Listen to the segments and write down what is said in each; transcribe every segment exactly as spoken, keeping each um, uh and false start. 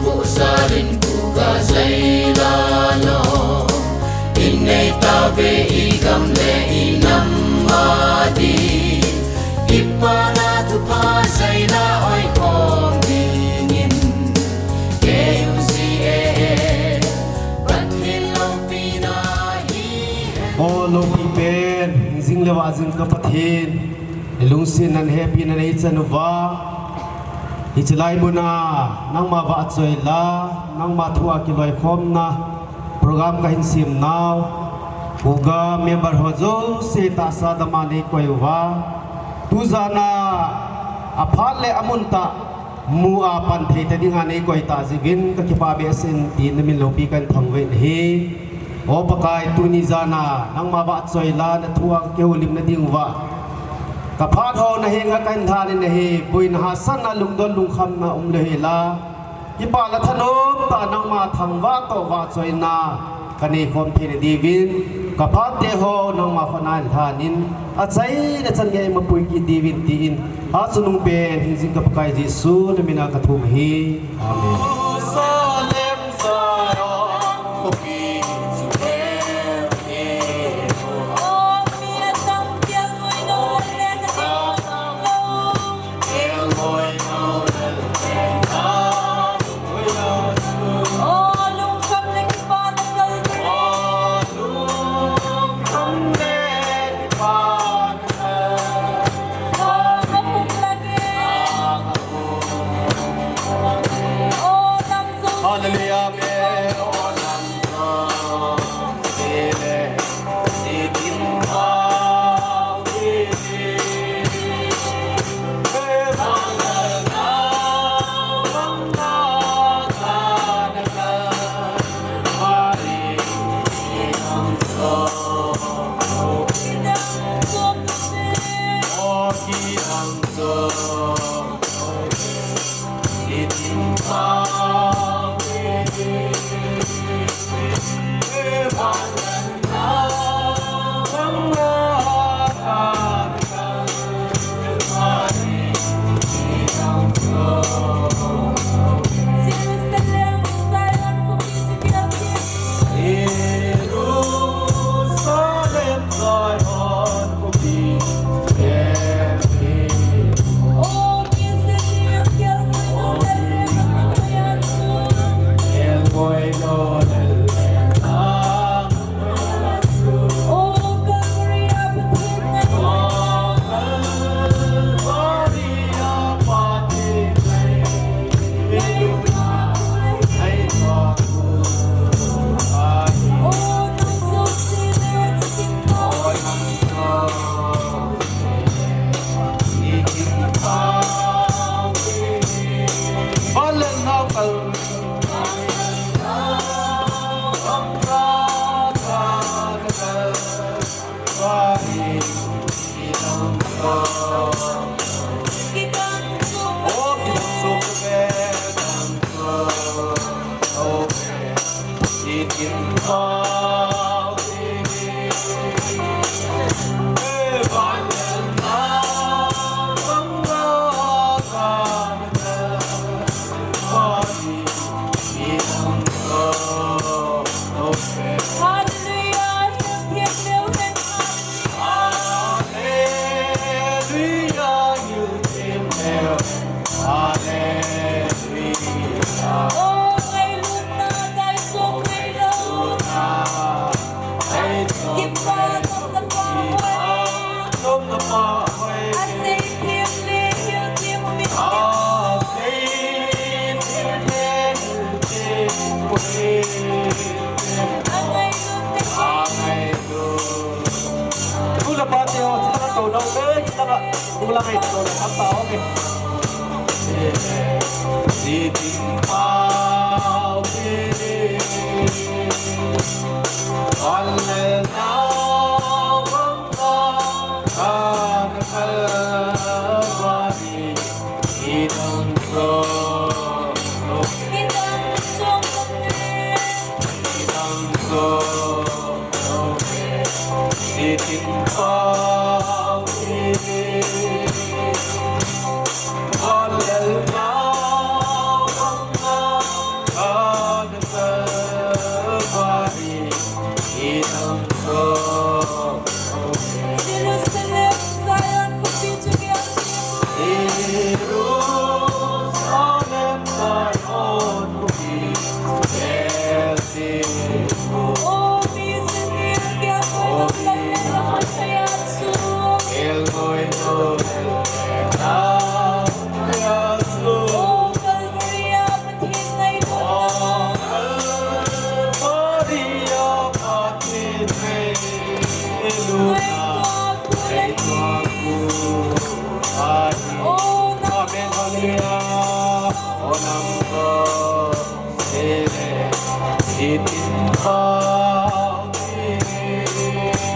Kuhsalin kuka jaila lo, in nei tave i gam le i nam a di. Kipana thupha jaila oikhom dingin, K U G A A, Pathen loupina hi. O loupi pen, jing le vajing ka Pathen, lungsetnan hepina nei chan uva, hiche lai muna nangma vahchoila, nangma thua kiloikhomna program kahin sem nau, program member ho jouse tahsa dama nei koi uva, tujana aphat le amun tah mu a pan thei ta dinga nei koi tah jeh uvin ka kipah behseh in tin na min loupi kahin thangvah in ahi. O Pakai, tuni jana nangma vahchoila na thua ka kihoulimna diuva, ka phat ho na henga kahin lhanin ahi. Boina hahsatna, lungdon lungkhamna umlou hela, kipah le thanom tah nangma thangvah toh vahchoina ka neikhom theina diuvin, ka phat te ho nangma khut a hin lhanin, achaina chan gei mapui kit diuvin tin, achungnung pen hingjing ka Pakai Jesu na mina ka thum ahi. Amen. Hallelujah, amen.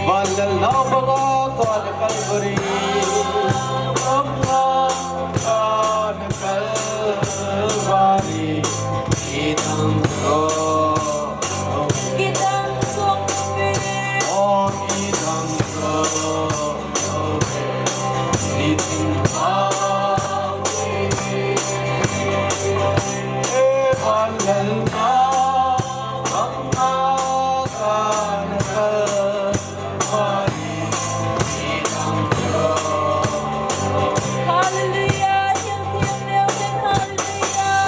Vanlalna banga kal Kalvari, banga kal Kalvari, idang so, idang so, oh, idang so. Hallelujah, hallelujah, hallelujah.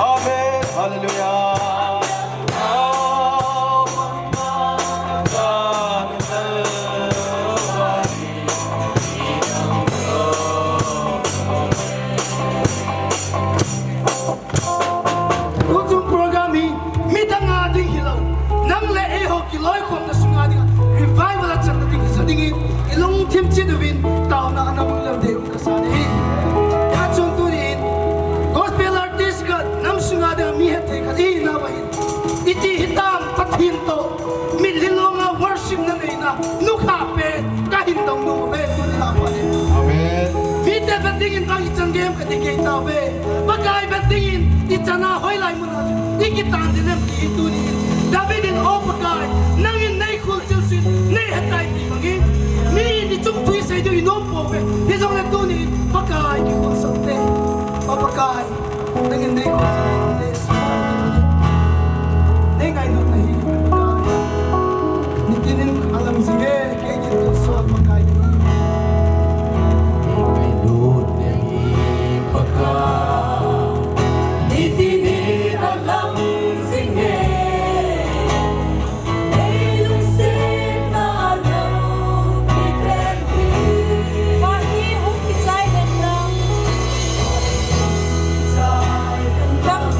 Amen. Hallelujah. Tuchung program hi midang a ding hilou, nang le eiho kiloikhomna sunga dinga revival a channa ding hija dingin, ilungthim chet uvin taona ana bol leu ding kasan ahi. Hijeh chun tunin gospel artist khat, nam sunga dinga mi hetthei khat ihinauva hin, iti hitam Pathen toh mitlhi longa worship na neina nukha pen kahin dong nom uve, tuni a pat in. Amen. Mite vet dingin bang ichan gei em kati kei tauve. Pakai vet dingin ichan a hoilai mun a ikitan ding em ti hi tunin David in, O Pakai, nangin nei kholchil suh in, nei hetaipi bangin, mi in ichung thu isei diu inom pouve. Hijongle tunin Pakai kikholsah ute. O Pakai, nangin nei kholchil in, nei suh in, nei ngailutna hi Pakai, nitin in alam jinge. Kei din tonsot Pakai kahi. Kei ngailutna hi Pakai, nitin in alam jinge. Kei lungsetna alou kipen hi. Kahi hung kichai den lang. Kichai den lang.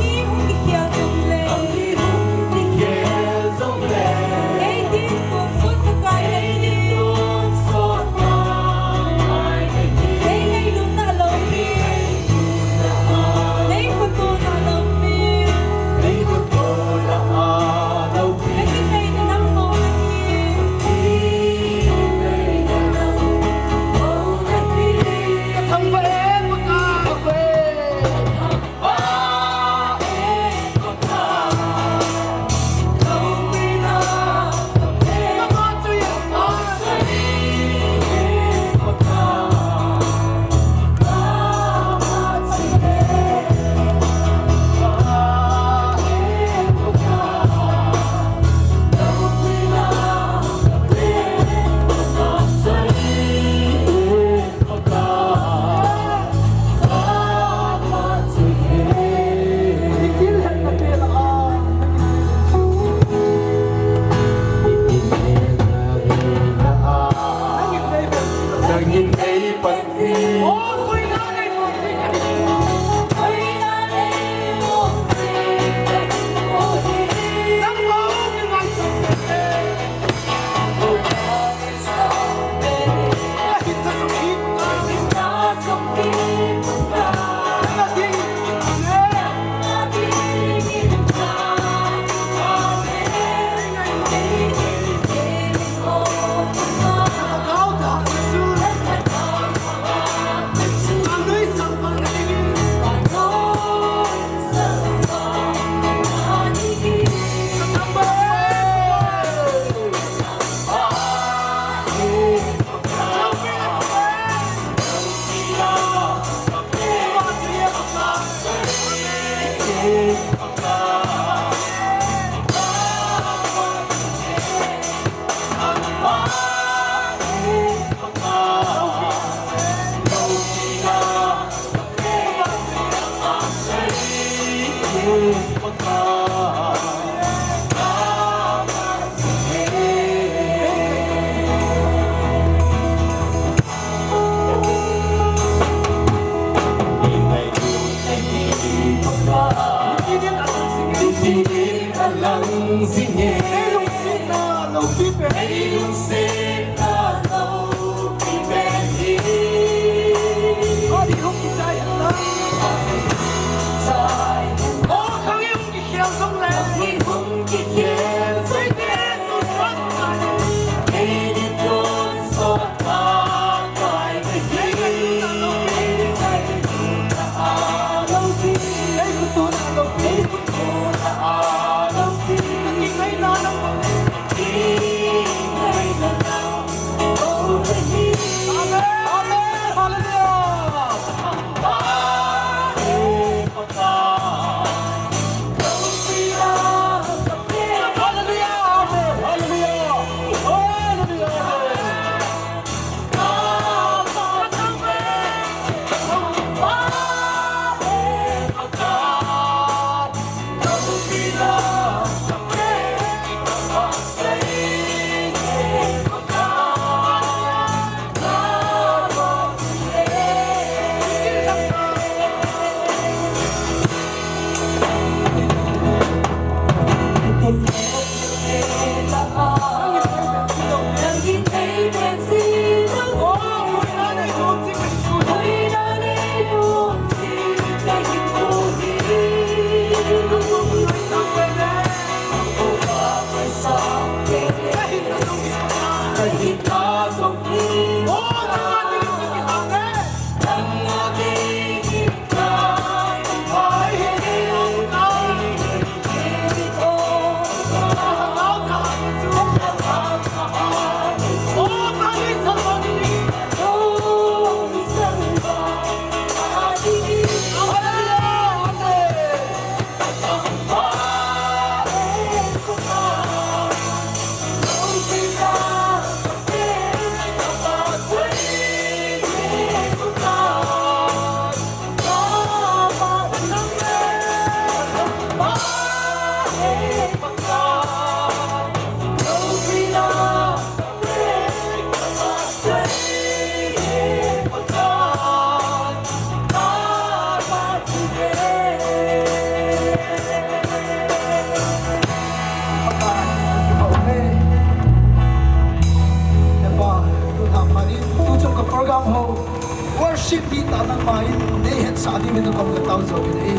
Worship hi ta nangma in nei hetsah ding in kong ka tao jo in ei.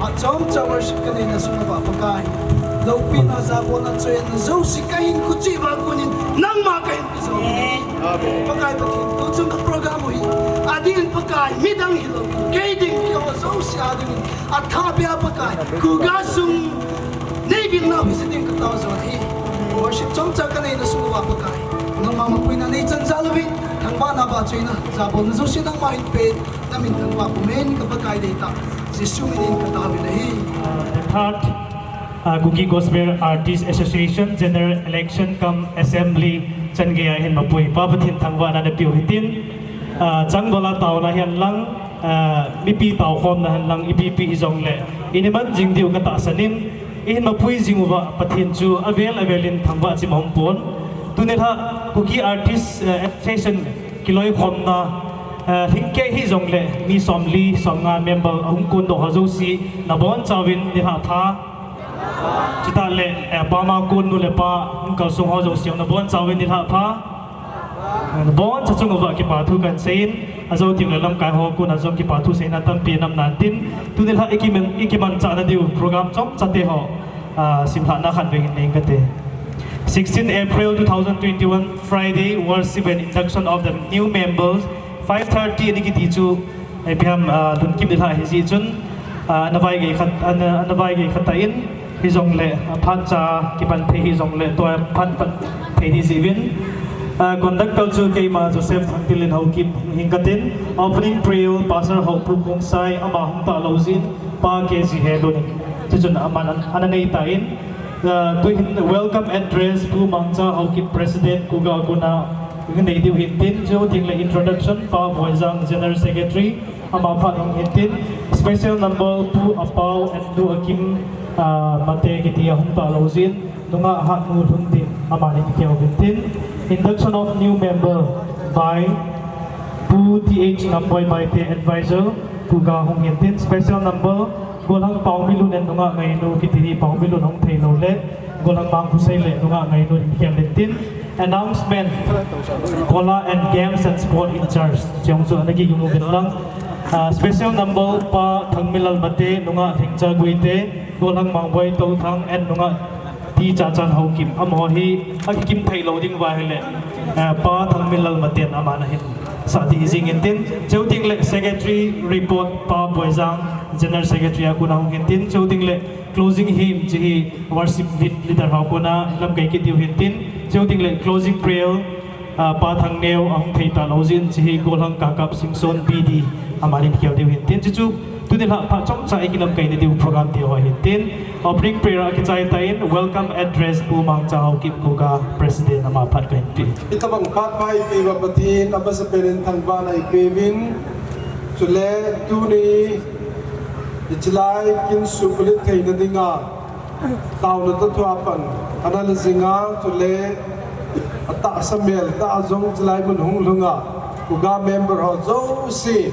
Achom cha worship ka nei na sung ba Pakai. Loupina, jabolna, choianna jouse ka hinkho cheh uva kon in nangma ka hin pi jo in ei. Pakai Pathen, tuchung ka program u hi ading in Pakai, midang hilou, kei ding keiho jouse ading in athah beh a Pakai, khuga sung nei vilna u hise ding ka tao jo in ei. Worship chomcha ka nei na sung uva Pakai, nangma mapuina nei chan jal uvin, thangvahna, vahchoina, jabolna jouse nangma in pe, na min thangvah uhen ka Pakai, deitah Jesu min in ka tao in ei. The third, uh, Kuki Gospel Artist Association General Election cum Assembly chan geiya hin mapui Pa Pathen thangvahna na piu hitin, uh, changval a taona hihen lang, uh, mipi taokhomna hihen lang, ipi pi hijongle, i nei man jing diu ka tahsan in, i hin mapui jing uva Pathen chu avel avel in thangvah chim aum pon. Tuni lha Kuki Artist, uh, Association kiloikhomna, uh, lhingkeh hijongle mi somli, somnga member ahung kondoh ho jouse, nabonchauvin nilhah pha. Chutah le, eh, pama kon nu le pa hung kalsong ho jouse, nabonchauvin nilhah pha. Eh, naboncha chung uva kipa thu kan seiyin, ajou teng le lamkai ho kona jong kipa thu seina tampi nam nan tin, tuni lha i kiman, i kimanchah na diu program chomcha te ho, ah, simlhahna khat veng in nei kate. Sixteen April two thousand twenty-one, Friday, worship and induction of the new members, five thirty a ding kiti chu, ipi ham, ah, lungkim nilhah ahi jeh chun, ah, ana vaigei khat, ana, ana vaigei khat tah in, hijongle, ah, phat cha kipan thei hijongle, tua phat pat thei ding jeh uvin. Ah, conductor chu keima Joseph Thangtil in Haokip hing katin, opening prayer, Pastor Haopu Khongsai, ama hung talou jeh in, Pa K G Helun in. Chuchun aman ana nei tan, ah, tuhin welcome address, Pu Mangcha Haokip President, Khuga kona, hung nei diu hin tin, chuteng le introduction, Pa Boijang General Secretary, Ama phat hung hintin, special number Pu Apau and Nu Akim, ah, Mate kiti ahung talou jin, nungah Hatnu Lhunding amani kikhel hintin. Induction of new member by Pu T H Ngamboi Baite, advisor, Kuga hung hintin. Special number, Golhang Paomi Lun and nungah Ngainu kiti hi Paomi Lun hung thei lou le, Golhang Mangkhusei le nungah Ngainu kikhel hintin. Announcement, Kola and Games and Sport in charge. Chiang chu ana kigimu vin lang. Ah, special number Pa Thangminlal Mate, nungah Lhingcha Guite, Golhang Mangboi Touthang and nungah T Chachan Haokip. Amaho hi akikim thei lou ding uva ahile, ah, Pa Thangminlal Mate amana hin sah ding jing intin. Chuteng le secretary report Pa Boijang, General Secretary a kona hung hintin. Chuteng le closing hymn chu hi worship lead-, leader ho kona lamkai kit diu hintin. Chuteng le closing prayer, ah, Pa Thangneo ahung thei talou jin, chu hi Golhang Kakap Singson B D amani kikhel diu hintin. Chuchu tuni lha phat chomcha i kilamkai na diu program ti ho hintin. Opening prayer a kichai tan, welcome address Pu Mangcha Haokip Kuga, President, ama phat kahin pe. Itobang phat pha eipeuva Pathen amasapen in thangvahna eipeuvin. Chule tuni hichelai kin suhbulhit theina dinga taona toh thua pan ana la jinga, chule atahsa mel tah a jong hichelai mun hung lhunga Kuga member ho jouse,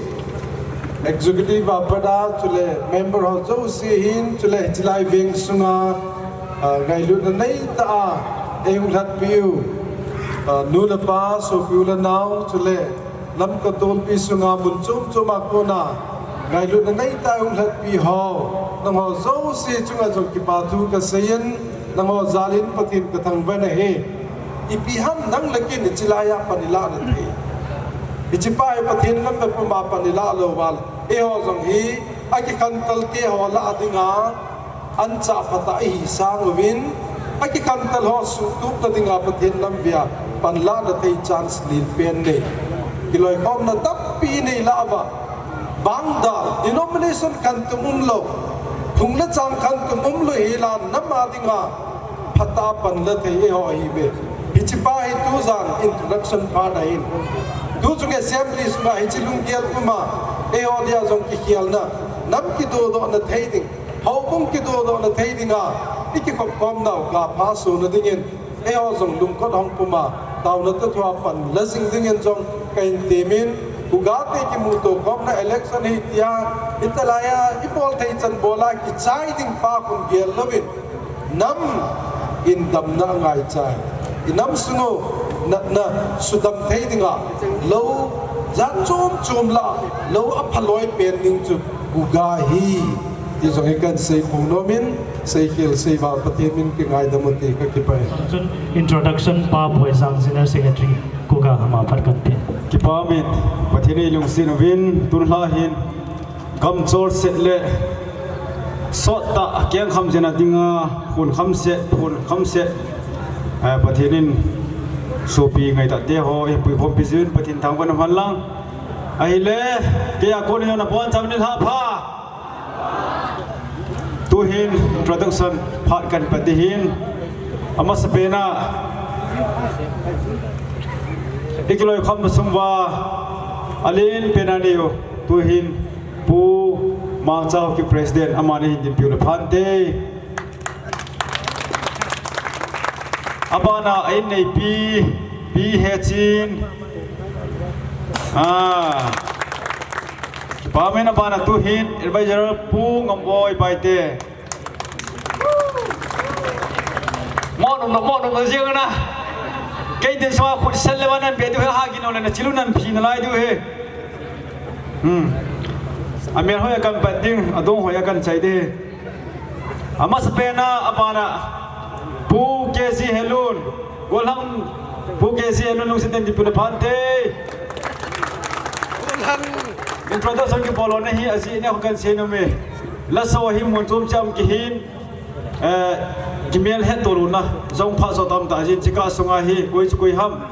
executive a pat a, chule member ho jouse hin, chule hichelai veng sunga, ah, ngailutna neitah a eihung lhatpiu, ah, nu le pa, sopi u le nao, chule Lamka Tolpi sunga mun chom chom a kona ngailutna neitah a eihung lhatpi ho, nangho jouse chunga jong kipathu kaseiyin, nangho jalin Pathen kathangvah in ahi. Ipi ham nang le kin hichelai a pan ilah na thei. Hichepa hi Pathen lampi puma pan ilah lou uva le, eiho jong hi akikhantel te ho lah dinga anchah phatah ihi sang uvin, akikhantel ho suhtup ta dinga Pathen lampi a pan lah na thei chance lelpen nei. Kiloikhomna tampi inei lah uva, bangdal, denomination khantum umlou, phung le chang khantum umlou hi la nam a dinga phatah a pan la thei eiho ahiuve. Hichepa hi tujan introduction phat ahin. Tu chung assembly sunga hiche lunggel puma eiho dia jong kikhelna, nam kidodohna thei ding, houbung kidodohna thei dinga ikikhopkhomnau kapha sona dingin, eiho jong lungkot hong puma taona toh thua pan la jing dingin jong kahin temin, Kuga te kimuto khomna election hi tia, hitalai a ibol thei chan bol a kichai ding pa khun gel louvin, nam in damna angaicha, inam sung u natna sudam thei dinga lou jat chom chom lah, lou aphaloi pen ding chu Kuga ahi ti jong hi kahin seiphong nomin, seikhel seival Pathen min kingaidam u ti kakipah e. Chun introduction Pa Boijang, General Secretary, Kuga, ama phat kahin pe. Kipah umin, Pathen in eilungset uvin, tun lha hin gamchol set le sottah kengkham jena dinga khun kham set, khun kham set, eh, Pathen in sopi ngaitah te ho eipuikhompi jeh un Pathen thangvahna man lang. Ahile, keiya kon in jong nabonchauvin nilhah pha. Tuhin introduction phat kahin pe ding ahin, amasapen a ikiloikhomna sung uva alen pen a neiu, tuhin Pu Mangcha Haokip President, amani hin dinpiu le phante. Abana a inneipi, Pi Hechin. Ah. Kipah umin, abana tuhin advisor Pu Ngamboi Baite. Mo nom nom, mo nom nom jeng na. Kei din sunga khut sel le van nan be diu hi, ha gin nom le na chilu nan phi nalai diu hi. Hmm. Amel hoi a kahin pat ding, adong hoi a kahin chai ding. Amasapen a, abana Pu K G Helun, Golhang Pu K G Helun lungset in dinpiu le phante. Golhang. Introduction kibol lona hi ajeh neo kahin sei nom e. Laso hi mun chom chom kihin, eh, kimel hetto louna jong pha jo tamtah jin, chika sunga hi koi chu koi ham,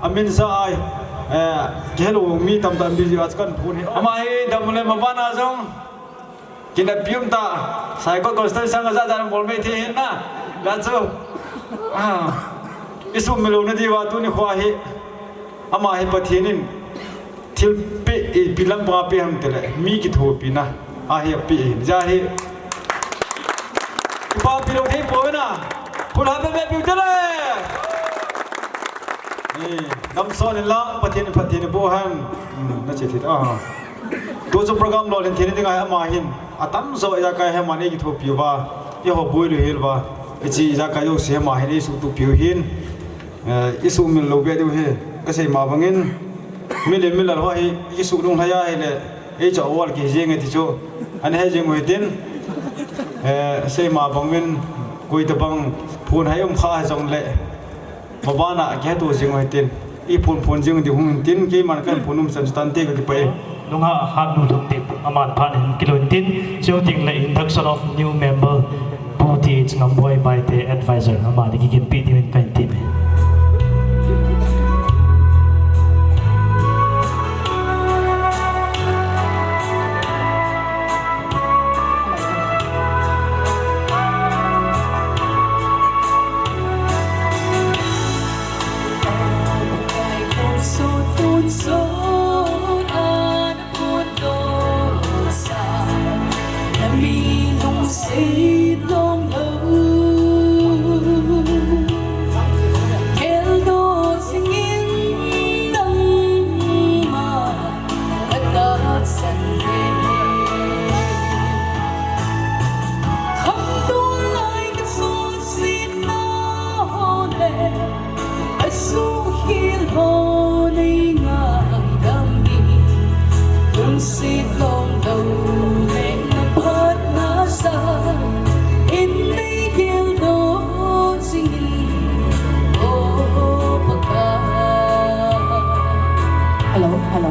amin ja a, eh, kihelou mi tamtah in busy a chu kahin phon hi. Ama hi damle maban a jong kineppi um tah, Saikot Constituency sanga jat jat in bol mei thei ahin na. Hijeh chun, ah, isuhmil louna diuva tuni khoa hi, ama hi Pathen in Thilpeh, ipi lam banga pe ham tile, mi kithopina ahi, ape ahi, ja hi. Kipapi lou thei poi na. Khut ha bebe piu tile. Ni, namson in la, Pathen in phatthei boh hen. Hmm, na che thei ta. Tu chu program lolhin thei ding ahi ama hin. Atamjo ijakai hi ama nei kithopi uva. Eiho boi lou hel uva. Hiche ijakai jouse hi ama hin eisuhtoh piu hin. Eh, isuhmil lou be diu hi. Kasei ma bangin. Mi le mi lal ho hi, kisuh lung lhai ahile. Ei chu awal kihei jeng e ti chu. Ana hei jeng u hitin. Eh, sei ma bangin. Koi tabang phun hai um kha jongle. Mabana kihetto jing u hitin. Iphun phun jing u ding hung hitin, keiman kahin phun um chan chu tante kakipah e. Nungah hatnu Lhumtep aman phat in kilou hitin, chuteng le induction of new member, Pu T H Ngamboi Baite, advisor, amani kiginpi dingin kahin temme. Hello, hello.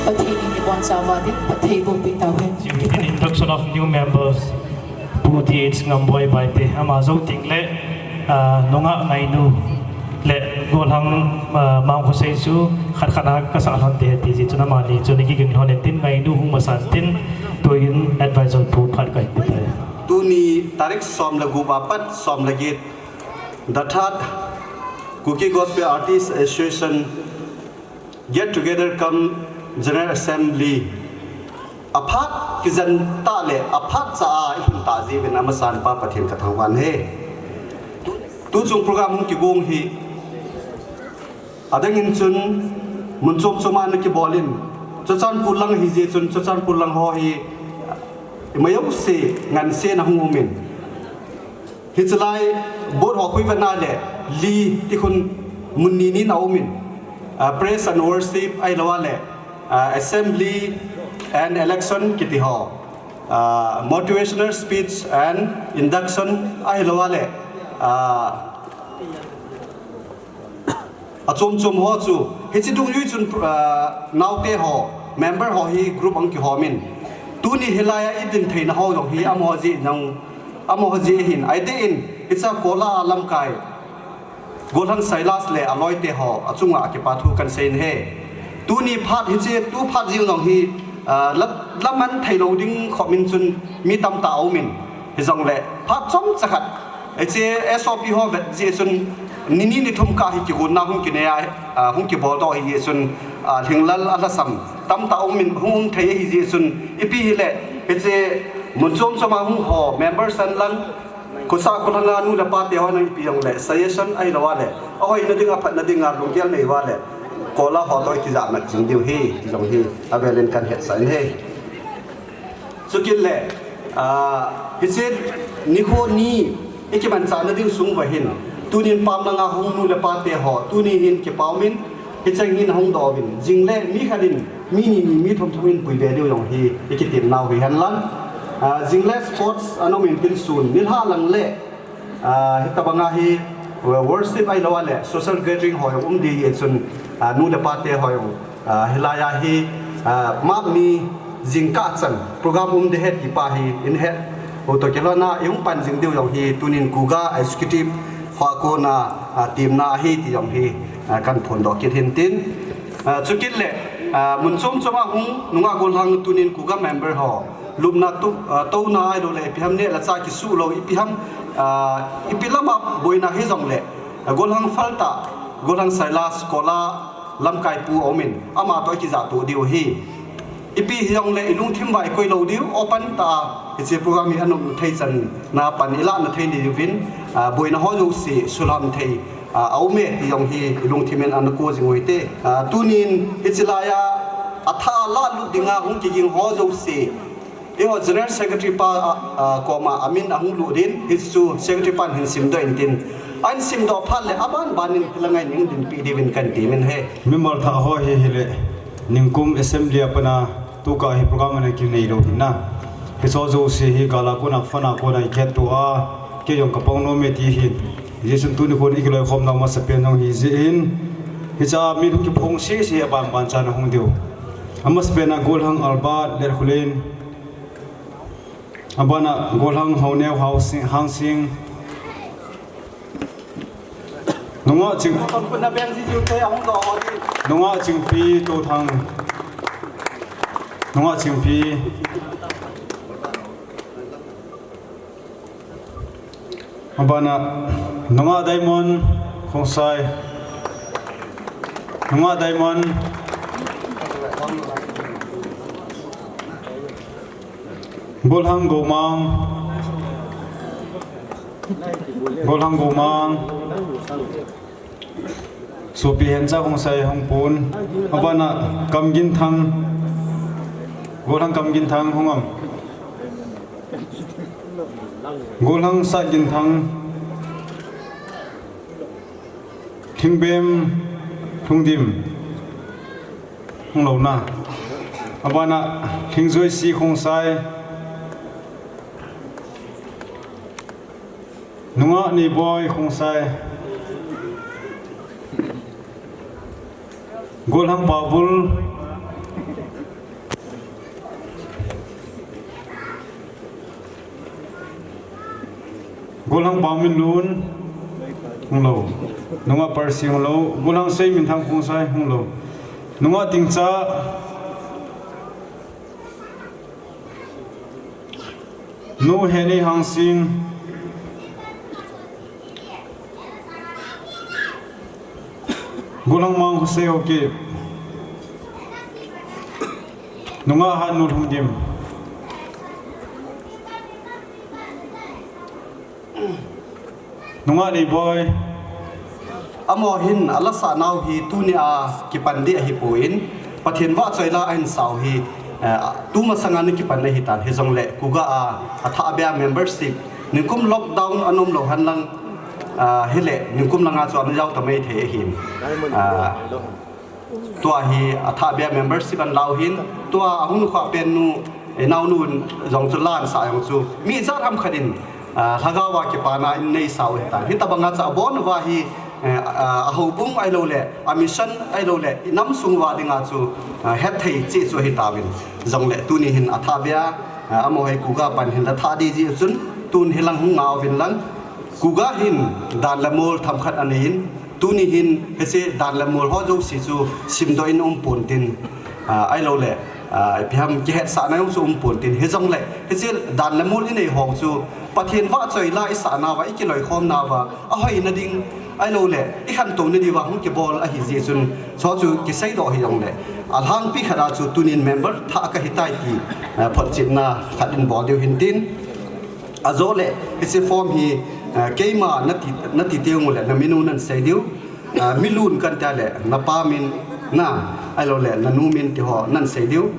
Pathen in ibonchauva din phatthei bohpeh tauhen. Induction of new members. Pu T H Ngamboi Baite, ama jou teng le, ah, nungah Ngainu le golhang, ah, Mangkhosei chu khat khat a kasah lhon te ti ji chun amani chu nei kigin lhon in tin Ngainu hung masan tin tuin advisor pu phat kahin pe tai. Tuni tarik som le gup a pat som le get, the third Kuki Gospel Artists Association Get Together cum General Assembly aphat Kijen tah le aphat cha a ilhun tah jeh uvin amasan Pa Pathen kathangvah e. Tuchung program hung kigong hi, adang in chun mun chom chom a ana kibol in, Churachandpur lang ahi jeh chun Churachandpur lang ho hi ima jouse ngansen ahung um in. Hiche lai board ho khuivetna le li tikhun mun ni ni ana um in, ah, praise and worship ahilou le, ah, assembly and election kiti ho, ah, motivational speech and induction ahilou le, ah, achom chom ho chu, hiche dungjui chun, ah, naote ho, member ho hi group ahung kihom in. Tuni hilai a idin theina ho jong hi amaho jeh in, amaho jeh hin, ahi deh in, hiche a Kola a lamkai, Golhang Silas le aloite ho achunga kipa thu kahin sei in ahi. Tuni phat hiche, tu phat jing jong hi, ah, la, laman theilou ding khop in chun mi tamtah aum in. Hijongle, phat chomcha khat, hiche S O P ho vet jeh chun, ni ni ni thum kah hi kigonna hung kinei a, ah, hung kibol doh ahi jeh chun, ah, lhinglel a lhasam tamtah um in hung um thei ahi jeh chun, ipi hile, hiche mun chom chom a hung ho, member san lang, khosa kholhanga nu le pa te ho nang ipi jongle, suggestion ahilou le, ahoina ding aphatna dinga lunggel nei uva le, Kola ho toh ikijah mat jing diu ahi, ti jong hi, avel in kahin hetsah in ahi. Chukit le, ah, hiche nikho ni ikimanchahna ding sung uva hin, tunin pam langa hung nu le pa te ho, tuni hin kipa um in, hicheng hin hung doh uvin, jing le mi khat in, mi ni ni, mi thum thum in puive diu jong hi, ikitem nau hi hen lang. Ah, jing le sports ana um in tin sun, nilhah lang le, ah, hitabanga hi, worship ahilou le, social gathering ho jong um ding ahi chun, ah, nu le pa te ho jong, ah, hilai a hi, ah, March ni jingkah chan program um ding ahi ti pa hi, in het u toh kilhon a, i hung pan jing diu jong hi, tunin Kuga executive ho a kona, ah, temna ahi ti jong hi, ah, kahin phondoh kit hin tin. Ah, chukit le, ah, mun chom chom a hung nungah gollhang tunin Kuga member ho lupna tu, ah, touna ahilou le ipi ham neh le chah kisuh lou ipi ham, ah, ipi lam a boina hijong le, ah, gollhang Falta, gollhang Silas Kola lamkai pu aum in ama toh ikijah toh diu ahi. Ipi hijongle ilungthim uva ikoi lou diu, open tah a, hiche program hi anom thei chan na pan ilah na thei diuvin, ah, boina ho jouse sulham thei, ah, aum e ti jong hi ilungthim in ana ko jing u hite. Ah, tunin hiche lai a, athah a lahlut dinga hung kiging ho jouse, eiho General Secretary pa, ah, ah, koma amin ahung lut in, hichu Secretary pan hin simdoh in tin. Ahin simdoh phat le aban ban in hilang a hin dinpi diuvin kahin temin ahi. Member thah ho hi hile, ningkum assembly a pat a tukah hi program ana kinei lou hin na. Hiche jouse hi gal a kona, fund a kona ikhetto a, kei jong kapang nom e ti hin. Hijeh chun tuni kon ikiloikhomna masapen jong hijeh in, hiche a mi hung kiphong sese aban ban chan ahung diu. Amasapen a gollhang Albert Letkholen, abana gollhang Haoneo Hangsing, Hangsing. Nungah Ching, Nungah Chingpi Touthang. Nungah Chingpi. Abana Nungah Diamond Khongsai. Nungah Diamond. Gollhang Gomang. Gollhang Gomang. Sopi Hencha Khongsai hung pon. Abana Kamginthang. Gollhang Kamginthang hung am. Gollhang Satginthang. Thingbem Lhungdim. Hung lou na. Abana Thingjoisi Khongsai. Nungah Neiboi Khongsai. Gollhang Paobul. Gollhang Paominlun, hung lou. Nungah Percy, hung lou. Gollhang Seiminthang Khongsai, hung lou. Nungah Tingcha, Nu Heni Hangsing. Gollhang Mang Hosei Haokip. Nungah Hatnu Lhungdim. Nunga nei boy. Amaho hin ala sah nau hi tuni a kipan ding ahi pon, Pathen vahchoi la ahin sao hi, eh, tuma sanga ni kipan ahi tan, hijongle kuga a, athah bea membership, nikum lockdown anom lou hen lang, ah, hile nikum langa chu ana jao ta mai thei ahin. Ah, Tua hi athah bea membership ana lau hin, tua ahung khah pen nu, eh, naonu jong chu la ana sah jong chu, mi jat ham khat in, ah, lhagao a kipana in nei sao ahi tan. Hitabanga chu abon uva hi, eh, ah, ahoubung ahilou le, a mission ahilou le, i nam sung uva dinga chu, ah, hetthei cheh chu ahi tauvin. Jongle tuni hin athah bea, ah, amaho hi kuga pan hin la thah ding jeh chun, tun hilang hung ngah uvin lang, kuga hin dan le mol themkhat anei in, Tuni hin hiche dan le mol ho jouse chu simdoh in um pon tin, ah, ahilou le, ah, ipi ham kihetsahna jong chu um pon tin, hijongle hiche dan le mol inei ho chu Pathen vahchoi la isah nauva, ikiloikhom nauva, ahoina ding ahilou le ikhantou na diuva hung kibol ahi jeh chun, chu chu kiseidoh hijongle, alhangpi khat a chu tunin member thah kahi tai ti, ah, photchetna khat in bol diu hin tin. Ajole, hiche form hi, ah, keima nati, nati teng ule, na min u nan sei diu. Ah, Milun kan tia le, na pa min, na, ahilou le, na nu min ti ho nan sei diu.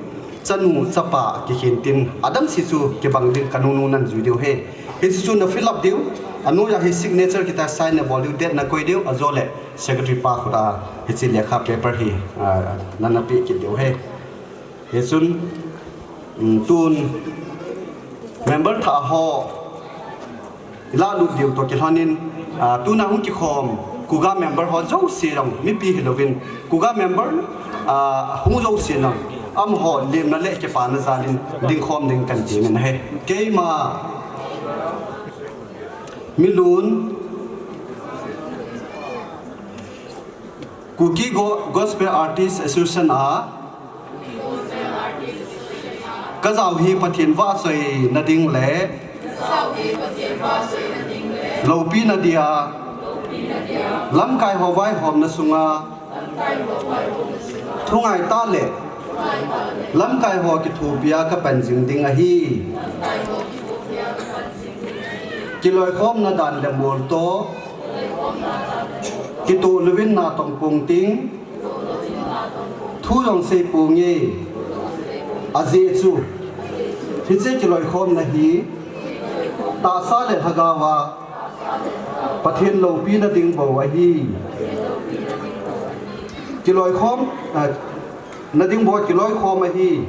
Chanu, chapa, kikhen tin, adang se chu kibang ding, ka nunu nan jui diu ahi. Hiche chu na fill up diu. Anoiya hi signature kitia sign na bol diu, date na koi diu, ajole, secretary pa khut a, hiche lekha paper hi, ah, na na peh kit diu ahi. Hichun, um, tun member thah ho ilah lut diu toh kilhonin, ah, tuna hung kikhom kuga member ho jouse jong mipi hilouvin kuga member, ah, hung jouse jong amaho lemna le kipana jalin dingkhom ding kan ti min ahi. Keima Milun Kuki Go-, Gospel Artist Association a ka jao hi Pathen vahchoina ding le loupina dia lamkai ho vaihomna sunga thungai tah le lamkai ho kithopia ka pan jing ding ahi. Kiloikhomna dan le mol toh kitoh louvin natong pong ting, thu jong sei ponge. Ajeh chu hiche kiloikhomna hi tahsa le lhagao a Pathen loupina ding bou ahi. Kiloikhom, ah, na ding bou kiloikhom ahi.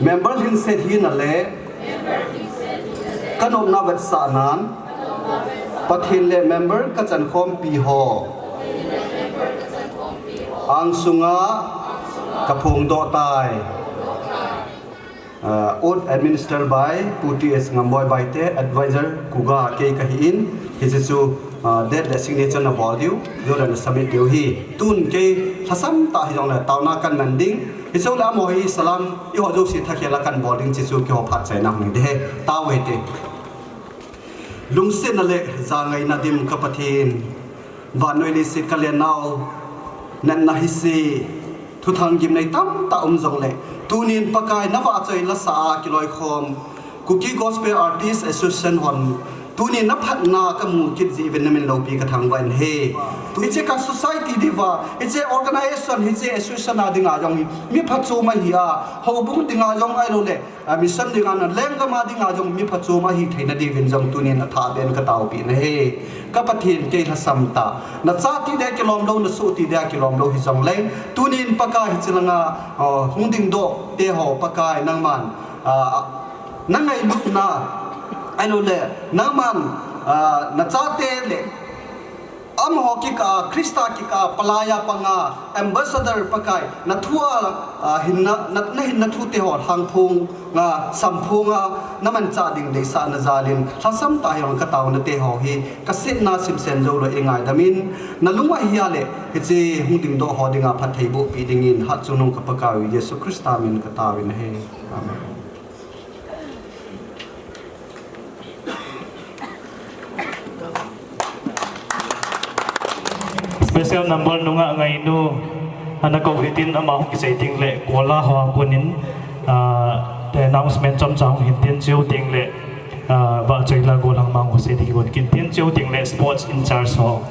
Member lhingset hina le ka nopna vetsahnan Pathen le member ka chankhompi ho angsunga ka phongdoh tai. Uh, oath administered by Pu T S Ngamboi Baite, Advisor Kuga kei kahin, hiche chu, uh, date le signature na bol diu, jole na submit diu ahi. Tun kei lhasam tah hijongle taona kan man ding. Hiche le amaho hi salam, eiho jouse thakhel a kan bol ding, hiche chu kihou phat chaina hung ding ahi. Tao hite. Lungsetna le jangaina dim ka Pathen, vannoi leiset ka lennau, natna hise, thuthang gimnei tamtah um jongle, tunin Pakai na vahchoi la sa a kiloikhom Kuki Gospel Artist Association hon, tunin na phatna ka mu kit jeh uvin na min loupi ka thangvah in ahi. Hiche ka society diuva, hiche organization, hiche association a dinga jong hi mi phachom ahi a, houbung dinga jong ahilou le, a, mission dinga na lenggam a dinga jong mi phachom ahi theina diuvin jong tunin athah beh in ka taopi in ahi. Ka Pathen kei lhasam tah. Na chate dia kilom lou, na sohte dia kilom lou hijongleng, tunin Pakai hiche langa, o, hung dingdoh te ho Pakai nangman, a, na ngailutna, ahilou le, nangman, a, na chate le, Amaho kikah a, Christa kikah a, palai a panga, ambassador Pakai, na thu a, a, hinna, na, na hinna thute ho, lhangphong a, samphong a, na manchah ding deisahna jalin, lhasam tah hijongle ka taona te ho hi, ka setna simsen joulou in ngaidam in, na lung ahi a le, hiche hung dingdoh ho dinga phattheiboh pi dingin, hatchungnung ka Pakai u Jesu Christa min ka taovin ahi. Amen. Special number nungah ngainu, ana kou hitin ama hung kisei ding le, kola ho a konin, ah, announcement chomcha hung hitin chiu ding le, Ah, vahchoi la gollhang mang ho se ding kigon kin tin, cheu ding le sports in charge ho,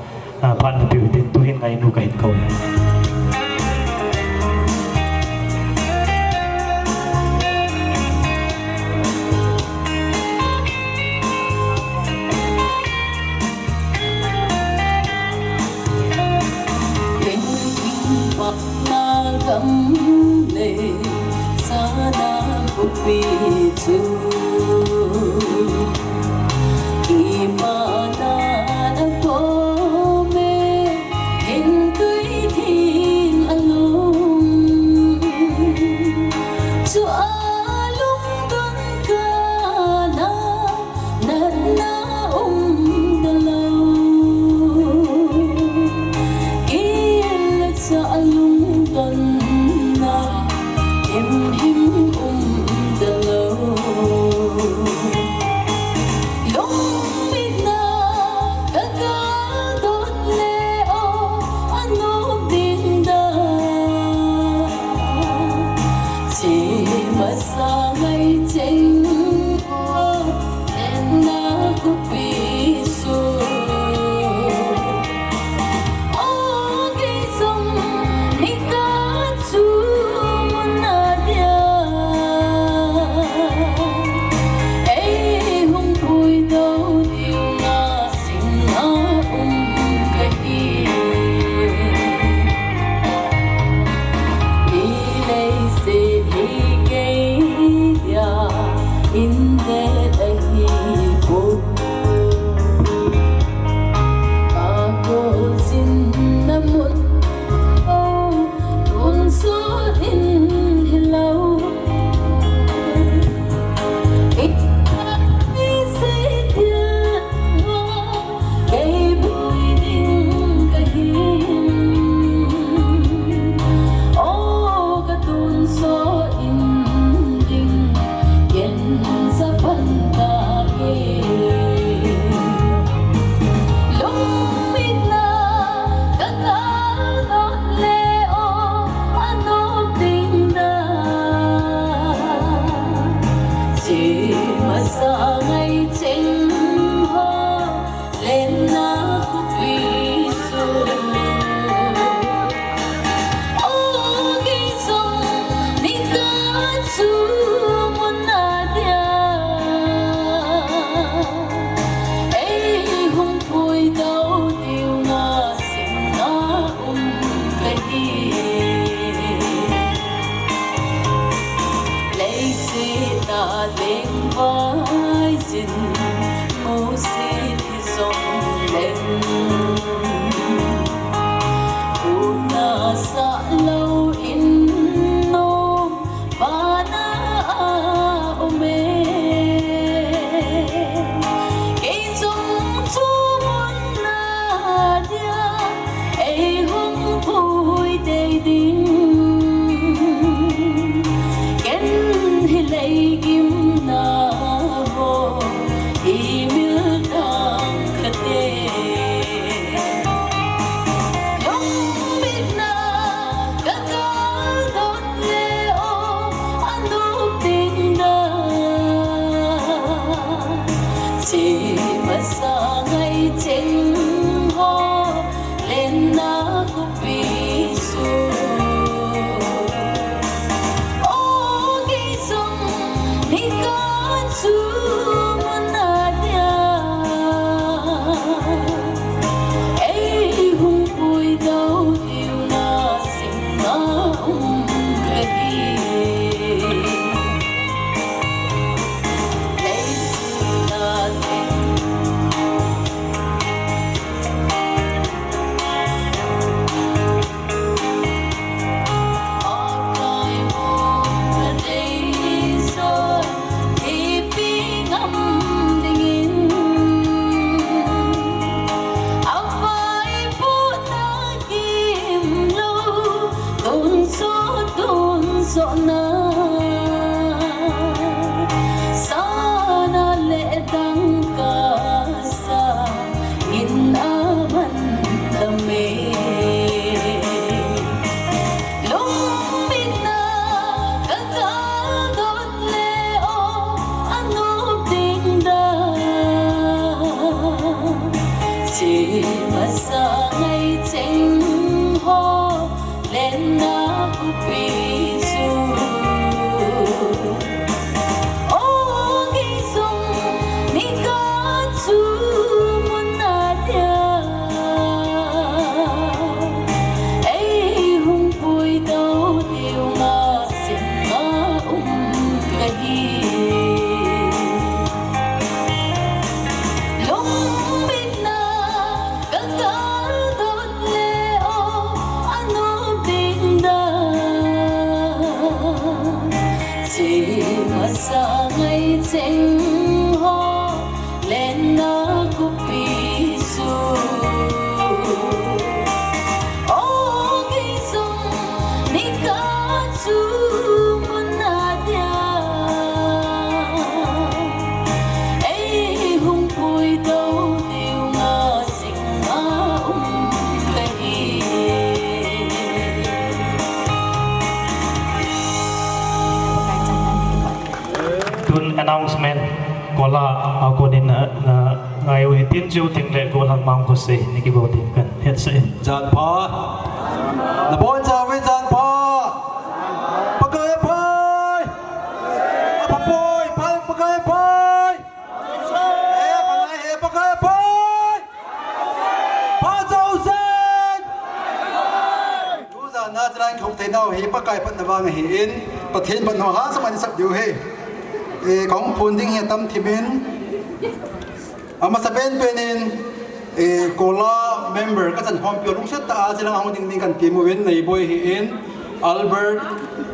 ah, phat napeu hitin tuhin ngainu kahin kou. Patna gam le sana khopi chu ipi na na ko me, hin tui thin alung chu alung don kana natna um talou. Kei le cha alungdonna himhim um talou. Lungmitna ka kal dot le o, anop ding da. Che masa ngai cheng o, en na kupi su. O kei jong ni ka chu mun na dia. Ei hung pui do diu na sing a um ka hi. I leiset hi kei dia in de ahi poi. Ka kol jin na mun o, tun sot in hilou. I leiset dia kei boi ding ka hi. O ka tun sot in ding, ken sa pan ta ke. Lungmitna ka kal dot le o, anop ding da. Che masa ngai cheng ho, lenna kupi su. O kei jong ni ka chu mun na dia. Ei hung pui do diu na sing a um ka hi. Leiset a leng vai jin, musit hi jong leng. Upna sah lou in nom vana a um e. Kei jong chu mun na dia ei hung pui tei ding. Ken hi lei gimna ho i mil tang ka te. Lungmitna ka kal dot le o, anop ding da. Che masa ngai cheng ho, lenna kupi su. O kei jong ni ka chu mun na dia. Ei hung pui do diu na sing a um ka hi. Leiset a leng Sana le dangka sa in a man ta me. Lungmitna ka kal dot le o, anop ding da. Masa ngai cheng ho, lenna kupi su. O ngi sung ni ka chu mun na dia. Ei hung pui dau diu nga sing nga um ka hi. Lungmitna ka kal dot le o anu ding da. Che masa ngai cheng ho, lenna kupi su. O ngi sung ni ka chu mun na dia. Ei hung pui dau diu nga sing nga um ka hi. Tun announcement, kola a konin na, na ngai u hitin, chiu ting le kola mang ko se, ni ki bo ting kan het se. Jan pha. Na bon ja ve jan pha. Pakai phai. Apa poi, phai, Pakai phai. Eh, Pakai, eh, Pakai phai. Pha Joseph! Tujana chilang khop thei nau hi Pakai patna vang ahin, Pathen patna ha sa man sap diu hi. Eh, kahung phun ding hi tam thimin. Amasa pen penin, eh, kola member ka chan khom piu lungset tah a chilang ahung ding ding kan ti mu vin, nei boi hi in, Albert,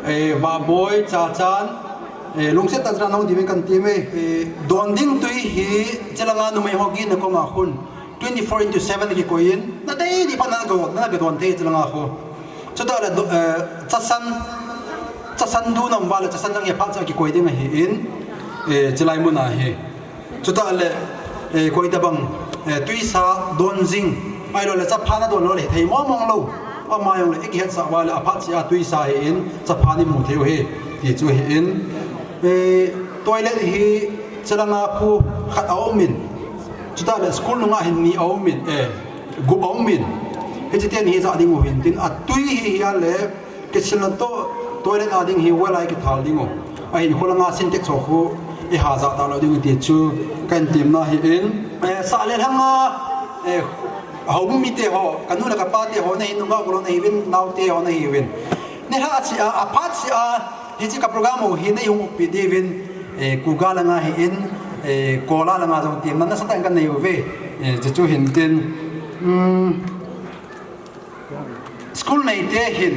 eh, va boi, cha chan, eh, lungset tah a chilang ahung ding vin kan ti me, eh, don ding tui hi, chilanga numei ho gin na koma hun. Twenty-four into seven kikoi in, na daily pa na ga, na ga don thei chilanga khu. Chuta le, eh, chasan, chasan du nam va le chasan lang ya phat cha kikoi ding ahin, eh, chilai mun ahi. Chuta le, eh, koi tabang, eh, tuisa don jing. Ai lo le chapha na don lo le thei mo mong lo. Ama jong le, i kihet sa va le, aphat sia tuisa hi in, chapha ni mu thei u hi, ti chu hi in. Eh, toilet hi, chilanga khu khat a um in. Chuta le school nunga hin ni a um in, eh, gup a um in. Hichi ten hi ja ding u hin tin a tui hi hi a le kisil na to toilet a ding hi well a kithal ding u. A hin khulanga Sintex ho khu i ha ja ta lo ding u ti chu kan tim na hi in. Eh, sa le hanga, eh, hau mi te ho, ka nu le ka pa te ho na hi nunga ko lo na hi vin, nau te ho na hi vin. Ni ha si a, aphat si a, Hichi ka program u hi nei hung upi diuvin, eh, Kuga langa hi in, eh, Kola langa jong tim na nasa tah in kan nei uve, eh, chu chu hin tin, um, school neite hin,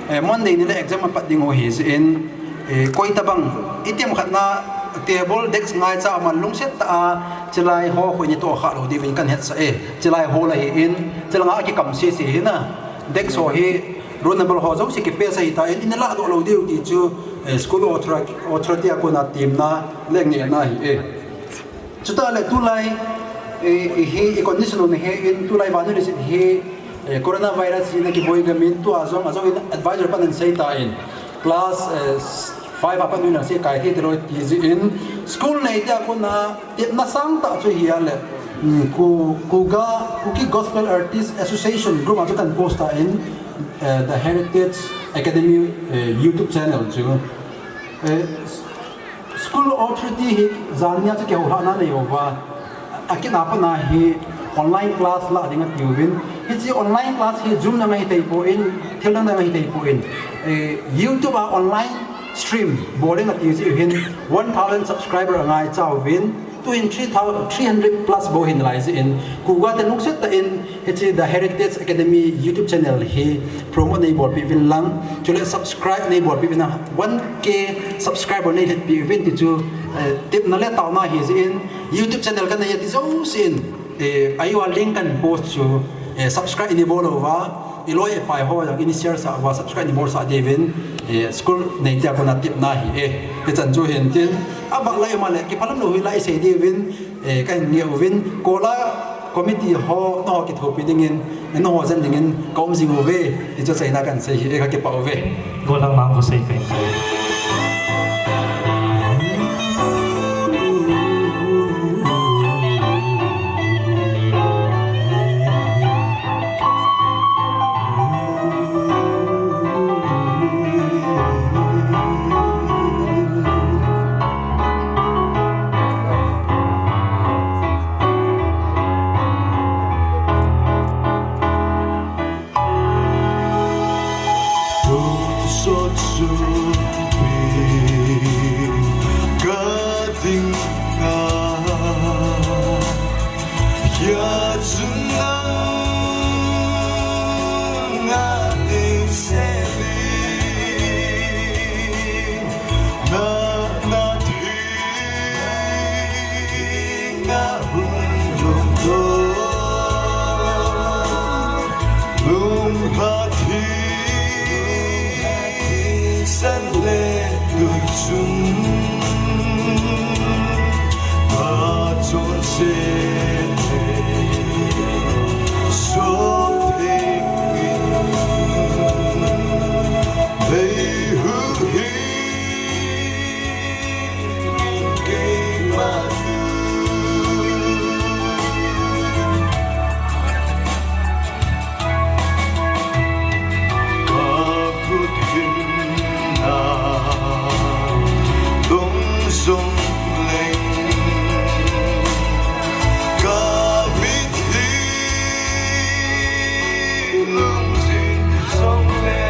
eh, Monday ni le exam apat ding u hi jin, eh, koi tabang, i tim khat na table, desk ngai cha ama lungset tah a, chilai ho khu ni to kha lo diuvin kan het sa e, chilai ho la hi in, chilanga kikam si si hi na, desk ho hi, Roll number ho jouse kipe sa hita in, in la doh lo diu ti chu, eh, school author-, authority a kona timna le ngehna hi e. Chuta le tulai, eh, hi, i condition u hi in tulai vanu le sit hi, eh, coronavirus hi na kiboi gamin tua jong, a jong in advisor pan in sei ta in. Class, eh, five a pan in sei kai thei ti lo ti jin. School neite a kona Tepna sangtah chu hi a le, um, Ku-, Kuga, Kuki Gospel Artist Association group a chu kan post ta in, eh, The Heritage Academy, eh, YouTube channel chu. Eh, s-, school authority hi jan nia chu kihou lhahna nei uva. A kit a pat na hi online class la ding ati uvin. Hichi online class hi Zoom na ngai thei poi, thil dang dang ngai thei poi. Eh, YouTube a online stream bol ding ati jeh hin one thousand subscriber angai cha uvin. Tuin three thousand, three hundred plus bou hin lai jeh in, Kuga te lungset tah in, hichi The Heritage Academy YouTube channel hi promote nei bolpeh uvin lang, chule subscribe nei bolpeh uvin lang, one K subscriber nei lhetpeh uvin ti chu, eh, tepna le taona hi jeh in, YouTube channel kan nei a ti jouse in, eh, ahiuva link kan post chu, eh, subscribe nei bol uva, I loi i pai ho jong in share sah uva, subscribe nei bolsah diuvin, eh, school neite a kona tepna hi e. Hichan chu hin tin, a bang lai um a le, kiphalam lou hi lai sei diuvin, eh, kahin nge uvin, Kola committee ho, nangho kithopi dingin, eh, nangho jen dingin, ka um jing uve, ti chu achaina kahin sei hi e, kakipah uve. Golang mang ko sei kai kai. Pathen san le tui chun, Pathen se, so te, Lei hu hi kei ma tu. Ka kut hin na dong zong leng. Ka mit hi lungzin zong leng.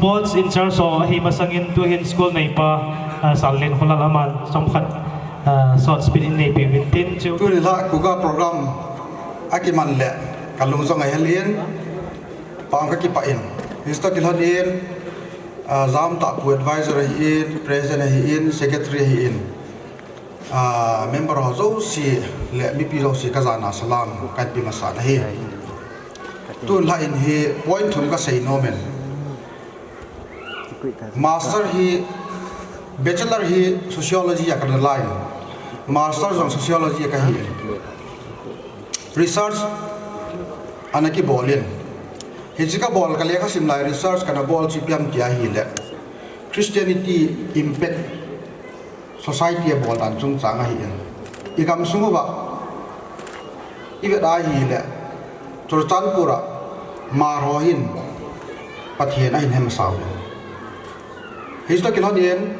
Sports in charge ho ahi masangin tuhin school neipa, ah, Sir Lenkholal aman chomkhat, ah, short speech in neipeuvin tin chu. Tuni la kuka program akiman le kalung jong ahel in, pang kakipah in. Histoh kilhon in, ah, Jamtahpu advisor ahin, president ahin, secretary ahin. Ah, member ho jouse le mipi jouse kajana salam kahin pe masa nahi. Tun la in hi point thum kasei nom in. Master hi, bachelor hi sociology a kana lai. Master jong sociology a kahi. Research ana kibol in. Hiche kabol ka lekha sim lai research kana bol chu ipi ham tia ahile, Christianity impact society a bol dan chungchang ahi in. I gamsung uva i vet a ahile, Churachandpur a Hmar ho hin Pathen ahin hemsau in. Hiche toh kilhon in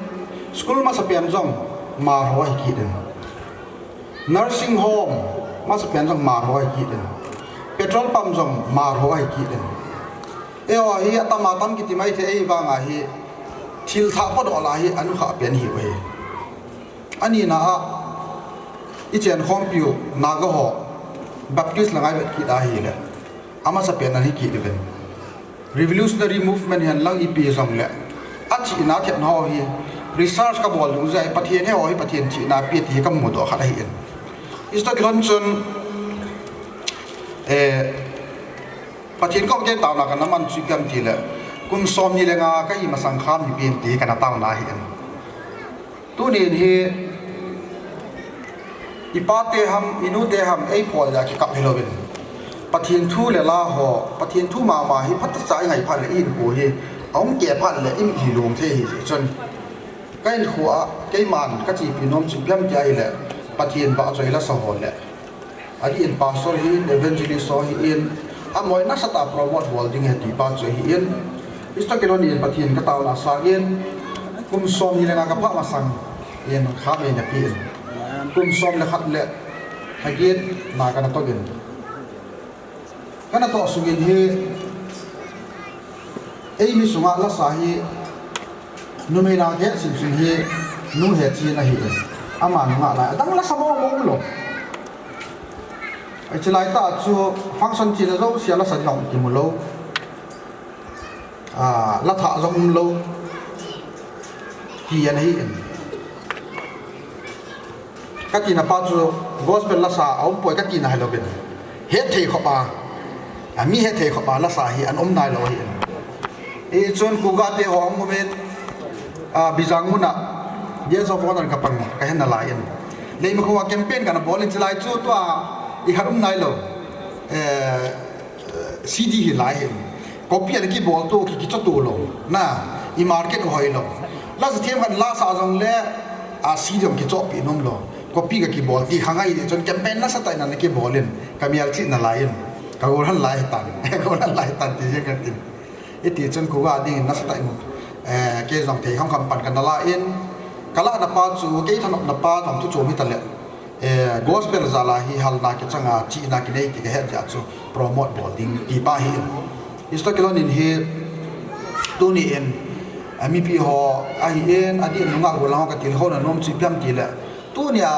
school masapen jong Hmar ho ahi kit in. Nursing home masapen jong Hmar ho ahi kit in. Petrol pump jong Hmar ho ahi kit in. Eiho hi atam atam kiti maithei, ahivanga hi thil thah podoh lah hi anukhah pen ahiuve. Anina a, ichenkhompiu Naga ho Baptist langa ivet kit ahile, amasapen ahi kit uvin. Revolutionary movement hihen lang ipi jongle, achihna thepna ho hi research kabol dungjuiya, Pathen in eiho hi Pathen chihna ape ti kamudoh khat ahin. Hiche toh kilhon chun, eh, Pathen kom kei taona kana man chu ipi ham tile, kum somni le nga kahi masang kha mipi ahin ti kana taona ahin. Tunin hi ipate ham, inute ham, eiphol jeh a kikap hilouvin, Pathen thu le la ho, Pathen thu mama hi phatechan ingai phat le, ihinkho hi ahung keh phat le imit hi lom thei ahijeh chun, kahinkho a keiman kachepi nom chu ipi ham tia ahile, Pathen vahchoi lasa ho le, adih in pastor ahin, evangelist ho ahin, amaho nasatah a promote bol ding ahi tipa chu ahin. Hiche toh kilhon in Pathen kataona sangin, kum somni le nga kaphah masang in khamei napen, kum som le khat le lha get na kana toh in, kana toh sungin hi, eimi sunga lasa hi numei lang het simsim hi Nu Hechen ahin. Ama nungah lai, adang lasa mong mong umlou. Hiche laitah chu function china jousea lasa ding jong kimu lou, ah, la thah jong umlou, ti ana hin. Katina pa chu gospel lasa aumpoi katina hilouvin, hetthei khop a, a, mi hetthei khop a lasa hi ana um nailou ahin. Hichun Kugate ho ahung uvin, ah, Bijang muna Guest of Honour kapang kahen nalaiyin, Leimakhong a campaign kana bol in, chulai chu tua ikhat um nailou, eh, CD hilai hin, copy ana kibol to, ki, kichoh to lou, na, i market u hoilou. Lasa themkhat lasa jongle, a, CD jong kichohpeh nomlou, copy kakibol ti khangai jeh chun campaign nasatah in ana kibol in, kamelchih nalaiyin, kagolhan lai hitan, kagolhan lai hitan ti jeng katin. Hitichun Kuga dingin nasatah in, eh, kei jong thei kham kham pan kana la in, kalahna pa chu kei thanopna pa jong thu chom hitaleh, eh, gospel jal a hi halna kichanga chihna kinei ti kahet jeh a chu promote bol ding tipa ahin. Hiche toh kilhon in hi, tuni in, eh, mipi ho ahin, adih in nungah gollhang ho katilkhouna nom chu ipi ham tile, tunia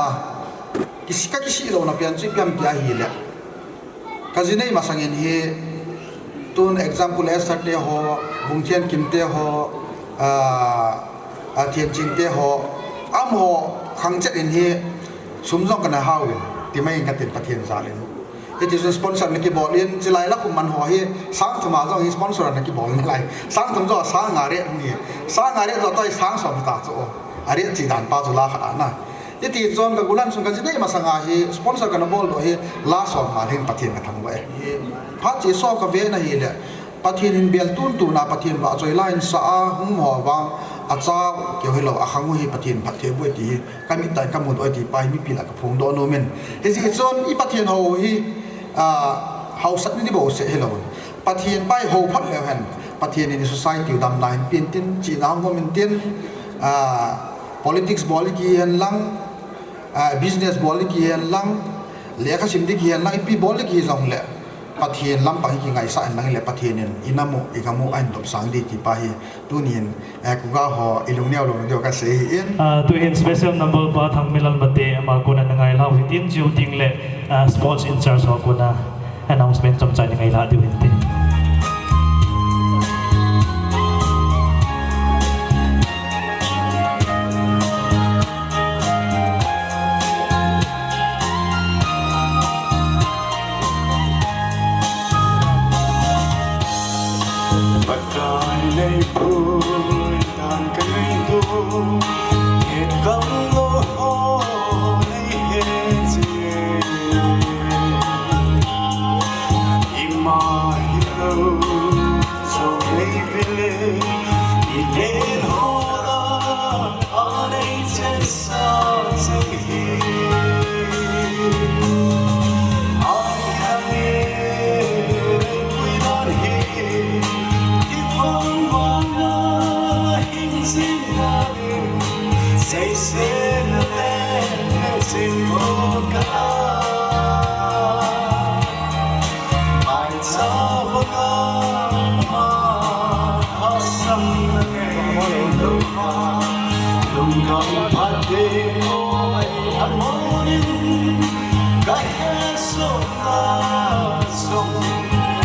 kisi, kakisih louna pen chu ipi ham ti ahile, kaji nei masangin hi, tun example Esther te ho, Vungthenkim te ho, ah, ah, Thenching te ho, amaho khangchet in hi sum jong kana hauvin, ti mai in katin Pathen jal in. Hitichun sponsor ana kibol in, chulai la khum man ho hi sang thum a jong hi sponsor ana kibol nalai. Sang thum jong a sang nga rate hung hi. Sang nga rate jong toh hi sang som ta chu o. A rate chi dan pa chu la khat ana. Hitichun kagolhan sung kaji nei masanga hi sponsor kana boldoh hi la som nga hin Pathen kathangvah e. Phat chesa kave na hile, Pathen in bel tuntun a Pathen vahchoi la in sa a hung ho vang, achau keu hilou, akhang u hi Pathen phatthei bou ahi ti hi kamit tah in kamudoh ahi tipa hi mipi lah a kaphongdoh nom in. Hijeh chun i Pathen hou hi, ah, haosatna ding bouseh hilou, Pathen pa i hou phot leu hen, Pathen in i society u damna hin pen tin, chihna hung um in tin, ah, politics bol i kihi hen lang, ah, business bol i kihi hen lang, lekha sim ding kihi hen lang, ipi bol i kihi jongle, Pathen lampang hi kingaisah in lang hile, Pathen in i nam u, i gam u ahin dopsang ding tipa hi tunin, eh, Kuga ho i lungneo louna diu kasei ahin. Ah, tuhin special number pa Thangminlal Mate ama kona na ngailhau hitin, chuteng le, ah, sports in charge ho kona announcement chomcha na ngailha diu hinte. Pakai nei pui dan ka nei tu, het kam lo ho nei het si. Ima hi Lungdam phat ding oi amonin, kahe sona song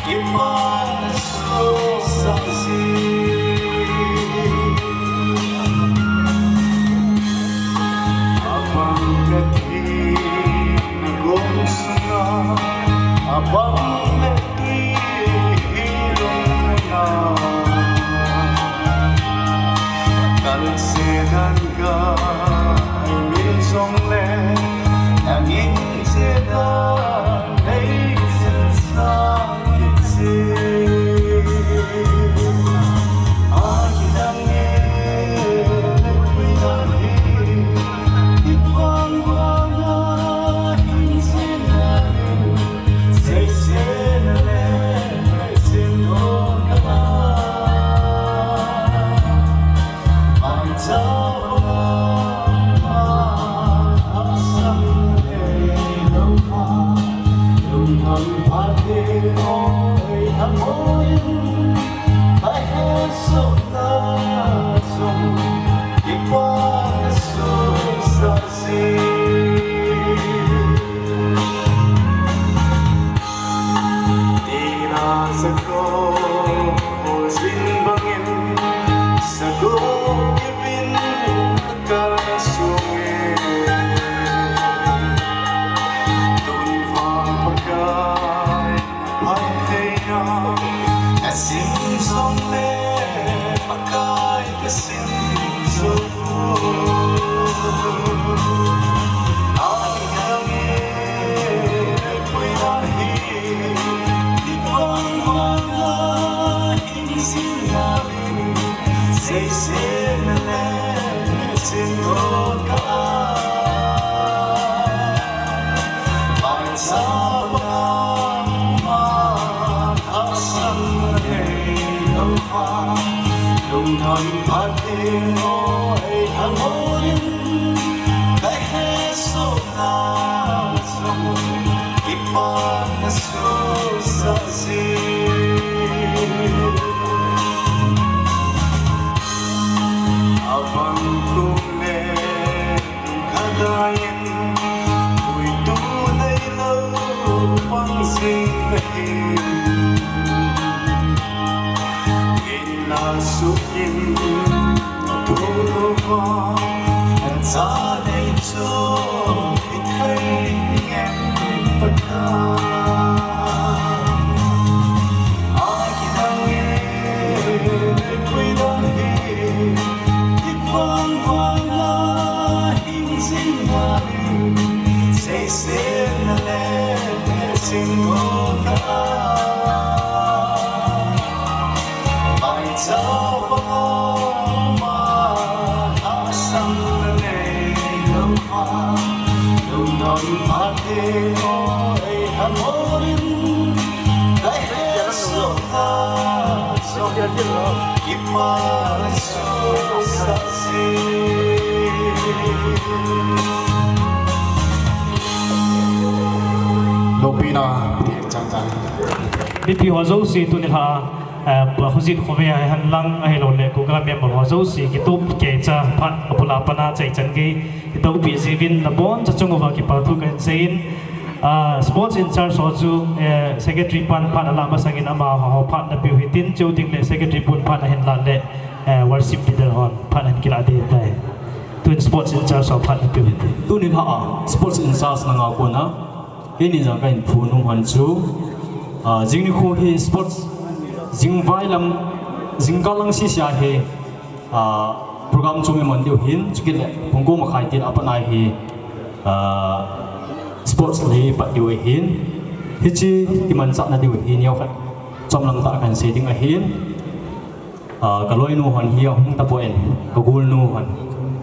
ipa so sasi. Abang kati nagong sunga, abang Lopina, chang chang. Mipi ho jouse tuni lha, eh, Hojin khovei a hihen lang, ahilouleh Kuka member ho jouse, kitup keicha phat, abul a pat a chaichan gei, kitopi jiuvin naboncha chung uva kipa thu kahin seiyin, ah, sports in charge ho chu, eh, secretary pan phat alah masangin amaho phat napeu hitin, chuteng le secretary pun phat ahin lah le, eh, worship leader hon phat ahin kilah ding ahitai. Tun sports in charge ho phat napeu hitin. Tuni lha a, sports in charge na nga kona. Keini jong kahin phongnom u chu, ah, jing nikho hi sports, jing vailam, jingkah lang sese a hi, ah, program chu iman diu ahin, chukit le pung ko makhai til a pat a hi, ah, sports le pat diu ahin, hiche kimanchah na diu ahin, neokhat chomlam tah kahin sei ding ahin. Ah, ka loinu hon hi ahung tapon, ka golnu hon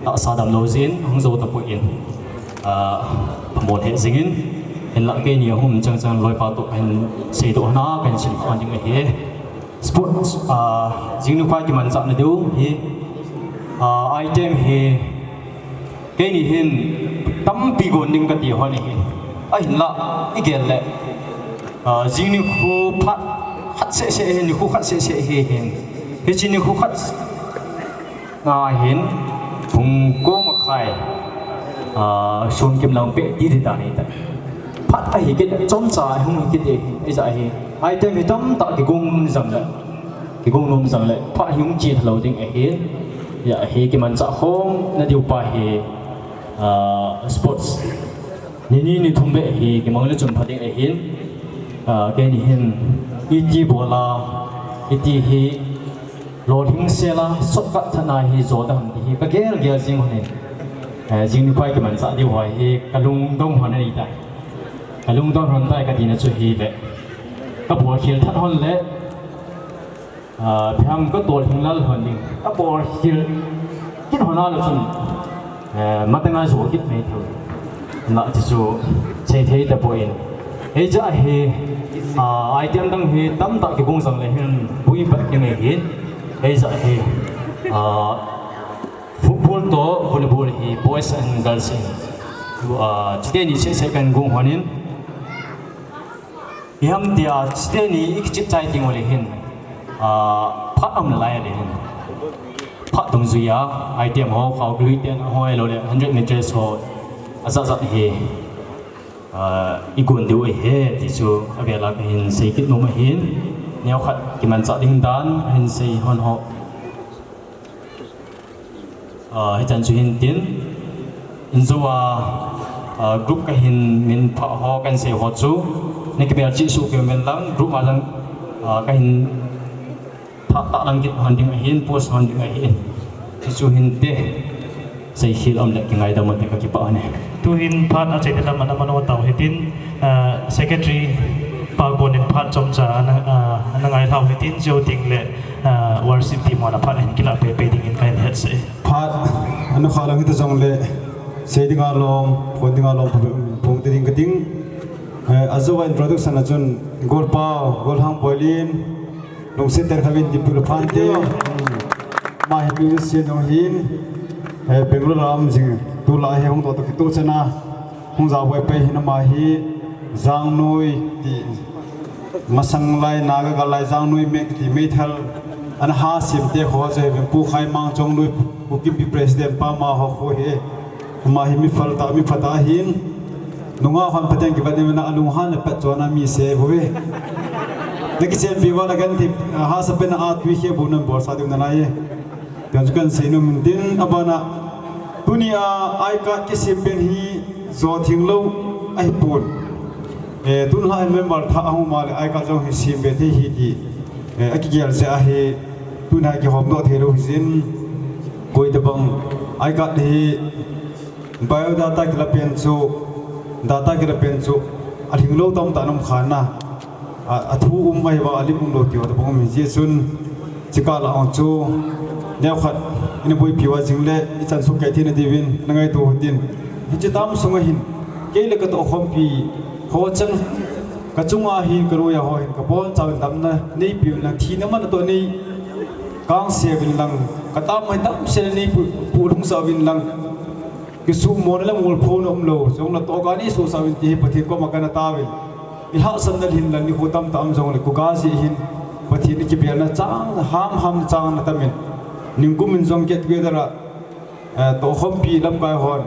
tahsa damlou jeh in ahung jou tapon, ah, phamol hih jingin, hinlah keini ahung chang chang loipa toh kahin seidoh hon a, kahin simkhom ding ahi. Sports, ah, jing nikho a kimanchah na diu hi, ah, item hi, keini hin tampi gon ding kati hon ahi. Ahinlah, igel le, ah, jing nikho phat khat seh seh hi, nikho khat seh seh hi hin. Hiche nikho khat, Nga hin pung ko makhai, ah, sun kim lang pe ti ti ta ni ta. Phat ahi kit, chomcha hung hi kit e, ei ja hi. Item hi tamtah kigong jang le, kigong nom jang le, phat hi hung chi thalo ding ahi. Ya hi kimancha khom na diu pa hi, ah, sports. Ni ni ni thum be hi kimang le chun pha ding ahin. Ah, keini hin iti bola, iti hi Lolhing sela, shortcut thana hi jo da ham ti hi, ka gel gel jing hon in. Eh, jing ni pai kimancha diu hoi hi, ka lungdong hon ani tai. Ka lungdong hon tai ka tina chu hi le. Ka bol khel that hon le. Ah, pham ka tolhing lal hon ding. Ka bol khel kit hon a lo chun. Eh, matanga jo kit mai thou. Na ti chu sei thei ta poi. Hei ja hi, ah, item dang hi tamtah kigong jang le hin bui bat ding ahi. Hei ja hi, ah, football to volleyball hi boys and girls in, ah, chuteni seh seh kan gong hon in. Iham tia chuteni i kichep chai ding u le hin, ah, phat um le lai le hin. Phat dungjuia, item ho, khao lui ten ho, ahilou le hundred meters ho, ajat jat hi, ah, i gon diu ahi, ti chu avela kahin sei kit nom ahin. Neokhat kimancha ding dan, kahin sei hon ho. Ah, hichan chu hin tin. Injo a, ah, group kahin min phah ho, kahin sei ho chu. Na kibel cheh suh keu men lang, group a lang, ah, kahin Phat tah lang kit hon ding ahin, post hon ding ahin. Hichu hinte. Seikhel um le kingaidam ute, ka kipah hon e. Tuhin phat achaina lam ana mano tau hitin, ah, secretary pa konin phat chomcha ana, ah, ana ngailhau hitin, jou ding le, ah, worship team hon a phat ahin kilah pei pei dingin kahin hetsah e. Phat ana kha lang hita jongle, sei dinga lom, phon dinga lom, phon te ding ka ding. Eh, ajou a introduction a chun, Golpao, Golhang Boilin, Lungset Terkhavin, Dipul Phante, ama hi musician jong ahin, eh, Bangalore a um jing, tulai hi hung doh toh kitoh chana, hung jaovai pai hin ama hi, Jangnoi ti, masang lai, Naga gal lai, Jangnoi meh ti meithal, ana ha sem te ho jeh hin, Pu Khaimang Chongnoi, Pu Kimpi president pa ama ho khu hi, ama hi mi phal tah, mi phatah ahin, Nungah hon Pathen kivat in vena alunghan le pet chona mi se bou ve. Na kichenpi uva na genthei, ah, hahsa pen a tui khe bou nan bolsa diu nalai e. Tiang chu kahin sei nom in tin abana. Tunia I-card kisem pen hi jo theng lou ahipon. Eh, tun lha member thah ahung um a le I-card jong hi sem be thei hi ti. Eh, akigel jeh ahi. Tun lha kihom doh thei lou hijin. Koi tabang I-card hi Biodata kila pen chu, data kila pen chu, alhinglou tamtah ana um khan a, a, athu um ahi uva, alim umlou ti ho tabang um ahi jeh chun, chikah lah a chu, neokhat, ina boipi uva jing le, ichan sukeh theina diuvin, na ngaito u hitin. Hiche tam sunga hin, kei le ka tohkhompi, ho chang, ka chunga hin, ka noiya ho hin, ka bonchauvin damna, neipeuvin lang, thina man toh nei, kangseuvin lang, ka tam mai damsel nei pu, pu lhungsauvin lang. Kisumona le molphona umlou, jong la toh kani suhsah uvin ti hi Pathen koma kana tauvin. I lhahsamna hin lang nikho tamtah um jongle, koga jeh hin Pathen i kibelna chang, ham ham chang na tamin. Ningkum in jong get together a, eh, tohkhompi lamkai hon.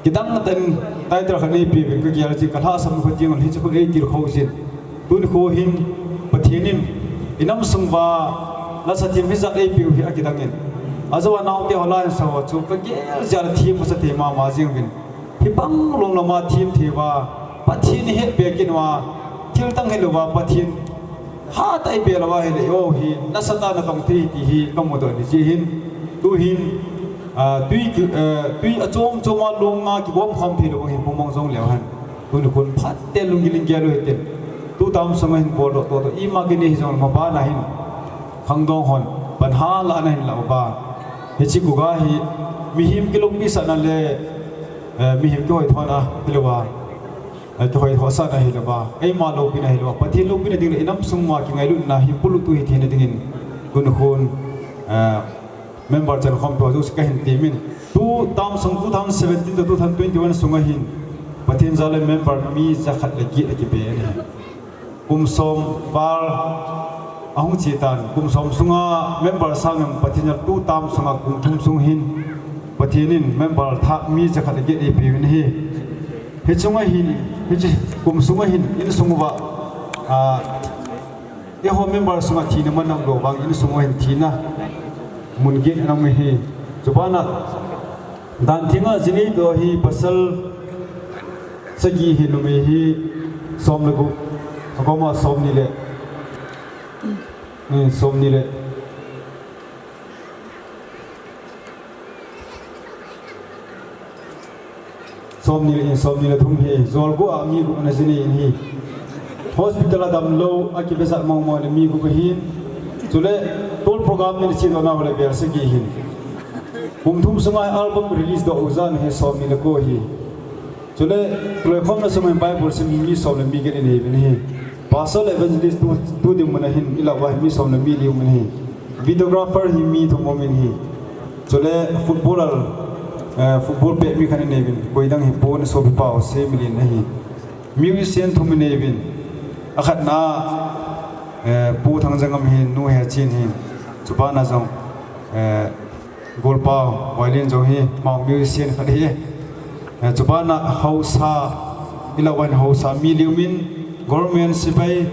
Kidang na tan title khat nei peuvin ka gel jin ka lhahsam kho jing hiche khu ei tilkhou jin. Tuni kho hin Pathen in i nam sung uva lasa thim hijat ei peu hi akidang in. Ajou a naote ho la hin sa ho chu ka gel jal a thim ka sa thei mama jing uvin. Hibang long lama thim thei uva Pathen i het be kit uva thil dang hilouva Pathen hatah i bel uva hile o hi nasatah a natong thei ti hi ka mudoh in jeh hin. Tuhin, ah, tui ki, eh, tui achom chom a long a kigom khom thei lou hin pumong jong leu hen. Tuni khun phat te lunggil in gel u hitin. Tu tam sunga hin bol doh toh toh. Ima kini hi jong ma bana hin. Khangdong hon. Pan hala na hin la uva. Hiche koga hi. Mihem kilopi sahna le. Eh, mihem kihoithona. Hilouva. Eh, kihoitho sahna hilouva. Eima loupina hilouva. Pathen loupina ding le i nam sung uva kingailutna hi polut u hi theina dingin. Tuni khun. Eh, Member chan khompi ho jouse kahin temin. Tu tam sung two thousand seventeen to two thousand twenty-one sunga hin. Pathen jal a member mi jakhat le get akibe ahi. Kum som val Ahung che tan, kum som sunga member sang in Pathen in two term sunga kum thum sung hin Pathen in member thah mi jakhat aget eipeh uvin ahi. Hichunga hin, hiche kum sunga hin insung uva, ah, eiho member sunga thina man aum lou vang insung uva hin thina mun get ana um ahi. Chubana Dan thenga jinei toh hi pasal sagi ahi, numei hi som le gup, akoma som ni le, eh, som ni le, som ni le, eh, som ni le thum hi, jol gup a mi gup ana jinei in ahi. Hospital a damlou, akibesah mong mong le mi gup ahin. Chule, tour program ni si do na hole bel sagi ahin. Kum thum sunga album release doh u jan hi som ni le ko ahi. Chule, loikhomna sunga Bible sim mi som le mi get inei uvin ahi. Pastor le evangelist tu, tu dinmun a hin ilah uva hi mi som le mi li um in ahi. Videographer hi mi thum um in ahi. Chule, footballer, eh, football pet mi khat inei uvin. Koi dang hipon, sopipa u Semilin ahi. Musician thum inei uvin. Akhatna, eh, Pu Thangjangam ahin, Nu Hechin ahin. Chubana jong, eh, Golpa, violin jong hi, ama musician khat ahi. Eh, chubana haosa, ilah uva hin haosa mi li um in, government sepai,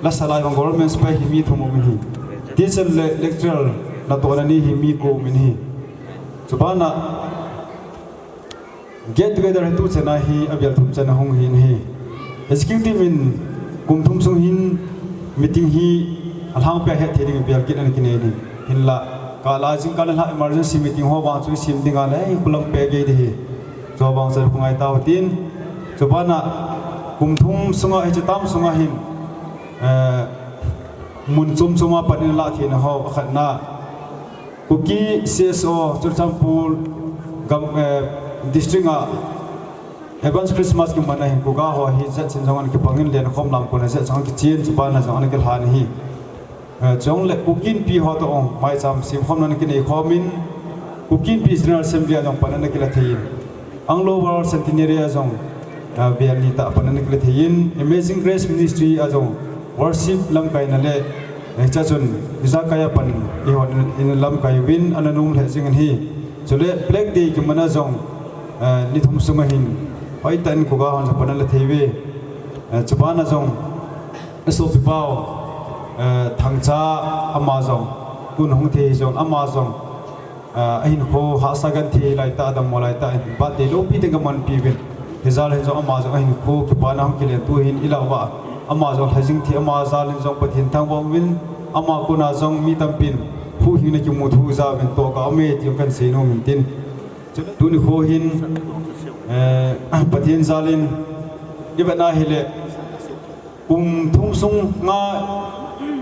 lasa lai vang government sepai hi mi thum um in ahi. Teacher le lecturer natohna ni hi mi ko um in ahi. Chubana get together hi tuchan a hi abel thum chan ahung hin ahi. Executive in kum thum sung hin meeting hi alhangpia hetthei ding bel kit ana kinei in ahi. Hinla, kala jingkah a lha emergency meeting ho vang chu isim ding a le, eh, khulang peh gei ding ahi. Chu vang chu khu ngai tau tin. Chubana kum thum sunga hiche term sunga hin, eh, mun chom chom a pan in alah theina ho, akhatna Kuki C S O, Churachandpur gam, eh, district a Advance Christmas kiman a hin Kuki ho hi jat chin jong ana kipang in lenkhom lam kon a jat jong ana kichen, chubana jong ana kilhan ahi. Eh, chule Kuki Inpi ho toh maicham simkhomna ana kinei khom in, Kuki Inpi General Assembly a jong pan ana kila thei in, Anglo World Centenary a jong, ah, vel ni tah pan ana kila thei in, Amazing Grace Ministry a jong worship lamkaina le, eh, hiche chun ijakai a pan eihon in lamkai uvin ana nom lheh jing in ahi. Chule Flag Day kiman a jong, eh, ni thum sunga hin hoitah in Kuki hon jong pan ana la thei uve. Eh, chubana jong, eh, sopipa u, eh, Thangcha ama jong, tun hung thei jong ama jong, ah, ahinkho hahsa genthei laitah, adammo laitah in birthday loupi teng kamanpi uvin. Hijal hin jong ama jong ahinkho kipana hung kilen tu hin ilah uva. Ama jong lhajing thei, ama jal in jong Pathen thangvah uvin. Ama kona jong mi tampin huhhingna kimu thu ija uvin toh ka um e ti jong kahin seinom in tin. Tuni kho hin, eh, Pathen jal in ivet na hile, kum thum sunga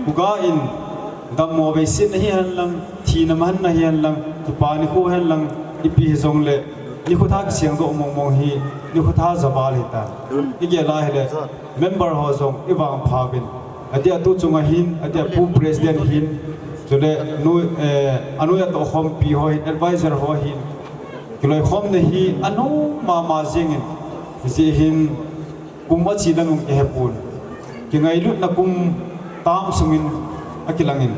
Kuki in dammo veisetna hihen lang, thina mahanna hihen lang, kipa nikho hihen lang, ipi hijongle, nikho thah kisengdoh mong mong hi, nikho thah javal ahitai. Igel a hile, member ho jong ivangpha uvin. Adeh a tu chunga hin, adeh a Pu President hin, chule nu, eh, anoi atohkhompi ho hin, advisor ho hin, kiloikhomna hi anom mama jing in, hijeh hin, kum ache lang jong kihepon. Kingailutna kum tam sungin akilang in.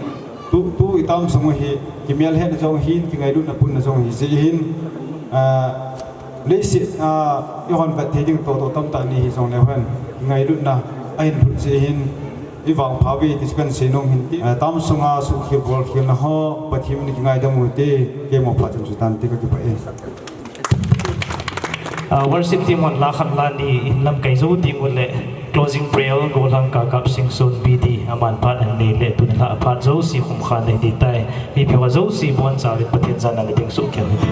Tu, tu i tam sung u hi, kimelhetna jong hin, kingailutna punna jong hi jeh hin, ah, leiset, ah, eihon vet thei ding toh toh tamtah nei hijongle hen, kingailutna ahin lhut jeh hin, ivangpha uve ti chu kahin seinom in tin. Ah, tam sunga suhkhel bolkhelna ho, Pathen in kingaidam uvin te, kei mo phat chun chu tante, kakipah e. Ah, worship team hon la khat la ni in lamkai jou ding uleh closing prayer, Golhang Kakap Singson B D, aman phat anei leh tun la phat jouse khum kha nei ding tai. Mipi ho jouse boncha uvin Pathen jana le ding suhkhel hite.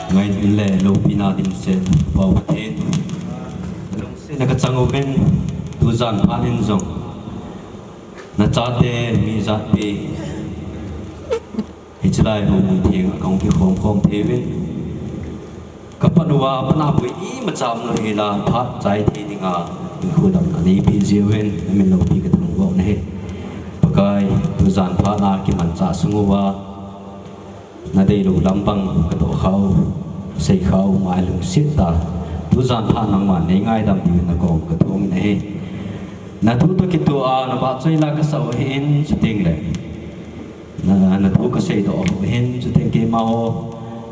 Ngailutna le loupina dimset Pa Pathen, lungsetna kachang uvin, tujan phat in jong nachate mi jat pi hiche lai houbung theng a kahung kikhom khom thei uvin, kapan uva, apan a boi imacha umlou hela, phat chai thei dinga hinkho damna neipeh jeh uvin, namin loupi kathangvah u ahi. Pakai, tujan phat a kimanchah sung uva nadeilou lam bang katoh khah u, sei khah u, mai lungset tah a, tujan phat nangman neingaidam diuvin nakoma kathum in ahi. Nathu toh kitoh a navahchoi la kasah u ahin, chuteng le na, nathu kaseidoh u ahin, chuteng keima ho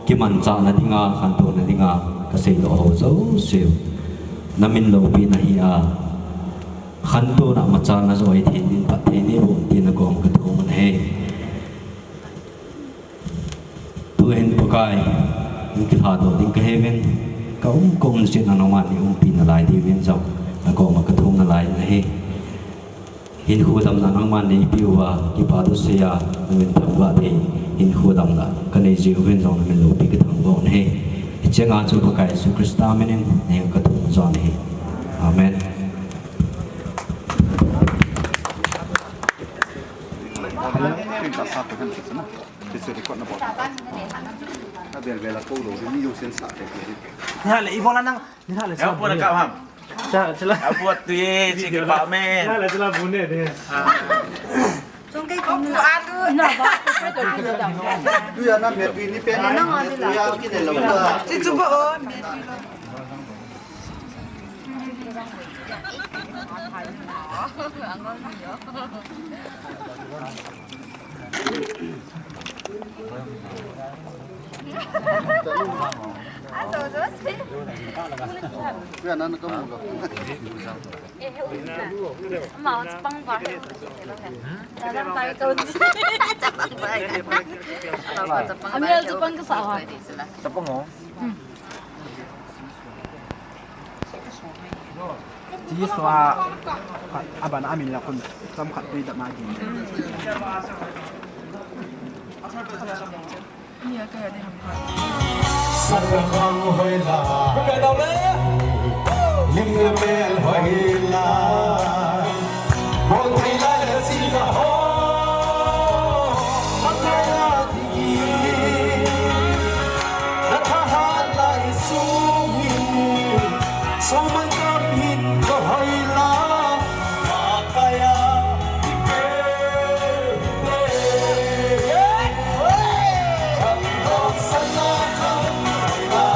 kimanchahna dinga, khantouna dinga kaseidoh u jouse u namin loupina hi a, khantouna machal na joh hi thei in, phatthei nei boh in tin nakoma kathum in ahi. Tuhin Pakai, nakilhadoh ding kahiuvin, kaum kaum chetna nangman neiumpi nalai diuvin jong nakoma kathum nalai in ahi. Hinkho damna nangman neipeh uva, kipa thusei a, namin thangvah thei hinkho damna kanei jeh uvin jong namin loupi kathangvah u ahi. Hicheng a chu Pakai Jesu Christa min in nei kathum joh ahi. Amen. Ni ha le, ibola nang, ni ha le, ya, sila pura bune. Ka ham. Cha, chala. Abuat tu ye, chiki pa men. Ni ha le, chala bune de. Chung ke kong atu. Na ba. Tu ya na me pi ni pe. Na nang adi la. Ya ki de lo. Chi chu ba o. Amel chapang kasa a. Chapang o. Chi sua, a, aban amin la kun, chomkhat tui dam a din. Ni a kaya de ham. Sat ka khang hoi la. Ling le mel hoi la. Bol thei lai le si ka ho. Makaya di. Na thahat lai sung in. Sung man kam hin ka hoi la. Makaya di pe. Kam hoi sa la kam hoi la.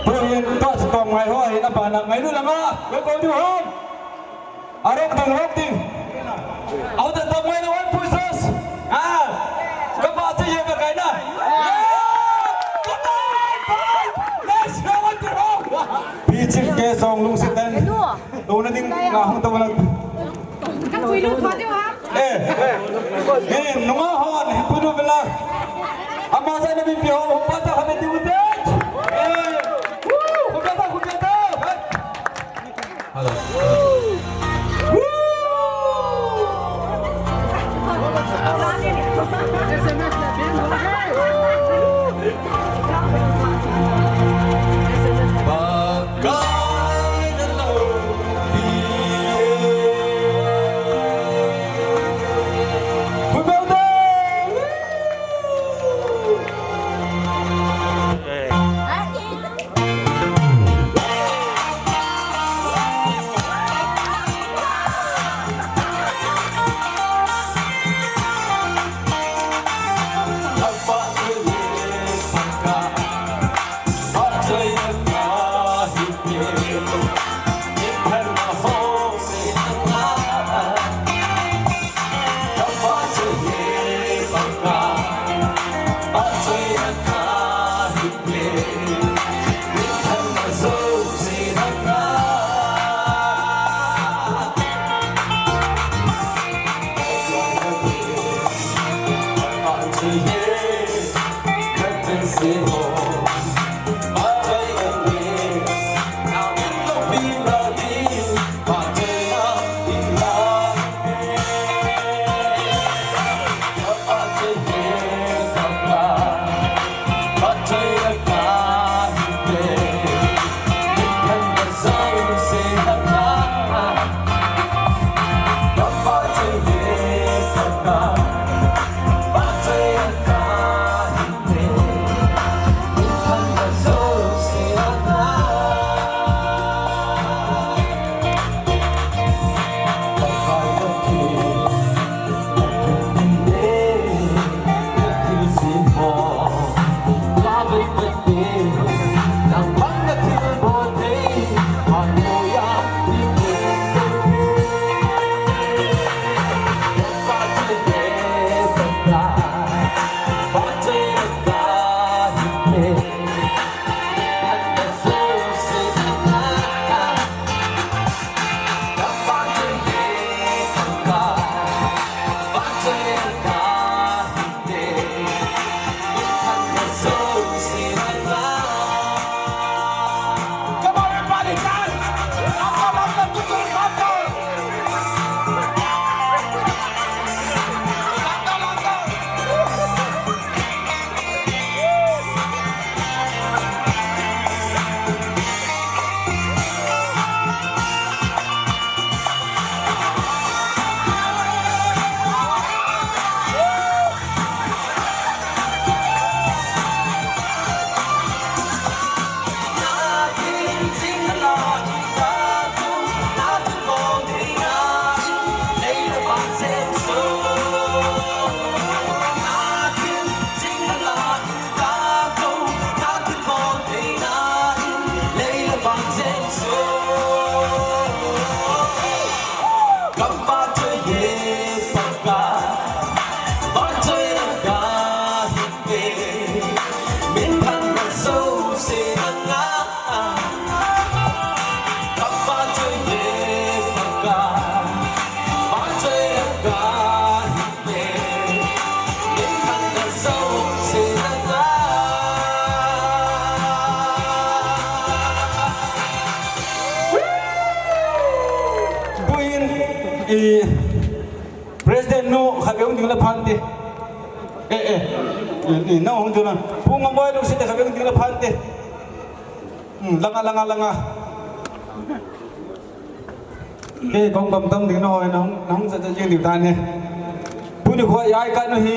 Tuhin tua chu tong ngai ho ahin, abana ngailu langa, welcome to home. Arok ding, rok ding. Auta tong ngai na one point six. Ah. Kapa che ye ba kai na. Let's go, one to home. Pi ching ke song lung siten. Tuna ding nga hung tawala. Ka puilu thua diu ha. Eh. Eh, nunga hon, hi puilu bela. Ama sa na mi pi ho, ho pata ha me diu te. Eh. Woo, ho pata, ho pata. Hello. Woo. Tuin, eh, President nu khatvei hung ding le phante. Eh, eh. Eh, eh, nahung ding le. Pu Ngamboi lungset le khatvei hung ding le phante. Hmm, langa, langa, langa. Kei kong kam tam ding na hoi na hung, na hung sa sa jing diu tan he. Pu ni khoi ai ka nu hi.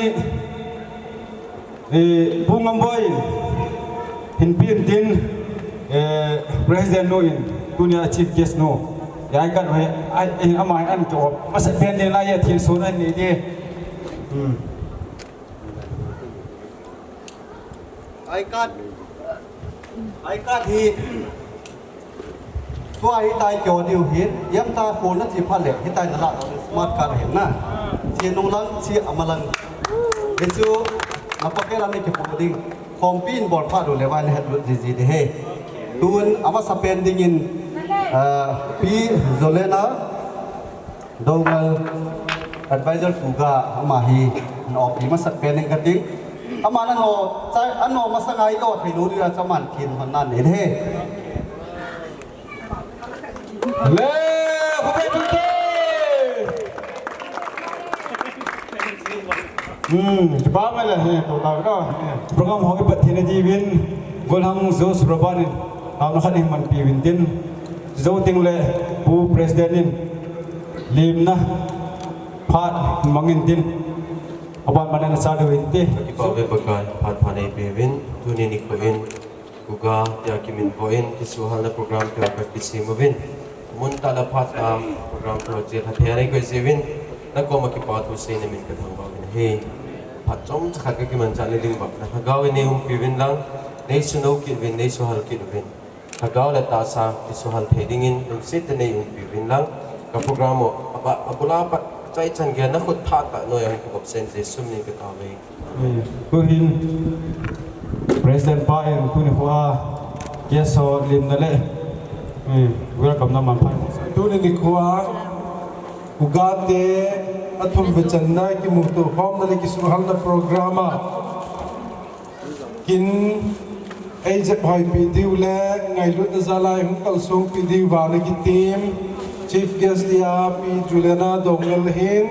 Eh, Pu Ngamboi hin pi in tin, eh, President nu in, tunia Chief Guest nu. Ai ka nu hi, ai, eh, ama an to. Masa pen din la ya thin so na ni de. Hmm. I card. I card hi. Tua hitai kyo diu hin. Yam ta ko na chi pha le. Hitai na la ta smart card hin na. Chi nung lang, chi ama lang. Hichu, na pa ke la ni ki pu ding. Khompi in bol pha do le vai le het lut ji ji de he. Tun ama sa pen ding in, ah, Pi Zolena. Dongal advisor Kuga ama hi na opi masak pen in kating. Ama na no, chai, ano masak ai lo thei lo dia chaman thin hon nan ne he. Le, hube tute. Hmm, kipa mai le he, to ta ka. Program ho ipat thina diuvin, Golhang Josh Raban in, hau na khat in man pi vin tin. Jou ting le Pu President in limna phat mangin tin, aban manen sa de vin tin. Kipa ve Pakai, phat phat nei pe vin, tuni nikho in, Kuga tia kimin vo in, kisuhalna program tia ka kisem uvin. Mun tah le phat tah program tia che khat thei nei koi se vin, na koma kipa thu sei na min ka thangvah vin he. Phat chomcha khat ka kimanchah na ding vah, na Lhagao in nei umpi vin lang, nei suno kit vin, nei suhal kit vin. Lhagao le tahsa kisuhal thei dingin, lungset tah in nei umpi vin lang, ka program u, aba, abul a pat, chai chan geiya na khut thahtah noiya hung kivop sen Jesu min in ka tao ve. Eh, tuhin, President pa in tuni khoa, guest ho limna le, eh, welcome na man phai. Tuni nikhoa, Kuga te, athum vechanna kimuto khomna le kisuhalna program a. Kin ei jep hoipi diu le, ngailutna jal'a hung kalsongpi diu vang a kitem, Chief Guest dia Pi Juliana Dongel hin,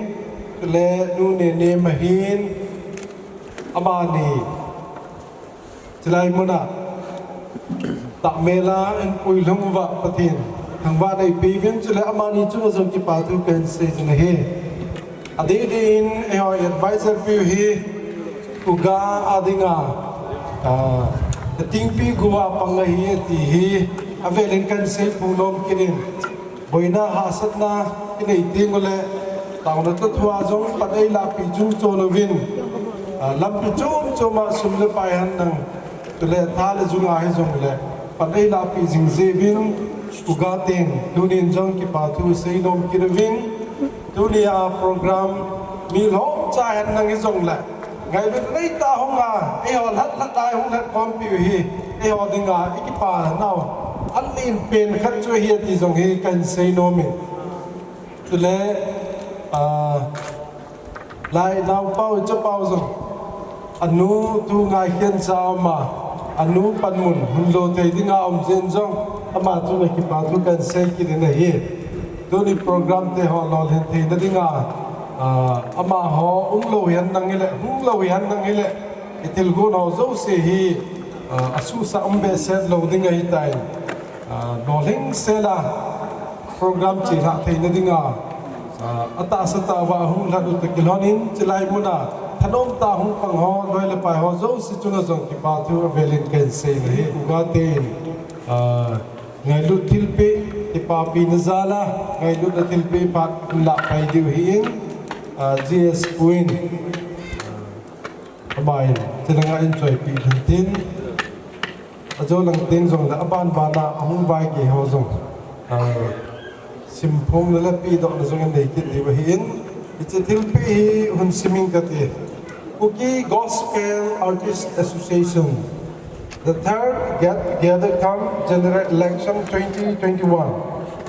le Nu Nene Mahin, amani. Chulai muna, tahmela in puilhung uva Pathen thangvahna eipeh uvin, chule amani chunga jong kipa thu kahin sei jin ahi. Adeh deh in, eiho advisor piu hi, Kuga a dinga, ah, ka tingpi gua pang ahi, ti hi, avel in kahin sei phongnom kit in. Boina hahsatna inei teng uleh, taona toh thua jong pan eilahpi chungchon uvin, ah, lampi chom chom a sum le pai hen lang, chule tha le jung a hijongleh, pan eilahpi jing jeh uvin, Kuga ten, tunin jong kipa thu seinom kit uvin, tunia program mi lhomcha hen lang hijongleh, ngailut neitah a hung a, eiho lhat lhat a hung lhatkhompiu hi, eiho dinga i kipa nau alenpen khat chu ahi ti jong hi kahin seinom in. Chule, ah, lai naopa u chapau jong, anu thu ngaikhen cha a um a, anu panmun hunlo thei dinga um jeh in jong, ama chunga kipa thu kahin sei kit in ahi. Tuni program te ho lolhin theina dinga, ah, amaho umlou hihen lang hileh, hunglou hihen lang hileh, i thilgon ho jouse hi, ah, asuhsah um behseh lou ding ahitai. Ah, lolhing sela program chelhah theina dinga, ah, atahsa tah uva hung lhat u toh kilhon in, chulai muna thanom tah a hung pang ho, loi le pai ho jouse chunga jong kipa thu avel in kahin sei ahi. Kuga ten, ah, ngailut thilpeh, kipapina jal'a, ngailutna thilpeh phat lah pai diu ahin, ah, G S Pu in, ah, ama in, chulanga in choipi lhon tin, ajou lang teng jongleh, aban ban a, ahung vaigei ho jong, ah, simphongna le pehdohna jong in nei kit diu ahin, hiche thilpeh hi hun sim ing kate. Kuki Gospel Artists Association. The third get together cum General Election twenty twenty-one.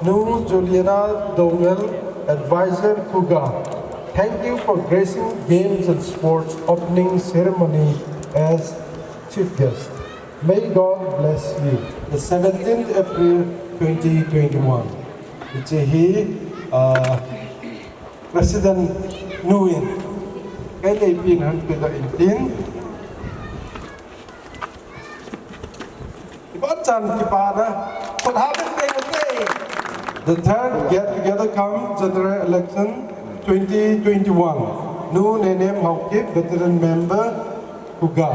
Nu Juliana Dongel, Advisor, Khuga. Thank you for gracing Games and Sports opening ceremony as chief guest. May God bless you. The seventeenth April twenty twenty-one. Hiche hi, uh, President nu in, kei lei pin han pe da in tin. Iba chan kipana, khut ha ben pe ke. The third get together cum General Election twenty twenty-one. Nu Nenem Haokip, veteran member, Khuga.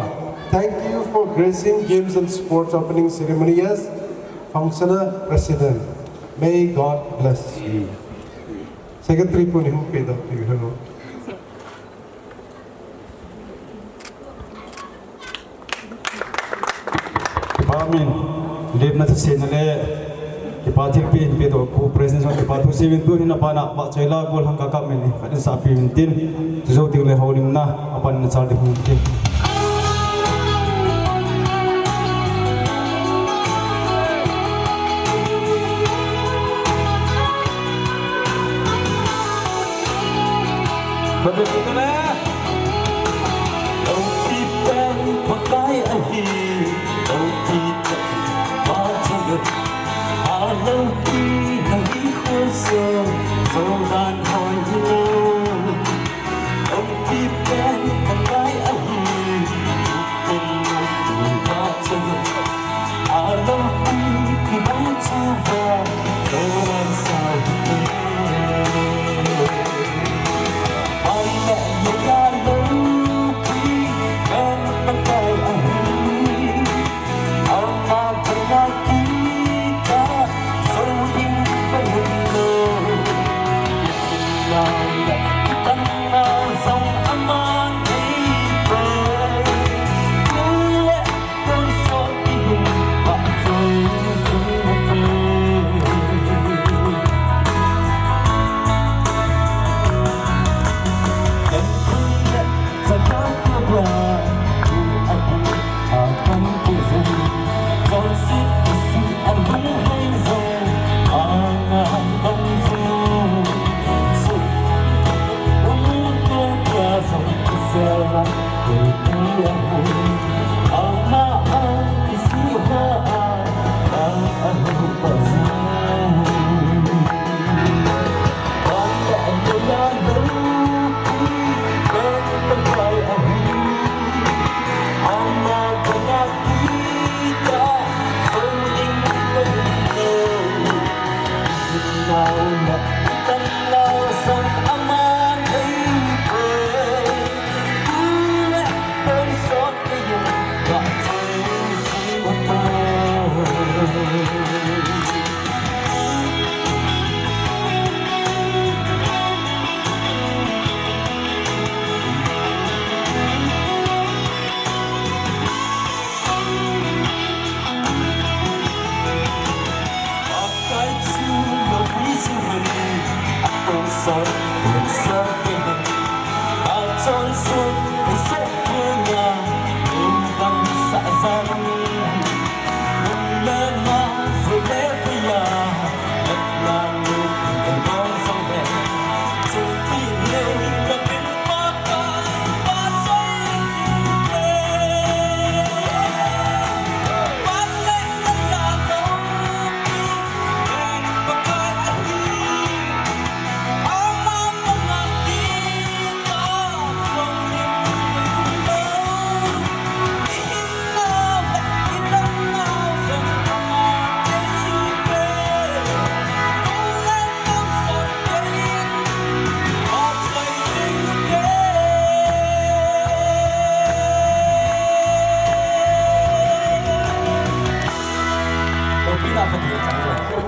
Thank you for gracing Games and Sports opening ceremony as functional president. May God bless you. Secretary pu ni hung pe da, you know. Kipa min, lemna thusei na le, kipa thilpeh in pe doh pu President jong kipa thu seuvin, tu hin apat na Vahchoila golhang kakap min, khat in sahpi in tin, tu jou ding le houlimna, apat na chal ding hung tin.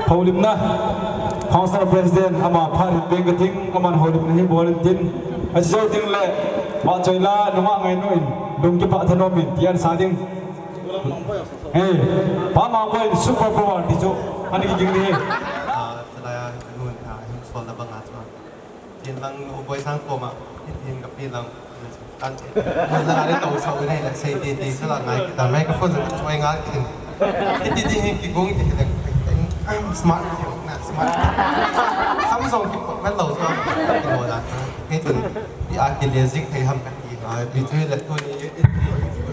Houlimna, Council President, ama phat hin peng kating, aman houlimna hi bol in tin, ajou ding le, Vahchoila nungah ngainu in, lungkipah thanom in, ti ana sa ding. Eh, Pa Mangboi in super power ti chu, ani kiging ding. Ah, chalai a, nun, ah, hin sol na bang a chu. Tin lang, u Boisang koma, tin kapeh lang. Kan, mun la ni tau sau nei la sei ti ti sa la ngai kita mai ka phone sa choi ngal kin. Ti ti ti hin ki gung ti ti smart ti na smart. Samsung ki pok man lo sa. Ti mo la. Ni tun ti a ki le zik thei ham ka ti. Ai, ti chu le tu ni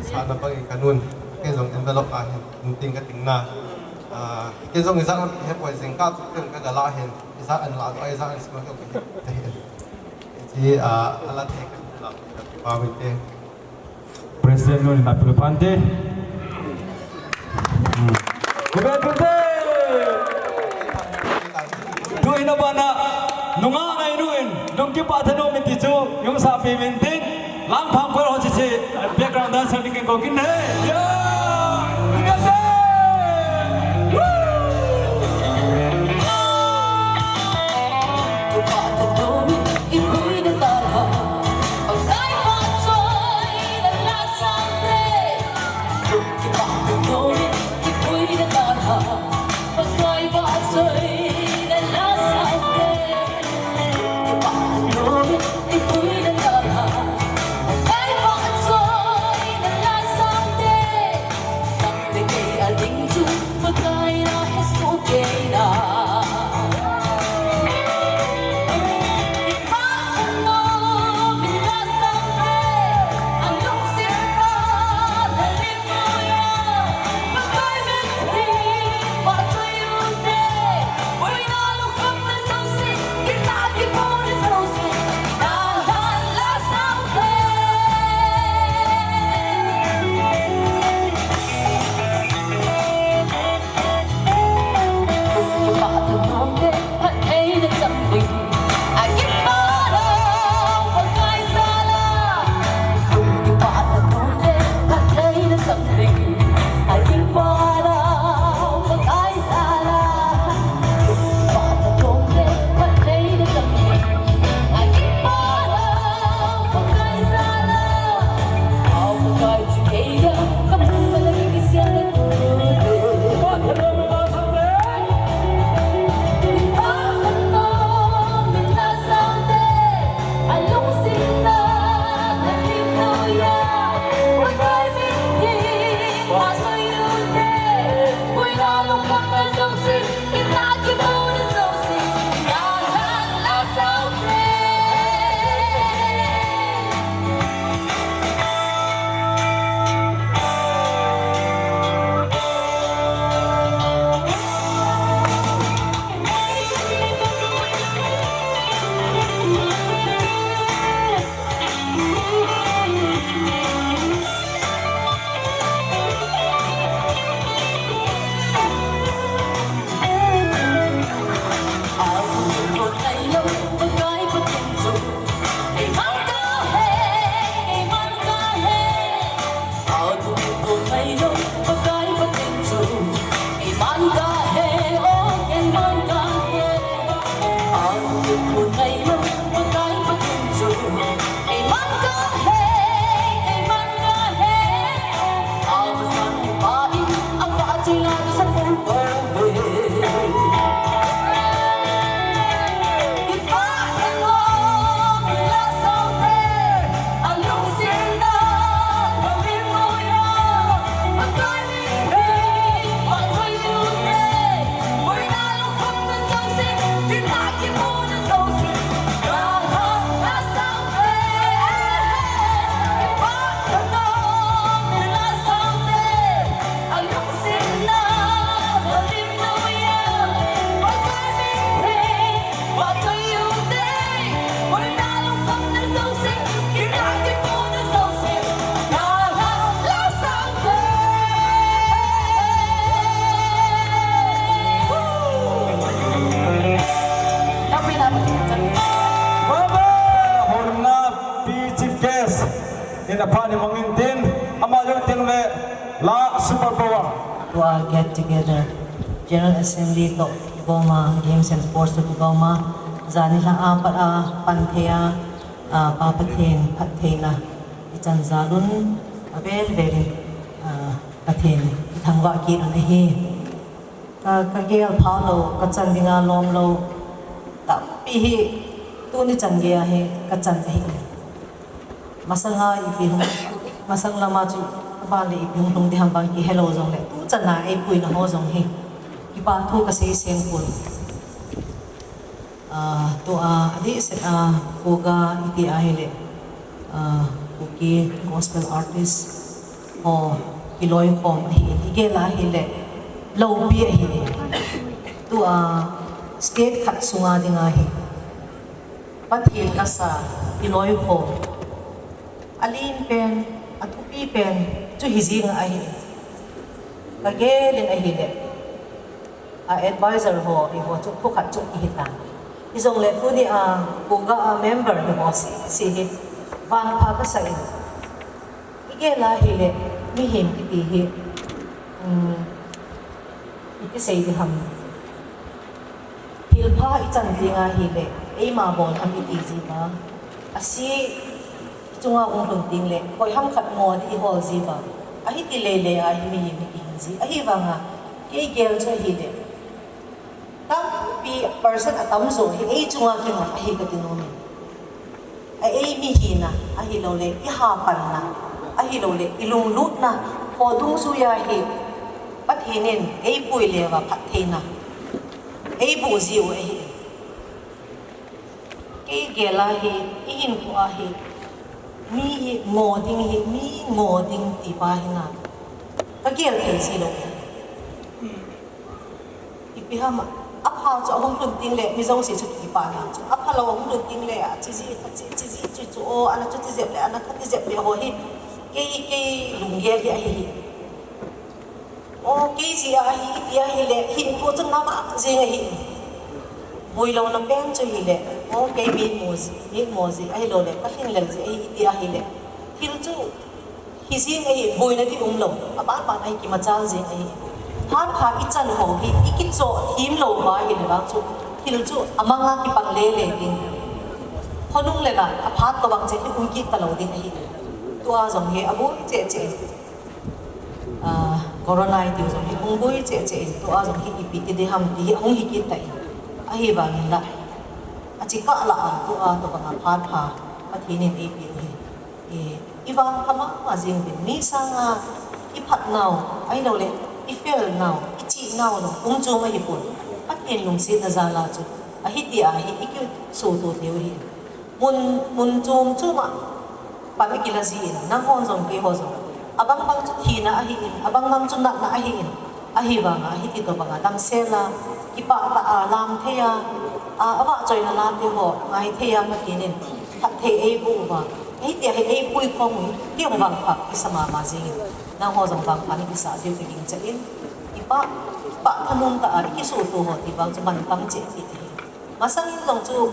sa na bang ka nun. Ke jong envelope a hin ting ka ting na. Ke jong i za he poi jing ka chu ka ga la hin. I za an la do, i za an sma ka hin. Ti a la thei ka la pa mi te. President nun na pil pante. Kuben pante. Tu ina bana nunga ngai nun, nung kipa thanu mi ti chu, yung sa pi min tin, lang phang ko ho chi chi, background dancer ni ken ko kin he. Ya! Ina te! Woo! Ina pani mangin tin, ama jong tin le la super power. Tua get together, General Assembly to kigoma, Games and Sports to kigoma, jani la a pat a pan thei a, a pa Pathen phattheina ichan jalun avel velin, a Pathen ithangvah kit un ahi. Ka, ka gel pha lou, ka chan dinga lom lou, tampi hi tuni chan gei a hi ka chan ahi. Masanga ipi hung, masang lama chu aban le ipi hung lhung ding ham vang kihelou jongle, tuchan a eipuina ho jong hi kipah thu kasei seng pon. Ah, tua adeh seh a, Kuki iti ahile, ah, Kuki gospel artist ho kiloikhom ahin, igel ahile, loupi ahin. Tua state khat sunga dinga hi Pathen lasa kiloikhom alen pen, athupi pen chu hijing ahi. Kagel in ahile, a advisor ho, eiho chu khu khat chu ihi tan. Hijongle tuni a Kuki a member hiho sese hi vangpha kasa in. Igel ahile, mihem kiti hi, um, iti sei ding ham. Thilpha ichan jing ahile, eima bol ham iti ji vang. Ase ichunga hung lhun tengle, koiham khat mo ding ihol ji vang. Ahiti lele a hi mihem hi kihin ji. Ahivanga, kei gel chu ahile, tampi percent atamjo hi eichunga kingam ahi kati nom in. A eimi hina, ahiloule ihapanna, ahiloule ilunglutna ho dungjuiya hi Pathen in eipui le uva phattheina eiboh jiu ahi. Kei gel a hi, ihinkho a hi, mi hi ngo ding hi, mi ngo ding tipa hina kagel thei jilou. Ipi ham, apha chu ahung lhun tengle, mi jouse chu kipana chu. Aphalou ahung lhun tengle, ache ji, ache, ache ji chu chu, o, ana chuti jep le, ana kati jep le ho hi, kei, kei lunggel hi ahi hi. O, kei ji ahi, iti ahile, hinkho chu navah jeng ahi. Boilouna pen chu hile, o, kei mitmo ji, mitmo ji, ahiloule, kalhinglel ji ahi, iti ahile, thil chu hijeng ahi, boina ding umlou, abanban ahi, kimachal jeng ahi. Phat pha ichan ho hi, ikichoh themlou uva ahile vang chu, thil chu amanga kipang lele ding. Khonung le la, aphat tobang cheh hi um kit talou ding ahi. Tua jong hi abon cheh cheh. Ah, corona itiu jong hi hung boi cheh cheh in, tua jong hi ipi ti ding ham ti hi ahung hi kit tan. Ahivangin la, achikah lah a, tua tobanga phat pha Pathen in eipeh u hi, i, ivangpha mama jeng uvin, mi sanga iphatnau, ahiloule ifelnau, ichehnau jong um chom ahipon. Pathen lungsetna jal a chu ahiti a hi ikisohto thei u hi. Mun, mun chom chom a pan ikilah jin, nangho jong keiho jong. Abang bang chu thina ahin, abang bang chu natna ahin. Ahivanga hiti tobanga damsel a, kipah tah a lam thei a, a, avahchoina lamte ho ngai thei a Pathen in phatthei eiboh uva, hiti a hi eipui khom u hi, kei jong vangpha kisa mama jeng in, nangho jong vangpha nakisah diu kagingchan, kipah, kipah thanom tah a ikisohto ho ti vang chu mantam cheh cheh ahi. Masang in jong chu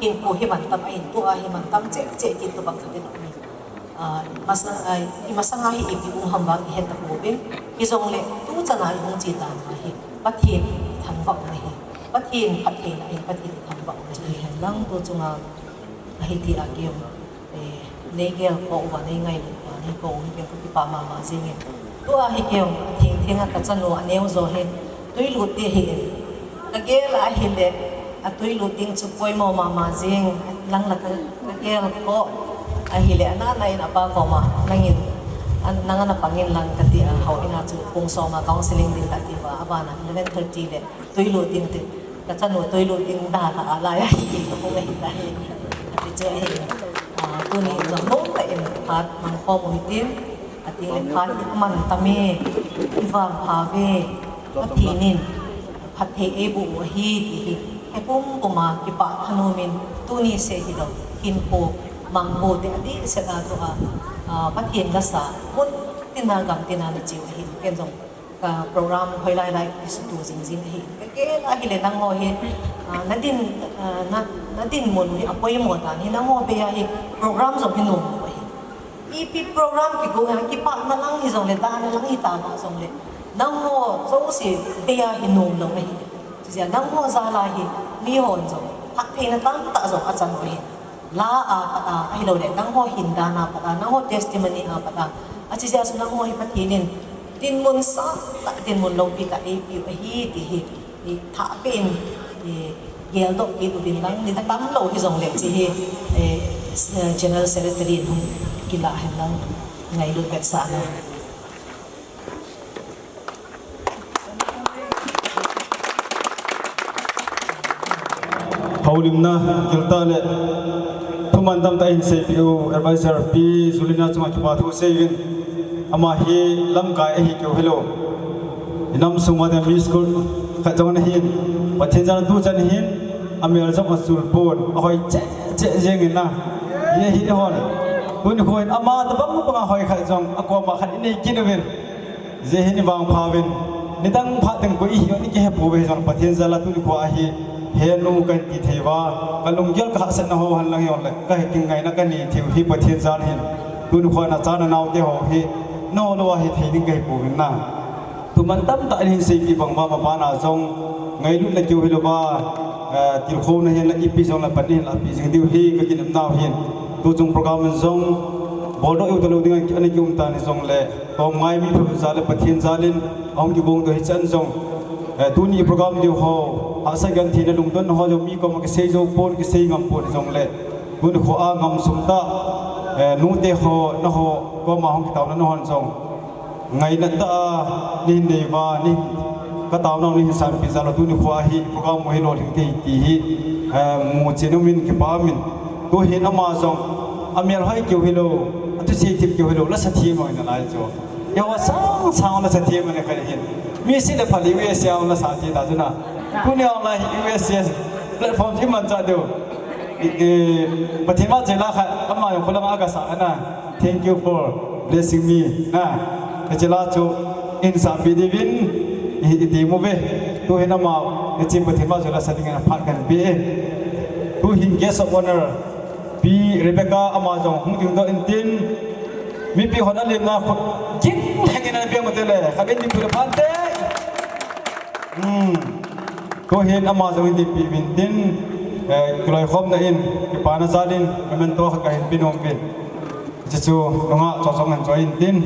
hinkho hi mantam ahin, tua hi mantam cheh cheh kit tobang khat in aum in. Ah, masa-, ah, imasanga hi ipi um ham vang ihet tapouvin. Hijongle tuchan a ihung che tah uva hi Pathen ithangvah u ahi. Pathen phattheina ahin, Pathen ithangvah u ahi. Hihen lang tu chunga ahiti a kei jong, eh, neigelkhoh uva, neingailut uva, neikou u hi kei jong kakipah mama jeng in. Tua hi kei jong atheng theng a kachanu aneo jo hi twilut ding ahin. Kagel ahile, atwilut ding chu poimo mama jeng, lang la ka, kagelkhoh ahile, ana, ana in apa koma, nangin, an, nang ana pang inlang kati a, houin a chu pung som a counseling ding kati uva, abana eleven thirty le twilut ding ti, kachanu twilut ding dalha a lai ahi, kahung ahi tahi. Ati chu ahi, ah, tuni jong nomtah in phat mang khom u hitin, ati le phat hi amantam e, ivangpha uve, Pathen in phatthei eiboh u ahi ti hi, hi pumpum a kipah thanom in, tuni seh hilou, hinkho mangbo te adeh seh a tua, ah, Pathen lasa, mun tina gam tina nache u ahin, ken jong ka program hoilai lai kisuto jing jing ahi. Kagel ahile nangho hi, ah, nadin, ah, na, nadinmun u hi apoimo tan ahi, nangho bei a hi program jong hi nomlou ahi. Ipi program kigo a kipahna lang hijongle, dahna lang hita jongle, nangho jouse bei a hi nomlou ahi. Chujeh a nangho jal a hi mihon jong phattheina tamtah jong achan u ahi. La a pat a, ahiloule nangho hin dan a pat a, nangho testimony a pat a, achujeh a chu nangho hi Pathen in dinmun sangtah, dinmun loupi tah eipeh u ahi ti hi, i, thahpeh in, i, geldoh kit uvin lang, ni atamlou hijongle hiche hi, eh, General Secretary in hung kilah hen lang, ngailut vetsahna. Houlimna, giltah le thuman tamtah in seipeh u Advisor Pi Zulina chunga kipa thu seiyuvin. Ama hi lamkai ahi keu hilou. Inam sunga te mi school khat jong ana hin. Pathen jal a tuchan hin amel jong achul pon. Ahoi cheh cheh jeng in na. Hiche hi hon. Tuni khoin ama tabang bang a hoi khat jong akoma khat inei kit uvin. Hiche hi ni vangpha uvin. Nidang phat teng koi ihiu ni kihe pouve jong Pathen jal a tuni khoa hi. Henu kahin ti thei uva. Kalunggel kahahsatna ho henlang jongle. Kahe kingaina kanei thei u hi Pathen jal hin. Tuni khoa nachan nanaote ho hi. Nalou a hithei ding kahi pouvin na. Thuman tamtah in hin seipeh bang uva mabana jong ngailutna keu hilouva, eh, tilkhouna hinla ipi jong la pan hinla pi jing diu hi kakinep nau hin. Tuchung program in jong boldoh u talou ding ana kium tan hijongle, tomngai mi phabep jal le Pathen jal in ahung kigong doh hichan jong, eh, tuni program diu ho, hahsa gentheina lungdonna ho jong mi koma kisei jou pon, kisei ngam pon hijongle, tuni khoa ngam sum tah, eh, nute ho, naho koma hung kitaona nahon jong ngaina tah a nahin nei uva, nahin, kataonau nahin sanpeh jal a tuni khoa hi program u hi lolhing thei ti hi, eh, muchen umin, kipa umin. Tuhin ama jong amel hoi keu hilou, athusei thip keu hilou, lasa them a um nalai chu. Eiho sang sang lasa them a um kha hin. Mi se le pha le U S A a um lasa them ta chu na. Tuni a um lai U S A platform hi manchah diu. I, i, Pathen vahchoi la khat, ama jong kholang a kasa na. Thank you for blessing me. Na, hiche la chu in sanpeh diuvin, i, i ti mu ve. Tuhin ama, hiche Pathen vahchoi la sa dingin phat kahin pe e. Tuhin guest of honor, Pi Rebecca ama jong hung dingdoh intin. Mipi hon alemna khu, ging hengin ana pe u te le, khatvei ding thu le phan te. Hmm. Tuhin ama jong in dingpeh uvin tin, eh, kiloikhomna in, kipana jal in, memento khat kahin pe nom uvin. Hiche chu, nungah chom chom hin choi intin,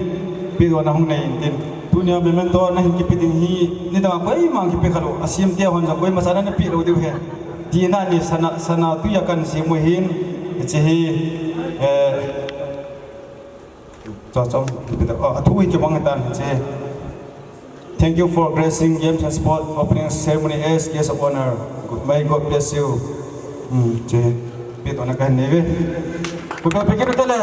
pedohna hung nei intin. Tunia memento nahin kipe ding hi, nidang a koima kipe khalou, asem te hon jong koima chan ana pe lou diu ahi. Tina ni sana, sana tui a kahin sem u ahin, hiche hi, eh, Chom chom, oh, athu hi kibang tan hiche. Thank you for gracing Games and Sport opening ceremony as guest of honor. Good, may God bless you. Hmm, hiche. Pedohna kahin nei uve. Kuka pekit u te le.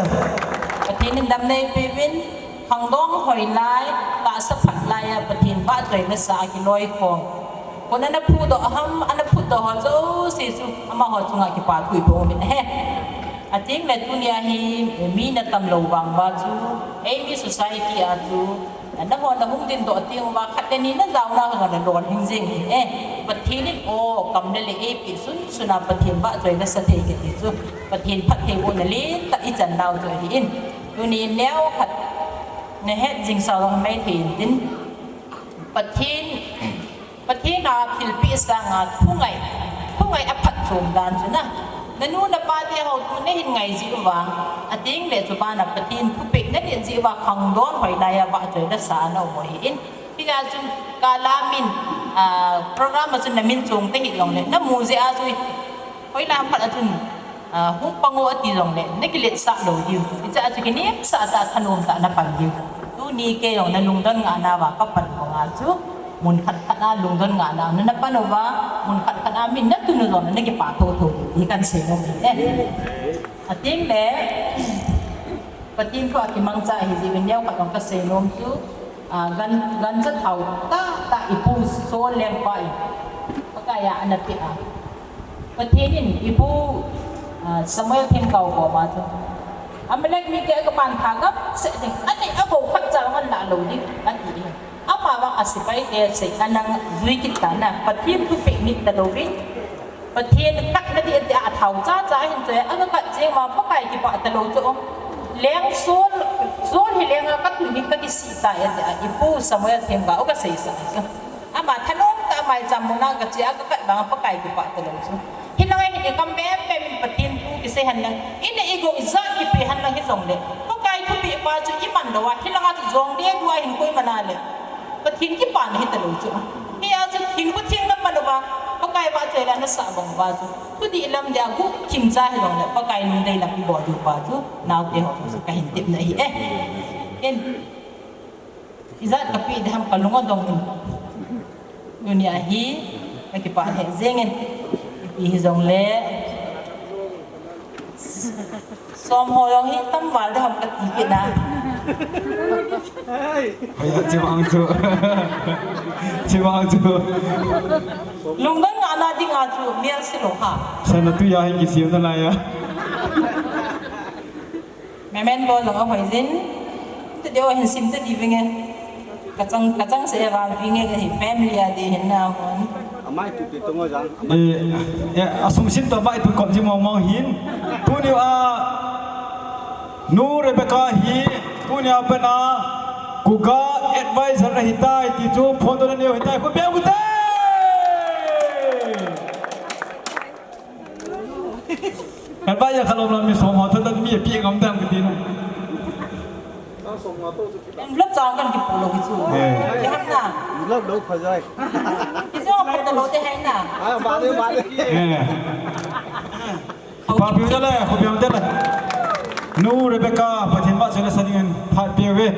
Pathen in damna eipeuvin, khangdong hoi lai, tahsa phat lai a Pathen vahchoina sa a kiloikhom. Koi in ana phutdoh ham, ana phutdoh ho jouse chu, amaho chunga kipa thu iboh uvin ahi. Ateng le tunia hi, mi natam lou vang uva chu, eimi society a chu, nahon nahung dingdoh teng uva khat le ni najaona ho jong nalolhing jeng ahi e. Pathen in o, kam le lei eipeh sunsun a Pathen vahchoina sa thei kiti chu, Pathen phattheibohna lentah ichan nau chu ahin. Tuni neokhat nahet jing sao jong maithei intin. Pathen Pathen a thilpeh sanga thungai, thungai aphatchom dan chu na. Nanu napa te ho thu nahin ngai jeh uva, ateng le chu bana Pathen thupeh nanet jeh uva khangdong hoi lai a vahchoina sa a na um u ahin. Hijeh chun kala min, ah, program a chun namin chong tahih jongle, namu jeh a chu hoilai phat a chun, ah, hung pang o ati jongle, nakiletsah lou diu. Hiche a chu kinepsah tah a thanom tah a napan diu. Tuni kei jong nalungdon ngahna uva kapan banga chu, mun khat khat a lungdon ngahna a napan uva, mun khat khat a min natun u jongle nakipa thotho diu ti kahin seinom ahi e. Ateng le, Pathen thu a kimangcha ahi jeh uvin neokhat jong kaseinom chu, ah, gan, gancha thao tahtah ipu Sol Lengpa in, Pakai a ana peh a. Pathen in ipu, ah, Samuel Themgao koma chu, Amalek mite kapan tha ngam seh ding, anei agou khatcha jong anlah lou ding, ati e. Amavang asepaite seina ana jui kit tan a, Pathen thupeh mit talouvin, Pathen katna ding ati a, athao chacha ahin choi a, aga kat jeng ma Pakai kipah talou chu. Leng Sol, Sol hi lenga katun hi kakisih tai ati a, ipu Samuel Themgao kaseisah chu. Ama thanom tah a maicham muna kache a, aga kat vanga Pakai kipah talou chu. Hilanga hin ikam bem bem in Pathen thu kisei henlang, ineh igou ijat kipe henlang hijongle, Pakai thupeh pa chu iman lou a, hilanga chu jong deh dua hin koima na le Pathen kipana hitalou chu. Hia chu thing khu thing na pan uva, Pakai vahchoi le na sah bang uva chu, thudih lam dia guhthim cha hilou le, Pakai lungdei lam ibol diu pa chu, naote ho chu kahin tepna ahi e. Ken, ijat kapeh ding ham kalung adong in. Tunia hi, kakipah lheh jeng in. Ipi hijongle, Som ho jong hi tamval ding ham kati kit na. Hoi, chimang chu. Chimang chu. Lungdon ngahna dinga chu mial se lou ha. Sana tuiya hin kisim nalai a. Memento jong ahoi jin. Tadeo hin sim tadi vinge. Kachang, kachang se e vang vinge, kahi family a di hin na hon. Amai tu pi tu ngo jang. Eh, eh, asung sim to bai tu kom ji mong mong hin. Tuni a, Nu Rebecca hi, tunia pat a, Kuga advisor ahitai ti chu phondohna neo hitai, khut beng u te. Advisor khat lom lom mi som ho, tha tha mi pi ngam dam kati na. Envelope chang kan kipu lou kichu. Eh. Ki ham na. Envelope lou pha jai. Kichu pa ta lou te hai na. Ah, ba de, ba de. Eh. Kipa piu tale, kipa piu tale. Nu Rebecca, Pathen vahchoi le sa dingin phat piu ve.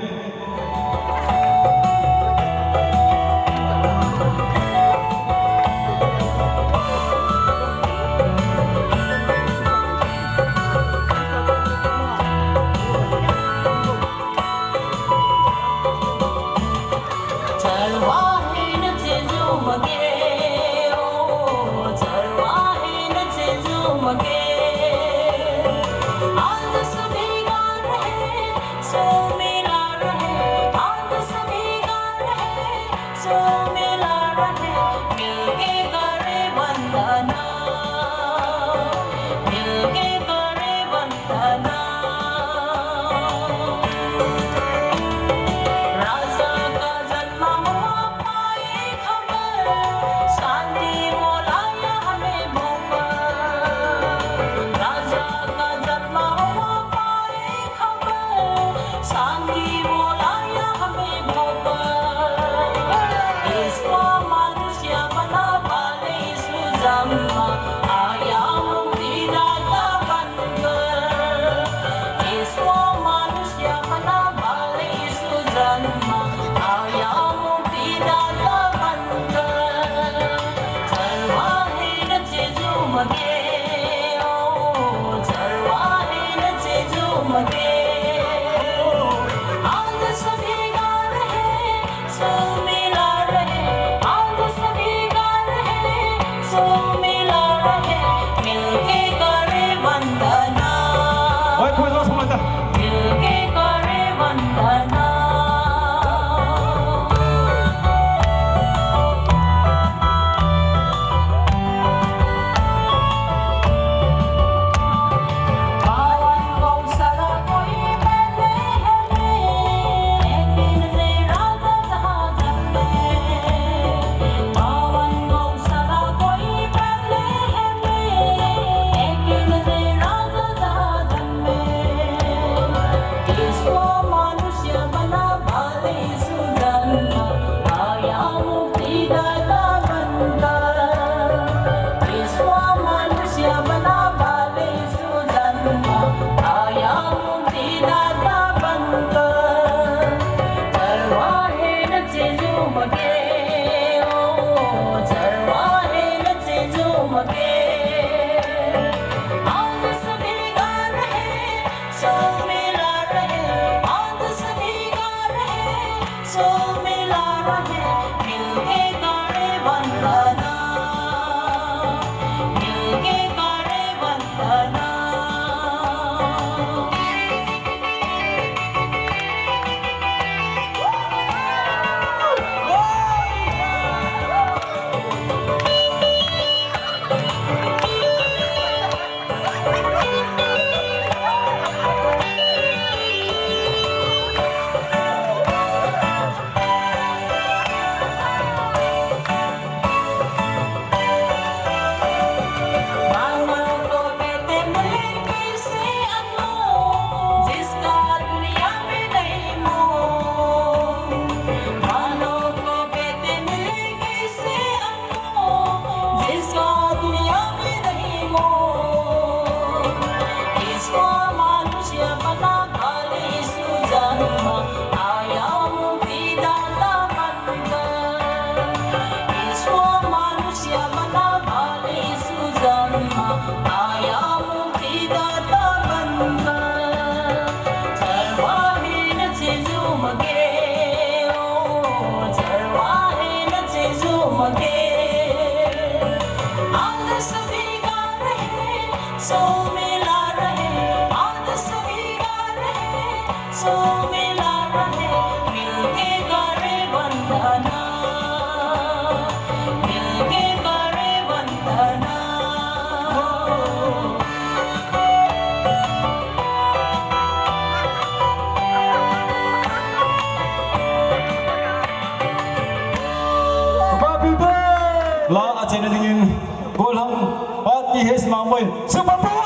His Mangmoi, super power!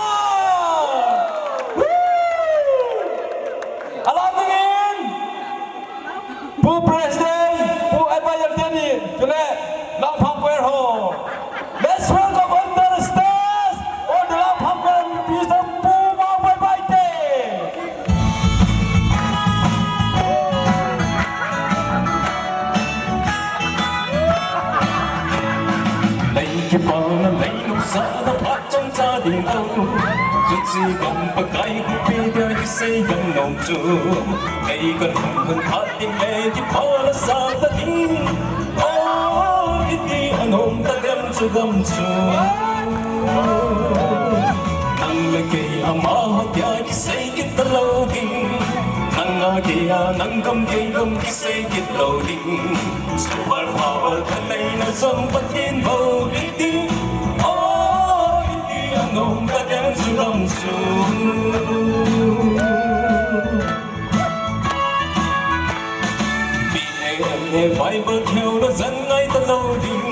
Woo! Alam dingin, Pu President, Pu Advisor teni, chule Langphang Choir ho. Let's welcome on the stage, all the Langphang Choir, Mister Pu Mangmoi Baite. Lei kipana, lei nopsahna phat chomcha ding ahi. Chuche gam Pakai hung pe dia kisei gam nom chu. Lei kalung hun phat ding lei kipana sahna ding. Oh, iti anom tadem chu gam chu. Nang le kei amaho dia kisei kit talou ding. Nanga keia, nang gam kei gam kisei kit lou ding. Super power khat neina jong Pathen bou hi ding. Oh, iti anom tadem chu gam chu. B A M A Bible theo na jan ngai talou ding.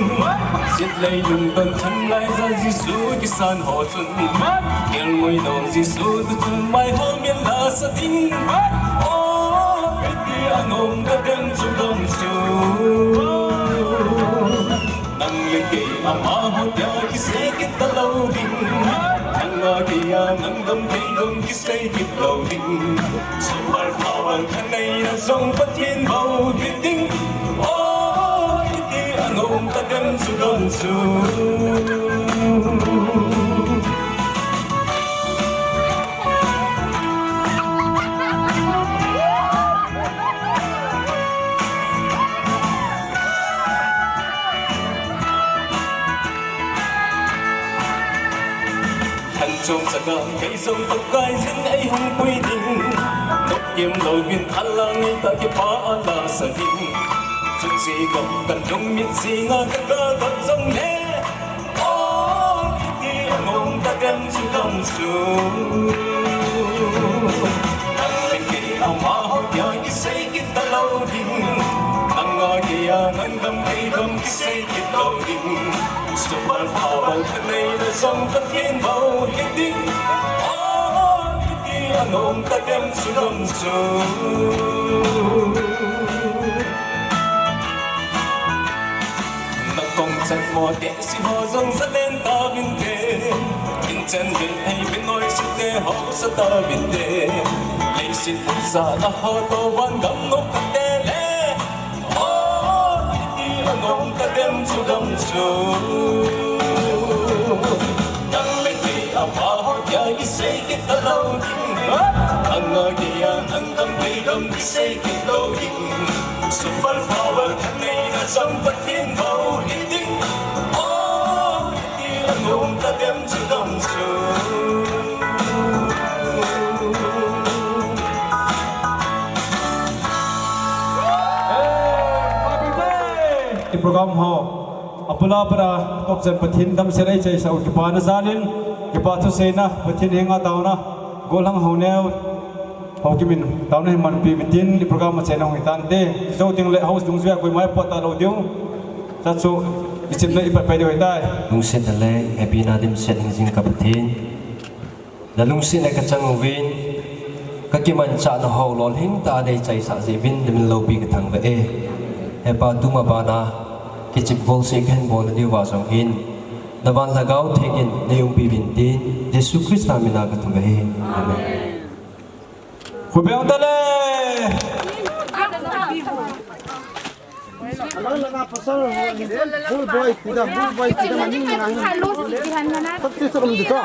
Sit lei lungdon thanglai ja Jesu kisan ho chun. Kelngoi dong Jesu tu chun mai ho min la sa ding. Oh, iti anom tadem chu gam chu. Nang le kei amaho dia kisei kit talou ding. Nanga keia, nang gam kei gam kisei kit lou ding. Super power khat neina jong Pathen bou hi ding. Oh, iti anom tadem chu gam chu. Thanchom chaka kei jong Pakai jin eihung pui ding. Nopkim louvin alang ngeitah kipa ala sa ding. Chuche gam kalungmit jenga kaga dot jongle. Oh, iti anom tadem chu gam chu. Nang le kei amaho dia kisei kit talou ding. Nanga keia, nang gam kei gam kisei kit lou ding. Super power khat neina jong Pathen bou hi ding. Oh, iti anom tadem chu gam chu. Nakong chan mo te si ho jong jalen tauvinte. Inchen ve hei ve noi si te ho sa tauvinte. Leiset u sa na ho to van gam nop kate le. Oh, iti anom tadem chu gam chu. Nang le kei amaho dia kisei kit talou ding. Nanga keia, nang gam kei gam kisei kit lou ding. Super power khat neina jong Pathen bou hi ding. Oh, iti anom tadem chu gam chu. Program ho. Abula para tokchan Pathen damsel eichaisah u kipana jalin, kipa thuseina, Pathen henga taona, gollhang ho neo, ho kimin taona hin manpi uvintin, i program achaina hung hitante, jou ding le house dungjuia koima ipot talou diu. Tachu, ichim le ipat pai diu ahitai. Lungset le hepina dimset hingjing ka Pathen. Nalungsetna kachang uvin, kakimanchahna ho lolhing tah a neichaisah jeh uvin namin loupi kathangvah e. Hepa, tuma bana kichep golseh kahin bolna diuva jong hin, navan Lhagao Theng in neiumpi uvintin, Jesu Christa mina kathum e. Amen. Khubeng tale. Alala na pasal ho ni. Bull boy, tida, bull boy, tida, mani na. Sakti sa kami dito.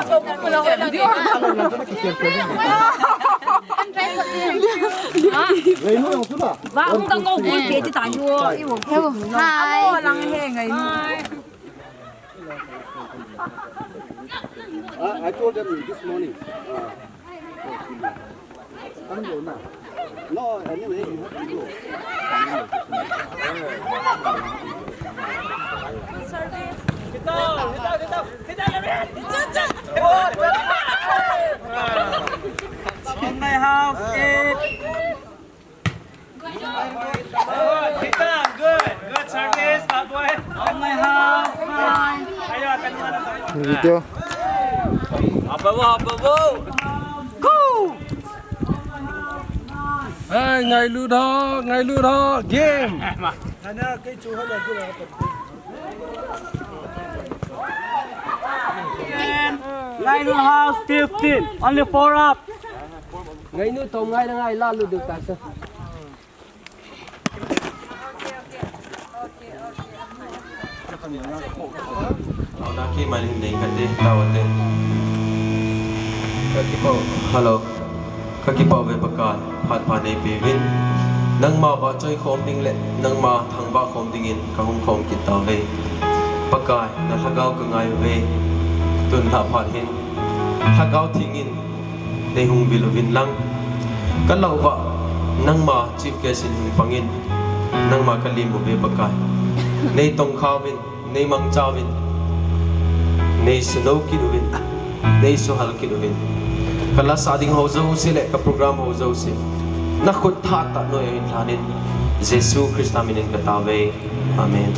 Reno yung sula. Ba, ang tanggaw bull boy, tida, yo. Hi. Lang he, ngayon. Ah, I told them this morning. Ah. No, anyway, you have to go. On my house, eight. Good, good service, Pak Boy. On my house, nine. Video. Hapa bo, hapa bo. Go! Hai, ngailut ho, ngailut ho, game. Ngailut House fifteen, only four up. Ngailut tom ngai na ngai la lu du ta sa. Auna ki manin nei kate tawate. Ka kipau. Hello. Ka kipau ve Pakai, phat pha nei peuvin. Nangma vahchoi khom ding le nangma thangvah khom dingin ka hung khom kit tauve. Pakai, na lhagao ka ngai uve. Tun lha phat hin lhagao thengin nei hung vil uvin lang. Ka lau vah, nangma chief guest in hung pangin, nangma ka lim uve Pakai. Nei tongkha uvin, nei mangcha uvin, nei sunou kit uvin, nei suhal kit uvin. Ka lasa ding ho jouse le ka program ho jouse na khut thahat tah noiya hin lhanin, Jesu Christa minin ka tao uve. Amen.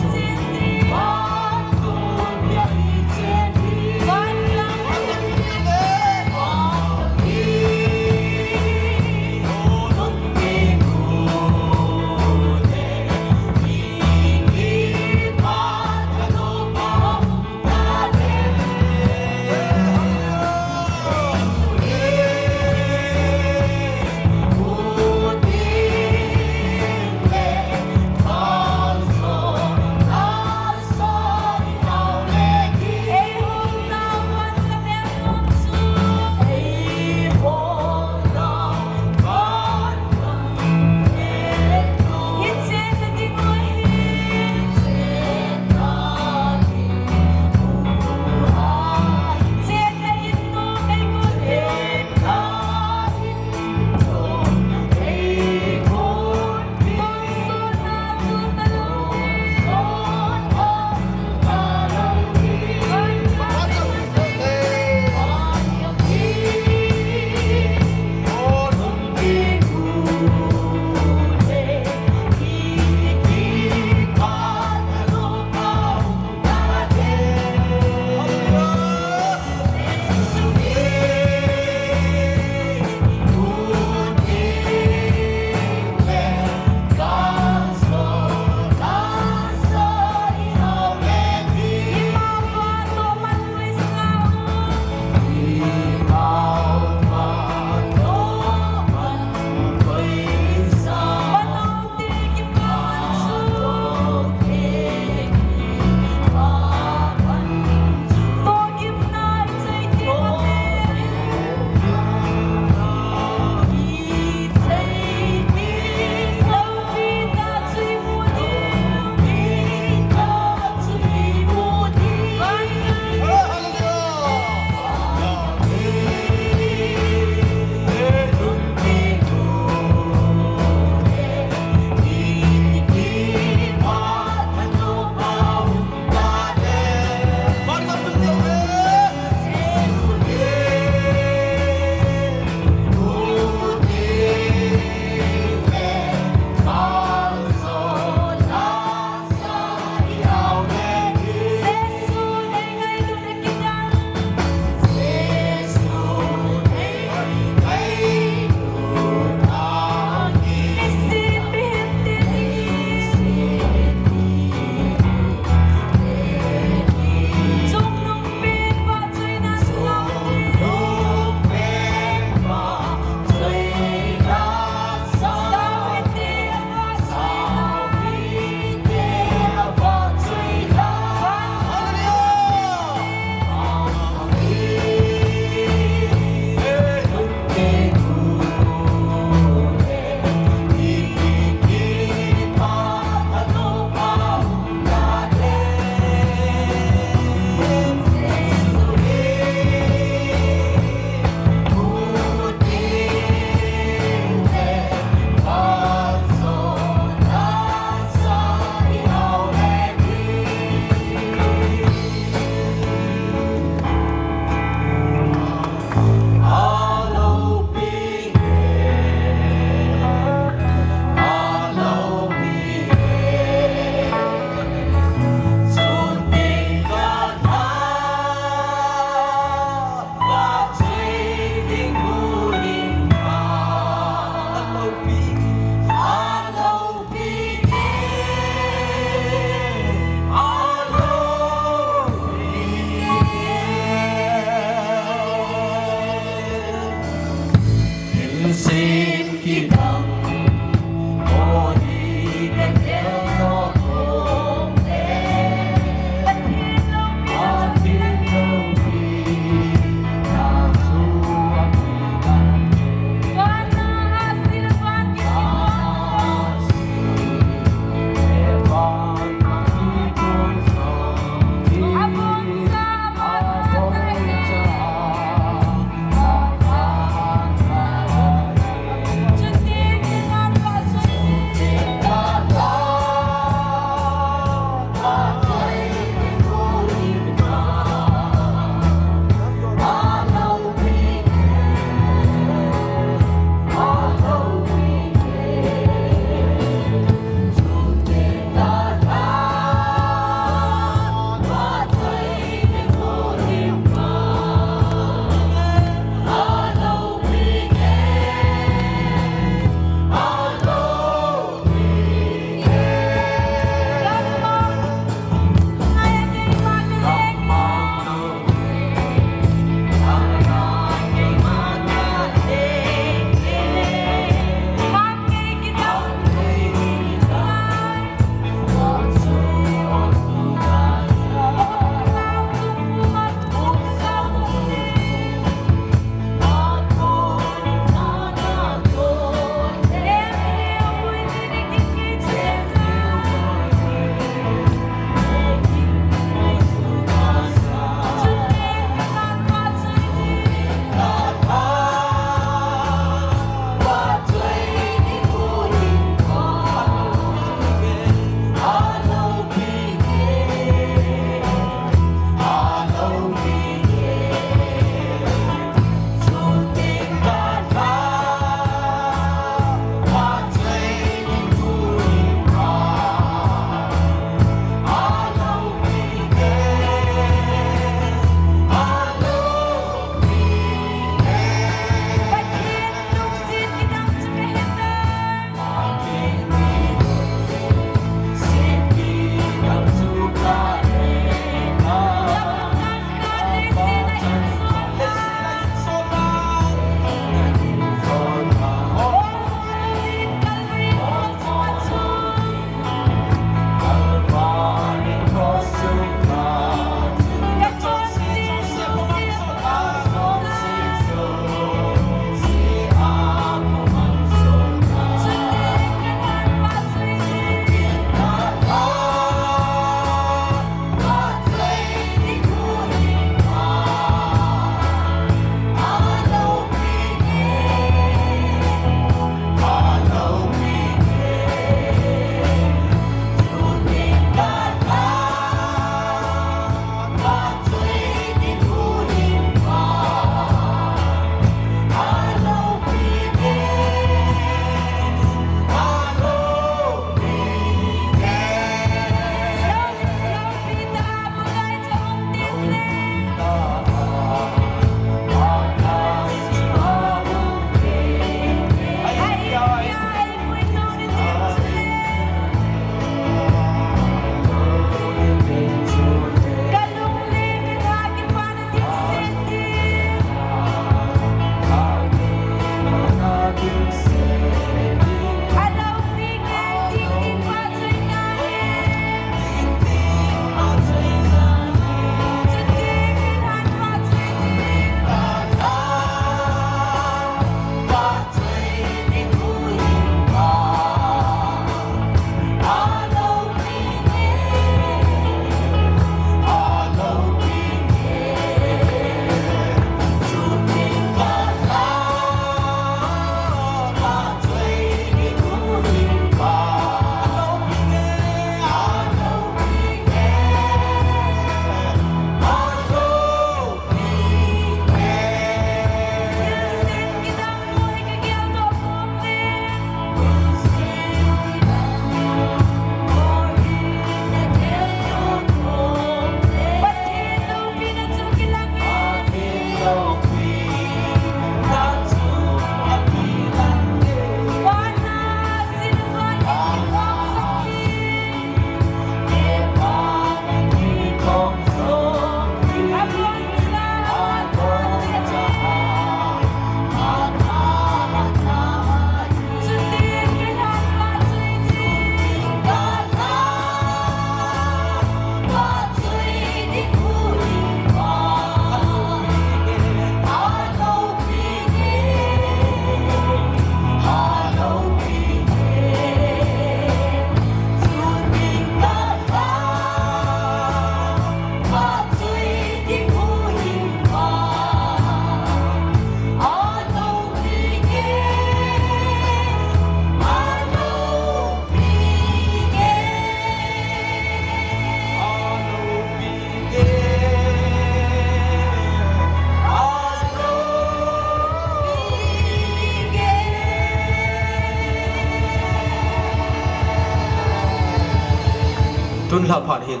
Tunlha phat hin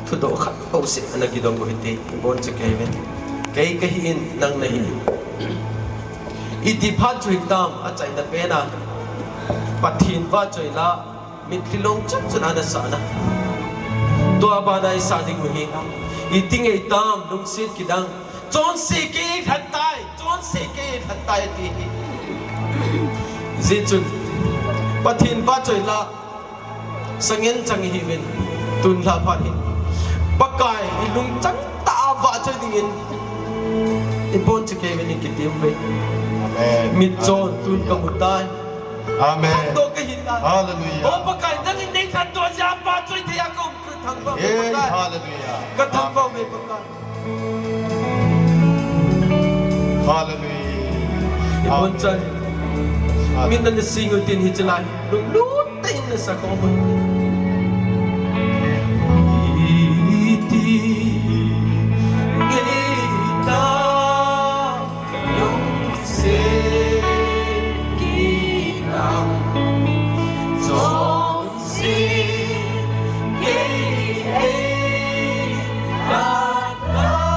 thudoh khat ho seh ana kidong u hite, ibon chu kei ven. Kei kahi in, nang nahi in. Iti phat chu hitam, achaina pen a Pathen vahchoi la, mitlhi long chun chun ana sah na. Tua bana isah ding u hi. Iti ngei tam, lungset kidang. Chonse kei lhan tai, chonse kei lhan tai ati hi. Hijeh chun Pathen vahchoi la, sangen chang ihiuvin, tunlha phat hin Pakai ilungchang tah a vahchoi dingin ibon chu kei ven, ikitem uve. Amen. Mitchon tun kamu tai. Amen. Khantou kahi tai. Hallelujah. O Pakai, nangin nei khantou jeh a vahchoi thei a kaum, kathangvah uve Pakai. Hallelujah. Kathangvah uve Pakai. Hallelujah. Ibon chan. Amen. Min nana sing u tin hiche lai lunglut tah in nasa khom un. Iti ngei tam, lungset kidang, chonse kei lhan tai.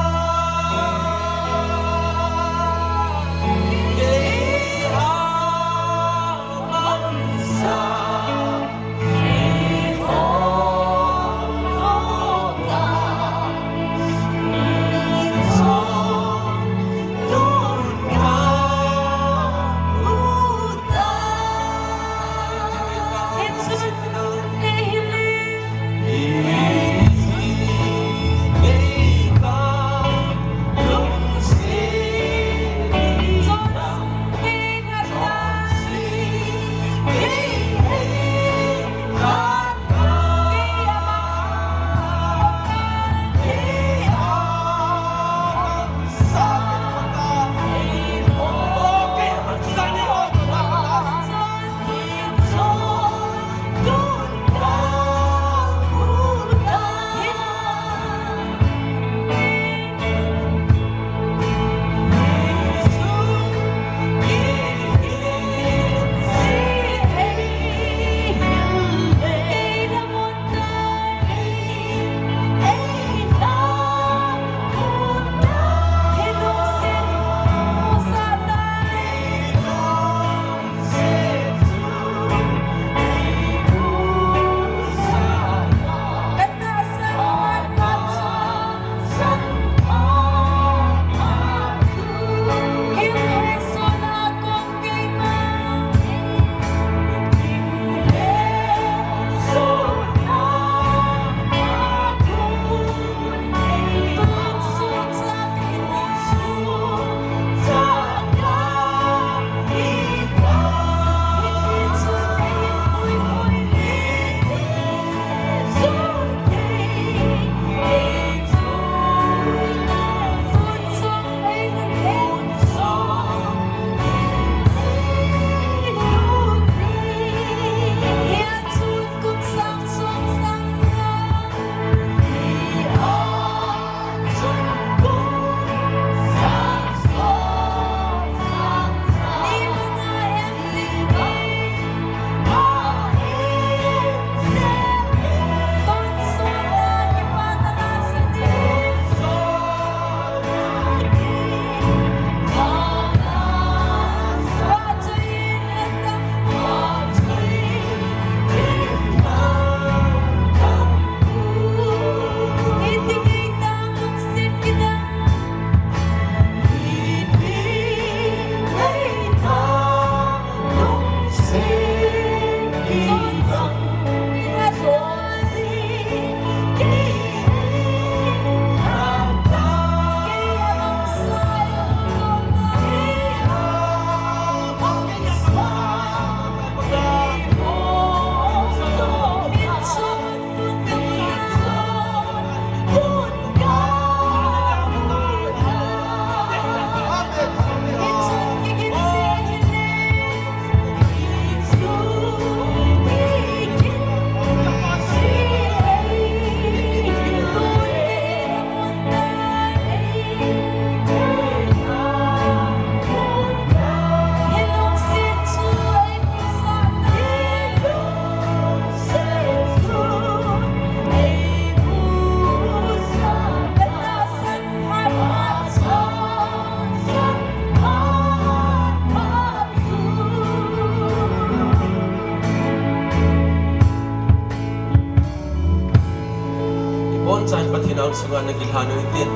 Pathen angsunga nagilhan u hitin.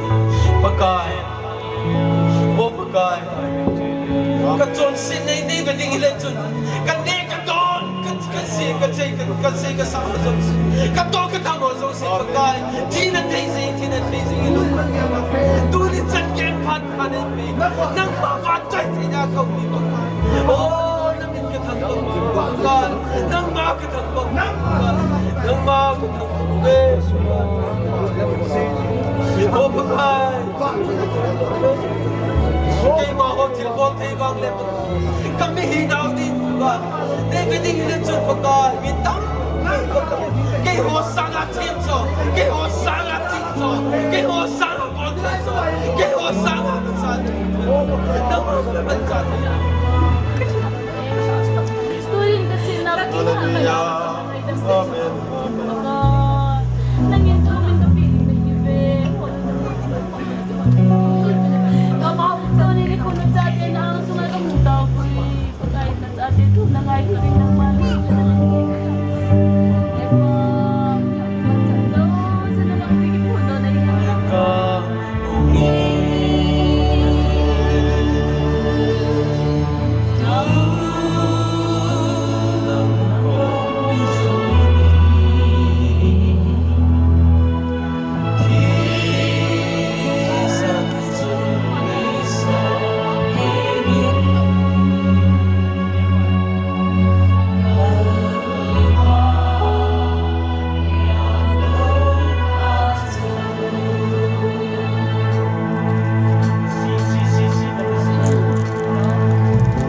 Pakai. O Pakai. Kachonset nei nei ve ding hile chun. Kaneh kadon, ka, kase, kachei, ka, kase, kasa ho jouse. Katoh kathang ho jouse Pakai. Thina thei jing, thina thei jing. Tuni chan gei phat phat nei. Nangma vahchoi theina kaum e Pakai. O, namin kathangvah Pakai. Nangma kathangvah Pakai. Nangma kathangvah e. O Pakai. Keima ho thilbol thei vang le Pakai. Kami hinau ding Pakai. Nei ve ding le chun Pakai. Mi tam. Keiho sanga themjo. Keiho sanga themjo. Keiho sanga Hallelujah. Amen. Amen.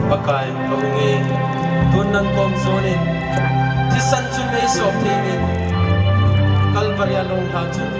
Pakai, ka um e, tun nang kom jon in, thisan chun nei sop thei in, Calvary a long lha chun.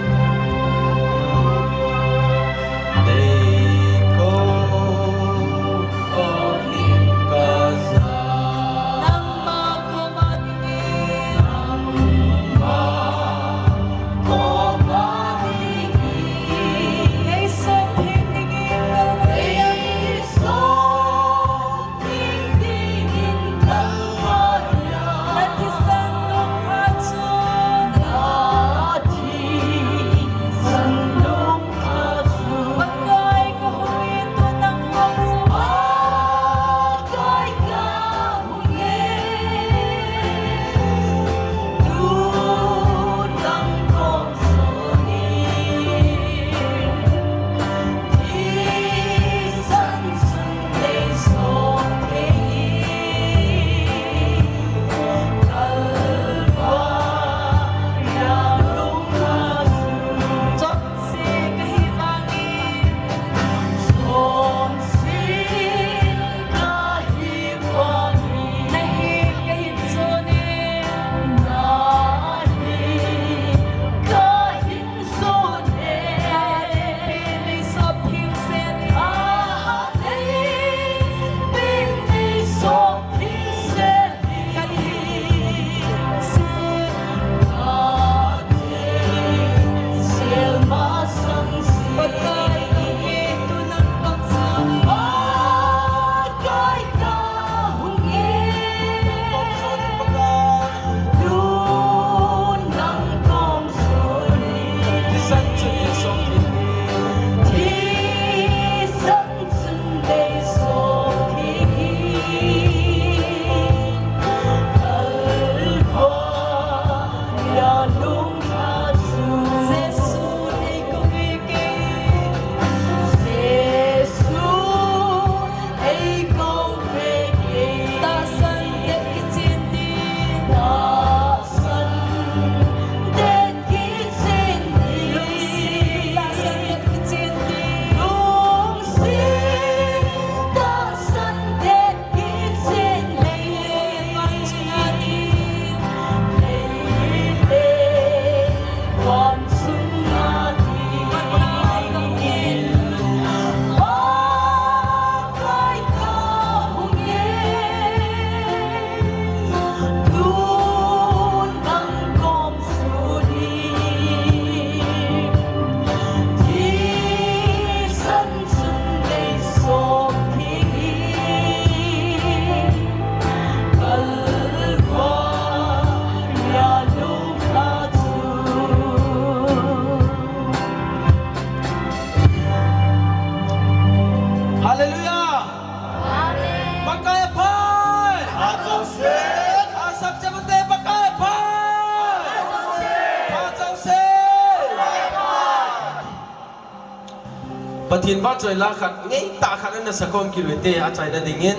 Pathen vahchoi la khat, ngeitah khat ana sakhom kit u hite, achaina dingin.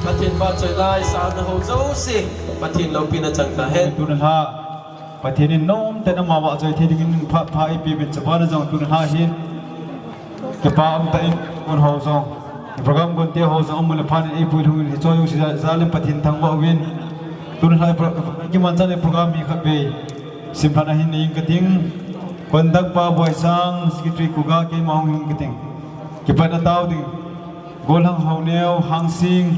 Pathen vahchoi lai, sauna ho jouse, Pathen loupina chang tahen. Tun lha, Pathen in nomtah in ama vahchoi thei dingin phat pha eipeh uvin, chubana jong tun lha hin kipa umtah in kon ho jong, program konte ho jong amu le phat in eipui lhung in, hiche jouse jal in Pathen thangvah uvin. Tun lha pro-, kimanchan le program hi khatvei simlhahna hin nei inge kating. Conduct pa Boisang, Secretary Kuga, keima hung hing kating. Kipatna tao ding. Golhang Haoneo Hangsing,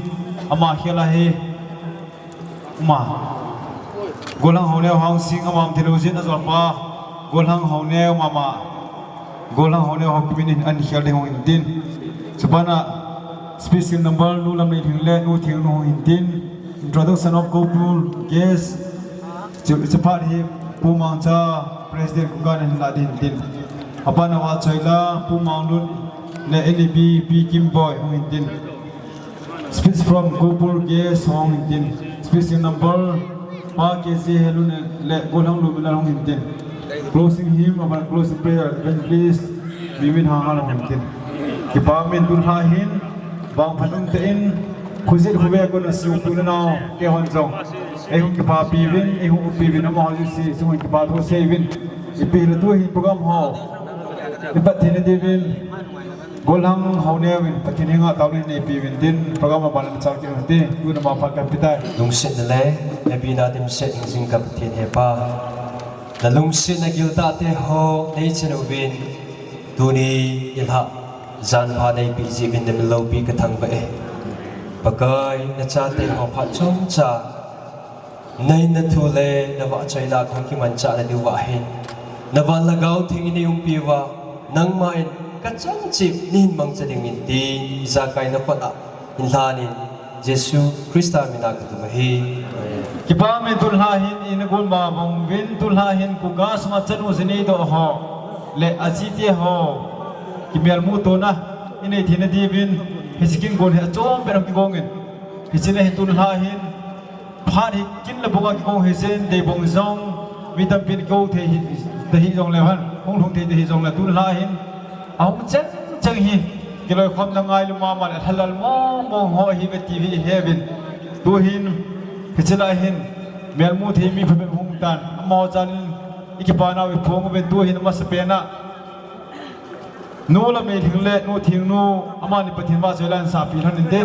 ama khel ahi. Uma. Golhang Haoneo Hangsing, ama um thei lou jeh in ajolpa Golhang Haoneo mama, Golhang Haoneo Haokip in ahin khel ding hung in tin. Chubana Special number, Nu Lamneilhing le Nu Thingnu hung hin tin. Introduction of Kopur guest. Chu, chu phat hi Pu Mangcha, President Kugan hin la ding hin tin. Apat na Vahchoila, Pu Manglut le N E B Pi Kimboi hung hin tin. Speech from Kopur guest hung hin tin. Special number, Pa K C Helun le Golhang Lumilal hung hin tin. Closing hymn, aban closing prayer, Evangelist Mimin Hanghal hung hin tin. Kipa min tun lha hin, vangphat umtah in, khojin khove a kon a siu pu le nao, keihon jong eihung kipapi uvin, eihung upi uvin, amaho jouse chunga kipa thu sei uvin. Ipi hile tu hin program ho i pat theina diuvin, Golhang ho neuvin Pathen henga taona neipe uvin tin, program aban le chal kit u hite. Tun a maphat kahin pe tai. Lungsetna le nabina dimset hingjing ka Pathen, he Pa, na lungsetna giltah te ho nei chan uvin, tuni nilhah jan pha neipe jeh uvin na min loupi ka thangvah e. Pakai, na chate ho phat chomcha na hinna thu le na vahchoila kahung kimanchah na diuva hin, na van Lhagao Theng in nei umpi uva, nangma in ka chan cheh in nei hin mangcha ding in tin, ijakai na khut a hin lhan in, Jesu Christa mina ka thum ahi. Kipa min tun lha hin i na gon ma bang uvin, tun lha hin Kuga sunga chanu jinei doh ho le aji te ho kimelmu tona i nei theina diuvin, hiche kin gon hi achom beh a kigong in, hiche na hin tun lha hin phat hi kin le bung a kigong hi jeng, dei bung jong mi tampin kigong thei hi, ta hi jongle hen, hung lhung thei ta hi jongle, tun lha hin ahung cheng cheng hi kiloikhomna ngailu mama le lhalal mong mong ho hi ve ti hi i he uvin. Tu hin, hiche lai hin melmu thei mi phabep hung tan, amaho chan in i kipana u i phong uvin. Tu hin amasapen a Nu Lamneilhing le Nu Thingnu, amani Pathen vahchoila in sapi lhon inte.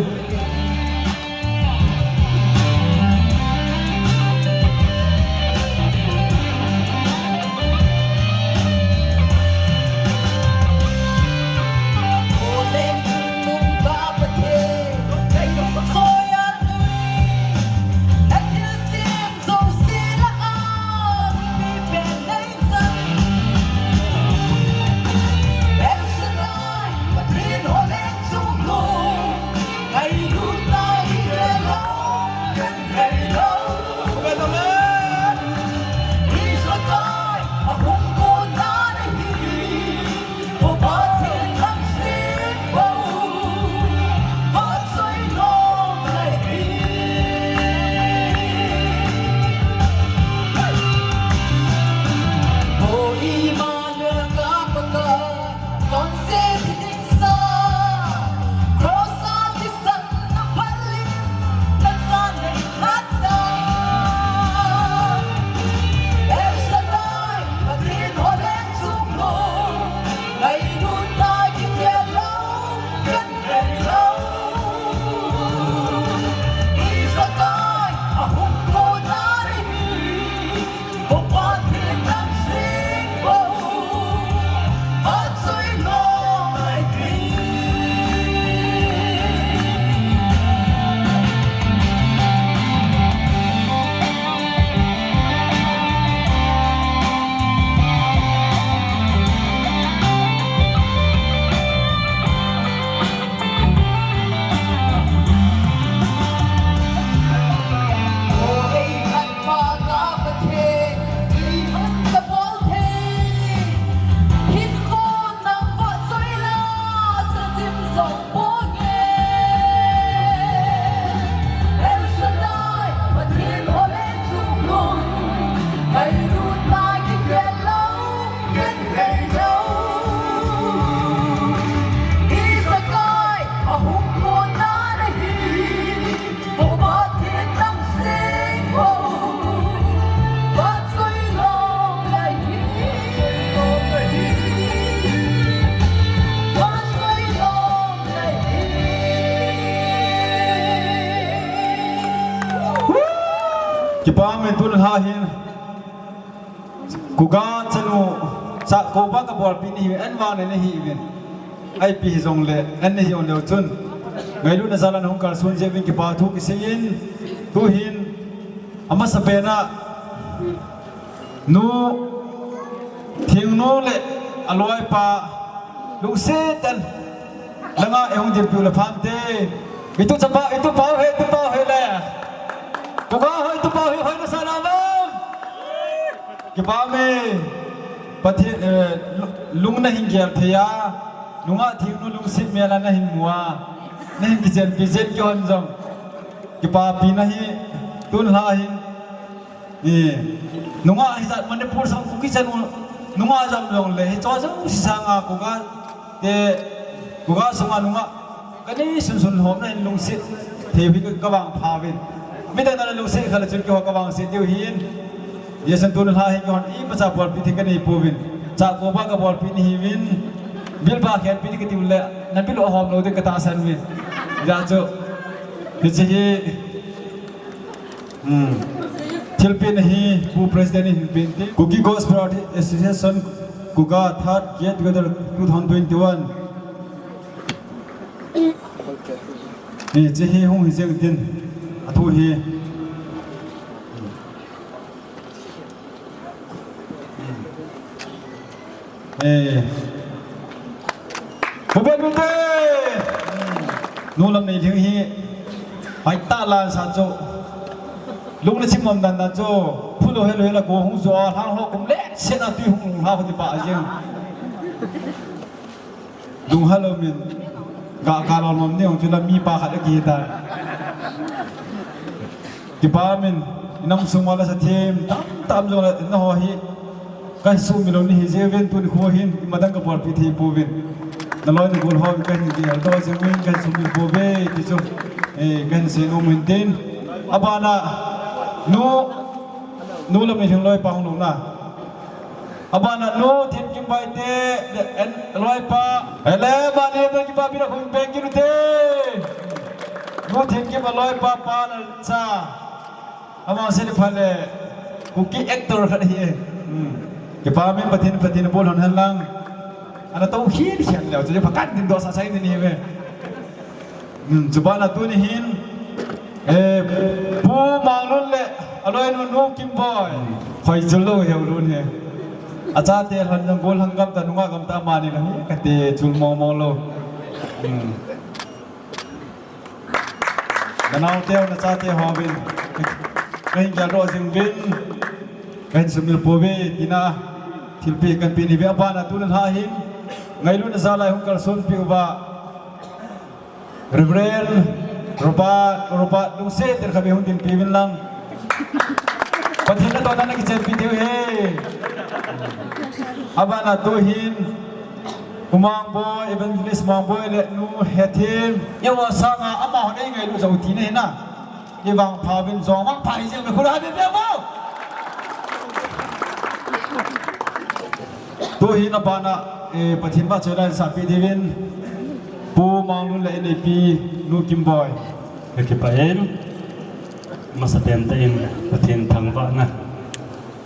Kipa min tun lha hin. Kuga chanu, cha koba kabolpi nahi, an vang nahi uvin. Ipi hijongle, an nahi uleh chun. Ngailutna jal a nahung kalson jeh uvin kipa thu kisei in, tu hin, amasapen a, Nu Thingnu le aloipa, lungset tah in, Langa eihung dinpiu le phante. Itu chapa, itu pau he, itu pau he le. Kuga ho, itu pau he, hoi nasa na vang. Kipa me. Pathen, eh, lu-, lung nahin gel thei a. Nunga thingnu lungset mel a nahin mu a. Nahin kichenpi jen kihon jong. Kipapi nahi. Tun lha hin. Eh, nunga hijat Manipur sang Kuki chanu, nunga jam jongle, hicho jouse sanga Kuga te, Kuga sunga nunga kanei sunsun hom nahin lungset thei hi ka, kavangpha uvin. Midang na lungset kha le chun keiho kavangset diu hin. Hijeh chun tun lha hin keihon imacha bolpi thei kanei pouvin. Chakova kabolpi nahiuvin. Bil ba khenpi ding kati ule, nabil u ahom lou ding katahsan uvin. Hijeh chun, hiche hi, Hmm. Thilpeh nahi, Pu President in thilpeh inte. Kuki Gospel Artist Association, Kuga third get together two thousand twenty-one. Eh, hiche hi hung hi jeng tin. Athu hi. Eh. Pu Benute. Nu Lamneilhing hi. Pai ta la sa chu. Lung le chim mom dan dan chu. Phu lo he lo he la go hung jo a, hang ho kum le se na tui hung ha ho ti pa jeng. Lung halo min, ga ka lo nom ni ong chu la mi pa khat a ki ta. Kipa min, inam sung wala sa them, tam tam jong la, na ho hi, ka su mi lo ni hi je ven tun kho hin, i madang ka por pi thei pouvin. Na loi ni gol ho, ka hin ge, do je min, ka su mi pouve, ti chu, eh, ka hin se nom hin tin. Abana, nu, nu Lamneilhing loi pa hung lo na. Abana nu Thenkim Baite, le, en, loipa. Ele, mani, ben kipa bina khun ben kinu te. Nu Thenkim loipa pa na cha. Ama se le pha le. Kuki actor khat hi e. Hmm. Kipa min Pathen, Pathen bol hon hen lang. Ana to khil khel leo, chu phakan din do sa sai ni ni ve. Hmm, chubana tuni hin, eh, Pu Manglun le aloinu Nu Kimboi. Khoi chul lou heu lun he. Achate lhon jong gol hang gam ta nunga gam ta mani la hi kate chul mo mo lou. Hmm. Nanaote ho nachate ho vin. Kahin geldoh jing vin. Kahin sumil pouve tina thilpeh kahin pe ni ve abana tuni lha hin. Ngailutna jalai hung kalson peh uva. Reverend Robert, Robert Lungset, tel khabe hung dinpi uvin lang. Pathen natohna nakichenpi diu ahi. Abana tuhin, U Mangboi, Evangelist Mangboi le Nu Hethem. Eiho sanga amahon eingailu jou tina hina. Ivangpha uvin jong vangpha hijing le khura be be mo. Tuhin abana, eh, Pathen vahchoila insahpeh diuvin, Pu Manglun le ineipi Nu Kimboi. Kakipah in, masa pentah in Pathen thangvahna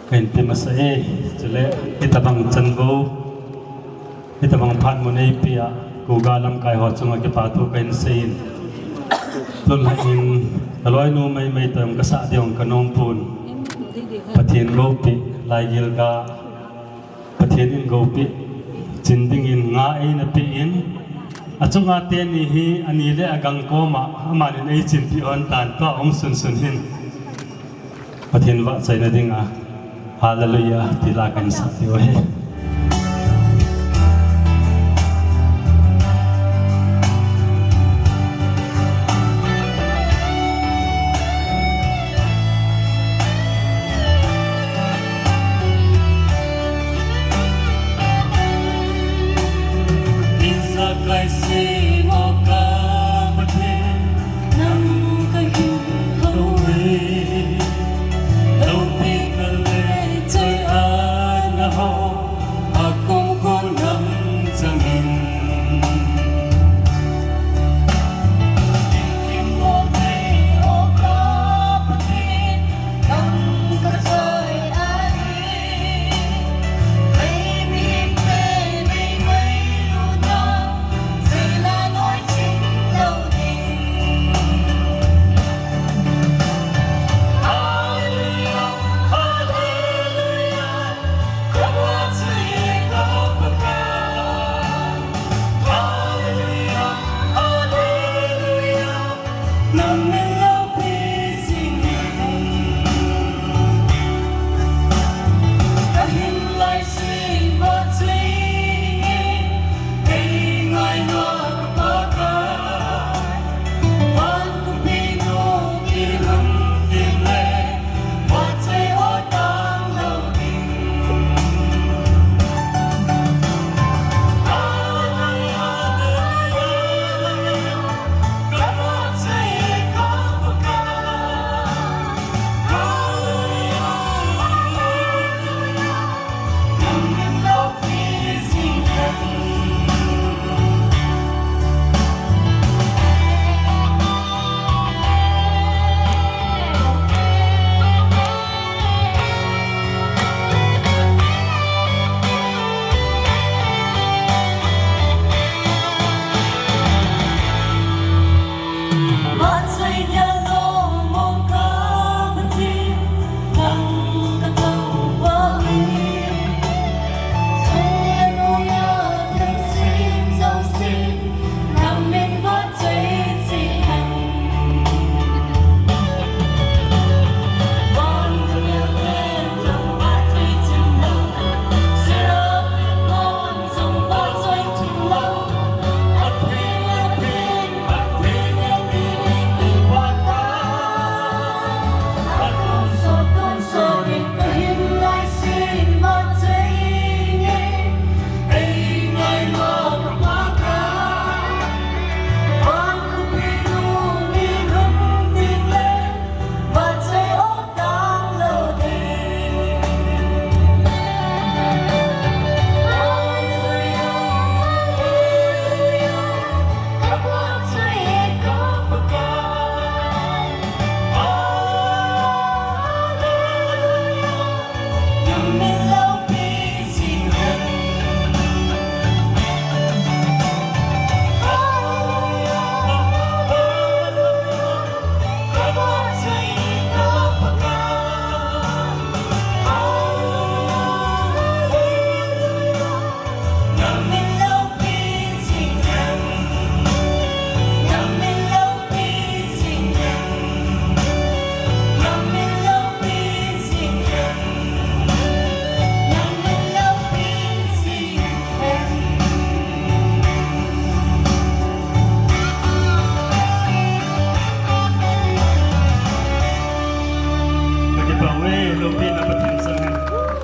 kahin pe masa e, chule hitabang chanvou, hitabang phat mun eipeh a, Kuga lamkai ho chunga kipa thu kahin seiyin. Tun lha in, kaloinu maimai toh jong kasah ding jong kanompon. Pathen loupeh, laigil ga, Pathen in goupeh chin dingin nga eina peh in, achunga teni hi ani le agang koma amanin eichinpeh hon tan tua um sunsun hin Pathen vahchoina dinga Hallelujah ti la kahin sah diu ahi.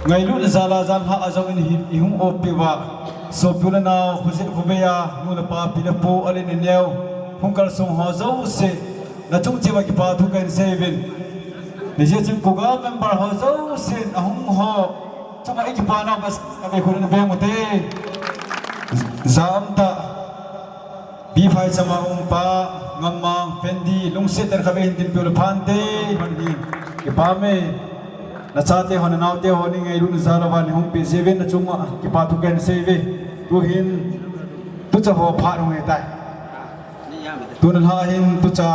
Ngailut jal a jan lhah a jong in hi, i hung oppeh uva, sopi u le nau, khojeh khobei a, nu le pa, pi le pu, alen aneo, hung kalsong ho jouse, na chung cheh uva kipa thu kahin sei uvin. Hijeh chun KUGA member ho jousen ahung ho chunga i kipana bas ka vei khun beng ute. Jam ta. Bi phai chama um pa, Ngammang, Fendi, lungset ten ka vei hin tin peu le phante. Kipa me. Na chate ho, na naote ho, nei ngailut jal uva nei hung pe jeh uvin na chunga kipa thu kahin sei uve. Tuhin tucha ho phat hung hitai. Tuni lha hin tucha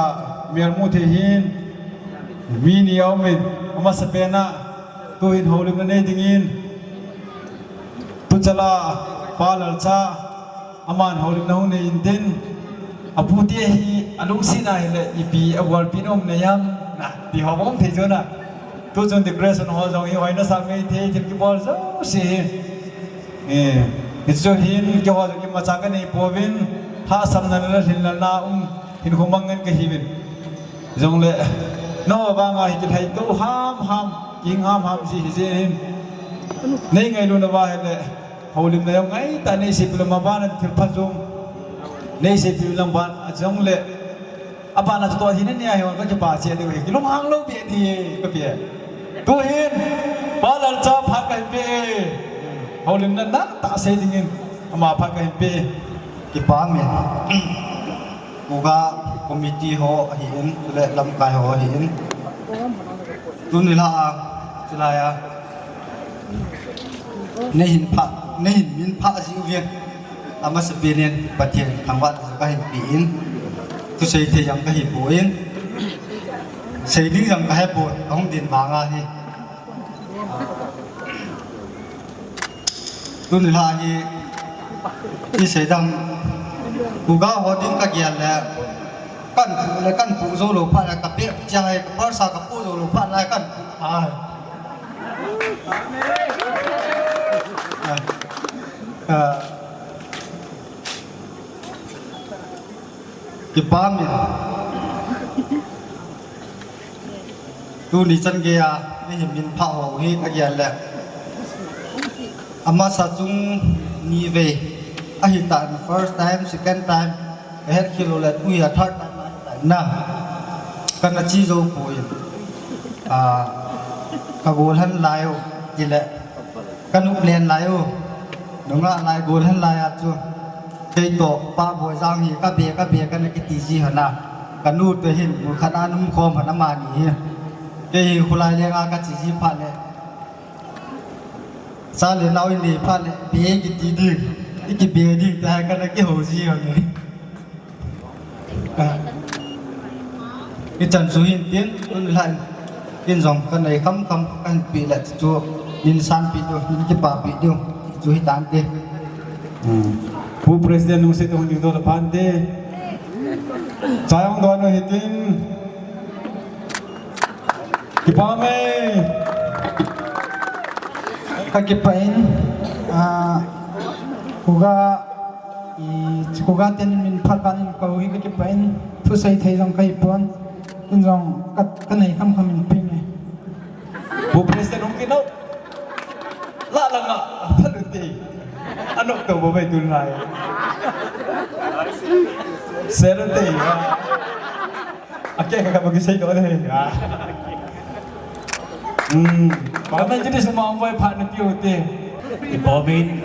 melmu thei hin mi ni aum in, amasapen a tuhin houlimna nei dingin tucha la Pa Lalcha aman houlimna hung nei intin, apu te hi alungset a hile ipi abolpi nom nei ham na ti ho bou um thei chu na. Tuchun decoration ho jong hi hoina sa mei thei thil kibol jouse hi. Eh, hichu hin keiho jong imacha ka nei pouvin, hahsatna le lhinlelna um hinkho mang ngen ka hiuvin. Jongle, nangho vanga hi kilhai tou ham ham, kihing ham ham ji hi jeh hin. Nei ngailutna uva hile, houlimna jong ngaitah nei seipeh lam a ban a thil pha jong. Nei seipeh lam ban a jongle, abana chu toh hin ania hi ka kipa cheh diu hi. Kilunghang lou beh di ka pe. Tuhin, Pa Lalcha phat kahin pe. Houlimna nantah sei dingin, ama phat kahin pe. Kipa me. KUGA committee ho ahin, chule lamkai ho ahin. Tuni lha a, chulai a. Nei hin pha, nei hin min pha ji uvin. Amasapen in Pathen thangvahna kahin pe in. Thusei thei jong kahi poi. Sei ding jong kahe poi, kahung din vang ahi. Tuni lha hi, i seidam, KUGA ho ding ka gel le, kan pu le, kan pu jou lou phat le, ka pe chia hi, ka purse a ka pu jou lou phat le, kan pu a. Ah, ah. Kipa me. Tuni chan gei a, nei hin min pha ho hi ka gel le. Amasa chung ni vei. Ahi tan first time, second time. Ka het khel lou le, tu hi a third time ahi tan na. Kana che jou poi. Ah, ka gollhang lai u, ti le. Ka nop len lai u. Nungah lai, gollhang lai a chu. Kei toh, Pa Boijang hi, ka be, ka be, kana kiti ji hon a. Ka nu toh hin, mun khat a um khom hon amani hi. Kei hi, khulai lenga ka che ji phat le. Cha le nao i nei phat le, be kiti ding. I kibe ding, tia kana kihou ji hon e. Ah. Ichan chu hin tin, tun lhan. Kin jong ka nei kham kham, kan pe le chu. Min sanpi diu, min kipapi diu. Chu hi tan te. Hmm. Pu President lungset hung ding doh le phan te. Cha hung doh nu hi tin. Kipa me. Ka kipah in, ah, KUGA I, KUGA ten min phat phat in kou hi ka kipah in, thusei thei jong ka hi pon, in jong ka, ka nei kham kham in ping e. Pu President hung kit nau. La langa, phat u te. Anop tou bou bai tun lai. Sel u te. A ke ka ba ki sei doh de. Ah. Hmm. Ba mai jini suma ong bai phat na tiu te. Kipa min.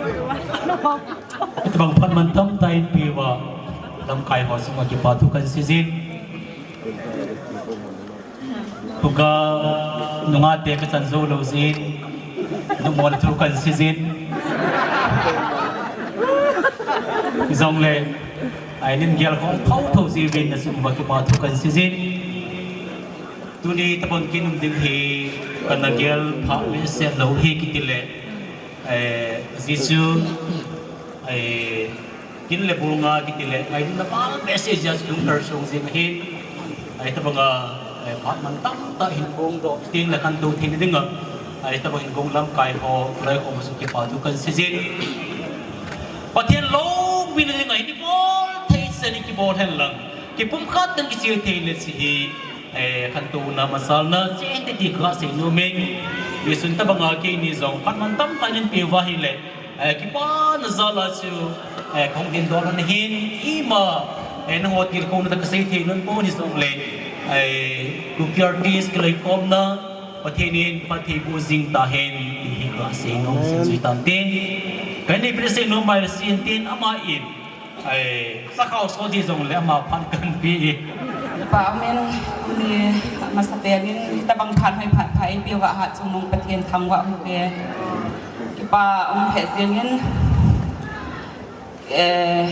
Itobang phat man tamtah in pe uva, lamkai ho sunga kipa thu kan sei jin. KUGA nungah te ka chan jou lou jin. Numon thu kan seijin. Jongle, ai nin gel khong thotho jiuvin nasum uva kipa thu kan seijin. Tuni tabang kin um ding hi kana gel pha behseh lou hi kitile. Eh, Jesu, eh, kin le bunga kitile, ai na pa message as lung tar sung jing hin. Ai tabanga, eh, phat man tamtah hin gong doh, tin le kan tu thin dinga. Ai tabang hin gong lamkai ho, lai ho masu kipa thu kan seijin. Pathen lou bin dinga hin bol thei seni kibol hen lang. Kipumkhat tah in kichil thei le si hi, eh, khantouna masalna, chente ti ka sei nom e. Jesun tabanga keini jong phat man tamtah in peuva hile, eh, kipana jal a chu, eh, kahung dingdoh lhon ahin, ima, eh, nangho tilkhouna tah kasei thei lhon pon hijongle, eh, kuki artist kiloikhomna, Pathen in phatthei boh jing tahen, ti hi ka sei nom, amen, seijuitan tin. Kahin nei pin sei nom mai le sin tin, ama in, Ai, sakhao so ji jongle ama phat kan pe e. Pa, amen. Tuni masapen in tabang phat mai phat pha eipeuva Hatchungnung Pathen thangvah u hite. Kipa um lheh jengin, eh,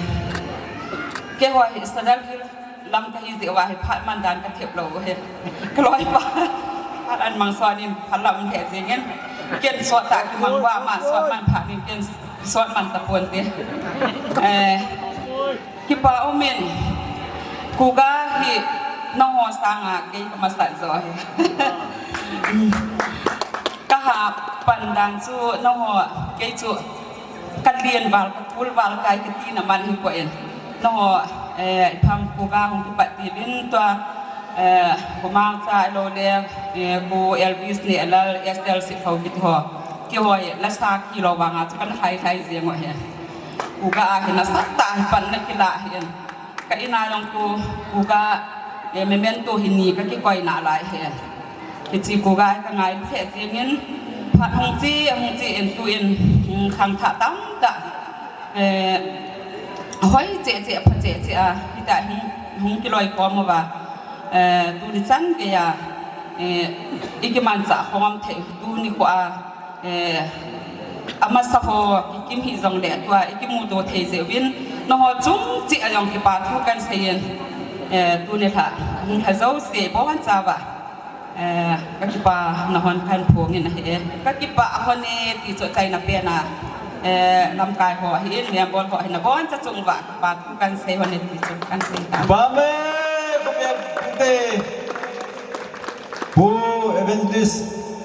keiho hi Sadar Hills lam kahi jeh uva hi phat man dan kathep lou u hi. Kaloipa phat an mang son in phat la um lheh jengin. Ken sot tah kimang uva ama sot man phat in ken sot man tapon te. Eh, kipa umin, Kuga hi nangho sanga kei kamasat jo hi. Kaha pan dan chu nangho kei chu kalen val, kakul val kai kati na man hipoi. Nangho, eh, ipham Kuga hung kipat til in tua, eh, Kumang cha lou le, eh, Ku Elvis Nehlal, Esther Sitlhou kiti ho. Keiho hi lasa kilou vanga chu kana hailhai jeng u ahi. Kuga a hi nasatah a hi pan nakilah ahin. Ka in a jong Ku, Kuga, eh, memento hi ni kakikoi nalai ahi. Hiche Kuga hi kangai lheh jengin, phat hung che, hung che in tuin, um, khangthah tamtah, eh, ahoi cheh cheh, apha cheh cheh a, hitia hung, hung kiloikhom uva, eh, tuni chan geiya, eh, ikimanchah khom thei, tuni kho a, Eh, amasa ho kikim hijongle tua ikimuto thei jeh uvin, nangho chung cheh a jong kipa thu kan sei in, eh, tuni lha, hung lha jouse bonchauva, eh, kakipa nahon kahin phong in ahi. Kakipah hon e ti chu achaina pen a, eh, lamkai ho ahin, member ho ahin, aboncha chung uva kipa thu kan sei hon e ti chu kan sei tai. Amen. Pu Evangelist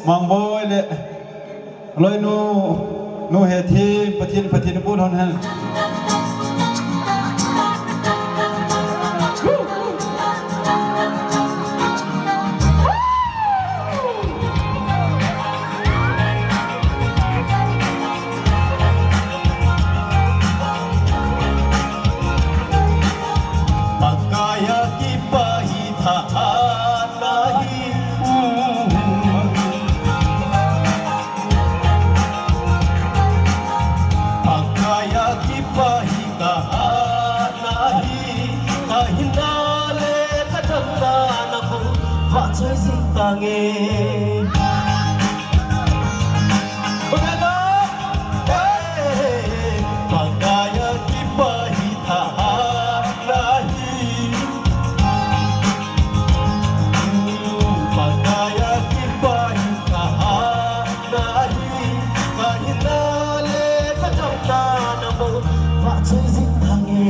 Mangboi le Loinu, Nu Hethim, Pathen, Pathen in boh hon hen. Pakai a kipah hi thahat ahi. Pakai a kipah hi thahat ahi. Ka hinna le ka damna nabol vahchoi jing tange. Pakai a kipah hi thahat ahi. Pakai a kipah hi thahat ahi. Ka hinna le ka damna nabol vahchoi jing tange.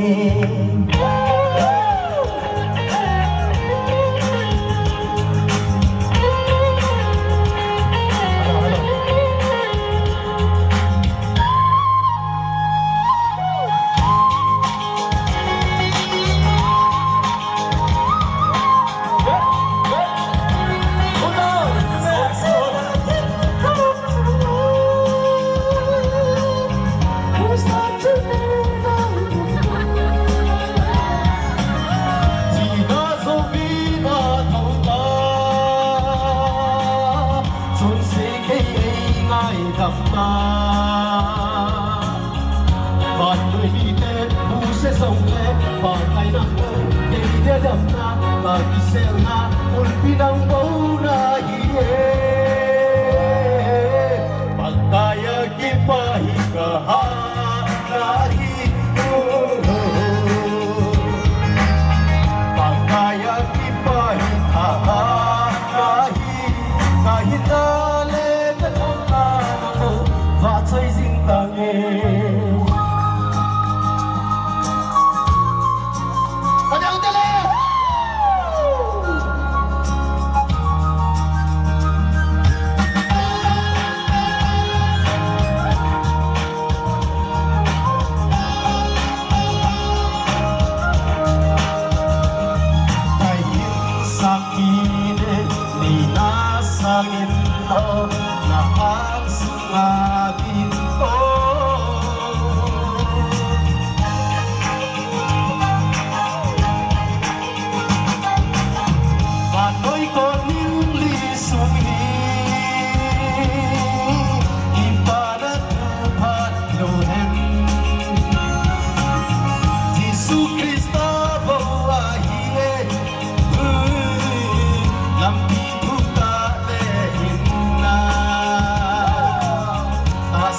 Chonse kei ei ngaidam ta. Vannoi mite buse jongle, Pakai nang bou, keite damna, ka kiselna, ulpi nang bou nahi e.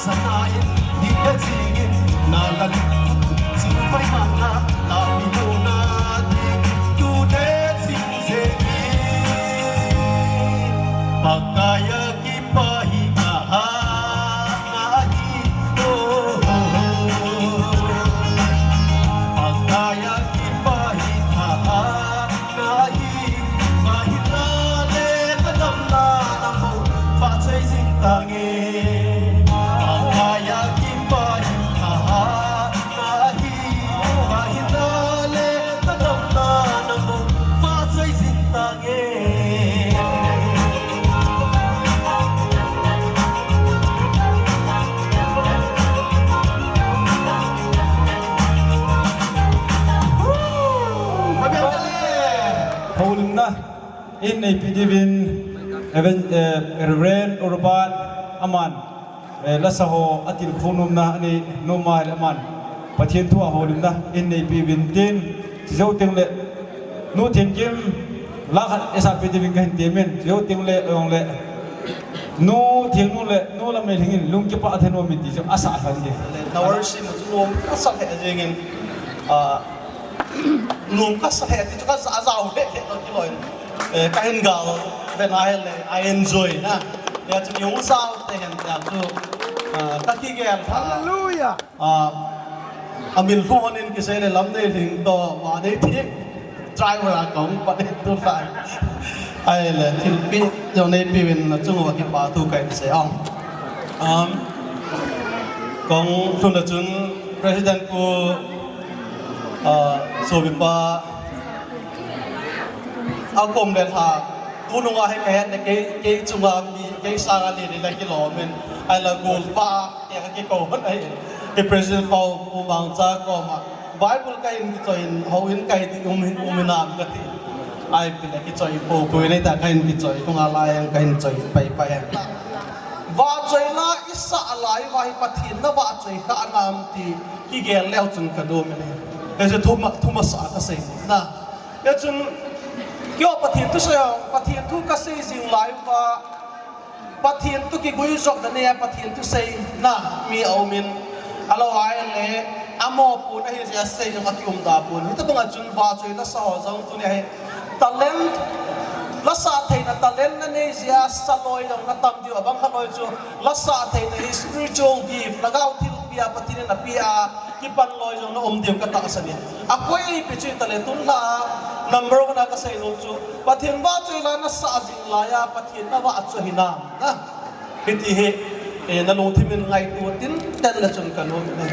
Sana in, ding le jing in, na la lut, sing pai man na, la mi lo na, ding, tu te sing jing in. Pakaiya kipa hi ka ha, na hi, oh, oh, oh. Pakaiya kipa hi ka ha, na hi, ka hi na le, ka dam na, na mo, fa chai jing ta nge. Houlimna in neipi diuvin, Reverend, eh, Reverend Urban aman, eh, lasa ho atilkhou nomna anei nom ahile aman Pathen thu a houlimna in neipi uvin tin, chujou teng le Nu Thengkim la khat eisah pe diuvin kahin temin, chujou teng le jong le Nu Thengnu le Nu Lammeilhing in lungkipah a thei nom in ti chu asah lhon ding. Na worship chu nom asah lheh jeng in, ah, nom ka sa he ti chu ka ja, jao he he to kiloi. Eh, ka hin gal ve na he le, I enjoy na. Ya chu yung sao te hen ya chu, ah, ka kigel tha. Hallelujah. Ah, amin hu hon in kisei le Lamneilhing to, wa dei thi. Driver a kong pa dei tu lai. Ai le, thilpeh jong neipi uvin na chung uva kipa thu kahin sei ong. Um, kong thun na chun President Pu, ah, Sopipa, akom le lha, tunung a hi kahet le kei, kei chunga mi, kei sanga ni ni la kilom in, ai la golpa, kei ka kikou hon ahi. Kei President Pau Pu Mangcha koma, Bible kahin kichoi in, houin kahin um hin, um in am kati. Ai pi le kichoi po, po in ta kahin kichoi, tunga la yang kahin choi, pai, pai. Vahchoi la isah lai uva hi Pathen na vahchoi kha nam ti kigel leu chun ka dom e. Hiche thu ma, thu masa kasei na. Hichun keiho Pathen thu sei ho, Pathen thu kasei jing lai uva, Pathen thu kiguijopna nei a Pathen thu seina mi aum in, ahilou ahile, amopohna hi jeh a sei jong akium da pon. Hitabang a chun vahchoi lasa ho jong tuni a hi talent, lasah theina talent nanei jeh a saloi jong natam diu, abang khat loi chu lasah theina hi spiritual gift, lhagao thilpeh a Pathen in apeh a kipan loi jong naum diu katahsan in. Akoi ipi chu talent tun lha number one a kasei nom chu Pathen vahchoi la nasah jing lai a Pathen na vahchoi hinam na. Hiti hi, eh, nalungthim in ngaito tin ten le chun ka nom e.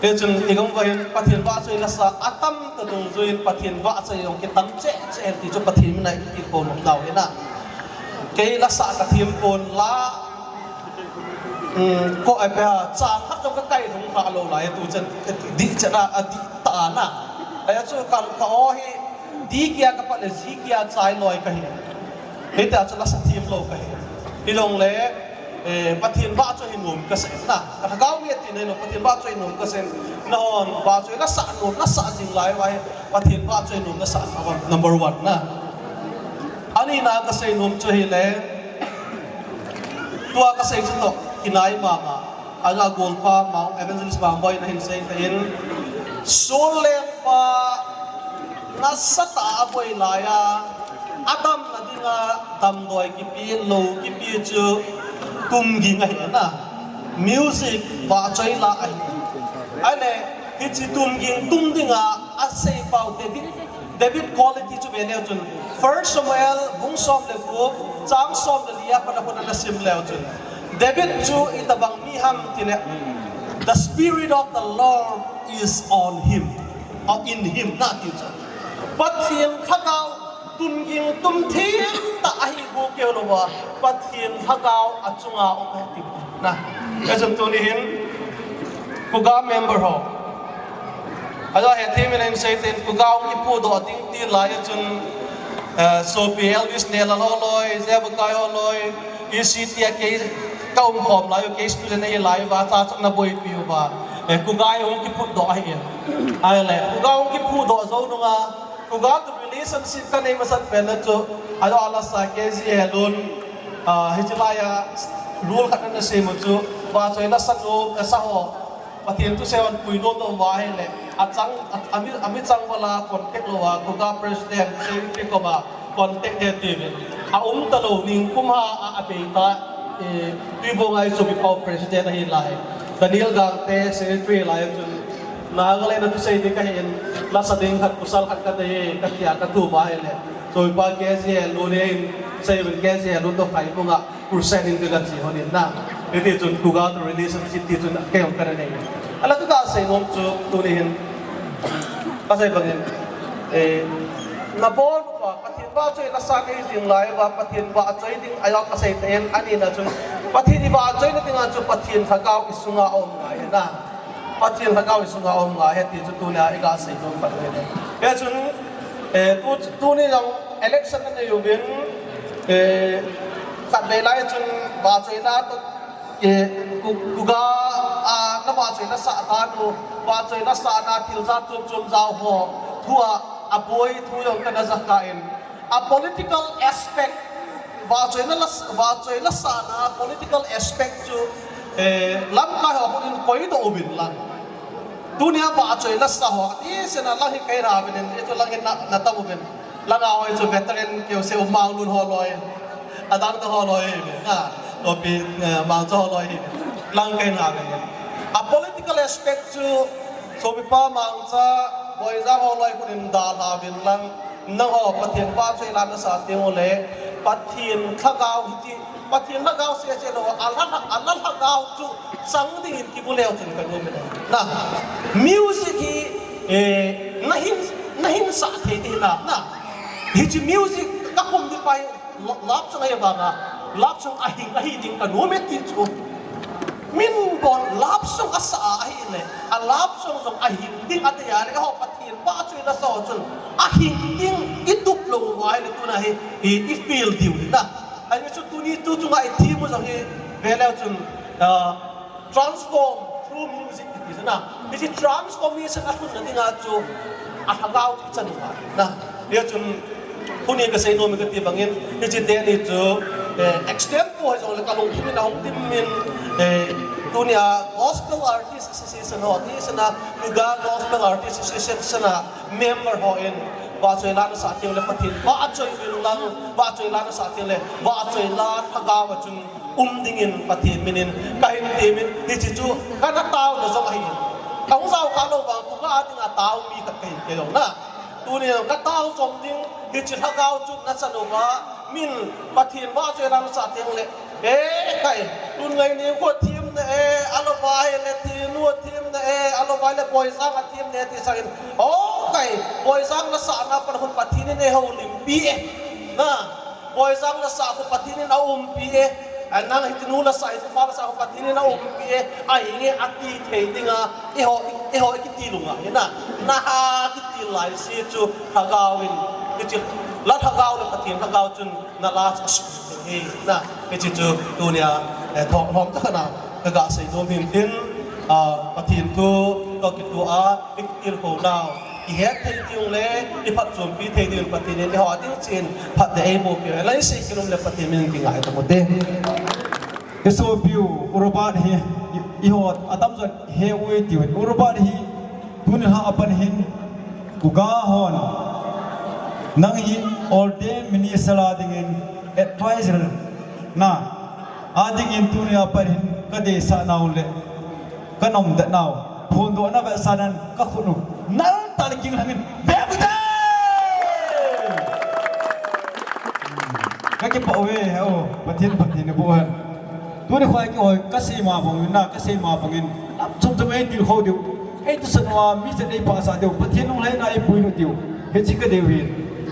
Hichun igam uva hin Pathen vahchoi lasa atam ta dungjuiyin Pathen vahchoi jong kitam cheh cheh ti chu Pathen min a itilkhou nom nau hina. Kei lasa kathem pon la, um, ko ai pe a, chang khat jong kakai lhung kha lou lai tu chan, dih chan a, adih ta na. Ai chu ka, ka o hi, dih kia kapat le, ji kia chai loi kahi. Hitia chu lasa them lou kahi. Hilou le, eh, Pathen vahchoi hi nom kasei na. Ka lhagao mi ati nailou, Pathen vahchoi nom kasei. Nahon vahchoi nasah nom, nasah jing lai uva hi Pathen vahchoi nom nasah na, number one na. Ani na kasei nom chu hile, tua kasei chu toh kinai mama. Aja golpa Mang, Evangelist Mangboi in ahin sei tah in, Saul lengpa nasatah a aboi lai a, adamna dinga damdoi kipe, lou kipe chu tumging ahi na. Music, vahchoi la ahi. Ahile, hiche tumging tum dinga asei pau David, David quality chu ve leu chun, First Samuel bung som le gup, chang som le li a pat a pat a nasim leu chun, David chu itobang mi ham tile, "The Spirit of the Lord is on him," or in him, na ti chu. Pathen lhagao tumging tumthem tah ahi bou keu louva, Pathen lhagao achunga um ahi ti na. Hichun tuni hin, Kuga member ho. Ajo hethem in ahin sei tah in, Kuga hung kipudoh ding ti lai a chun, eh, sopi Elvis Neilal ho loi, Jebakai ho loi, E C T a kei ka umkhom lai u, kei student ahi lai uva, cha chun na boipi uva. Eh, Kuga hung kipudoh ahi in. Ahile, Kuga hung kipudoh jou nunga, Kuga to relationship kanei masat pen na chu, ajo alasa K G Helun, ah, hiche lai a, Rule khat ana sei mo chu, vahchoi lasa nom, lasa ho. Pathen thusei hon pui nom nom uva ahile, achang, a, ami, ami chang vala contact lou a, Kuga President, Secretary koma contact he tiuvin. A um talou, ningkum ha a, a bei ta, eh, Tuibong Aisopipau President ahi lai. Daniel Gangte, Secretary lai chun. Nagaland a thusei ding kahin, lasa ding khat, pasal khat kadeije, katia, kathum ahile. Sopipa K J L, lu ne in, sei uvin K J L, lu to khai bunga. Percent in kaga chi hon in na. Hiti chun Kuga to relationship ti chun kei hon kana nei. Ahinla kaga sei nom chu tuni hin. Kasei bangin. Eh, nabon uva, Pathen vahchoi lasa nei jing lai uva, Pathen vahchoi ding ahi kasei teng, ani na chun. Pathen i vahchoi na dinga chu Pathen Lhagao i sunga um ngai na. Pathen Lhagao i sunga um ngai ti chu tunia i ga sei nom pat uve. Hichun, eh, tu, tuni jong election anei uvin, eh, khatvei lai chun vahchoina to, eh, Ku-, Kuga, ah, na vahchoina sah dan u, vahchoina sahna thil jat chom chom jao ho, thu a, aboi thu jong kana ja kha in, a political aspect, vahchoina la, vahchoina sahna political aspect chu, eh, lamkai ho khut in koidoh uvin lang. Tunia vahchoina sa ho, ti sena lang hi kahin ha uvin, hichu lang hi na, na tam uvin. Langa ho chu veteran keu se u Manglun ho loi. Adang to ho loi, na, topi, eh, Mangcha ho loi. Lang kahin ha uvin. A political aspect chu, Sopipa Mangcha, Boijang ho loi khut in dalha uvin lang. Nangho Pathen vahchoi la nasa teng ule, Pathen Lhagao hiti, Pathen Lhagao sese lou, a la, a la Lhagao chu chang dingin kibu leu chun kanom e. Na, music hi, eh, nahin, nahin sah thei ding na, na. Hiche music kakum ding pa hi, lo-, love song ahi vanga, love song ahing, ahi ding kanom e ti chu. Min bon love song asa a ahile, a love song jong ahing ding adei a le, ho Pathen vahchoi lasa ho chun ahing ding i tup lou uva ahile tuna hi, i, i feel diu hi na. Ahi chu tuni tu chunga i theme u jong hi, ve leu chun, ah, transform through music ti chu na. Hiche transformation a lhunna dinga chu, a Lhagao chu i chan uva na. Hichun, tuni kasei nom e kati bangin, hiche teni chu, eh, extend pu hijong le kalungthim in ahung dim in, eh, tunia Gospel Artist Association ho, ti sena Kuga Gospel Artist Association sena member hon, vahchoi la nasa teng le Pathen vahchoi uvin lang, vahchoi la nasa teng le, vahchoi la Lhagao a chun um dingin Pathen minin kahin temin, hiche chu kana taona jong ahi. Kahung jao kha lou vang, Kuga a dinga tao mi khat kahin kei jong na. Tuni ka tao jom ding, hiche Lhagao chu na chan uva, min Pathen vahchoi la nasa teng le. Eh, kai, tun ngai ni ko theme na e, alovai le theme nu theme na e, alovai le Boijang a theme na e ti sangin. Oh, kai, Boijang lasahna pan hun Pathen in eiho limpi e. Na, Boijang lasah ko Pathen in aumpi e. A nang hiti nu lasah, hiti pa lasah ko Pathen in aumpi e. Ahinge ati thei dinga, eiho, eiho kiti lunga, hina. Naha kiti lai si chu Lhagao in, kiti la Lhagao le Pathen Lhagao chun na la chu asuh thei hi, na, hiche chu tunia, eh, thong lhom tah na, kaga sei nom hin tin, ah, Pathen thu, toh kitoh a, i kikil khom nau, i het thei ding le, i phatchompi thei ding Pathen in eiho a ding chun, phatna eiboh peh u hen lang, i sei kit nom le Pathen min kingai tamo te. I sopi u, u Robert hi, i, eiho, atamjo he u i tiu, u Robert hi, Tuni lha apan hin, Kuga hon, nang hi ordained minister a dingin advisor na, a dingin tuni apan hin kadeisah nau le, kanomdet nau, phondohna vetsahnan kakhut u nal tah le kinglhangin, bem u te! Kakipah uve, o, Pathen, Pathen in eiboh hen. Tuni khoi kihoi, kasei ma bangin na, kasei ma bangin. Lam chom chom eitilkhou diu. Eitusan uva, mi chet eiphasah diu. Pathen lunglhaina eipuilut diu. Hiche kadei u ahi.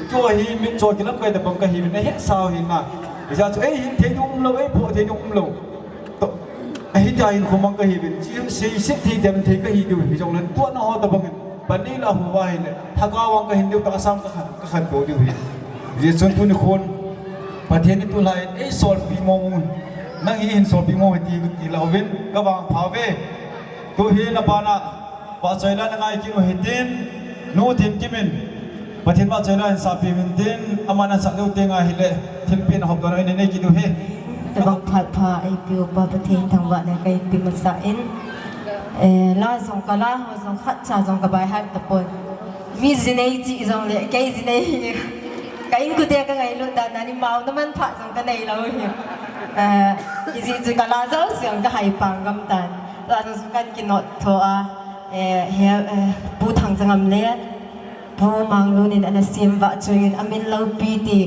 Kihoi hi, mitcho kilamkai tabang kahiuvin, nahetsah u ahi na. Hijeh chun eihin thei ding umlou, eiphoh thei ding umlou. Toh, ahitia hinkho mang kahiuvin. Chi, seiset thei, dem thei kahi diu. Hijongle, tuana ho tabangin. Pan neila houva ahile. Lhagao vang kahin diu, tahsa vang kakhan, kakhantou diu ahi. Hijeh chun tuni khun. Pathen in tulai, eisolpi mong u. Nang hi hin solpi mong u ti, ti lauvin, kavangpha uve. Tu hi nabana, vahchoila nangai kit u hitin, nu Themkim in, Pathen vahchoila hin sapi uvintin, aman asah diu tenga ahile, thilpeh na hop dohna in nei kit u ahi. Tabang phat pha eipeuva Pathen thangvahna kahin pe masa in. Eh, la jong kala ho jong khatcha jong kabai hat tapon. Mi jinei chi jong le, kei jinei hi. Ka inkote kangailut dan a ni mao naman phat jong kanei lou hi. Eh, ijeh chu kala jouse jong kahai pang gam tan. La jong chu kahin kinot tho a. Eh, he, eh, Pu Thangchangam le Pu Manglun in ana sem vahchoiyin amin loupi ti,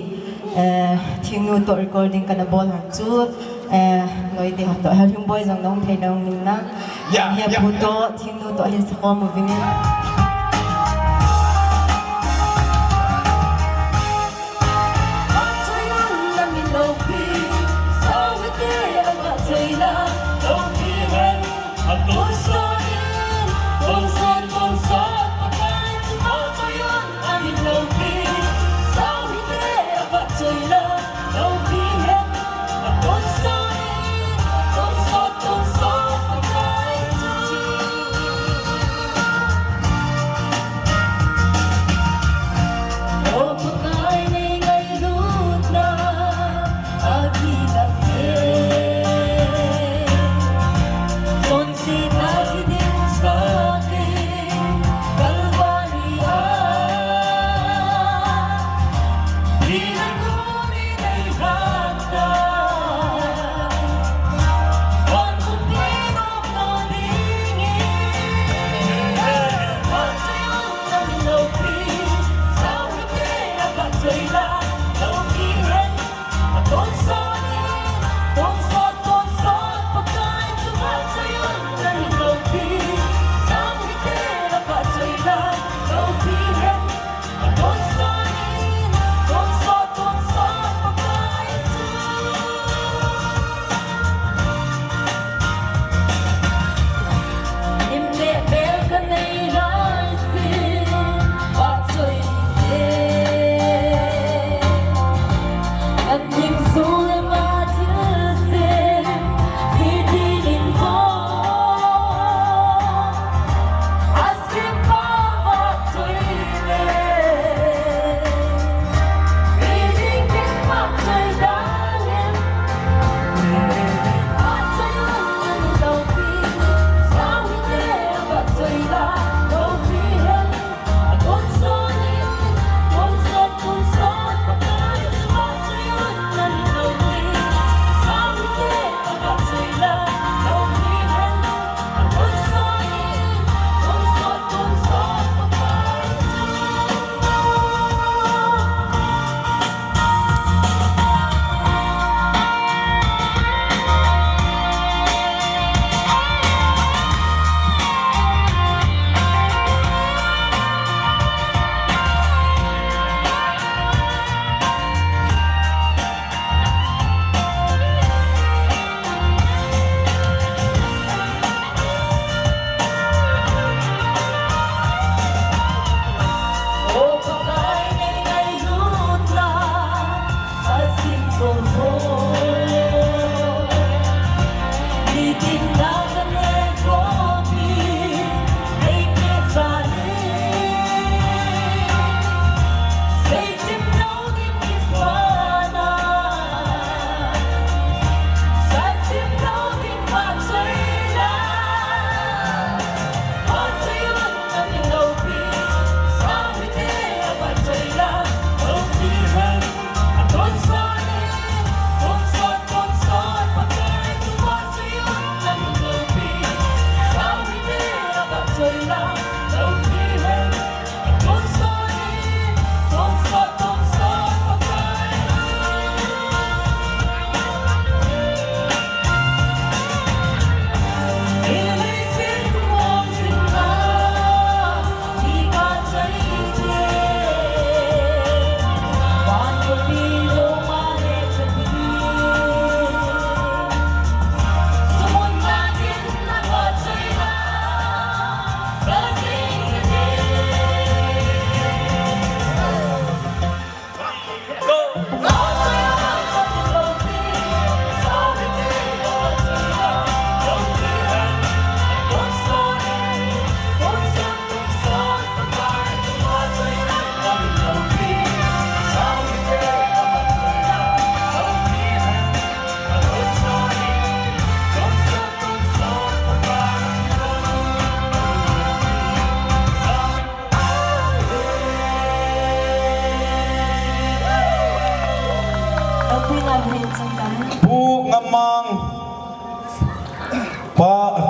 eh, Thingnu toh recording kana bol hon chu, eh, Loite ho toh, Helhingboi jong nahung thei nahung ning na. Ya, he ya. Pu toh, Thingnu toh hin sakhom uvin.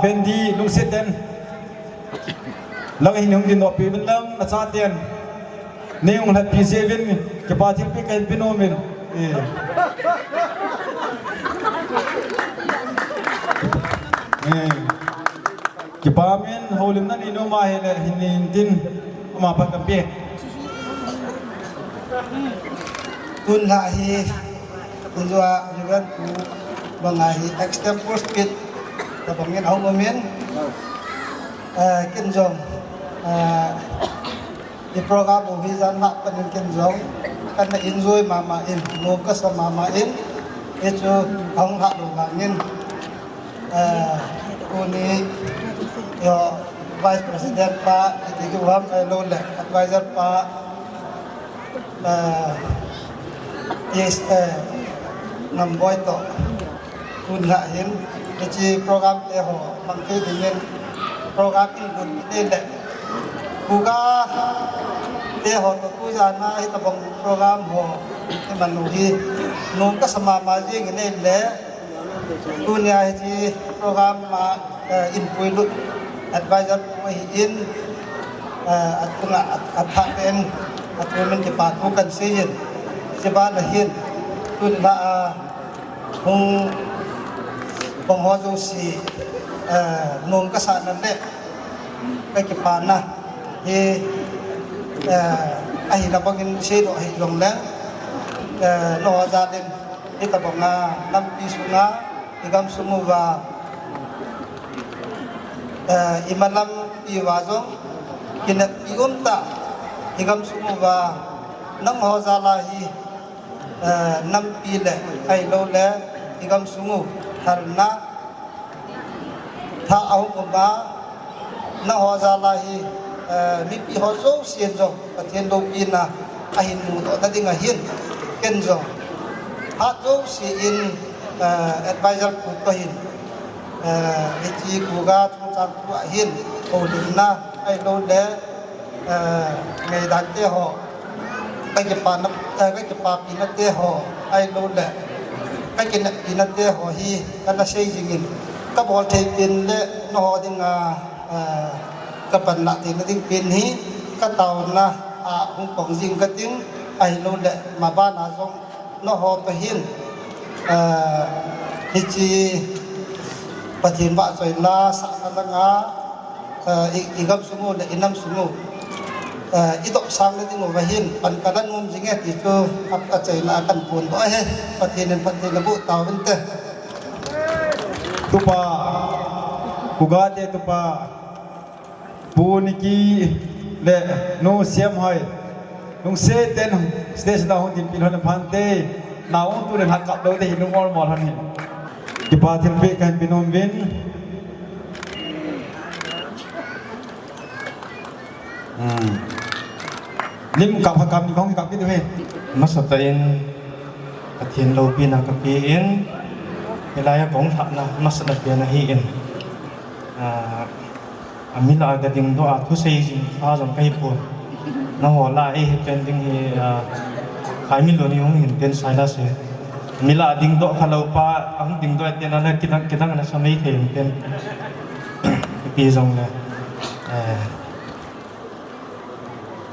Pendi lungset in lang hin hung dindoh peh uvin lang, nachaten nei hung lhatpi jeh uvin kipa thilpeh kahin pe nom in. Eh. Eh. Kipa min houlimna nei nom ahile hin nei in tin, ama phat kan pe. Tun lha hi, tun jua Reverend Pu banga hi extempore speech tabang in ahung um in, eh, ken jong, eh, i program u hi jan lhah pan in ken jong kana enjoy mama in, nom kasa mama in, hichu ahung lhah lou vangin, eh, tuni, yo, Vice President pa, iti ki uvam, eh, lou le, Advisor pa, eh, yes, eh, Ngamboi toh, tun lha hin, hiche program te ho, mang thei dingin, program in gun te le, Kuga te ho toh tujan a hitabang program ho, iman u hi, nom kasa mama jing in le, tunia hiche program a, eh, in puilut advisor pu ahin, eh, atunga, a, athah pen, atumin kipa thu kan sei in, hiche ban ahin, tun lha a, hung, hung ho jouse, eh, nom kasah na le, ka kipana hi, eh, ahina bangin seidoh ahi jongle, eh, nangho jal in, hitabanga lampi sunga, i gamsung uva, eh, i malam uva jong, kineppi umtah, i gamsung uva, nangho jal a hi, eh, nampi le, ahilou le, i gamsung u, thalna, thah ahung um a, nangho jal a hi, eh, mipi ho jousen jong, Pathen loupina, ahin mudoh na ding ahin, ken jong. Phat jouse in, eh, advisor pu toh hin, eh, hiche Kuga chungchang thu ahin, houlimna, ahilou le, eh, ngaidan te ho, ka kipana, eh, ka kipapina te ho, ahilou le, ka kinepna te ho hi, kana sei jing in, ka bol thei pen le, nangho dinga, eh, ka panlah theina ding pen hi, ka taona a hung pang jing ka ting, ahilou le, maban a jong, nangho toh hin, eh, hiche Pathen vahchoina sahna langa, eh, i, i gamsung u le i namsung u, eh, i dopsang na ding uva hin pan ka la nom jing e ti chu a, achaina a kan phondoh ahi. Pathen in phatthei naboh tauvin te. Tupa, Kuga te tupa, Pu Nicky le Nu Siamhoi, lungset in stage na hung dinpi lhon phan te, nao tu le lhakap lou te hi lung ol mol lhon hin. Kipa thilpeh kahin pe nom uvin. Hmm. Lim kap ha kap ni kong kap kit uve. Masatah in, Pathen loupina ka pe in, hilai a kong lhahna, masatah pen ahi in. Ah, A mi lah a ka dingdoh a, thusei jing kha jong ka hi pon. Nangho lah a ei hi pen ding hi, a, khai mi lo ni hung hin ten Silas hi. Mi lah a dingdoh kha lou pa, a hung dingdoh a ten a na kidang, kidang a na sa mei thei hung ten. Ipi jong le. Eh,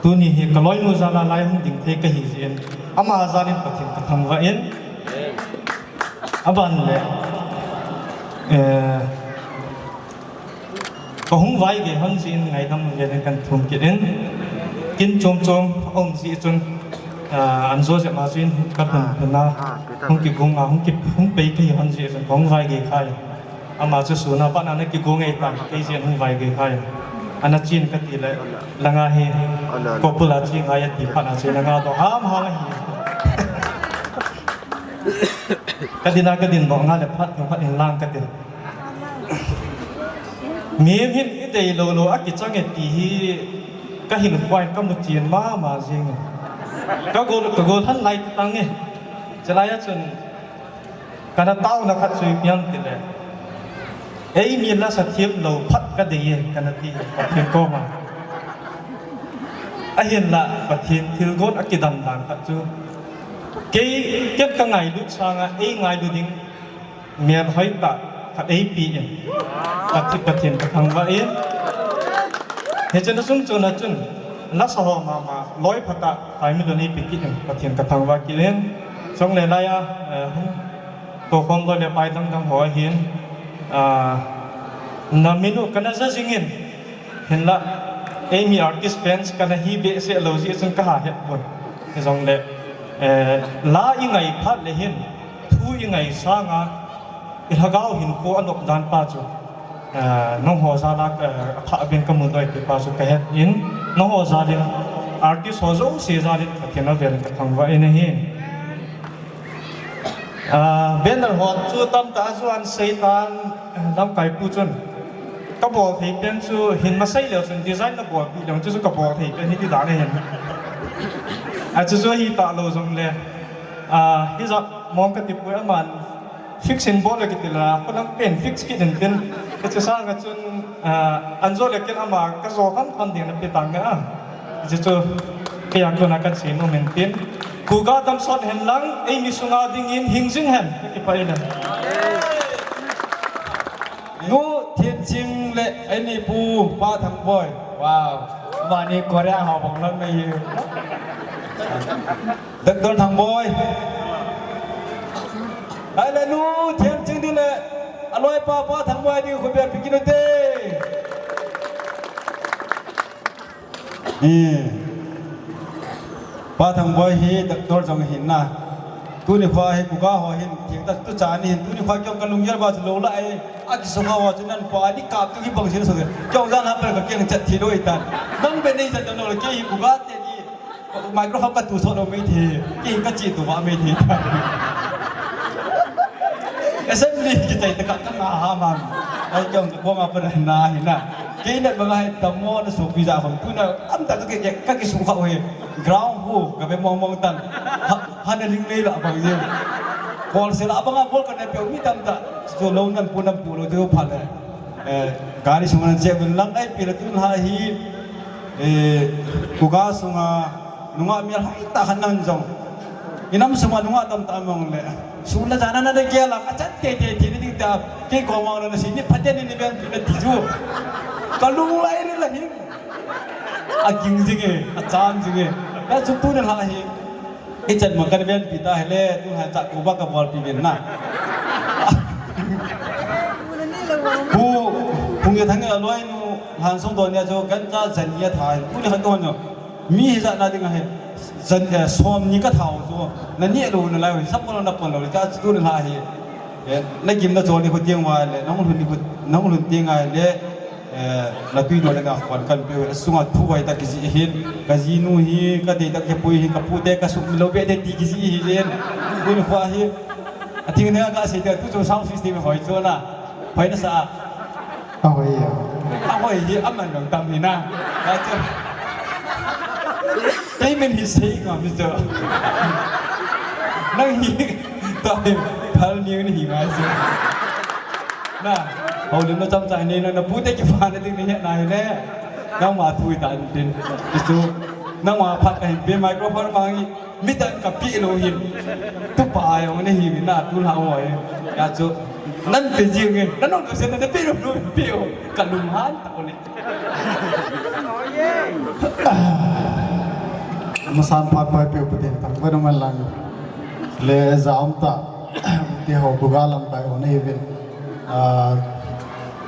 tuni hi ka loinu jal a lai hung ding thei ka hi jeh in. Ama jal in Pathen ka thangvah in. Aban le. Eh, Ka hung vaigei hon jeh in ngaidam vel in kan thum kit in. Kin chom chom a um jeh chun, ah, an jo jep ma jeh in ka lhun lhun a, hung kigong a, hung ki, hung pei ka hi hon jeh chun ka hung vaigei kha in. Ama chu sun a pat na na kigong ei tan, kei jeh in hung vaigei kha in. Ana chin ka ti le, langa hi, couple a chi ngai a ti phat na chu langa doh ham ham ahi. Ka din a ka din doh nga le phat, phat in lang ka tin. Mihem hin i dei lou lou a kichang e ti hi ka hin khuai ka mu chin mama jing e. Ka gol, ka gol han lai tang e. Chulai a chun ka na tauna khat chu ipi ham ti le. Ei mi la sa thiam lou phat ka dei e ka na ti Pathen koma. Ahinla Pathen thilgon a kidang dan khat chu. Kei ken ka ngailut sanga ei ngailu ding Melhoi tah, khat eipe in, Pathen, Pathen kathangvah in. Hiche na sung chun a chun, lasa ho mama, loi phatah, Taimilun eipe kit in, Pathen kathangvah kit in. Chule laiya, eh, hung tokhom loi le pai dang dang ho ahin, ah, na min u kana ja jing in, hinla, eimi artist fans kana hi behseh lou jeh chun kaha het pon. Hijongle, eh, la i ngai phat le hin, thu i ngai sanga, i lhagao hinkho anop dan pa chu, eh, nangho jal a, eh, aphah ben kamu doi ti pa chu kahet in, nangho jal in, artist ho jouse jal in, Pathen avel in kathangvah in ahi. Ah, banner hon chu tamtah a chu ahin seitan, eh, lamkai pu chun. Kabol thei pen chu hin masei leu chun design nabolpi leu chu, chu kabol thei pen hiti dan ahin. A chu chu hita lou jongle. Ah, hijat mong kati poi, aman fix in bol le kiti la, kholang pen fix kit in tin. Hiche sanga chun, ah, anjo le ken ama kajo kham kham ding nape tange a. Hiche chu, kei a kona kasei nom in tin. Kuga damsot hen lang, eimi sunga dingin hing jing hen. Kakipah e. Nu Thenching le eini pu Pa Thangboi. Wow. Amani Korea ho bang lang nahi. Doctor Thangboi. Ahile nu Thenching ding le aloipa Pa Thangboi ding khut beng pe kit u te. Eh. Pa Thangboi hi doctor jong ahin na. Tuni kho hi kuga ho hin, thengtah tuchan ahin, tuni kho kei jong kalunggel ba chu lou lai. Akisukha ho chu nan pa ni kap tu hi bang jin so. Kei jong jan ha per kakeng chat thi loi tan. Nang be nei chat lou le kei hi kuga te ni. Microphone katu so lou mei the. Kei hi kache tu ba mei the. Assembly kichai ta ka kanga ha man. Ai kei jong ka koma pa na hi na. Kei na banga hi tamo na sopi ja khom. Tuna tamtah ka ki, ka kisukha u hi. Ground hu, ka be mong mong tan. Ha, ha na ling nei la bang ye. Kol se la banga kol ka na pe mi tamtah. So lou nan pu nan pu lou te u pha le. Eh, gari sunga na che bin lang ai pi la tun ha hi. Eh, kuga sunga nunga mi hai ta khan nan jong. Inam sunga nunga tamtah mong le. Sun la jana na de gel a, achat te te te ni ding ta. Kei ko ma na si ni phaten ni ben na ti ju. Ka lu lai ni la hi. Aging jing e, acham jing e. Ka chu tuni la hi. Ichan ma kan ven pi ta hile, tu ha cha ko ba ka bol pi ven na. Pu, Phungjathang a loi nu, Lhansong don ya chu kan cha jan ya tha, pu ni khan don yo. Mi hi ja na ding a he, jan, eh, som ni ka tha u chu, na ni lo na lai, sap ko na pon lo, cha chu tuni la hi. Eh, na gim na chol ni ko tiang wa le, na hung lhun ni ko, na hung lhun tiang a le, eh, na tui do le nga khon kan pe, sunga thu vai ta kiji hin, ka jinu hi, ka dei ta ke pui hi, ka pu te ka suk mi lo be de ti kiji hi jen. Kun khwa hi, a ting ne ka sei te, tu chu sound system hoi chu na, hoi na sa. Ahoi ya. Ahoi hi, aman dong tam hi na. Ka chu. Kei men hi sei ngam ni chu. Nang hi, ta hi, phal ni ni hi ngai chu. Na, houlim na chomcha ni na, na pu te kipah na ding ni na hi le. Nangma thu ta tin. Chu, nangma phat ka hin pe microphone ma ngi, mi tan ka pi lo hin. Tu pa ai ong ni hi na tu la oi. Ya chu, nan pe jing nge, nan ong tu sen na pe lo lo pe o. Ka lum han ta ko ni. Masan phat pai pe u Pathen thangvah in um hen lang. Le ja um ta. Ti ho kuga lamkai ho nei vin. Ah,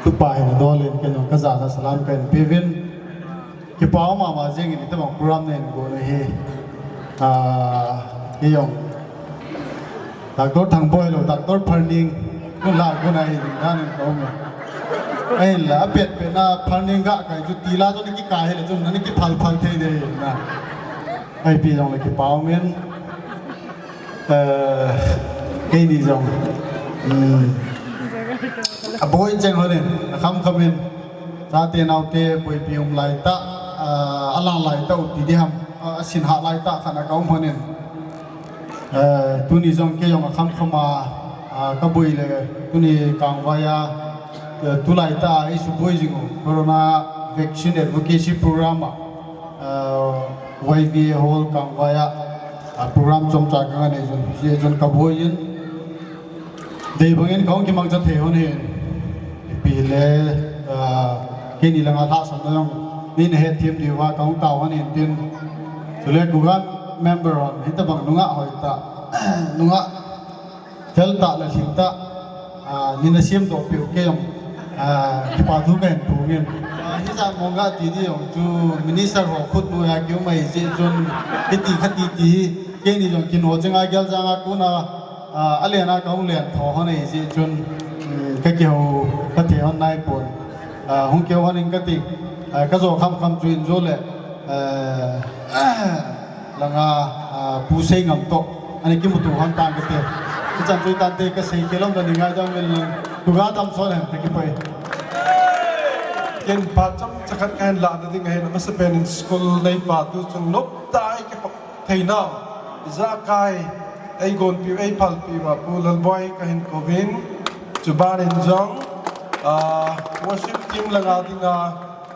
tu pa hin dol in ken jong ka jana salam ka hin pe vin. Kipa um mama jing in itobang program nei in go na hi. Ah, kei jong. Doctor Thangboi lo, Doctor Pharning. Kun la kun a hi ding dan in ka um e. Ahin la, a pet pet na Pharning ga kai chu ti la chu ni kikai hile chu na ni kiphal phal thei de na. Ai pi jong le kipa um in. Eh, keini jong. Hmm. A boi cheng hon in, a kham kham in. Chate naote boipi um lai ta, ah, a lang lai ta u ti di ham. Ah, a sin ha lai ta khan a ka um hon in. Eh, tuni jong kei jong a kham kham a, ah, ka boi le, tuni Kangvai a, eh, tulai ta, i su boi jing u, Corona Vaccine Advocacy Program a, eh, Y V A Hall Kangvai a, ah, program chomcha ka nei jun, je jun ka boi in. Dei bang in ka hung kimang cha thei hon in. Pi le, ah, keini langa lhahsamna jong neina hethem diuva kahung tao hon in tin. Chule kuga member hon hitabang nungah hoitah, nungah feltah le lhingtah, ah, neina semdoh peh u kei jong, ah, kipa thu kahin phong in. Ah, hijat mong ga ti di jong chu minister ho khut noiya kium ahi jeh chun hiti khati ti hi keini jong kino chenga gel janga kona, ah, alen a kahung len tho hon ahi jeh chun, um, kakihou phatthei hon naipon. Ah, hung kihou hon in kati, ah, kajo khamkham chu in jo le, ah, langa, ah, Pu Seingam toh ana kimuto hon tan kati. Hichan chu itante kasei khel lom dan in ngaidam uvin lang. Kuga damsot hen, kakipah e. Ken phat chomcha khat kahin lahna ding ahin, amasapen in school neipa tu chung noptah a eikipah theinau, ijakai eigonpiu, eiphalpiu a Pu Lalboi kahin kouvin, chuban in jong, ah, worship team langa dinga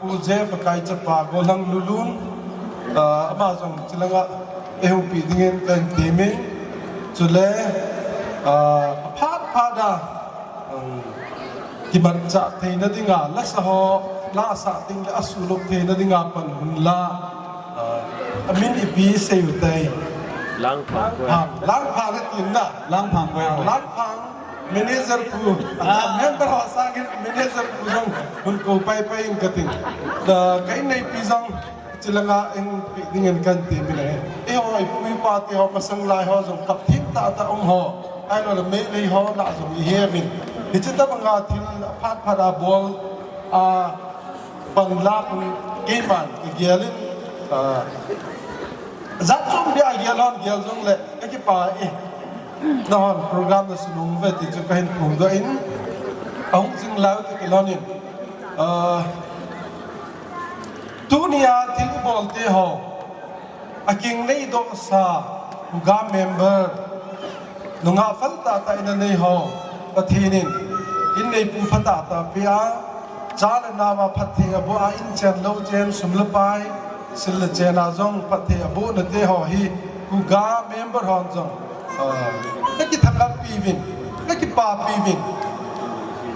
Pu Jeff Akai chapa Golhang Lulun, ah, ama jong chilanga eihoupi dingin kahin temin, chule, ah, aphat phat a, um, kimanchah theina dinga, lasa ho, lasah ding le asulop theina dinga pan hung la, ah, amin ipi sei u tai. Langphang. Langphang, Langphang atin na. Langphang koi. Langphang manager pu. Ah. Member ho sangin manager pu jong hung kou paipai in katin. Da kahin neipi jong chilanga eihoupi dingin kahin temin ahi. Eiho ipu ipa te ho masang lai ho jong kap thim tahtah um ho. Ahilouleh Meitei ho lah jong ihemin. Hiche tabanga thil aphat phat a bol a panla pu keiman kagel in, ah, jat chom bia gel hon gel jongle kakipah e. Nahon program nasun uve ti chu kahin phongdoh in, ahung jing lai u ti kilhon in, ah, tunia thil ibol te ho, aking neidohsa, kuga member, nungah phatah tah in anei ho, Pathen in, inneipu phatah tah apeh a, cha le nao a phatthei aboh a, inchen louchen, sum le pai, sil le chen a jong phatthei abohna te ho hi, kuga member hon jong, ah, nakithangap piuvin, nakipapi uvin.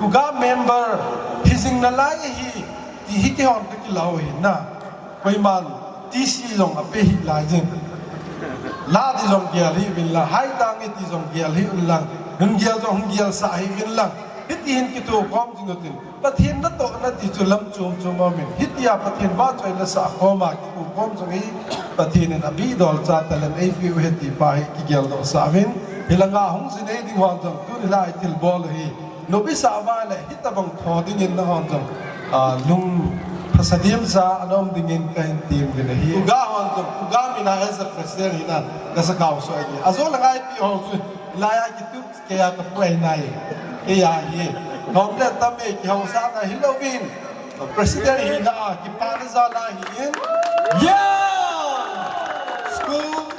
Kuga member hijing nalai ahi, ti hi keihon kakilah u ahi na. Koiman T C jong apeh hih lai jin. La di jong gel hih uvin lang, haitang e ti jong gel hih un lang, hung gel jong hung gelsah hih uvin lang. Hiti hin kithokhom jing utin. Pathen natohna ti chu lam chom chom aumin. Hitia Pathen vahchoina sah khom a kithokhom jong hi Pathen in abidolcha talent eipeh u ahi ti pa hi kigeldoh sah uvin. Hilanga hung ji nei ding hon jong tuni lai thilbol u hi nop isah uva le hitabang tho dingin nahon jong, ah, lung phasa dimsa ana um dingin kahin tem uvin ahi. Kuga hon jong, kuga mina as a president hina, kasa kau so ahi. Ajo le ngaipi ho chu, laiya kitup keiya kapu ahi nai. Keiya hi. Nom le tam e kihaosahna hilouvin. President hina a kipana jal ahin. Yeah! School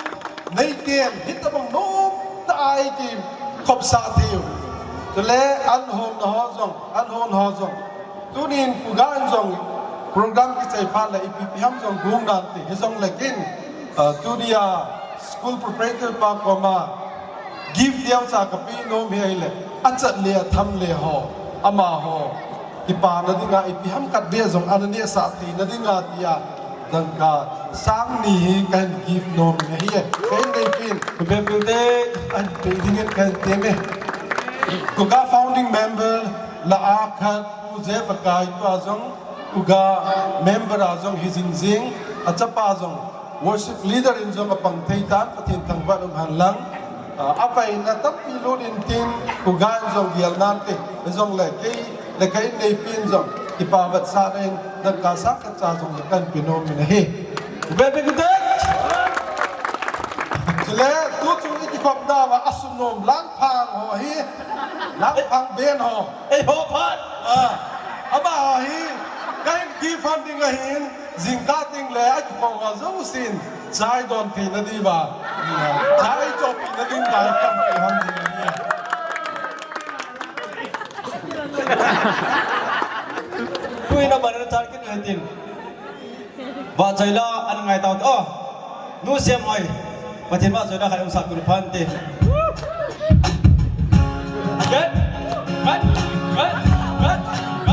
neiten, hitabang nomtah a eikikhopsah thei u. Chule, an hon ho jong, an hon ho jong. Tunin kuga in jong program kichai phat le ipi ipi ham jong gong nante, hijongle ken, ah, tunia school proprietor pa koma gift neocha kapeh nom hi ahile, achat le atham le ho, amaho kipana dinga ipi ham khat beh jong ana nehsah theina dinga tia dangka sang ni hi kahin gift nom in ahi e. Kahin neipin. Kuga founding member lah a khat Pu Jeff Akai tua jong, kuga member a jong hijing jing, achapa jong worship leader in jong apang thei tan, Pathen thangvah um hen lang. Ah, avaina tampi lut intin, kuga in jong gel nante, hijongle kei le kahin neipin jong kipa vetsahna in dangka sang khat cha jong le kahin pe nom in ahi. Very good. Chule, tuchung ikikhopna uva asun nom Langphang ho hi, Langphang band ho. Eiho phat. Ah, amaho hi kahin gift hon ding ahin, jingkah teng le akikhop ho jousen chai don theina diuva, chai chohpehna ding kahin kampeh hon ding ahi. Tuin aban a chai kit u hitin. Vahchoi la ana ngai tau te. Oh, Nu Semhoi. Pathen vahchoi la khat umsah peh u phante. Again. Cut. Cut. Cut. Cut.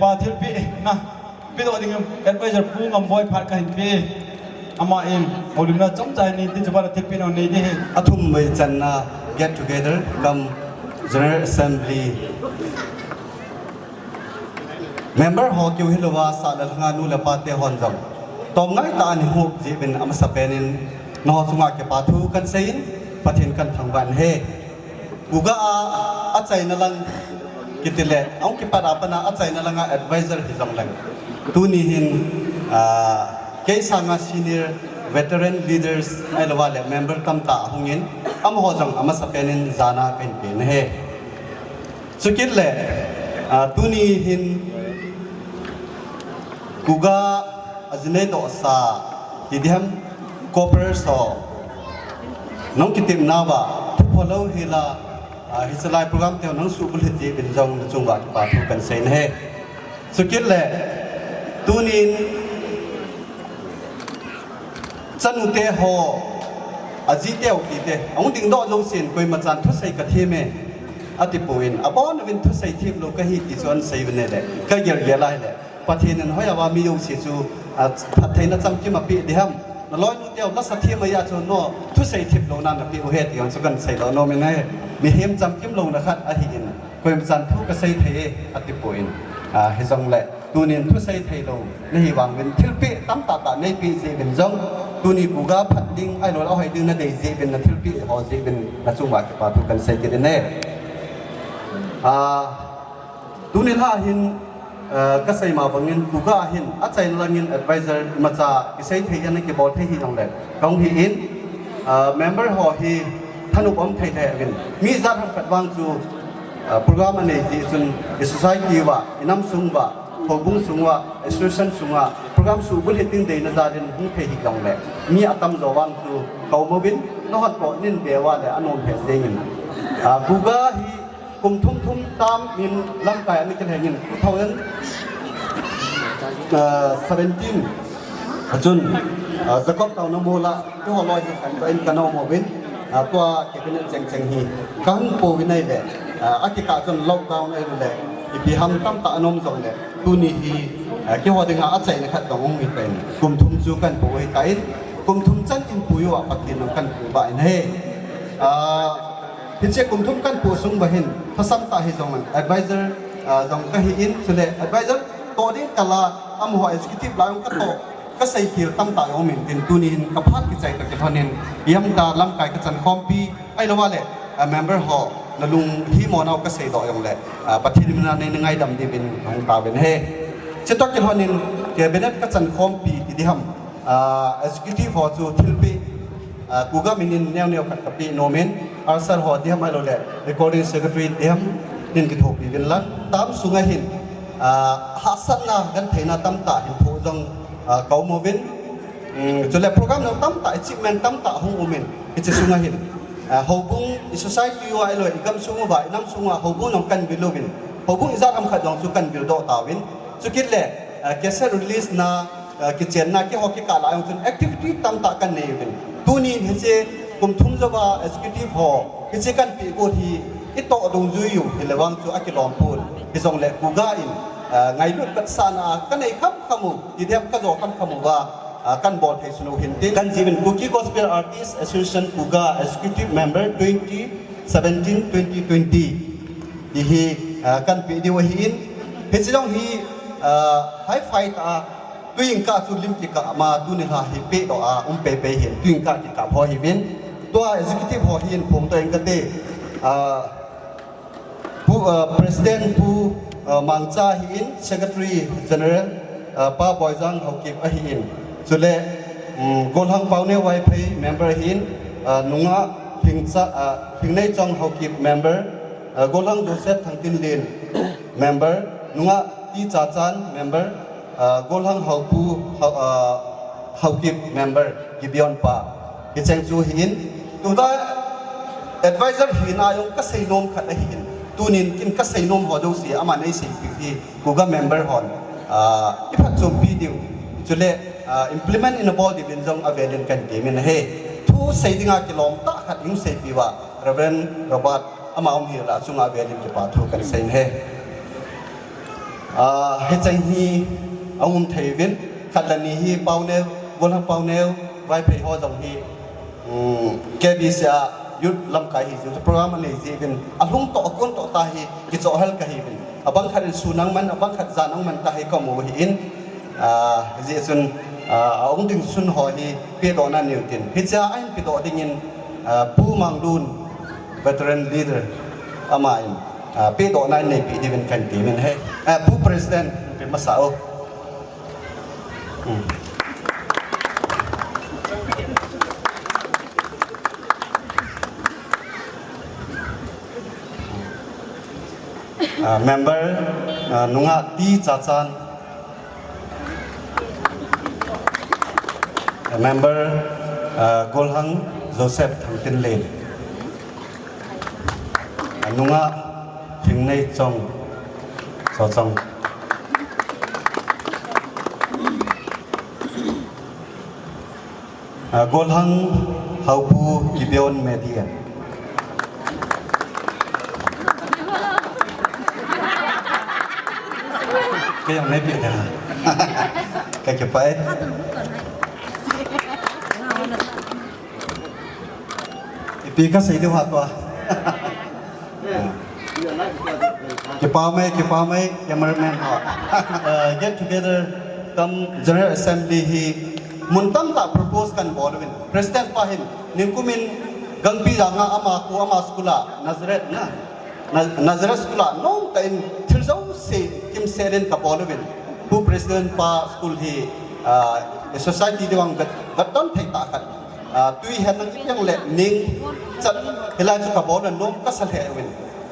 Pa thilpeh na, pehdoh ding advisor Pu Ngamboi phat kahin pe. Ama in, houlimna chomcha nei ding chu ba thilpeh na nei ding ahi. Athum vei channa get together cum General Assembly member ho keu hilouva sah le lhanga nu le pa te hon jong tomngai tah a nei hung jeh uvin amasapen in nangho chunga kipa thu kahin seiyin, Pathen kahin thangvah in ahi. Kuga a, achaina lang kiti le, ahung kipat a pat a achaina langa advisor hijong leng, tuni hin, ah, kei sanga senior veteran leaders ahilouva le member tamtah ahung in, amaho jong amasapen in jana kahin pe in ahi. Chukit le, ah, tuni hin Kuga a jinei doh sa, ti diham, cooperate so. Nang kitepna uva, thupha lou hila, ah, hiche lai program te nang subulhit jeh uvin jong nachung uva kipa thu kahin sei in ahi. Chukit le, tunin, chanu te ho, aji teu ti te, ahung dingdoh lou sin, koima chan thusei kathem e, ati pon, abon uvin thusei them lou kahi ti chu ahin sei uvin ahile, kagel gel a ahile. Pathen in hoiya uva mi jouse chu, ah, phattheina chamkim apeh diham. Naloinu teu lasa them a chu no, thusei them louna napeh u ahi ti jong chu kahin seidoh nom in ahi. Mihem chamkim louna khat ahin. Koima chan thu kasei thei e, ati pon. Ah, hijong le, tunin thusei thei lou nahi vang uvin thilpeh tamtah tah neipeh jeh uvin jong. Tuni Kuga phat ding, ahilou le ahoi ding nadei jeh uvin nathilpeh ho jeh uvin nachung uva kipa thu kahin sei kit in ahi. Ah, Tuni lha hin, eh, kasei ma bangin, Kuga hin, achaina langin advisor imacha, kisei thei hina kibol thei hijong le, kahung hi in, eh, member ho hi, thanop um thei lheh uvin. Mi ijat ham khat vang chu, eh, program anei jeh chun, i society uva, i nam sung uva, houbung sung uva, association sung uva, program subulhit ding deina jal in hung thei hijong le, mi atamjo vang chu, ka um uvin, nahon po nin be uva le, anom lheh jeng in. Ah, Kuga hi, Kum thum thum tam in lamkai ana kilhengin two thousand seventeen a chun, ah, Jacob Taona Mol a keiho loi hi khantoh in kana um uvin, ah, tua cabinet cheng cheng hi kahin pouvin ahile, ah, akikah chun lockdown ahile, ipi ham tamtah ana um jongle, tuni hi, ah, keiho dinga achaina khat dong um hitan, kum thum chu kahin pou hitan, kum thum chan in pui uva Pathen in kahin pui vah in ahi. Ah, Hiche kum thum kahin pou sung uva hin, thasam tah hijong in, advisor, ah, jong kahi in, chule advisor toh ding kal a, amaho executive lai jong katoh, kasei khel tamtah jong um in tin, tuni hin kaphat kichai toh kilhon in, ipi ham tia lamkai kachan khompi, ahilou le, ah, member ho, nalung himo nau kasei doh jongle, ah, Pathen min a nei ngaidam diuvin, hung tauvin ahi. Chutoh kilhon in, cabinet kachan khompi ti diham, ah, executive ho chu thilpeh, Ah, Kuga min in neo neo khat kapeh nom in, rehearsal ho diham ahilou le, recording secretary diham, nin kithopi uvin lang, tam sunga hin, ah, hahsatna, gentheina tamtah hin thoh jong, ah, ka um uvin, um, chule program jong tamtah, achievement tamtah hung um in, hiche sunga hin, ah, houbung, i society uva ahilou, i gamsung uva, i namsung uva, houbung jong kahin vil uvin, houbung ijat ham khat jong chu kahin vil doh tauvin, chukit le, ah, cassette release na, ah, kichenna keiho kikah lah a jong chun activity tamtah kahin nei uvin. Tunin hiche kum thum jouva executive ho, hiche kahin peh got hi, itoh dungjui u, hile vang chu akilom pon. Hijongle Kuga in, ah, ngailut vetsahna kanei khamkham u, ti diham kajo khamkham uva, ah, kahin bol thei sun u hin tin. Kahin jih uvin Kuki Gospel Artist Association Kuga Executive Member twenty seventeen twenty twenty. Ti hi, ah, kahin peh diu ahin. Hiche jong hi, ah, hi-fi tah a, tuin ka chu lim kikah ma, tuni lha hi pehdoh a, um peipei hin, tuin ka kikah ho hiuvin. Tua executive ho hin, phongdoh inge kati. Ah, Pu, ah, President Pu, ah, Mangcha ahin, Secretary General, ah, Pa Boijang Haokip ahin. Chule, um, Golhang Paoneo Vaiphei member ahin, ah, nungah Lhingcha, ah, Lhingneichong Haokip member, ah, Golhang Joseph Thangtinlen member, nungah T. Chachan member, ah, Golhang Haopu, Hao-, ah, Haokip member, Gideon pa. Hicheng chu hin, tuta advisor hina jong kasei nom khat ahin. Tunin kin kasei nom ho jouse, aman eiseipeh hi, Kuga member hon, ah, iphatchompi diu. Chule, ah, implement in abol diuvin jong avelin kahin temin ahi. Thusei dinga kilom tah khat hung seipeh uva, Reverend Robert, ama um hel a chunga avelin kipa thu kahin seiyin ahi. Ah, hiche hi ahung um thei uvin, khat le ni hi Paoneo, Golhang Paoneo, Vaiphei ho jong hi, um, K B C a youth lamkai hi jeh u chu program anei jeh uvin, alhung toh, akon toh ta hi, kichoh hel kahi uvin. Abang khat in sun ahung man, abang khat jan ahung man ta hi kamu ahin, ah, hijeh chun, ah, ahung ding sun ho hi, pedohna nei utin. Hichea ahin pedoh dingin, ah, Pu Manglun, veteran leader, aman, ah, pedohna neipi diuvin kahin temin ahi. Ah, Pu President, pe masa o. Hmm. Ah, member, ah, Nungah T. Chachan. Ah, member, ah, Golhang Joseph Thangtinlen. Ah, Nungah Thingneichong Sochong. Ah, Golhang Haopu Gideon Media. Kei jong neipi da. Kei kipah e. Ipi kasei diu ham tua. Kipah mai, kipah mai, cameraman ho. Uh, get together cum General Assembly hi mun tamtah propose kahin bol uvin. President pa hin, ningkum in Gangpijang a ama khu, ama school a, Nazareth na. Na-, Nazareth school a, nomtah in thil jouse kimsel in kabol uvin. Pu President pa school hi, ah, society dingin vet, vetdon thei tah khat. Ah, tui hen lang ipi jongle ning chan hilai chu kabol a nom kasa lheh uvin.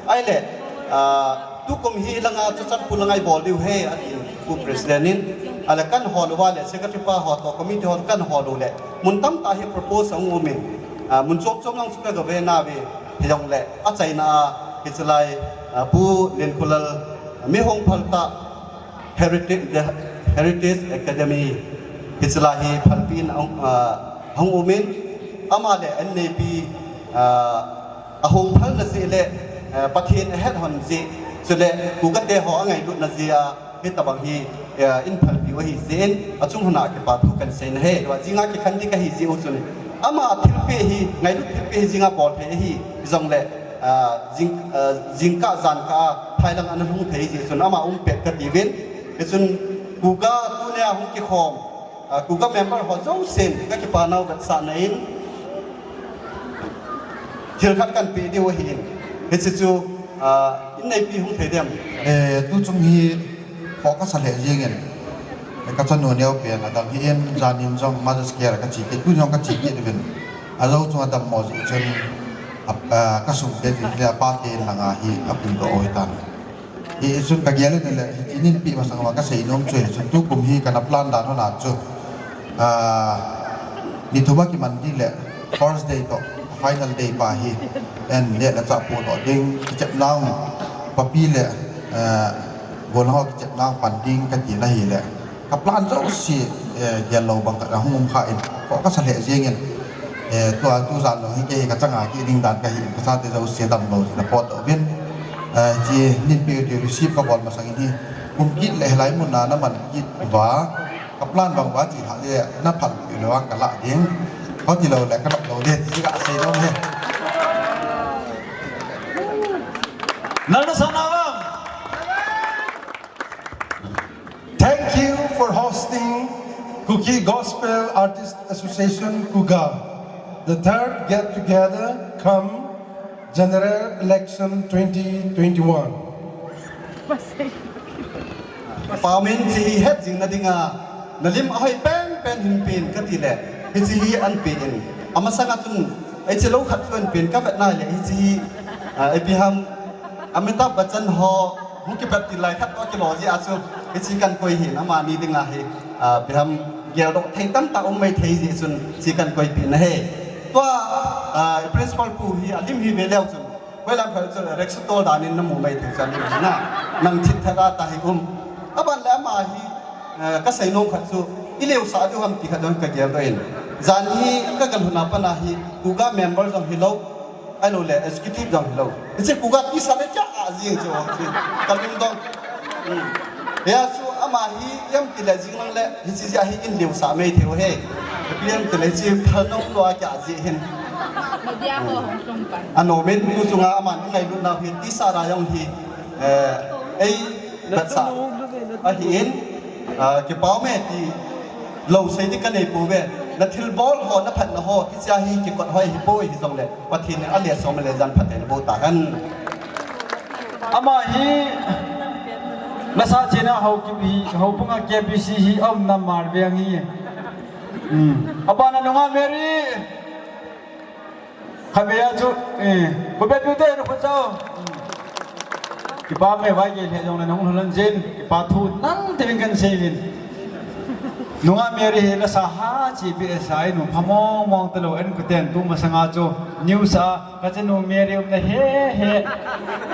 Ahile, ah, tukum hi langa chu chan pu langa ibol diu ahi, ati Pu President in. Ahile kahin hol uva le, secretary pa ho toh, committee ho kahin hol u le, mun tamtah hi propose ahung umin. Ah, mun chom chom lang chu kagave nauve, hijongle, achaina a, hichelai, ah, Pu Lenkholal, mi hung phal tah, Heritage, the Heritage Academy, hichelai hi phalpi in ahung, ah, ahung umin, ama le N A P, ah, ahung phalna jeh le, ah, Pathen ahet hon jeh, chule Kuga te ho angailutna jeh a, hitabang hi, ah, in phalpi u ahi jeh in, achung hon a kipa thu kahin sei ahi, tua jinga kikhen ding kahi jeh u chun, ama thilpeh hi, ngailut thilpeh hi jinga bol thei ahi, jongle, ah, jing, ah, jingkah jankah a phailang ana lhung thei jeh chun ama um pet kati uvin. Hichun Kuga tunia hung kikhom, ah, Kuga member ho jousen kakipa nau vetsahna in thil khat kahin pe diu ahin. Hiche chu, ah, in neipi hung thei dem. Eh, tuchung hi Kho kasa lheh jengin, eh, kachanu neo pen adam hi in, jan in jong Mother's Care kache kit, tun jong kache kit uvin. Ajou chunga dammo jeh chun, a, a, kasung te jeh chun, apa te in langa hi apuidoh u ahitan. Hichun kagel in le, hiche ninpi masang uva kasei nom chu hichun, tukum hi kana plan dan hon a chu, a, ni thum a kiman ding le, first day toh, final day pa hi, en le la cha pu toh ding, kichep nau, papi le, eh, Golhang ho kichep nau pan ding kati na hile. Ka plan jouse, eh, gel lou bang khat ahung um kha in. Kho kasa lheh jengin. Eh, tua tu jan lou hi kei hi kachanga kiding dan kahi in, kachate jouse damlou jeh in apot doh uvin. Eh, hiche ninpi u ti receive kabol masang in hi. Kum kit le hilai mun a naman kit uva. Ka plan bang uva che lhah le, na phalpi lou vang ka lah ding. Hoti lou le, ka nop lou ding, ti ka sei nom e. Nang na sa na vang. Thank you for hosting Kuki Gospel Artist Association, Kuga, the third get together cum General Election twenty twenty-one. Pamin hiche hi het jing na dinga, na lim ahoi pen pen hin pen kati le, hiche hi an pen. Amasang a chun, hiche lou khat chu an pen ka vet na le, hiche hi, ah, ipi ham, Amitabh Bachchan ho, hung kipat ti lai khat toh kilou jeh a chu, hiche kan koi hin, amani dinga hi, ah, ipi ham, geldoh thei tamtah um mai thei jeh chun, hiche kan koipi na ahi. Tua, ah, principal pu hi, alim hi ve leu chun, Hoilam khat chu rickshaw tol dan in namu mai thei chu alim na. Nang thip tha da ta hi um. Aban le ama hi, eh, kasei nom khat chu, i leusah diu ham ti khat jong ka geldoh in. Jan hi ka kal huna pat a hi, Kuga member jong hilou, ahilou le executive jong hilou. Hiche Kuga tisa le cha a jing chu, chu ka lungdong. Hmm. Hia chu ama hi ipi ham tile jinglang le hiche jeh hi in liu sa mai thei u hi. Ipi ham tile hiche phalnom lou a kia jeh hin. Media ho hung tlung pan. Anom in tu chunga aman ngailutna hi tisa ra jong hi, eh, ei vetsah ahin, ah, kipa ume ti lou sei ding kanei pouve. Na thilbol ho, na phatna ho, hiche hi kikot hoi hipoi, hijongle Pathen in ale som le jan phatthei naboh tahen. Ama hi nasah chena ho kipi, houbunga K B C hi aumna Marveng hi. Hmm. Abana nunga Mary. Khatvei a chu, eh, ko be tu te ko chao. Kipa me vai ke le jong le nong lhon jin, kipa thu nang te vin kan sei vin. Nunga Mary hi lasa ha chi pi sa inu phamong mong te lou en ko ten tu masanga chu. News a, ka chanu Mary umna he he.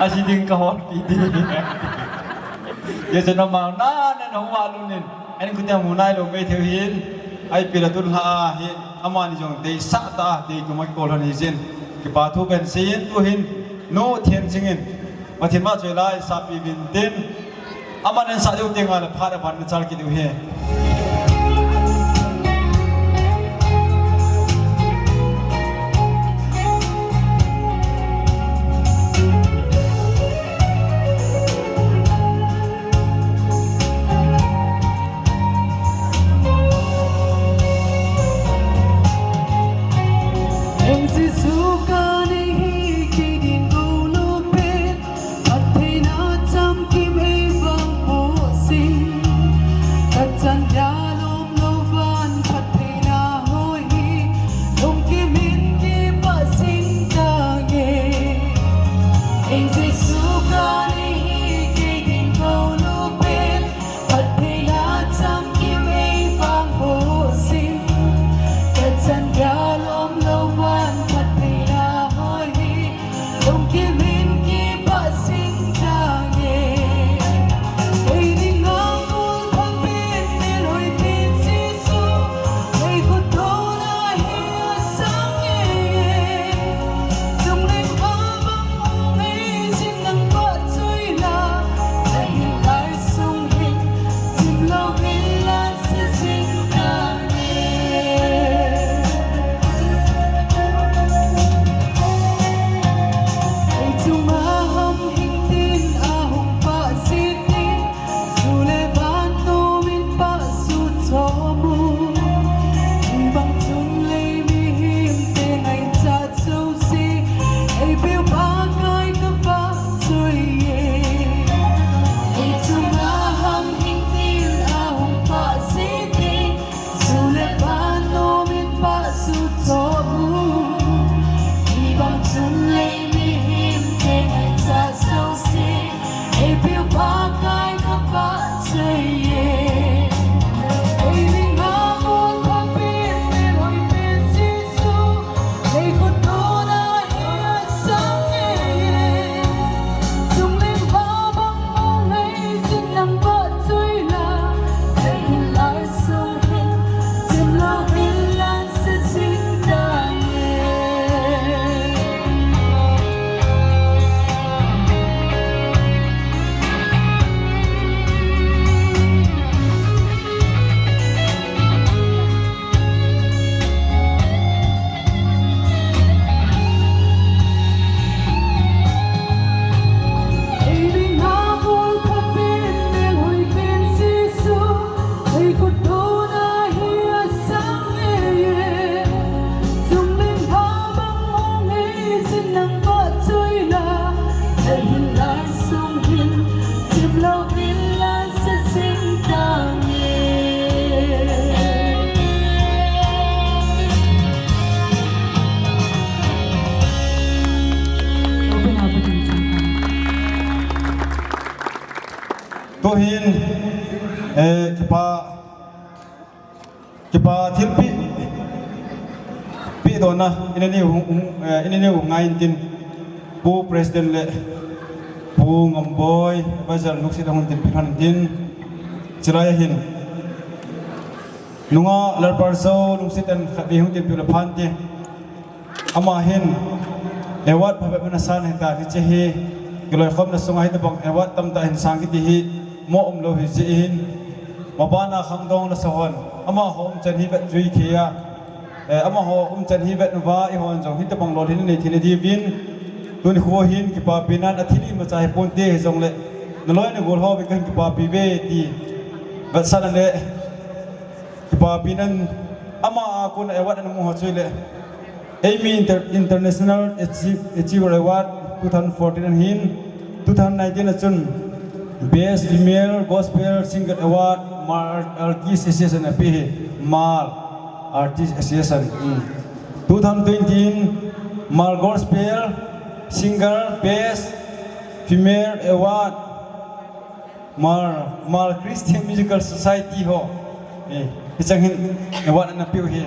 Aji ding ka hol pi ding. Ye chanu ma na na no wa lu nin. An kute mu nai lou mai thei hin, ipi le tun lha a hi, amani jong deisah tah a, deitum a kikol lhon hi jin. Kipa thu kan sei in tu hin, nu Thien Ching in, Pathen vahchoi la in sapi vin tin, aman in sah diu teng le phat a ban na chal kit diu hi. Heng Jesu ka nei hi kei ding golhang pen, phattheina chamkim ei vang boh sing. Ka chan dia lom lou van phattheina hoi hi, lungkim in kipah sing tange. Heng Jesu ka nei hi kei ding golhang pen, phattheina chamkim ei vang boh sing. Ka chan dia lom lou van phattheina hoi hi, lungkim in kipah sing tange. Kei dinga kul pha pen, melhoi pen Jesu, kei khut tona hi asang e. Chungleng pha bang hung hei jin nang vahchoi la, na hin lai sung hin, chim lou vil la se jing tange. Ei chunga ham hing tin ahung pah jing ding, chu le van nom in pah sut chom u. Hibang chun lei mihem te ngaichat jouse, ei peuh Pakai ka vahchoi e. Ei chunga ham hing tin ahung pah jing ding, chu le van nom in pah sut chom u. Hibang chun lei mihem te ngaichat jouse, ei peuh Pakai ka vahchoi e. Ei dinga kul pha pen, melhoi pen Jesu, kei khut tona hi asang e. Chungleng pha bang hung hei jin nang vahchoi la, na hin lai sung hin, chim lou vil la se jing tange. Ei dinga kul pha pen, melhoi pen Jesu, kei khut tona hi asang e. Chungleng pha bang hung hei jin nang vahchoi la, na hin lai sung hin, chim lou vil la se jing tange. Open up again, Jehovah. Tu hin, eh, kipa, kipa thilpeh, peh dona, ina neu, um, eh, ina neu ngai intin, Pu President le Pu Ngamboi, Advisor lungset a hung tin, peh lhon intin, chulai a hin. Nunga Lalpalsou lungset in khatvei hung tin peh le phan te. Ama hin award phabep in asan ahitai, hiche hi kiloikhomna sunga hitabang award tamtah hin sang kiti hi mo umlou hi jeh in, mabana khangdong lasa hon, amaho umchan hi vet jui kei a, eh, amaho umchan hi vet uva, eihon jong hitobang lolhinna nei theina diuvin, tuni kho hin kipapi nan athil imacha hi ponte hijongle, naloi nagol ho vin kahin kipapi uve ti vetsahna le kipapi nan ama a kona award ana mu ho chu ahile, Amy Inter-, International Achie-, Achiever Award two thousand fourteen ahin, two thousand nineteen a chun Best Female Gospel Singer Award, Hmar Artist Association apeh hi, Hmar Artist Association. Hmm. Two thousand twenty in Hmar Gospel Singer Best Female Award, Hmar, Hmar Christian Musical Society ho. Eh, hichang hin award ana peh u hi.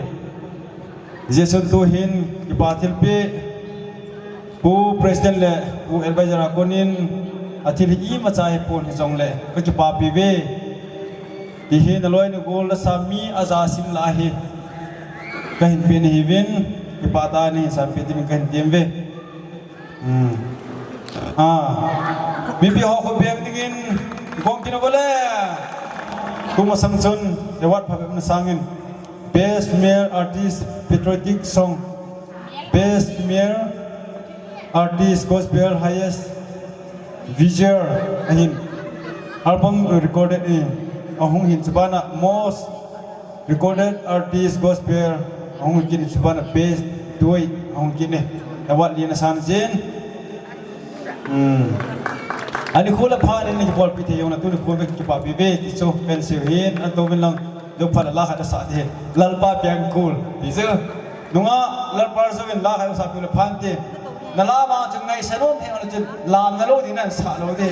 Hijeh chun tu hin kipa thilpeh, Pu President le Pu Advisor a konin athil hi imacha hi pon hijongle kakipapi uve. Ti hi naloi nagol lasa mi aja sim lah hi kahin pe nahiuvin, kipah tah in nahin sanpeh diuvin kahin tem uve. Hmm. Ah. Mipi ho khut beng dingin gong kit uvin le. Tumasang chun award phabep ana sangin, Best Male Artist Patriotic Song, Best Male Artist Gospel Highest Visual ahin, album recorded in, ahung hin chubana Most Recorded Artist Gospel ahung kit in, chubana Best Duet ahung kit in. Award li ana san jin. Hmm. Ani khu la pha ni ni bol pi te yong na tu ni khu be kipapi uve ti chu pen se hin an to min lang do pha la la kha da sa te. Lalpa piang kul ti chu. Nunga Lalpa so min la kha sa pi la phan te. Na la ma chu ngai sa lo the na chu lam na lo di nan sa lo de.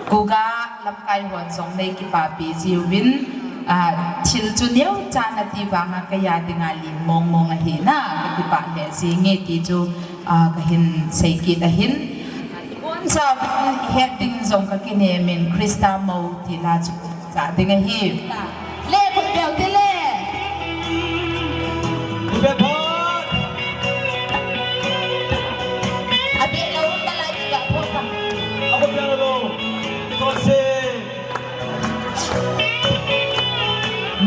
Kuga lamkai hon jong nei kipapi jiuvin, ah, thil chu neocha nati vanga kaya dinga lim mong mong ahi na, kakipah lheh jenge ti chu, ah, kahin sei kit ahin. Boncha het ding jong kakinem in Christa Mo ti la chu cha ding ahi. Le khut beng te le. Khut beng phat. Abeh lou, talai ti ga pho ta. Akhut beng lou. Tonse.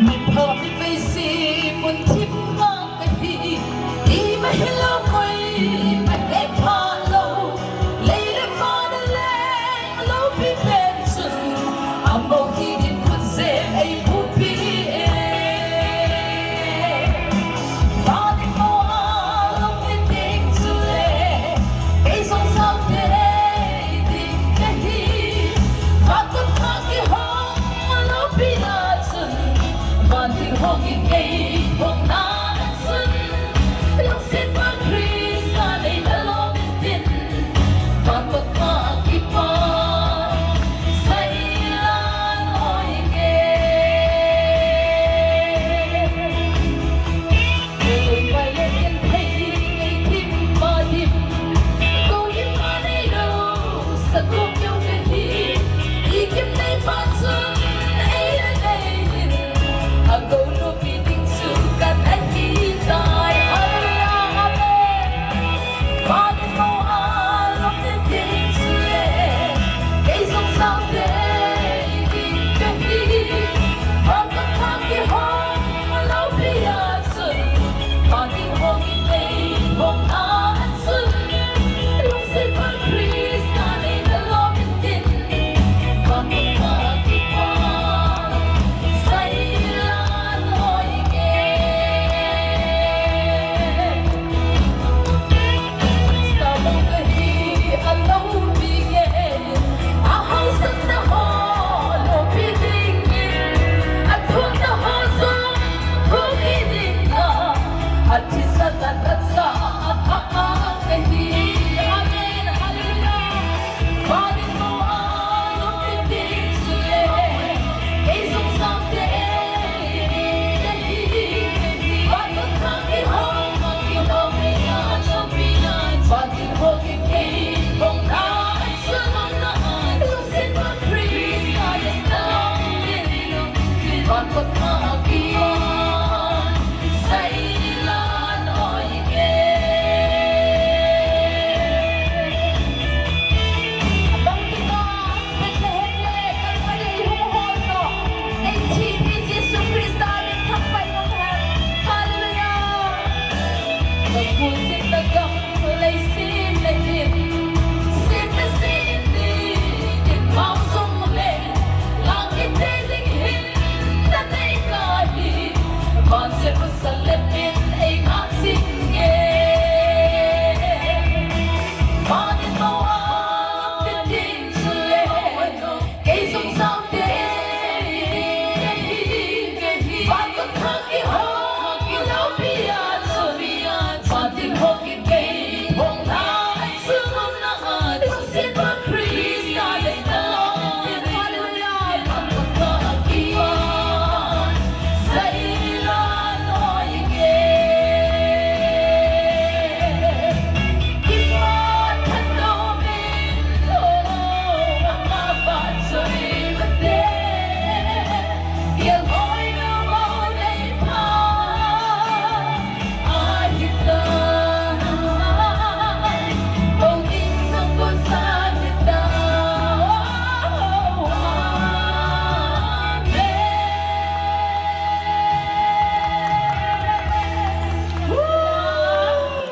Mi pha mi vei si mun thim ma kahi. Ima hilou koi ma he pha lou. Lei le van le lou pi pen chun. Amo hi din khut sem ei bu pi e. Van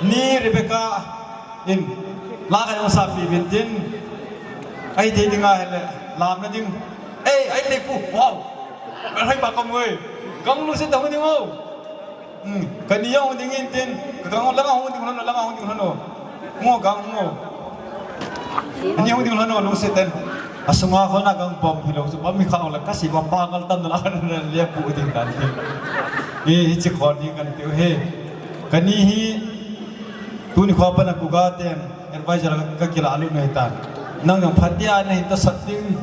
Ni Rebecca in la ka jong sapi bin tin. Ai thei ding ahile lamna ding. Ei, ai thei pu. Wow. Ai ba ka mui. Gang lu se ta hu ding o. Hmm, kani jong ding in tin, ka gang langa hung ding lhon, langa hung ding lhon. Ngo gang ngo. Ani hung ding lhon, lungset ten. Asunga khona gang bom hilou, chu bom hi kha la kasi ba pa ngal tam la kan le pu ding kan tin. Hi, hichi khon hi kan tiu he. Kani hi, tuni kho pa na ku ga ten, advisor ka kila alu nei tan. Nang jong phatia nei ta sat ding.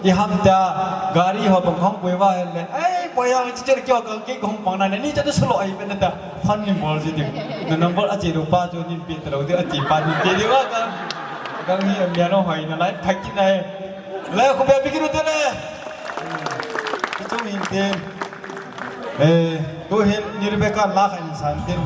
I ham ta, gari ho bang hong pui va le. Ai, pui ang chi chen kyo ka ki hong pang na ni cha solo ai ben ta. Phone ni bol ji ding. Na number a che ru pa chu ni pe ta lo de a che pa ni pe de va ka. Ka hi a mia no hoi na lai thak ki nai. Le khu be bi ki ru te le. Ki chung hin te. Eh, tu hin ni Rebecca la kha insan tin.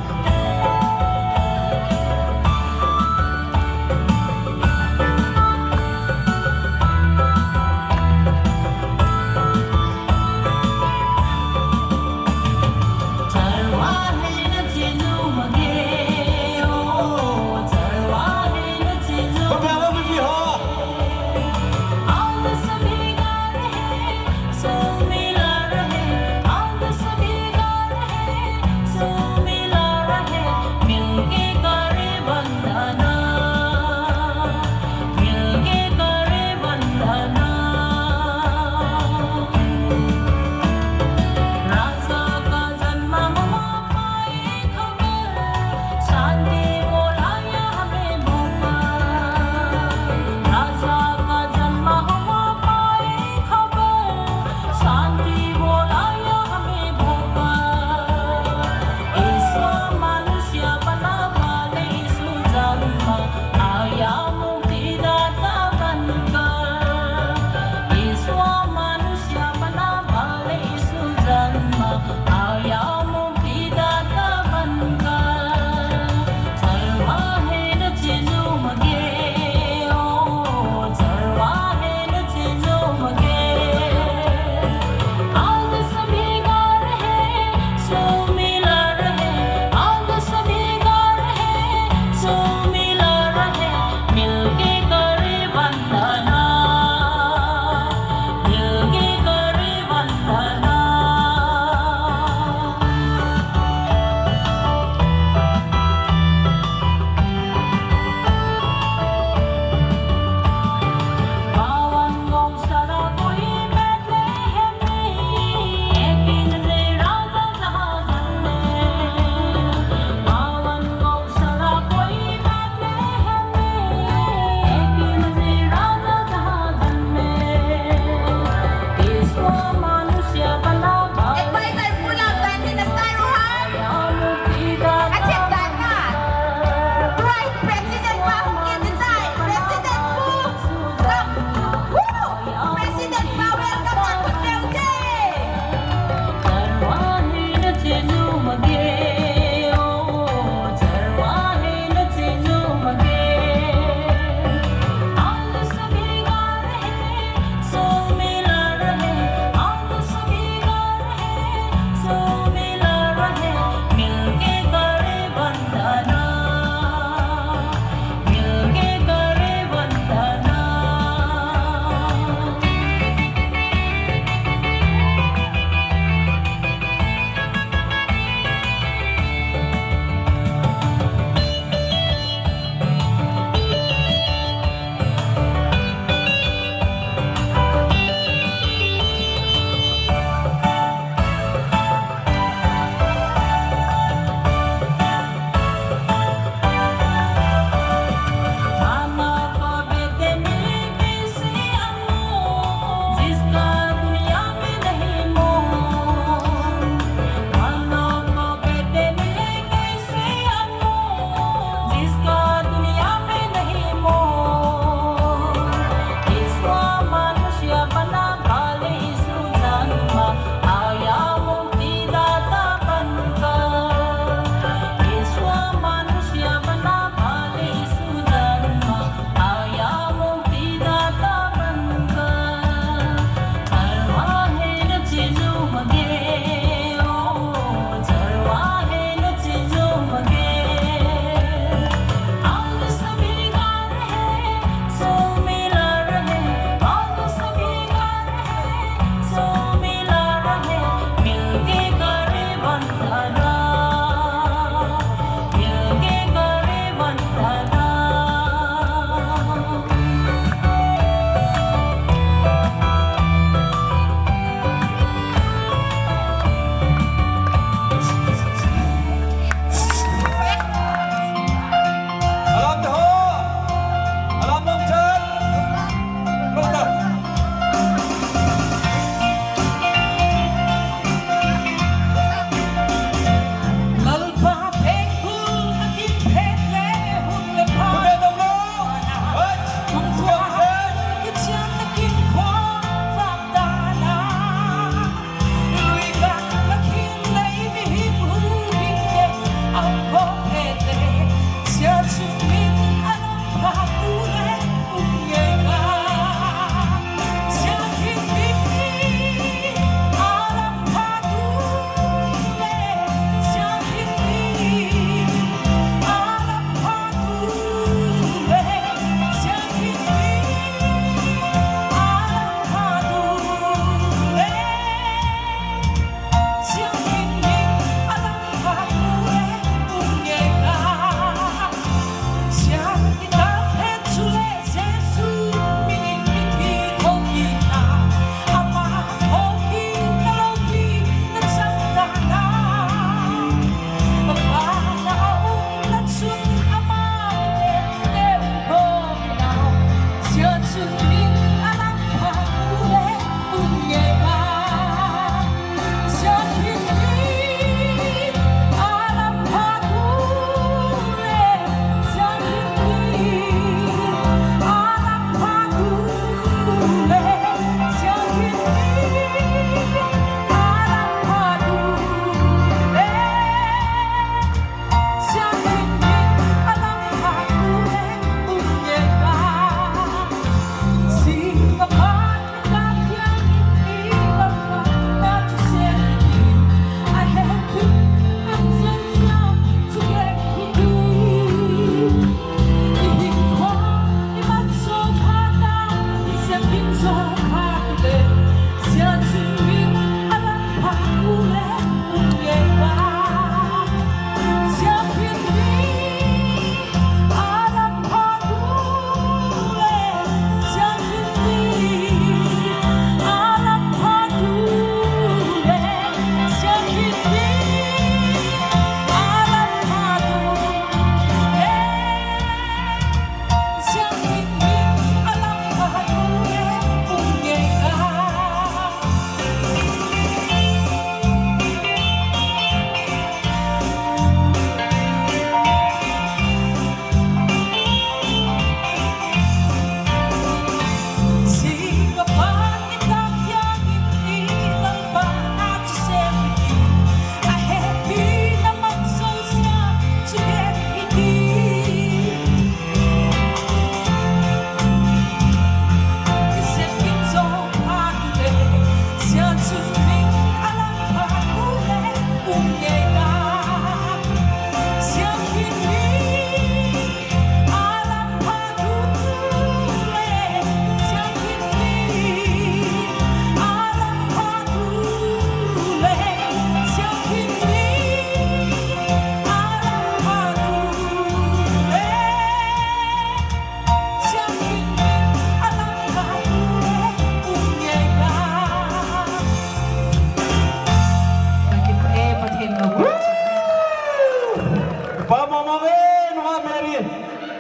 Pa mama ve, nunga Mary.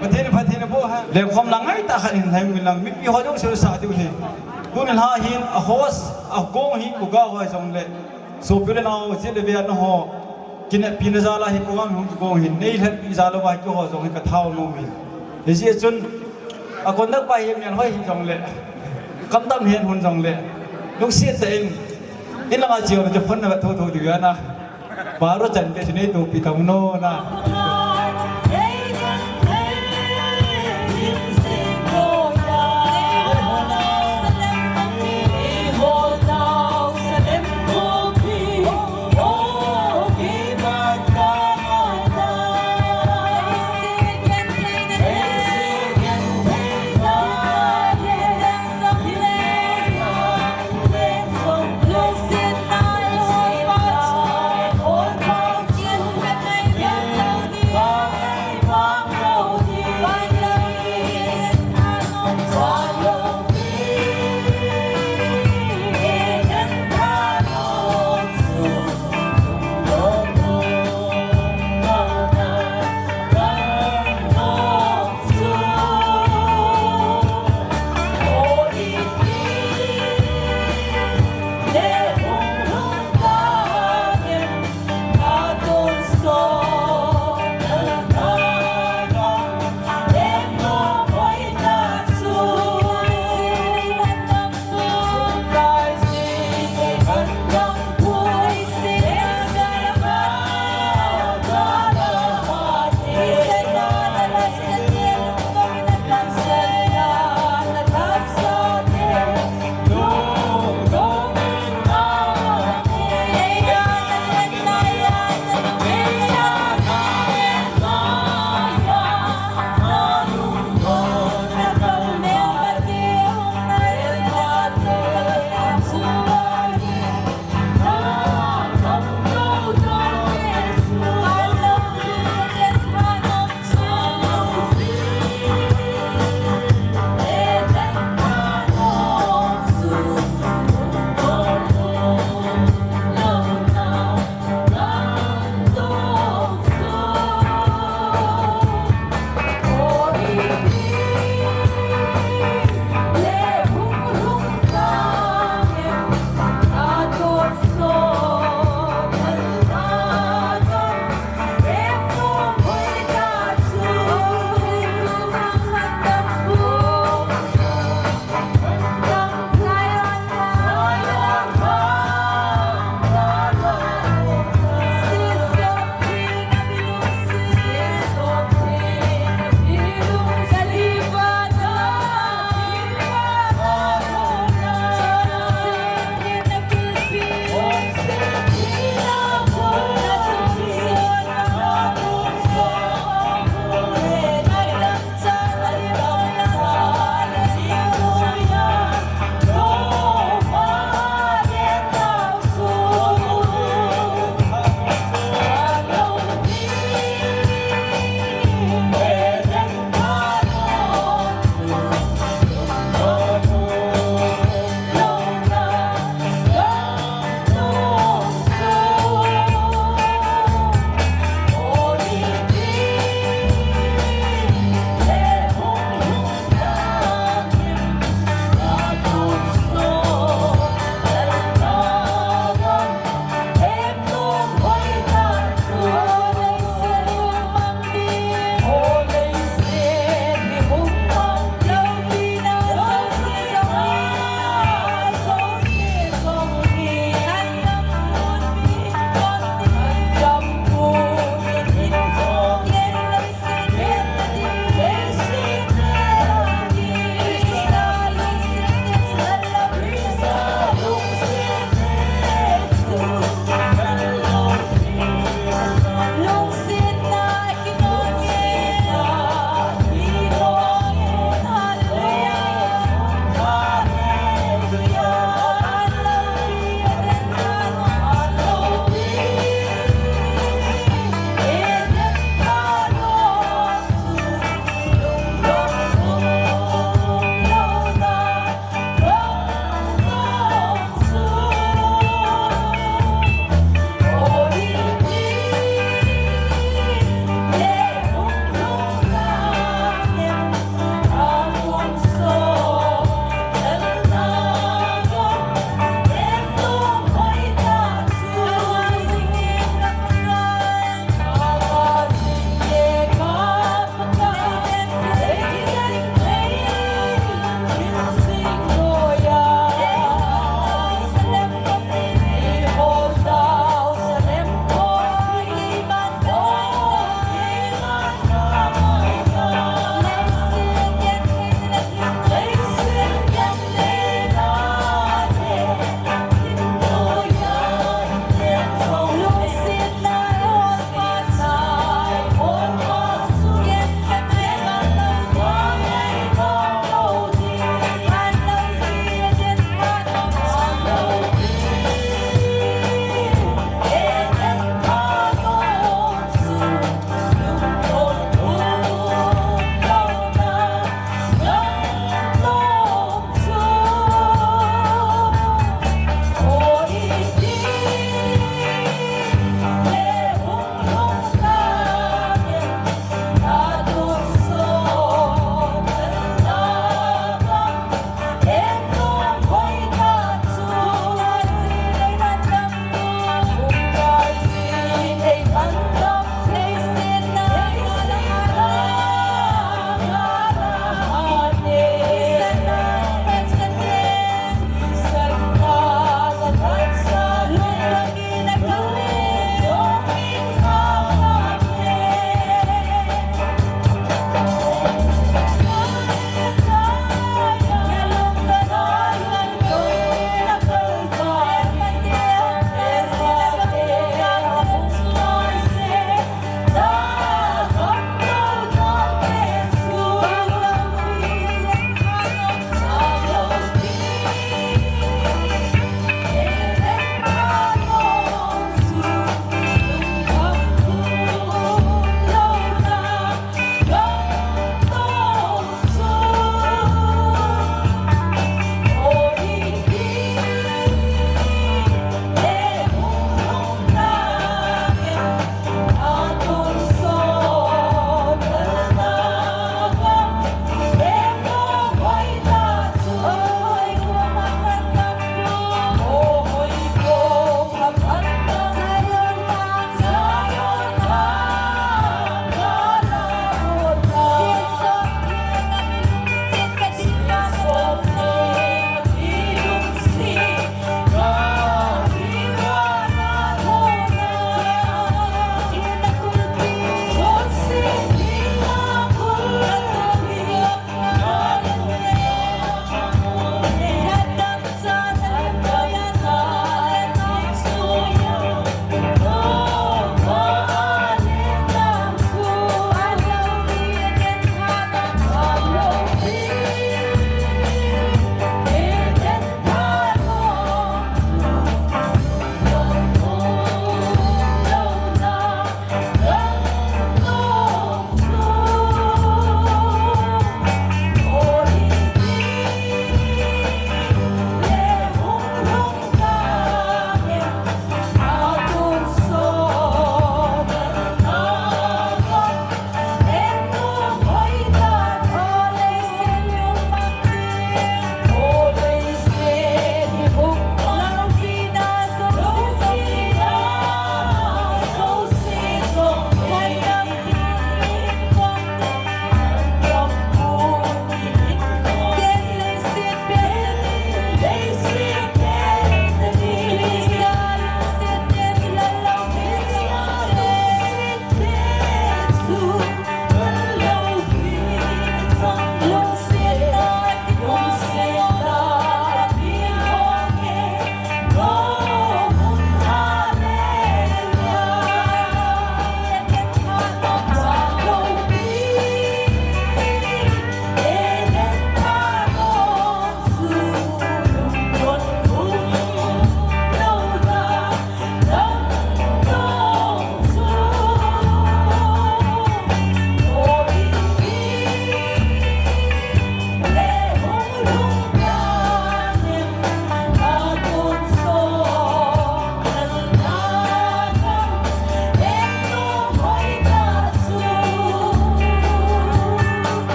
Pathen, Pathen bo ha. Lengkhom lang ngai ta khat hin lhai uvin lang. Mipi ho jong sil sa diu hi. Tuni lha hin a host, a kong hi kuga ho jong le. Sopi le nao, chileh ve na ho. Kinepina jal a hi program hung kikong hin. Nei lhatpi jal uva hi keiho jong hi ka thao nom in. Hijeh chun a conduct pa hi mian hoi hi jong le. Kam dam hen hun jong le. Lungset tah in. In langa chiu le phone na tho tho diu ana. Paro chan ke sinei to pi tam no na.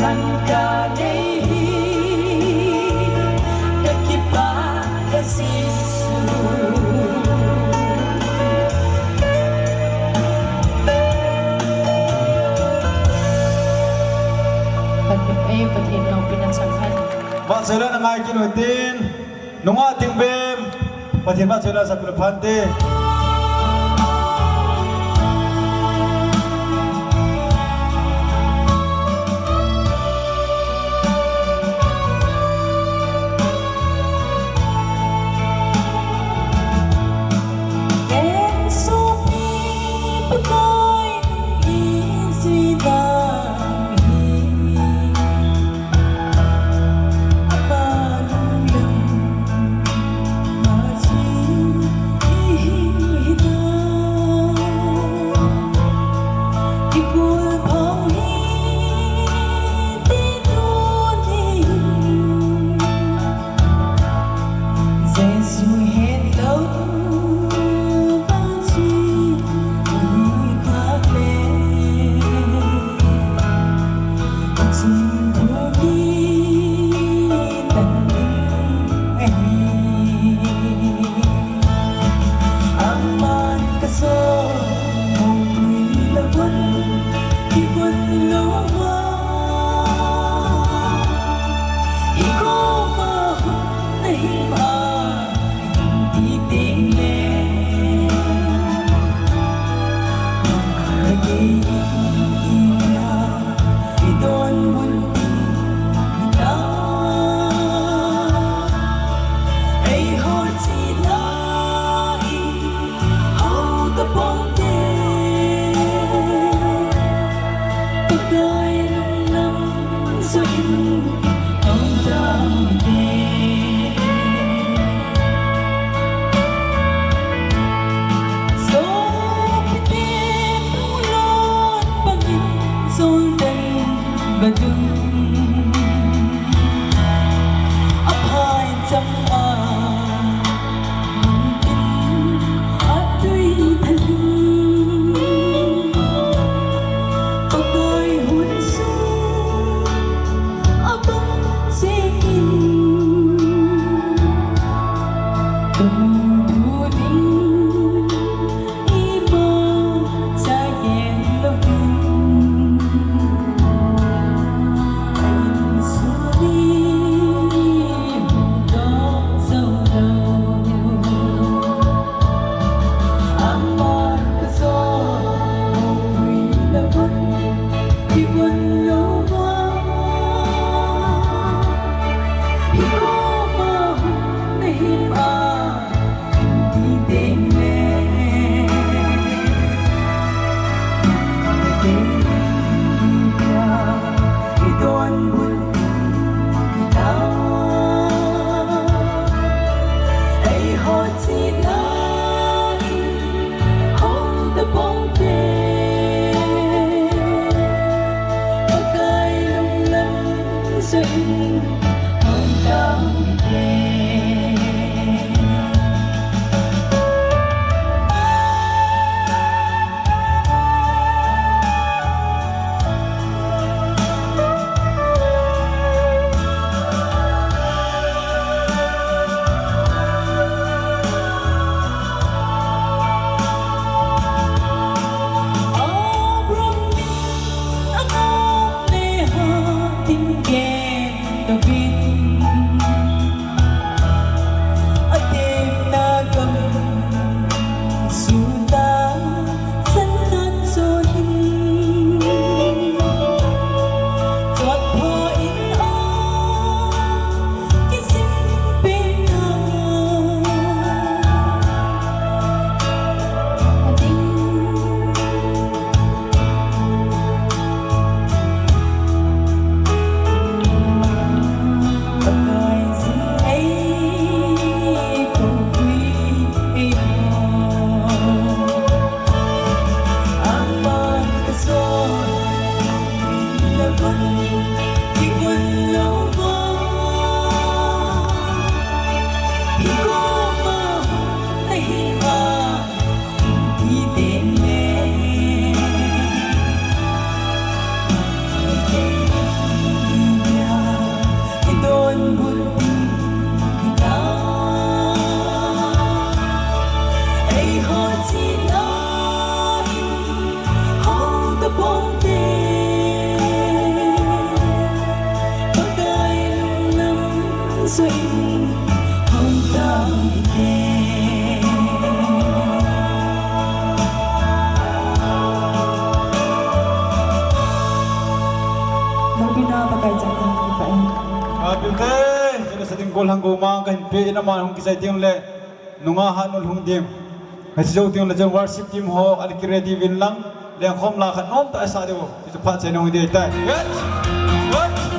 Ka nei hi, ka kipah e Jesu. Pathen, eh, Pathen loupina chang khat. Vahchoila na ngai kit u hitin. Nungah Thingbem, Pathen vahchoila sa kul phan te. Jesu hetlou vang chu ihi khah le, i chun thu kitan ding ahi. Aman ka sopui la von, kivon louva, i koma hung na him a, i ding ding le. Ka kei in i pia, i donbut ding hita. Eiho chihna in hou tapou te, Pakai lunglam soh in hou tapou te. Sopite pulot bangin, Jordan vadung aphai cham a, mun tin atui thalung, Pakai hun sung abang jengin, kamu thu ding ima cha gen louvin, ka insung mi hung dong jou lou. Aman ka sopui la von, kivon louva, i koma hung na him a, i ding ding le. Nang ka kei in i pia, i donbut ding hita. Eiho chihna in hou tapou te, Pakai lunglam soh in hou tapou te. Abraham in a ngam le ha tin gen louvin, a temna gam suta san nan soh in, chot pha in a kisim pen a. Lopina Pakai chang kipah e. Happy birthday! Chule setting goal hang go ma kahin pe in ama hung kisai ding le. Nunga hat nul hung ding. Hiche jou ding le chun worship team ho, ana ki ready uvin lang. Lengkhom la khat nom tah a sa diu. Hichu phat chai nung ding tai. Yes! Yes!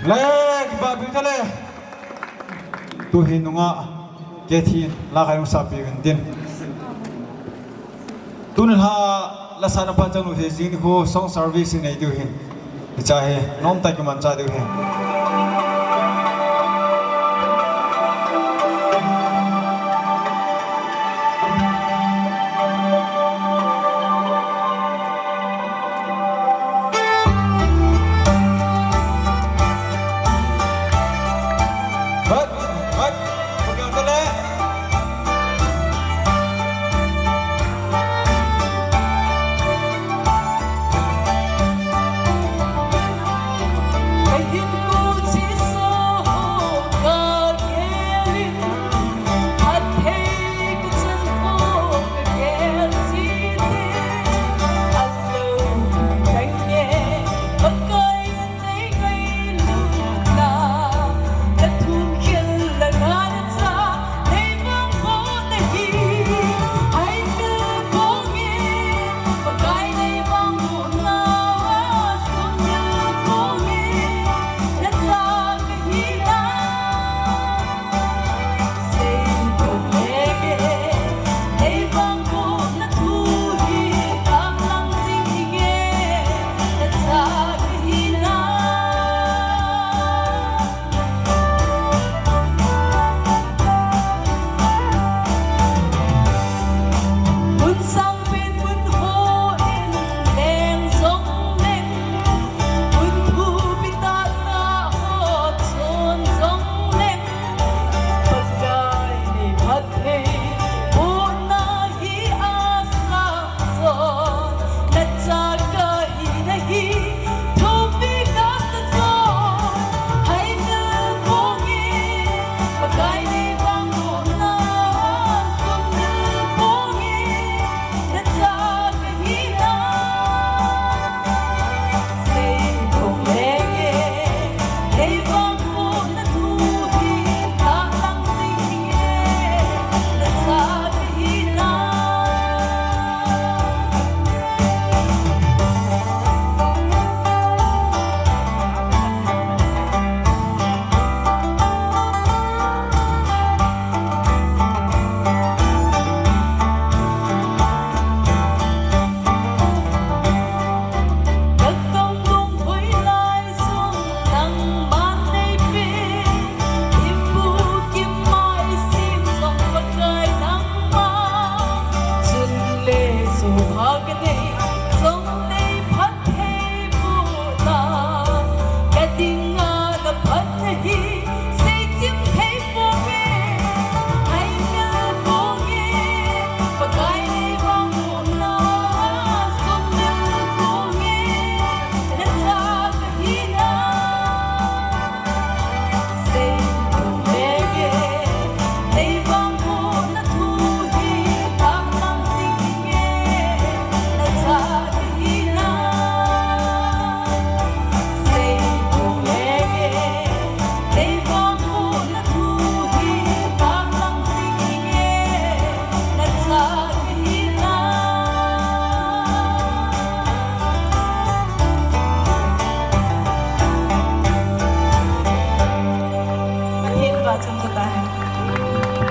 Le, kipa pi tale. Tu hi nunga, ke thin, la kai nung sa pi vin tin. Tun la, la sa na pa chang lu hi jing ni khu song service nei diu hin. Hicha hi, nom ta ki man cha diu hin.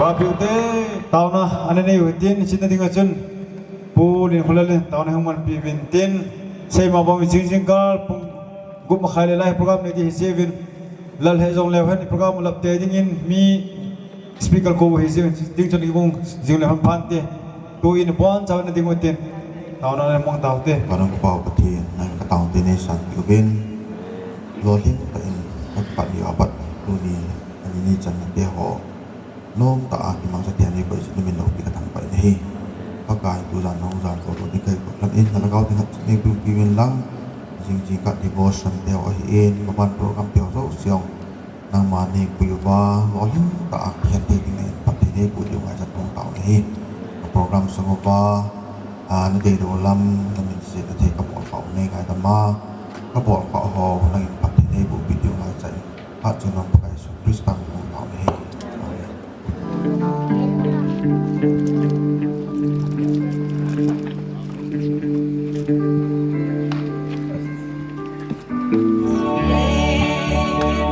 Papiu te, taona ana nei u hitin, hiche na dinga chun Pu Linkhollal in taona hung manpi uvin tin, seima bang jing jing kal pung gup makhai le lai program nei di hi jeh in, lal he jong leu hen program u lap te dingin mi speaker ko hi jing, ding chun i gung jing le han phan te. Tu in pon chau na ding u tin. Taona le mong tau te. Ka nang ka pau Pathen, nang ka tau te nei san uvin. Lolhing tah in, ka pat ni apat, tuni, ani ni chan na te ho. Nom tah a kimang sa te ani pai sin min lo pi ka thangvah in ahi. Pakai tu jan nung jan ko tu ni kai ko lam in, na lhagao te khat nei pi pi min lang. Jing jing kah devotion te ho ahi in, maban program te ho jouse jong. Nangma nei pui uva, lolhing tah a, khen thei ding in, phat thei nei pui ding ngai chan tong tau ahi. Ka program sung uva, a, na dei do lam, na min se, na thei ka bol khah u nei ngai dam a, ka bol khah ho, nangin phat thei nei pui ding ngai chan. Phat chun nang Pakai Jesu Christa min tong tau ahi. Amen.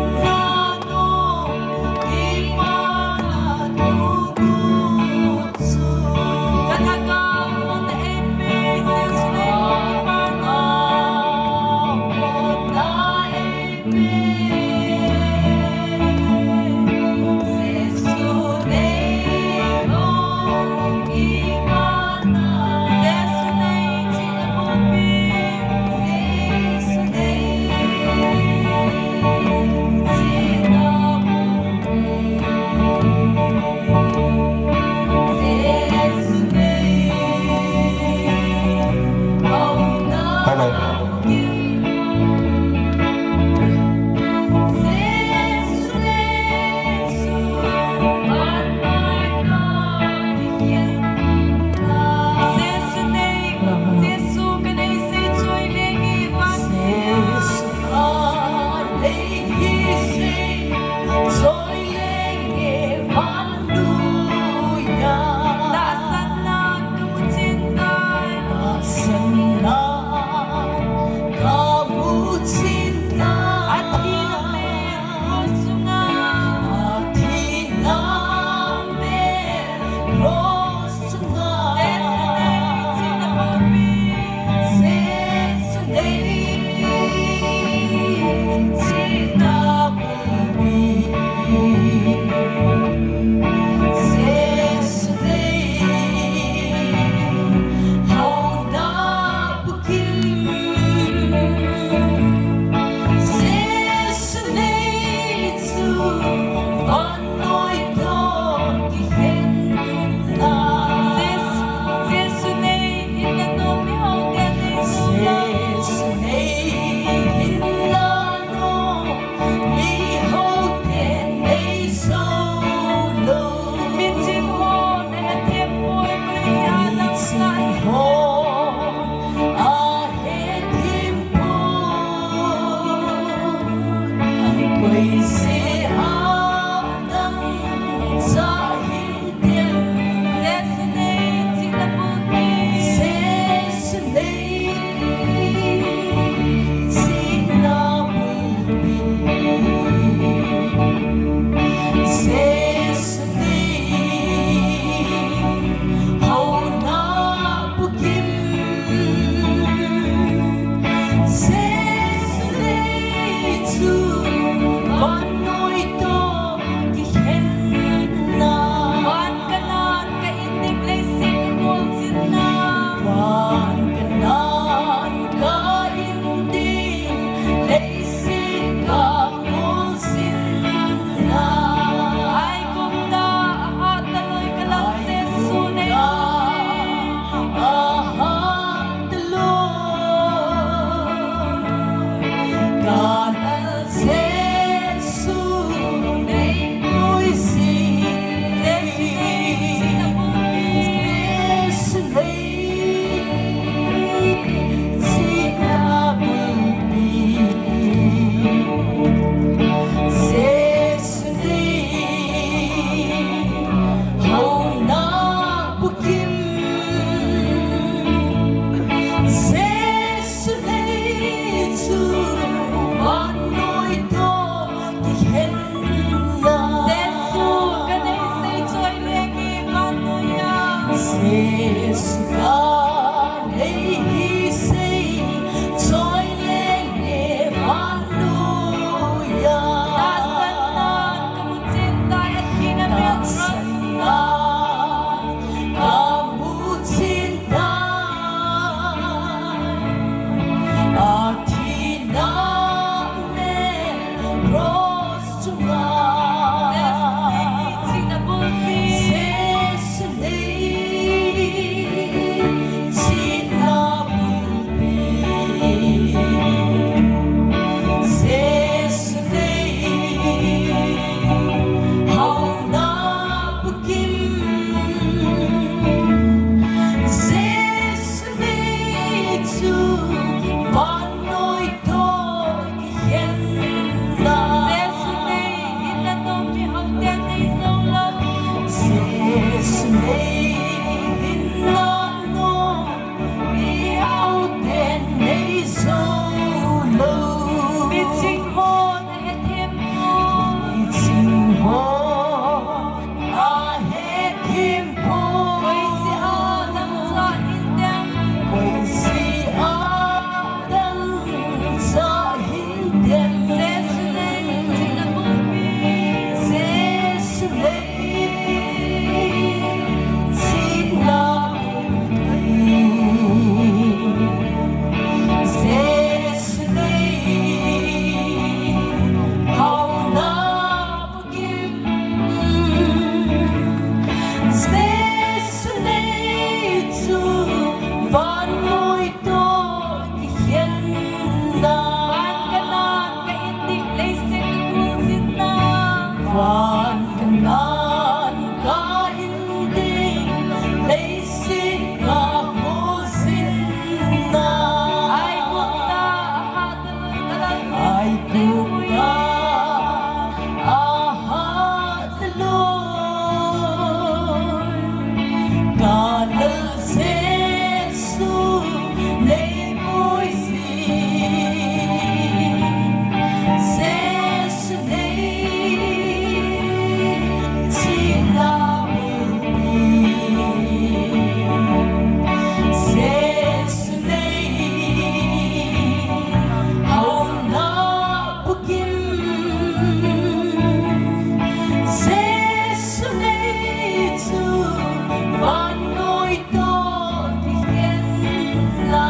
Vannoi toh kisem la.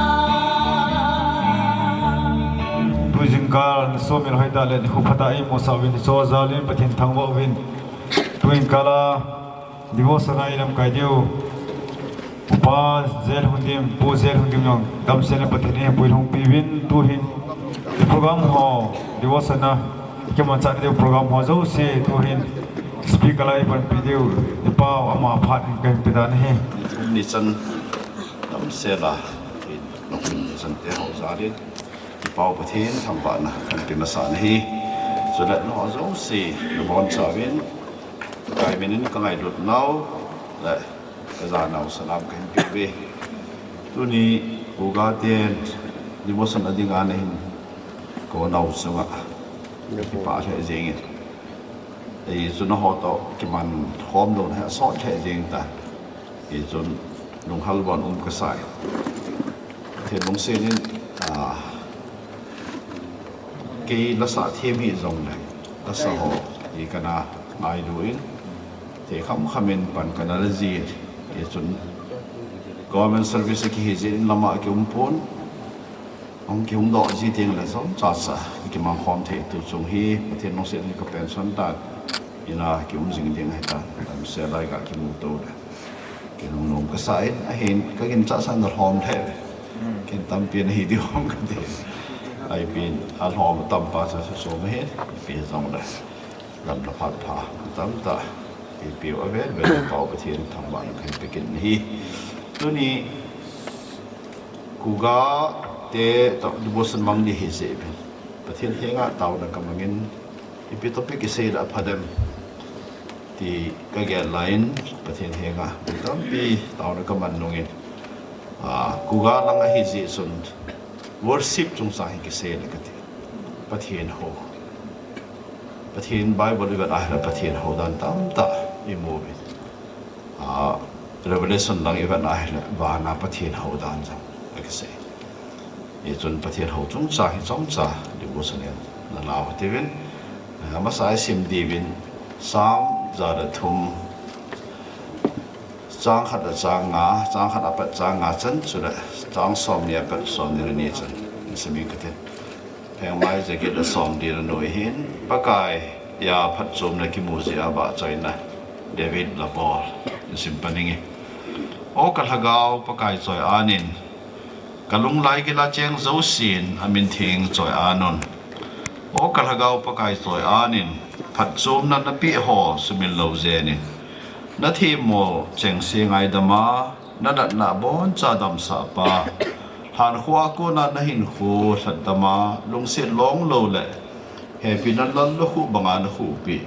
Tujingkah sawmil hoitah le nikho phatah eimusah uvin, isoh jalin Pathen thangvah uvin. Tujingkah a devotion a ilamkai diu Upa Zel Hungdim, Pu Zel Hungdim jong damsel in Pathen in puilhung piuvin, tuhin program ho, devotion a kimanchah diu program ho jouse tuhin speaker a ipanpi diu, ipa u ama phat in kahin pe dan ahi. Ni thum ni chan damsel a, ni thum ni chan te ho jalin ipa u Pathen thangvahna kahin pe masa ahi. Chule nangho jouse nabonchauvin Pakai min in kangailut nau le kajanau salam kahin pe uve. Tuni Kuga ten devotion a dinga nahin kou nau chunga kipah lheh jengin, hichun nangho toh kiman khom louna hi asot lheh jeng tan. Hichun lunghal bon um kasai. Pathen lungset in, ah, kei lasa them hih jongle, lasa ho hi kana ngailu in, thei khamkham in pan kana la jin, hichun government service a kihi jeh in lama kium pon, hung kihung doh ji teng le chomcha cha kimang khom thei tu chung hi Pathen lungset in ka pension tan ina kium jing ding ahitan, damsel a ga kimu to le. Kei nung nung kasa in, ahin, ka ginchat san na lhom lheh. Ken tampi nahi diu ham kati. Ahin, alhom tampa cha sa so ma hin, ipi jongle. Lam la phat pha, tamtah. Ipi u avel vel pa u Pathen thangvahna kahin pe kit ahi. Tuni, Kuga te ta devotion mang ni hi jeh in. Pathen henga taona kamangin, ipi topic isei le apha dem ti kagel laiyin, Pathen henga mi tampi taona kaman nungin, ah, Kuga lang ahi jeh chun worship chungchang hi kisei le kati. Pathen hou. Pathen Bible ivet ahile Pathen hou dan tamtah imu uvin. Ah, Revelation lang ivet ahile vana Pathen hou dan jong akisei. Hichun Pathen hou chungchang hi chomcha devotion in nalah u hitiuvin. Ah, masa a isim diuvin Psalm ja le thum, chang khat le chang nga, chang khat apat chang nga chan, chule chang somni apat somni le ni chan isim inge kati. Phengmai jaget a somni le ni hin, Pakaiya phatchomna kimu jeh a vahchoina, David la bol, isim pan inge. O ka lhagao Pakai choi-an in, ka lunglai gil a cheng jousen amin theng choi-an un. O ka lhagao Pakai choi-an in, phatchomna napeh ho sumil lou jen in. Nathemmo chengse ngaidam a, nanatna abonchan damsah pa. Lhankhuh a kona nahinkho lhatdam a, lungset long lou le hepina lallukhuh banga nakhuhpeh.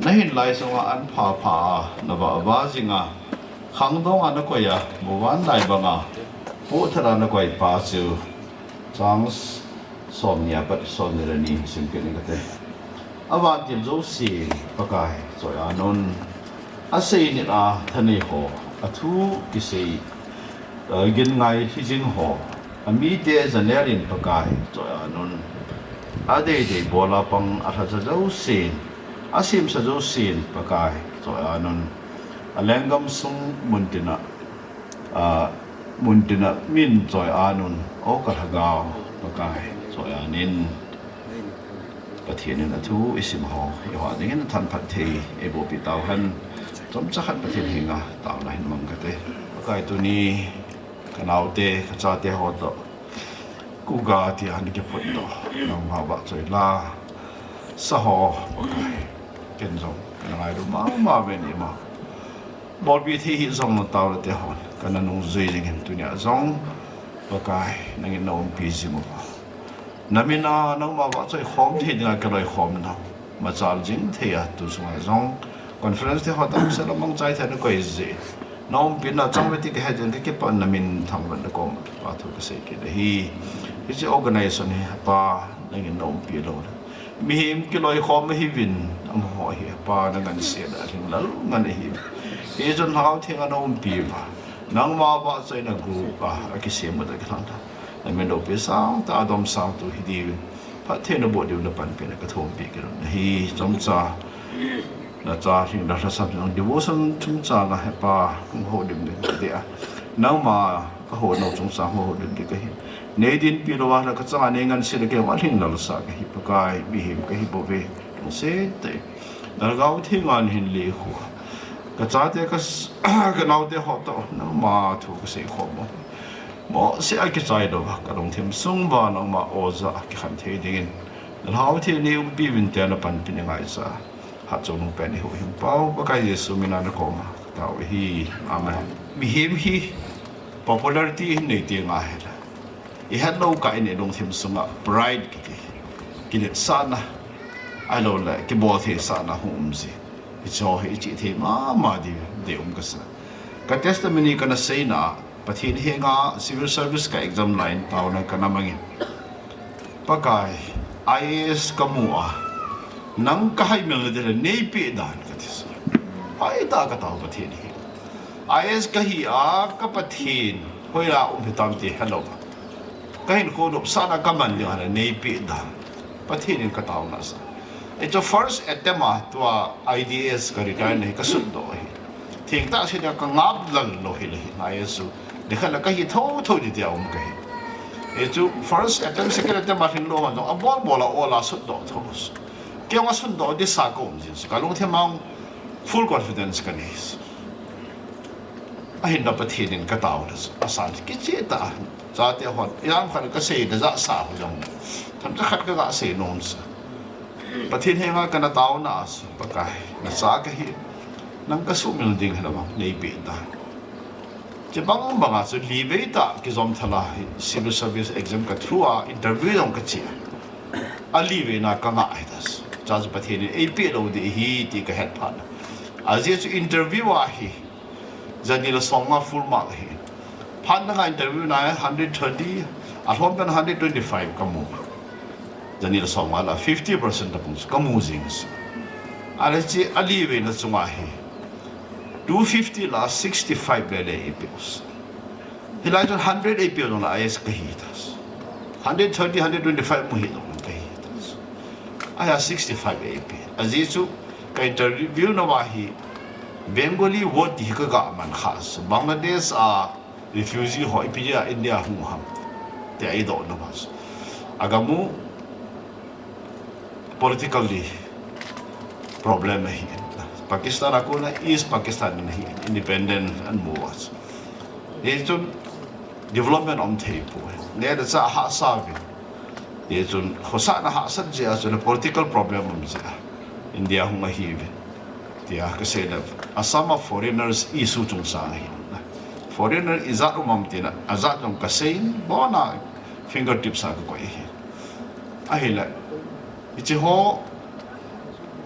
Nahin lai sunga an phapha a, navah vah jing a, khangdong a nakoi a, muvanlai banga pohthat a nakoi pa chu. Chang somni apat somni le ni sim kit inge kati. Avantil jousen Pakai choi-an un. Asei nit a thanei ho, athu kisei, eh, gin ngai hijing ho, amite janel in Pakai choi-an un. Adeidei bol a pang alhacha jousen, asemsa jousen Pakai choi-an un. Alenggam sung muntina, ah, muntina min choi-an un, o ka lhagao Pakai choi-an in. Pathen in athu isim ho, eiho dingin athanphat thei eiboh peh tauhen. Chomcha khat Pathen henga taona hin mang kate. Pakai, tuni kanaote, kachate ho toh Kuga tia nakiphut toh, nangma vahchoi lasa ho Pakai, ken jong kana ngailu mama uvin ima. Bolpeh thei hih jong natao le te hon kana nungjui jingin, tunia jong Pakai nangin naumpi jing uva, namin a nangma vahchoi khom thei dinga kiloikhomna machal jing thei a, tu sunga jong conference te ho tamsel a mangchai thei a nakoi jeh, naumpina chang uve ti kahet jeh in kakipah, namin thangvahna koma kipathu kasei kit ahi. Hiche organization hi Hepa nangin naumpi lou le mihem kiloikhom ahiuvin, amaho hi Hepa nangansena alhinglel ngen ahi. Hichun Lhagao Theng a naumpi uva, nangma vahchoina group a akisem u toh kilhon a, namin loupi sangtah a domsang tu hidiuvin, phattheina boh diuvin napanpina kathumpi kit u ahi. Chomcha Nacha lhingna lhasam jong devotion chungchang a Hepa, hung houlim ding kati a. Nangma kahouna chungchang hung houlim ding kahi. Nei dinpi louva la kachanga nei ngansi le kei ma lhingnalsa kahi Pakai, mihem kahi bouve. Lungset tah in Nalhagao Theng in hin lekhu a, kachate ka, kanaote ho toh nangma thu kasei khom u. Mohseh a kichai louva, kalungthim sung uva nangma oja a kikhen thei dingin Nalhagao Theng in nei umpi uvin tia napanpi in ngaichat a, hatchungnung pen i huhhingpa u Pakai Jesu mina nakoma katao ahi. Amen. Mihem hi popularity ihin nei teng ahile, ihet lou kah in ilungthim sunga pride kiti, kiletsahna, ahilouleh kiboltheisahna hung um jin, hicheho hi ichih thei mama diu deium kasa. Ka testimony kana seina a, Pathen henga civil service ka exam line taona kana mangin, Pakai, I A S kamu a, nang kahaimil nading le neipeh dan kati sa. Hoitah a katao Pathen hi. I A S kahi a, ka Pathen hoilai a um hitam ti helou a, kahinkho nopsahna kaman ding ahile neipeh dan, Pathen in kataona sa. Hichu first attempt a tua I D S ka retire na hi kasutdoh ahi. Thengtah seh a kangap lal lou hile hin I A S chu nikhat le kahi thotho ding tia um kahi. Hichu first attempt, second attempt a lhinglou man jong abolbol a ol a sutdoh thou. Kei jong asutdoh ding sa kaum jin, kalungthim a full confidence kanei. Ahinla Pathen in kataona chu asan kicheh tah a, chate hon ijemkhat kaseina jahsa ho jong themcha khat kaga seinom sa. Pathen henga kana taona a chu, Pakai, nacha kahi, nang kasuhmil ding hilou vang neipeh tan. Chubang banga chu livei tah kijom thal a hi civil service exam ka through a interview jong kache a, aliveina kangah hita chu. Chuche chu Pathen in eipeh lou ding ahi ti kahet phat a, ajeh chu interview a hi jani le somnga full mark ahi. Phat danga interview na hundred thirty, alhom pen hundred twenty-five kamu. Jani le somnga la fifty percent tapung chu kamu jing chu. Ahile hiche aliveina chunga hi two fifty la sixty-five lele eipeh u chu. Hilai chun hundred eipeh u jongle I A S kahi ta chu. Hundred thirty, hundred twenty-five mu hih jongle kahi ta chu. Ahia sixty-five eipeh. Ajeh chu ka interview nauva hi Bengali vote ti hi kaga man kha chu. Bangladesh a refugee ho ipi jeh a India hung ham tia eidoh nauva chu, agam u politically problem ahi. Pakistan a kona East Pakistan in ahi, independent amu uva chu. Hichun development um thei poi. Neh le chah hahsa uvin. Hichun khosahna hahsat jeh a chule political problem um jeh a India hung ahiuve tia kasei le, Assam a foreigners issue chungchang ahi. Foreigner ijat um am tina, ajat jong kasei in, abona fingertips a kakoi ahi. Ahile, hiche ho,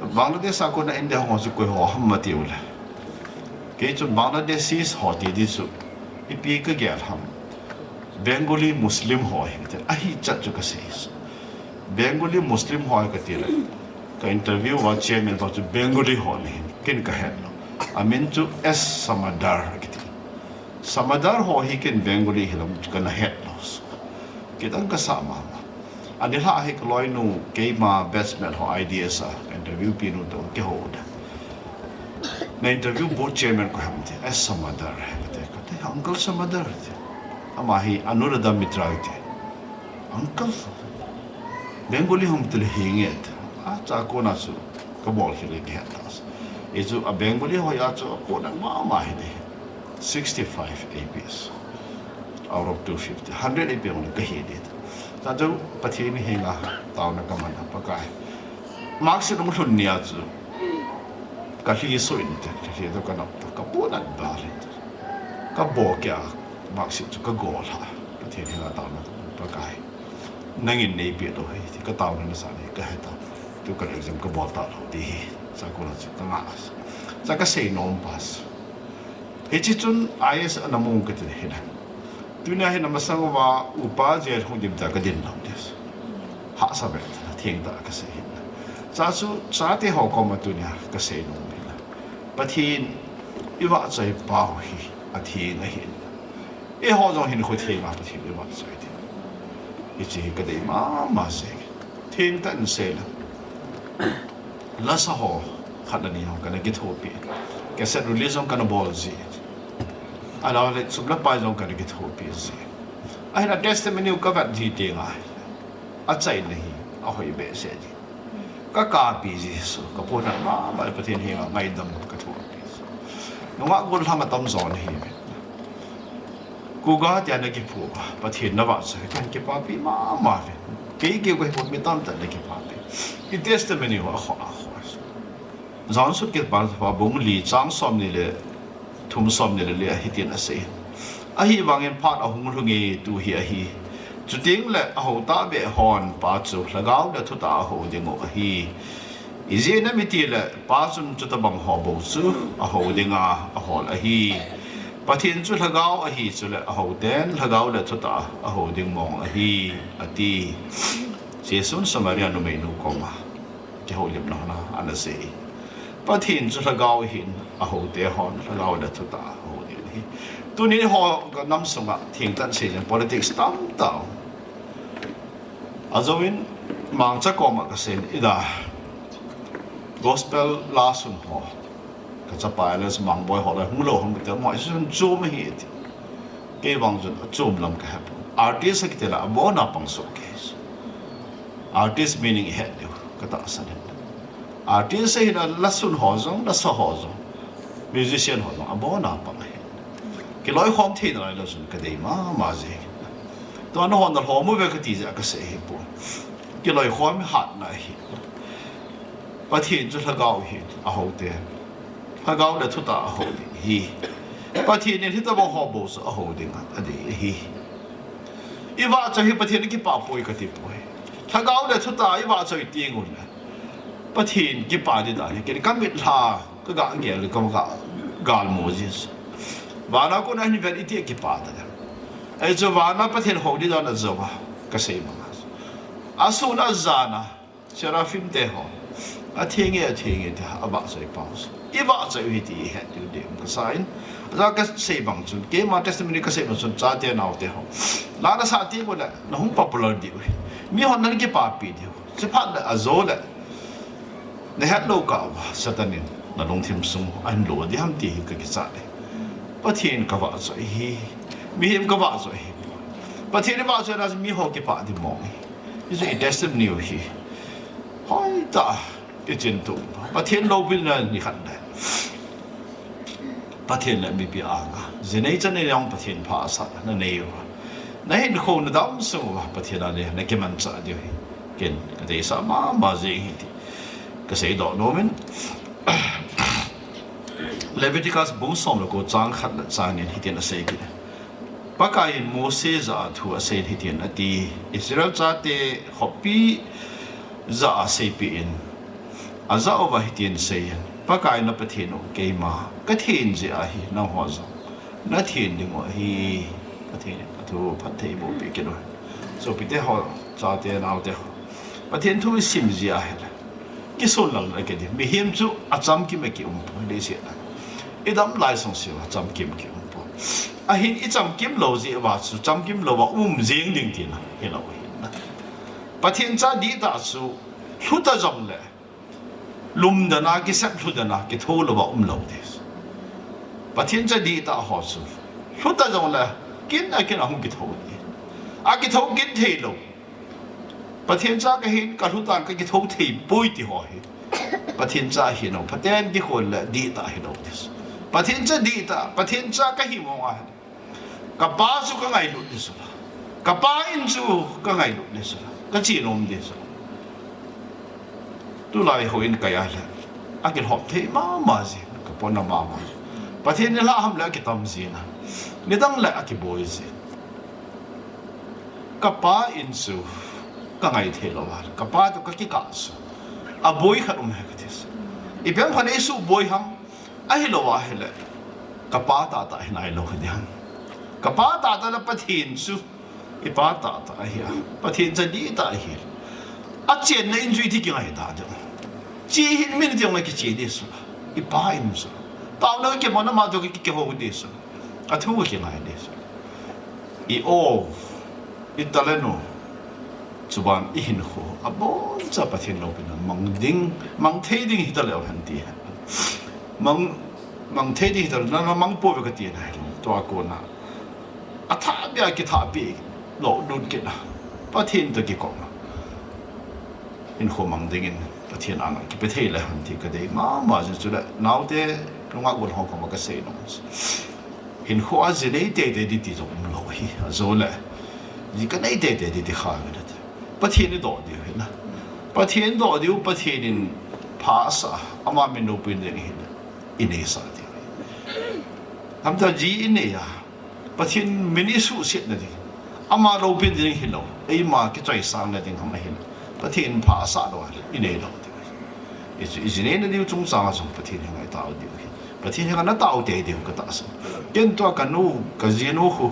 Bangladesh a kona India hung ho chu koi ho ham ati uleh, kei chun Bangladeshis ho ti ding chu ipi kagel ham, Bengali Muslim ho ahi kati, ahichat chu kasei. Bengali Muslim ho ahi kati le, ka interview a chairman pa chu Bengali ho ahin, ken kahet lou. Amin chu S Samadar kiti. Samadar ho hi ken Bengali hilou chu kana het lou. Kidang kasa mama. Anilhah hi kaloinu, keima batchmate ho I D S a interview pinu toh kihou da. Na interview board chairman koi ham ti, S Samadar kati, kati, Uncle Samadar ti. Ama hi Anuradha Mitra ti. Uncle, Bengali ham tile hinge ti. Acha kona chu kabol khel in kihet ta. Hichu a Bengali ho a chu apohnat mama hi ding. Sixty-five eipeh. Out of two fifty, hundred eipeh jongle kahi ding. Chuche chu Pathen henga taona kaman a, Pakai, marksheet hung lhun nia chu kalhi soh inte, kalhi toh kanop toh, kapohnat bal inte. Kabol kei a marksheet chu kagol a, Pathen henga taona, Pakai, nangin neipeh lou ahi ti kataona nasan hi kahet a. Tu ka exam kabol talou ding ahi. Chuche kona chu kangah. Chuche kasei nom pa chu. Hiche chun I A S ana mu kati le hile, tunia hin amasang uva upa jail hung dim ta kadin lou ding. Hahsa beh, thengtah kasei hile. Chuche chu chate ho koma tunia kasei nom hile, Pathen ivahchoi pau hi atheng ahi. Eiho jong hinkho thenga Pathen ivahchoi ding, hiche hi kadei mama jeng. Thengtah in sei le, lasa ho, Khat le ni jong kana kithopi. Cassette release jong kana bol ji. Alou le sum le pai jong kana kithopi ji. Ahin a testimony u kavet ji teng a, achaina hi ahoi behseh ji. Kakapi ji Jesu, kapohnat mama le Pathen henga ngaidam kathopi ji. Nungah gollhang atam jo nahi ve. Kuga tia nakiphu, Pathen navahchoi, kahin kipapi mama ve. Kei keu kahi pon, mi tamtah in nakipapi. I testimony ho akhoh akhoh. John sut Kipana Thupha bung li chang somni le thum, somni le li a hitin asei. Ahivangin phat ahung lhunge, tu hi ahi. Chuteng le ahou tahbeh hon Pa chu Lhagao le thutah a ahou dingu ahi. Ijeh inem itile Pa chun chutobang ho bou chu ahou dinga ahol ahi. Pathen chu Lhagao ahi chule ahouten Lhagao le thutah a ahou ding mong ahi, ati. Jesun Samaria numeinu koma kihoulimna hon a anasei. Pathen chu Lhagao ahin, ahoute hon Lhagao le thutah a ahou ding ahi. Tuni ho kanam sunga thengtah in sei jeng politics tamtah. Ajouvin mangcha koma kasei in, ida, gospel la sun ho, kachapa Alex Mangboi ho la hung lou hung kiti, amaho isun chom ahi ati. Kei vang chun achom lam kahepon. Artist akiti la abona pang soh kei. Artist meaning ihet diu katahsan in. Artist ahina la sun ho jong, la sa ho jong, musician ho jong abona pang ahi. Kiloikhom theina lai lou chun kadei mama jeng. Tua nahon nalhom uve kati jeh a kasei ahipoi. Kiloikhom hatna ahi. Pathen chu Lhagao ahin, ahoute Lhagao le thutah a ahou ding ahi. Pathen in hitobang ho bou chu ahou dinga adei ahi. Ivahchoi hi Pathen akipah poi katipoi. Lhagao le thutah a ivahchoi teng ule Pathen kipah ding dan hi kei kamit'a kagah gel, kagah galmu jin. Vana kona hin vet iti akipah ta dem. Ahi chu vana Pathen hou ding dan ajouva kasei banga, asun ajana Seraphim te ho, atheng e, atheng e tia avahchoi pau chu, ivahchoi u ahi ti ihet diu ding um kasa in. Aja kasei bang chun, keima testimony kasei bang chun, chate naote ho, la nasah teng ule nahung popular diu ahi. Mihon nakipapi diu. Chuphat le ajo le nahet lou kah uva Satan in nalungthim sung ahin lo ding ham ti hi kakichat e. Pathen kavahchoi ahi. Mihem kavahchoi ahi. Pathen ivahchoina chu miho kipah ding mong ahi. Hichu i testimony u hi hoitah a ichin tup, Pathen loupina nikhat le Pathen le mipi anga jinei chanei jong Pathen phasahna nanei uva, nahinkho nadam sung uva Pathen a nakimanchah diu hi ken kadeisah mama jeng ahi ti kaseidoh nomin. Leviticus bung som le ko chang khat le chang ni in hitin asei kit e. Pakai in Mose jah a thu asei in hitin ati, Israel chate khopi jah a seipeh in, ajah uva hitin seiyin, Pakai na Pathen u keima kathen jeh ahi, nangho jong nathen dingu ahi. Pathen in athu phatthei eiboh peh kit u hen. Sopite ho, chate naote ho, Pathen thu isim jeh ahile kisonlelna kiti, mihem chu achamkim a kium poi, leiset a idam lai sung seh uva chamkim kium poi. Ahin ichamkim lou jeh uva chu chamkim louva um jeng ding tina hilou ahi na. Pathen cha dihtah chu lhuta jongle lumdan a, kisep lhudan a kitho louva umlou ding. Pathen cha dihtah ho chu lhuta jongle kin a kin a hung kitho ding. Akitho kit theilou, Pathen cha kahin, kalhutan kakitho thei poi ti ho hi Pathen cha ahin, phaten kikhol le dihtah hilou ding. Pathen cha dihtah, Pathen cha kahi mong ahile kapa chu kangailut ding chu la, kapa in chu kangailut ding chu la, kache nom ding chu la. Tulai houin kai a le akilhop thei mama jin, kapona mama jin. Pathen in alhah ham le akitam jin a, nidang le akiboi jin. Kapa in chu kangai theilou a, kapa toh kakikah chu aboi khat um ahi kati chu. Ipi ham khat in eisuh boi ham, ahilou ahile kapa tahtah hi nailou hi ding ham. Kapa tahtah le Pathen chu ipa tahtah ahi a, Pathen cha dihtah ahi. Achenna in chu iti kingai ta ding, che hin min tiong le kiche ding chu la, ipa in chu taona kakimona ma toh kiki, kihou ding chu la, athu kakingai ding chu la. I o, i talent u, Chuban i hinkho aboncha Pathen loupina mang ding, mang thei ding hita leu hen ti. Mang, mang thei ding hita leu, na, na mang pouve kati na hi. Tua kona athah bia kithahpi lou dun kit na, Pathen toh kikop na hinkho mang dingin Pathen anga kipe thei le hen ti kadei mama jin. Chule naote nunga gon ho koma kasei nom. Hinkho a ji nei teitei di ti jong umlou hi. Ajole ji kanei teitei di ti kha ve nate. Pathen i doh diu hi na. Pathen doh diu, Pathen in pha asah, ama min loupina ding hi na. I neisah diu hi. Hamtah ji i nei a, Pathen min i suhset na ding, ama loupina ding hilou, eima kichoisang na ding ham ahi na. Pathen pha asah lou a i neilou diu hi. I chu, i ji neina diu chungchang a jong Pathen henga i tao diu hi. Pathen henga na tao tei diu katahsan. Ken tua kanu, kajinu khu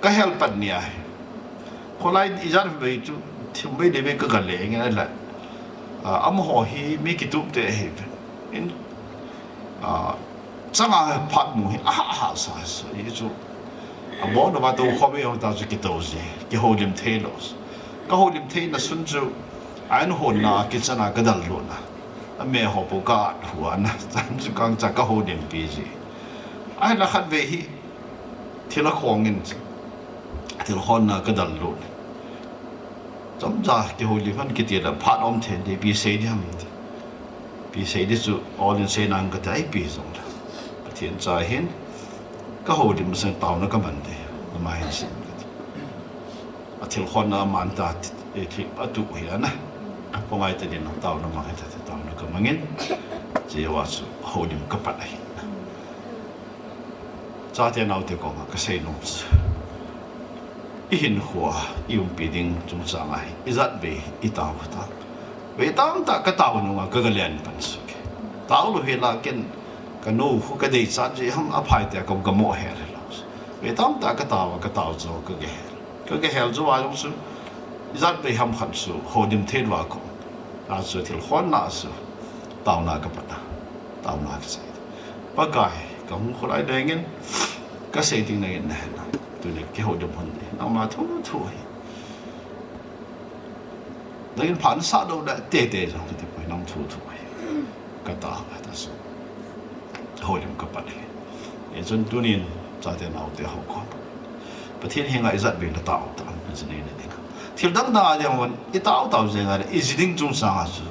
kahel pat ni ahi. Kholai ijat vei chu thim vei de vei ka gale nge la. Ah, amaho hi mi kitup te hi. In, ah, changa phat mu hi aha, aha sa sa. I chu abon va to kho be hong ta chu kito ji. Kihoulim thei lou. Kahoulim thei na sun chu, a in hon na kitchen a kadal lou na. Ame ho po ka hua na. Chan chu kang cha kahoulim pi ji. Ahi na khat vei hi thil a khong in, thil hon na kadal lou na. Chomcha kihoulim han kiti la phat om thei di, pi sei di ham. Pi sei di chu all in sei nang kati, ai pi jong la. Pathen cha hin kahoulim masang taona kaman de. Nama hin sin kati. A thil hon na man ta, e, thil atu hi ana. Ko ngai ta din taona mang ta, taona kamangin. Che wa chu houlim kapat ahi. Chate naote koma kasei nom chu, i hinkho a i umpi ding chungchang a hi ijat vei i tao ta. Vei tamtah katao nunga ka, kagalen pan suk e. Tao lou hi la ken kanu khu kadei chat ji ham aphai te ka, kamo he le lou. Vei tamtah katao, katao jo kage he. Kagahel jou a jong chu, ijat vei ham khat chu houlim thei lou a ko. A chu thil hon na chu, taona kapat a, taona kasei. Pakai, kahung kholai dengin, kasei ding nangin nahe na. Tuni kihoulim hon ni, nangma thu thu hi. Nangin pha nasah lou le, teitei jong kati poi, nang thu thu hi. Katao, kata chu. Houlim kapat hi. Hichun tunin, chate naote ho ko. Pathen henga ijat vei natao ta, ji neina ding. Thil dang dang a ding hon, i tao tao jeng a le, i ji ding chungchang a chu.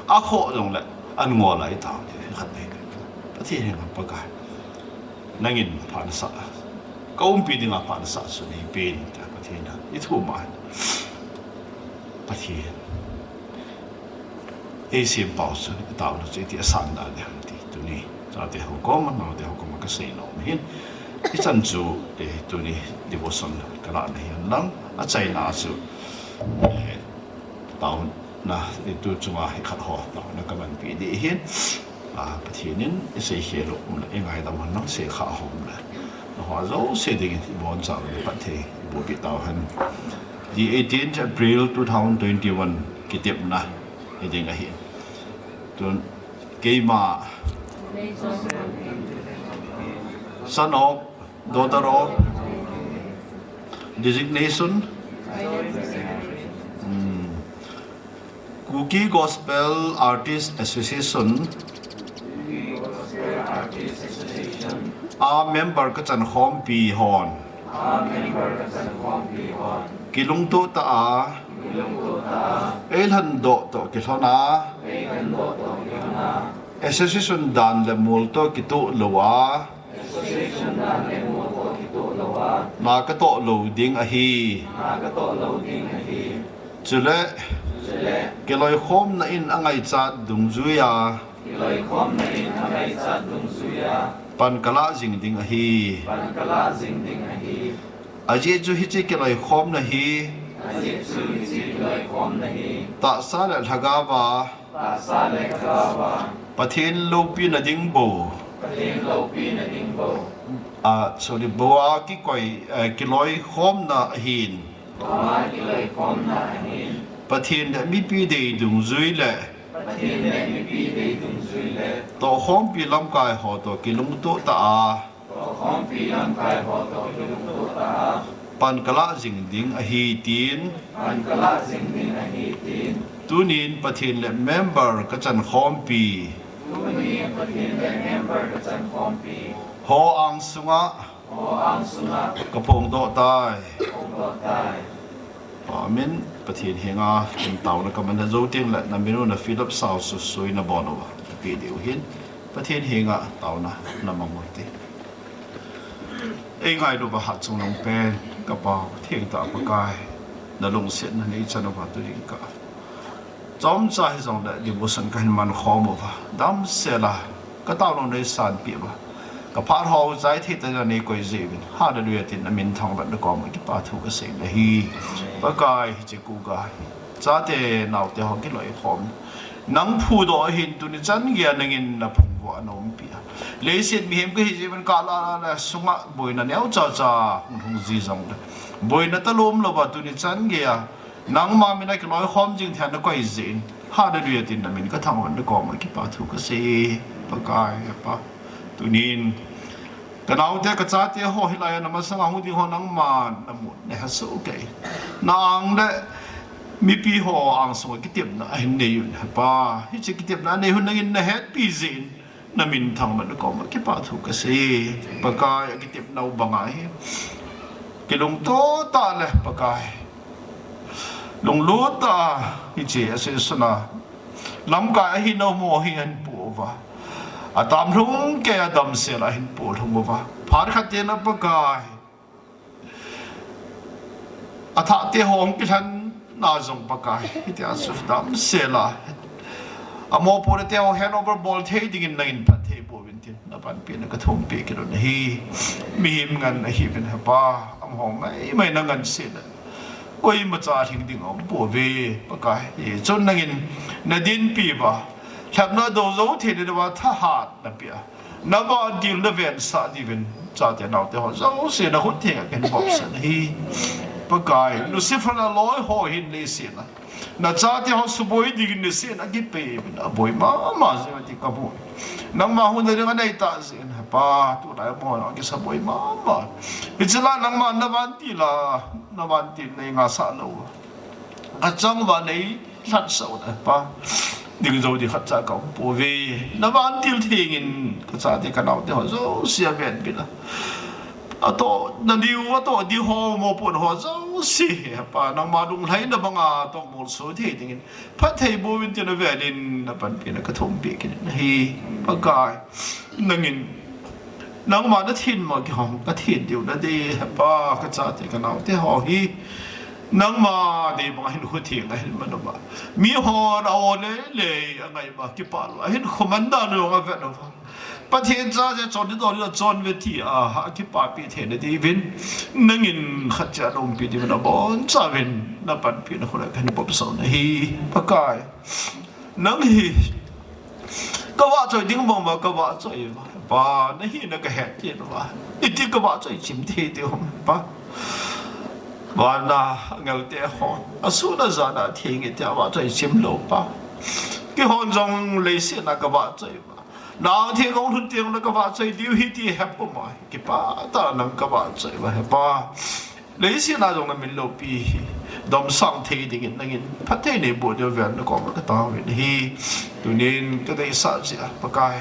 Akhoh jong le, an ngol a i tao ding, khat vei. Pathen henga Pakai. Nangin pha nasah. Ka umpi dinga pha nasah chu neipen, ta Pathen a. I thum a. Pathen. Eisempau chu, i taona chu, iti asan da ding ham ti. Tuni, chate ho koma, naote ho koma kasei nom hin. Ichan chu, eh, tuni, devotion kalah na hi hen lang. Achaina chu, eh, taona, eh, tu chunga hi khat ho, taona kamanpi di hin. Ah, Pathen in, isei khel u um le, ingaidam hen lang, sei kha ho um le. Nangho jouse dingin, ibonchauvin, phatthei, iboh peh tauhen. The eighteenth April two thousand twenty-one kitepna hi ding ahi. Tun keima son of, daughter of, designation, hmm, Kuki Gospel Artist Association a member kachankhompi hon kilungtoh tah a eilhendoh toh kilhon a, association dan le mol toh kitoh lou a, na katoh lou ding ahi. Chule, kiloikhomna in angaichat dungjuia pan kalah jing ding ahi. Ajeh chu hiche kiloikhomna hi tahsa le lhagaova Pathen loupina ding bou, ah, sorry, bou a kikoi, eh, kiloikhomna ahin, Pathen le mipi dei dungjui le tohkhompi lamkai ho toh kilungtoh tah a, pan kalah jing ding ahi tin. Pan kalah jing ding ahi tin. Tunin Pathen le member kachan khompi. Tunin Pathen le member kachan khompi. Ho ang sunga. Ho ang sunga. Kaphongdoh tai. Phongdoh tai. Amen. Pathen henga kin taona kaman jou teng le namin u na fill up sao su sui nabon uva. Video hin. Pathen henga taona namang u hite. Ei ngailu uva hatchungnung pen, ka Pa, thengtah Pakai, na lungsetna nei chan uva tu ding ka. Chomcha hijongle devotion kahin man khom uva, damsel a, ka taona nei sanpeh uva. Ka phat ho chai thei tah a nei koi jeh uvin. Hallelujah tin na min thangvah na koma kipa thu kasei nahi. Pakai hiche kuga hi. Chate naote ho kiloikhom. Nang phudoh ahin tuni chan geiya nangin na phungvuh a na umpi a. Leiset mihem kahi jeh uvin ka la la la sunga boina neocha cha hung hung ji jongle. Boina talom louva tuni chan geiya. Nangma mina kiloikhom jing thei a na koi jeh in. Hallelujah tin na min kathangvah na koma kipa thu kasei. Pakai Pa. Tunin. Ka naote ka chate ho hilai a na masanga hung ding ho nangman na mun na hesoh kei. Na ang le mipi ho ang sunga kitepna ahin nei un he Pa. Hiche kitepna anei hun nangin na hetpi jeh in na min thangvah na koma kipa thu kasei. Pakai a kitepna u banga hi. Kilungto tah le Pakai. Lunglut tah a hiche a seisuna. Lamkai ahi nau mo hi ahin pu uva. Atam lhung kei a damsel a ahin pu lhung uva. Phat khat teng le Pakai. Athah te ho hung kilhen na jong Pakai. Hitia chu damsel a. Amopohna te ho handover bol thei dingin nangin phatthei boh uvin tin. Na panpina kathum peh kit u nahi. Mihem ngen ahi uvin he Pa. Amaho maimai na ngen sel le. Koima cha lhing ding aum pouve, Pakai. Hichun nangin na dinpi uva. Lhepna do jou thei le uva thahat na pia. Na vantil na vetsah diuvin. Chate naote ho jouse na khut thenga kahin vopsa nahi. Pakai, Lucifer a loi ho hin leiset a. Na chate ho suboi dingin nasei a kipei uvin aboi mama jeh uvin ti kamu. Nangma huhna ding anei tah jeh in he Pa, tulai mo a kisa boi mama. Hiche lai nangma na vantil a, na vantil nei ngahsah lou. Kachang uva nei lhatsah u na he Pa. Ding jou ding khatcha ka um pouve. Na vantil theng in ka chate ka naote ho jouse a venbit a. Atoh na diu, atoh diu ho mopohna ho jouse he Pa. Nangma lunglhaina banga tong molso thei dingin. Phatthei boh uvin tin avel in na panpina kathum peh kit nahi. Pakai. Nangin. Nangma na thenma kihong, ka then diu na dei, he Pa, ka chate ka naote ho hi. Nangma dei banga hin khutheng ahin man uva. Mihon a-o lele angai uva, kipah lou, ahin khuman dan u jong avet uva. Pathen chate chon ding dol ding a chon uve tia, akipapi theina diuvin. Nangin khat cha na umpi diuvin abonchauvin, na panpina khut a kahin vopsa u nahi, Pakai. Nang hi, ka vahchoi ding bang uva, ka vahchoi uva. Pa, na hina ka het kit uva. Iti ka vahchoi chim thei diu ham, Pa. Vana angel te ho. Asun ajan a theng iti a vahchoi chim lou, Pa. Keihon jong leiset a ka vahchoi uva. Nang theng hung lhun teng le ka vahchoi diu hi ti he puma. Kipah tah a nang ka vahchoi uva, he Pa. Leiset a jong na min loupi hi, domsang thei dingin nangin phatthei nei boh diu vel na koma ka tao in ahi. Tunin ka deisah jeh a Pakai.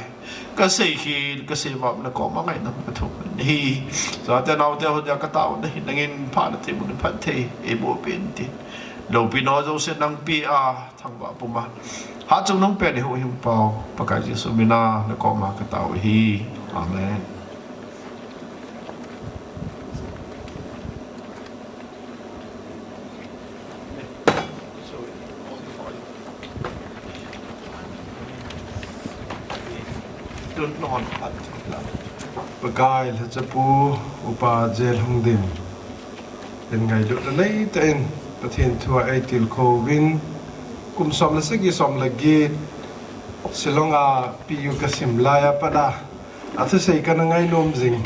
Ka seikhel, ka seivop na koma ngaidam ka thum in ahi. Chate naote ho dia ka tao in ahi, nangin phatna thei mun phatthei, eiboh peh in tin. Loupina ho jouse nang peh a, thangvah puma. Hatchungnung pen eihuhhingpau, Pakai Jesu mina, na koma ka tao ahi. Amen. Pakai lhachapu, Upa J. Lhungdim. Eingailut nanei tah in, Pathen thu a eitilkhou vin, kum som le sagi som le get, Shillong a P U ka sim lai a pat a, athusei kana ngainom jing.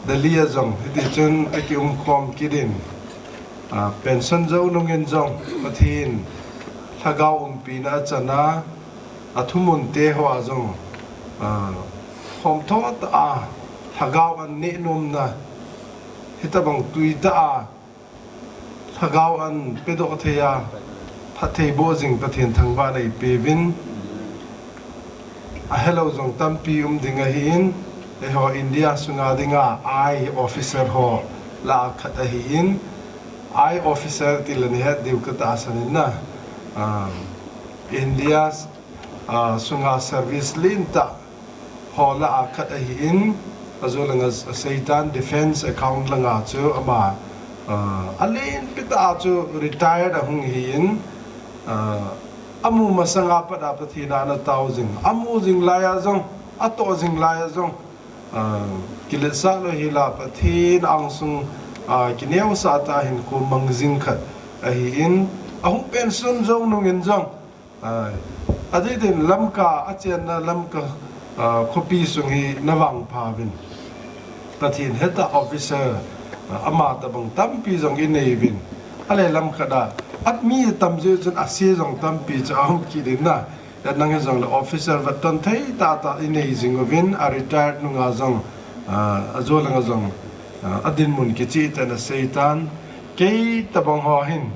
Delhi a jong, hiti chun akiumkhom kit in, a, pension jou nungin jong, Pathen Lhagao umpina achan a, athumunte hoa jong, a, khomtho tah a, Lhagao an nehnomna, Hitabang tuitah a lhagao an pedoh thei a, phattheiboh jing Pathen thangvah in eipeuvin. Ahelou jong tampi um ding ahin, eiho India sunga dinga I officer ho lah a khat ahin, I officer tile nahet diu katahsan in na, ah, India, ah, sunga service lentah ho lah a khat ahin, ajou langa seitan defense account langa chu ama, ah, alenpi tah a chu retired ahung ahin, ah, amu masanga pat a Pathen a ana tao jing, amu jing laiya jong, atoh jing laiya jong, ah, kiletsah lou hela Pathen angsung, ah, kineosah tah a hinkho mang jing khat ahin, ahung pension jou nungin jong, ah, adeh din Lamka, achenna Lamka, ah, khopi sung hi ana vangpha uvin. Pathen hetah officer, ah, ama tabang tampi jong inei uvin. Ale lamkhat a, at mi tamjo chun ase jong tampi chu ahung kit in na. Nang hijongle officer vetton thei tahtah inei jing uvin, a retired nunga jong, ah, ajou langa jong, ah, adinmun kicheh tah in aseitan, kei tabang ho hin,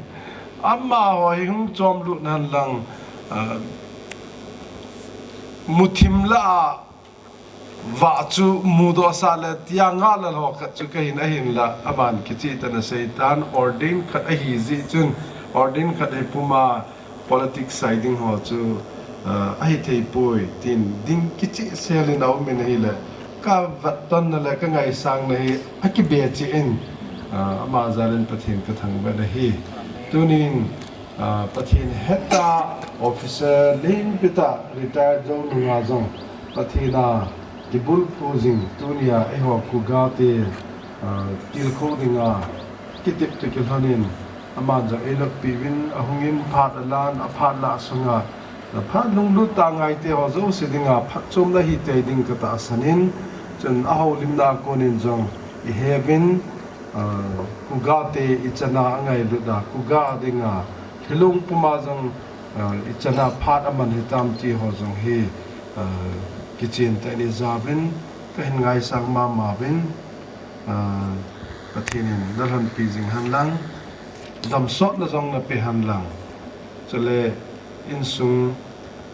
amaho hi hung chomlut hen lang, ah, muthim lah a vah chu mudohsah le tia ngahlel ho khat chu kahin ahinla, aman kicheh tah in aseitan, ordain khat ahi jeh chun, ordain khat hi puma politics side ding ho chu, ah, ahithei poi, tin ding kicheh sel in aumin ahile, kavettonna le kangaisangna hi akibe cheh in, ah, ama jal in Pathen kathangvah in ahi. Tunin, ah, Pathen hetah officer lenpi tah retire jou nunga jong Pathen a kibulphu jing tunia eiho Kuga te, ah, tilkhou dinga kitep toh kilhonin, aman jong eiloppi uvin, ahungin phat alan, aphat lah sunga, phat lunglut tah a angaite ho jouse dinga phatchomna hitei ding katahsan in, chun ahoulimna a konin jong ihe uvin, ah, Kuga te ichan a angailut a, Kuga dinga, lhilung puma jong, ah, ichan a phat aman hitam ti ho jong hi, ah, kichen tah in ija uvin, kahin ngaisang mama uvin, ah, Pathen in nalhonpi jing hen lang, damsotna jong napeh hen lang. Chule insung,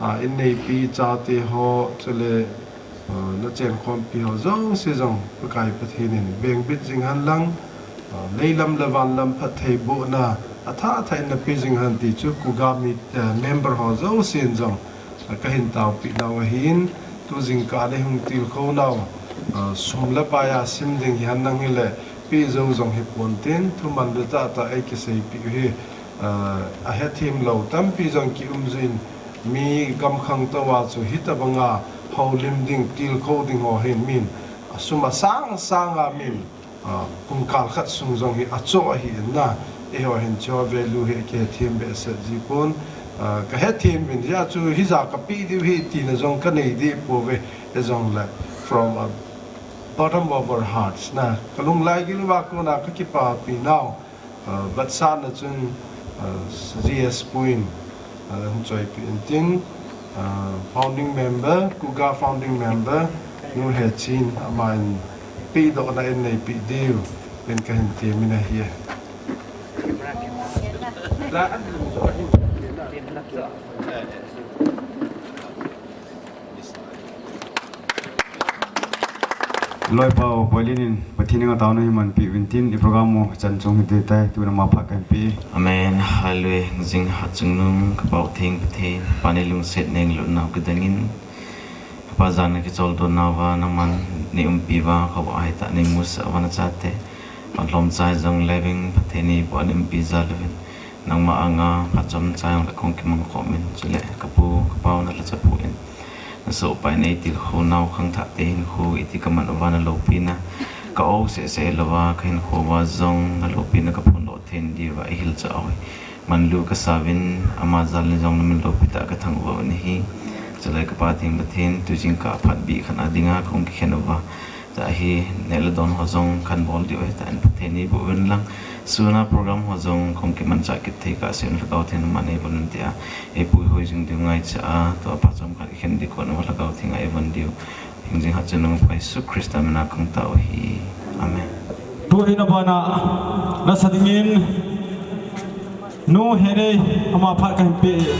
ah, inneipi chate ho, chule, ah, nachenkhompi ho jouse jong Pakai Pathen in vengbit jing hen lang, ah, leilam le vanlam phattheibohna athah thah in napeh jing hen ti chu Kuga mi, ah, member ho jousen jong, ah, kahin taopeh nau ahin, tu jingkah a neihung tilkhou nau, ah, sum le pai a sim ding hihen lang hile, peh jou jong hiponte, thuman le tahtah eikiseipeh u hi, ah, ahethem lou tampi jong kium jin, mi gamkhang tou a chu hitabanga houlim ding, tilkhou ding ho hin min asum asang sang a min, ah, pungkal khat sung jong hi achoh ahi in na, eiho hin chu value hi akihethem behseh jipon, ah, kahethem uvin, hijeh chun hija kapeh diu hi tina jong kanei deh pouve, hijongle from a bottom of our hearts na, kalunglai gil uva kona kakipapi nau, ah, vetsahna chun, ah, G S Pu in, ah, hung choipeh in tin, ah, founding member, Kuga founding member, Nu Hechin, aman pehdohna eineipeh diu in kahin temin ahi. Loipau Paulin in Pathen henga taona hi manpeh uvin tin, i program u chan chung hite tai, tuna maphat kahin pe. Amen. Hallelujah. Jingkah chungnung kapao theng Pathen, Pa nei lungset nei lutnau kidangin, Pa jana kicholdo nauva, nangman nei umpi uva, kavah ahi tah nei musah uva nachate. Panlhom chai jong leving, Pathen in iboh a nei umpi jal uvin. Nangma anga phatchom chai jong le kahung kimang khom in, chule kapu, kapau nalhacha phu in. Nasohpa in eitilkhou nau khangthah te hinkho iti kaman uva naloupina. Ka-o seh seh louva, kahinkho uva jong naloupina kaphondoh thei diuva eihilchah u hi. Manlu kasa uvin, ama jal in jong namin loupi tah kathangvah u ahi. Chule kapa theng Pathen, tu jingkah phat bih khat a dinga kahung kikhen uva. Tua hi, neh le don ho jong kahin bol diu ahi tan, Pathen in eiboh uvin lang. Suna program ho jong kahung kimanchah kit thei kahsen Lhagao Theng naman eivon un tia, eipuihoi jing diu ngaicha a, tua phat chomkhat kikhen ding kon uva Lhagao Theng a eivon diu. Hingjing hatchungnung Pakai Jesu Christa mina kahung tao u ahi. Amen. Tuhin abana lasa dingin Nu Henei, ama phat kahin pe e.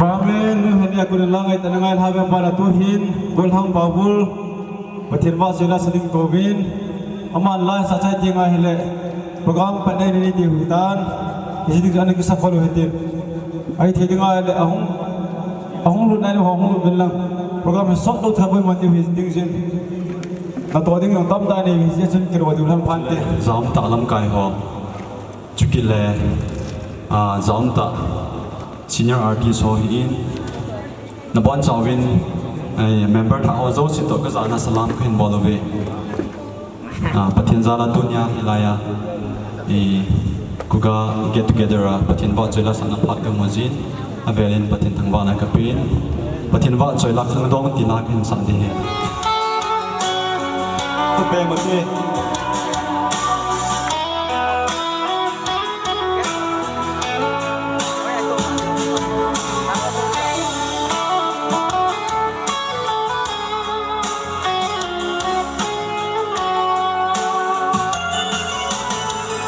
Amen. Nu Henei a kon in lang ngaitah na ngailha uvin, abana tuhin Golhang Babul, Pathen vahchoi la sa ding kauvin. Aman la sa chai ding ahile, program pat nei nei ding ahitan. Hiche ding chu ana kisa follow hitin. Ahithei ding ahile, ahung, ahung lut nai le, ahung lut uvin lang. Program hi sot lou tha boi man ding hi ding jin. Natoh ding jong tamtah nei, hiche chun kilo ding lhon phante. Jaum tah lamkai ho. Chukit le, ah, jaum tah senior artist ho hi in, nabonchauvin, eh, member thah ho jouse toh kajana salam kahin bol uve. Ah, Pathen jal a tunia hilai a, eh, Kuga get together a Pathen vahchoi la sahna phat kamu jin. Avelin Pathen thangvahna kapen. Pathen vahchoi la khangdong tina kahin sah ding ahi. Tupe mati.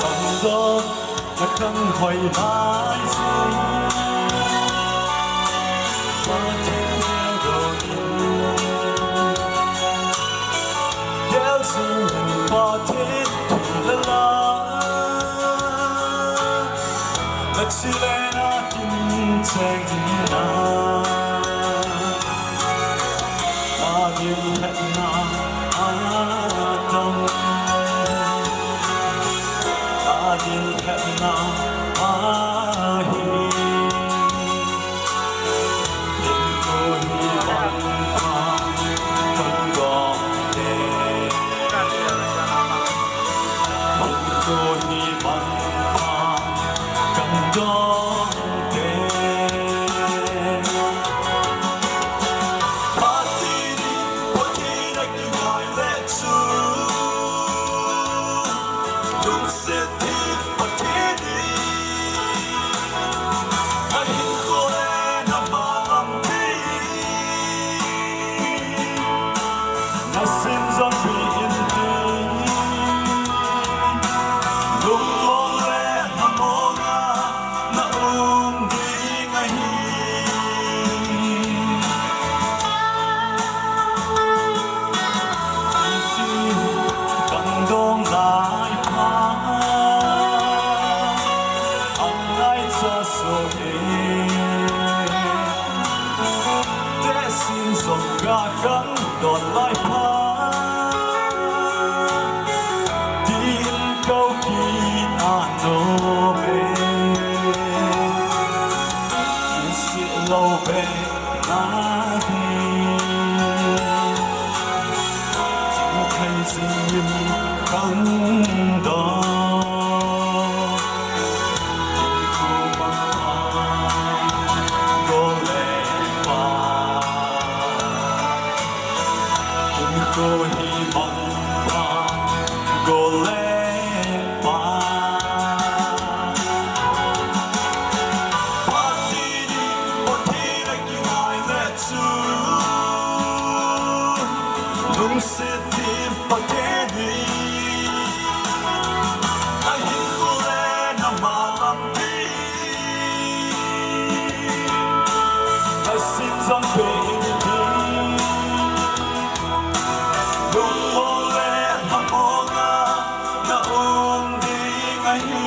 Khangdong Na khang hoi lai si. Pathen gel dong in. Gel sing Pathen Don lai pha, tin kou kit a nom e. Kisih lou be na di. Tin thei zing in kang don. Tin kou bang pha, go le pa. Tin kou hi bang pha, go le pa. Pathen in, Pathen a kingai le chu. Lungset thim Pathen in. Ahin khole na malam pi. Asin jong pe in pi. Lungmong le lhamong a na um ding ahi.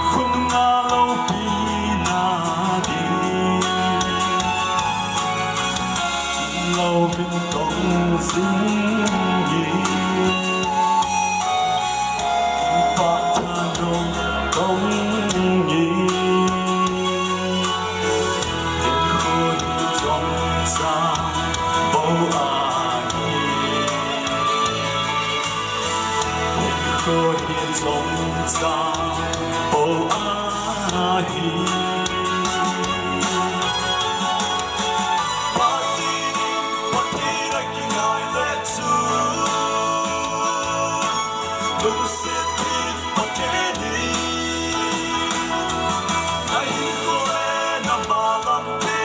Khun nga loupi na di. Louvin tong sing hi. Kipa thanom tong hi. Hinkho hi chomcha bou ahi. Hinkho hi chomcha bou ahi. Pathen, Pathen a kingai le chu. Lungset thim Pathen in. Ahin khole na malam pi.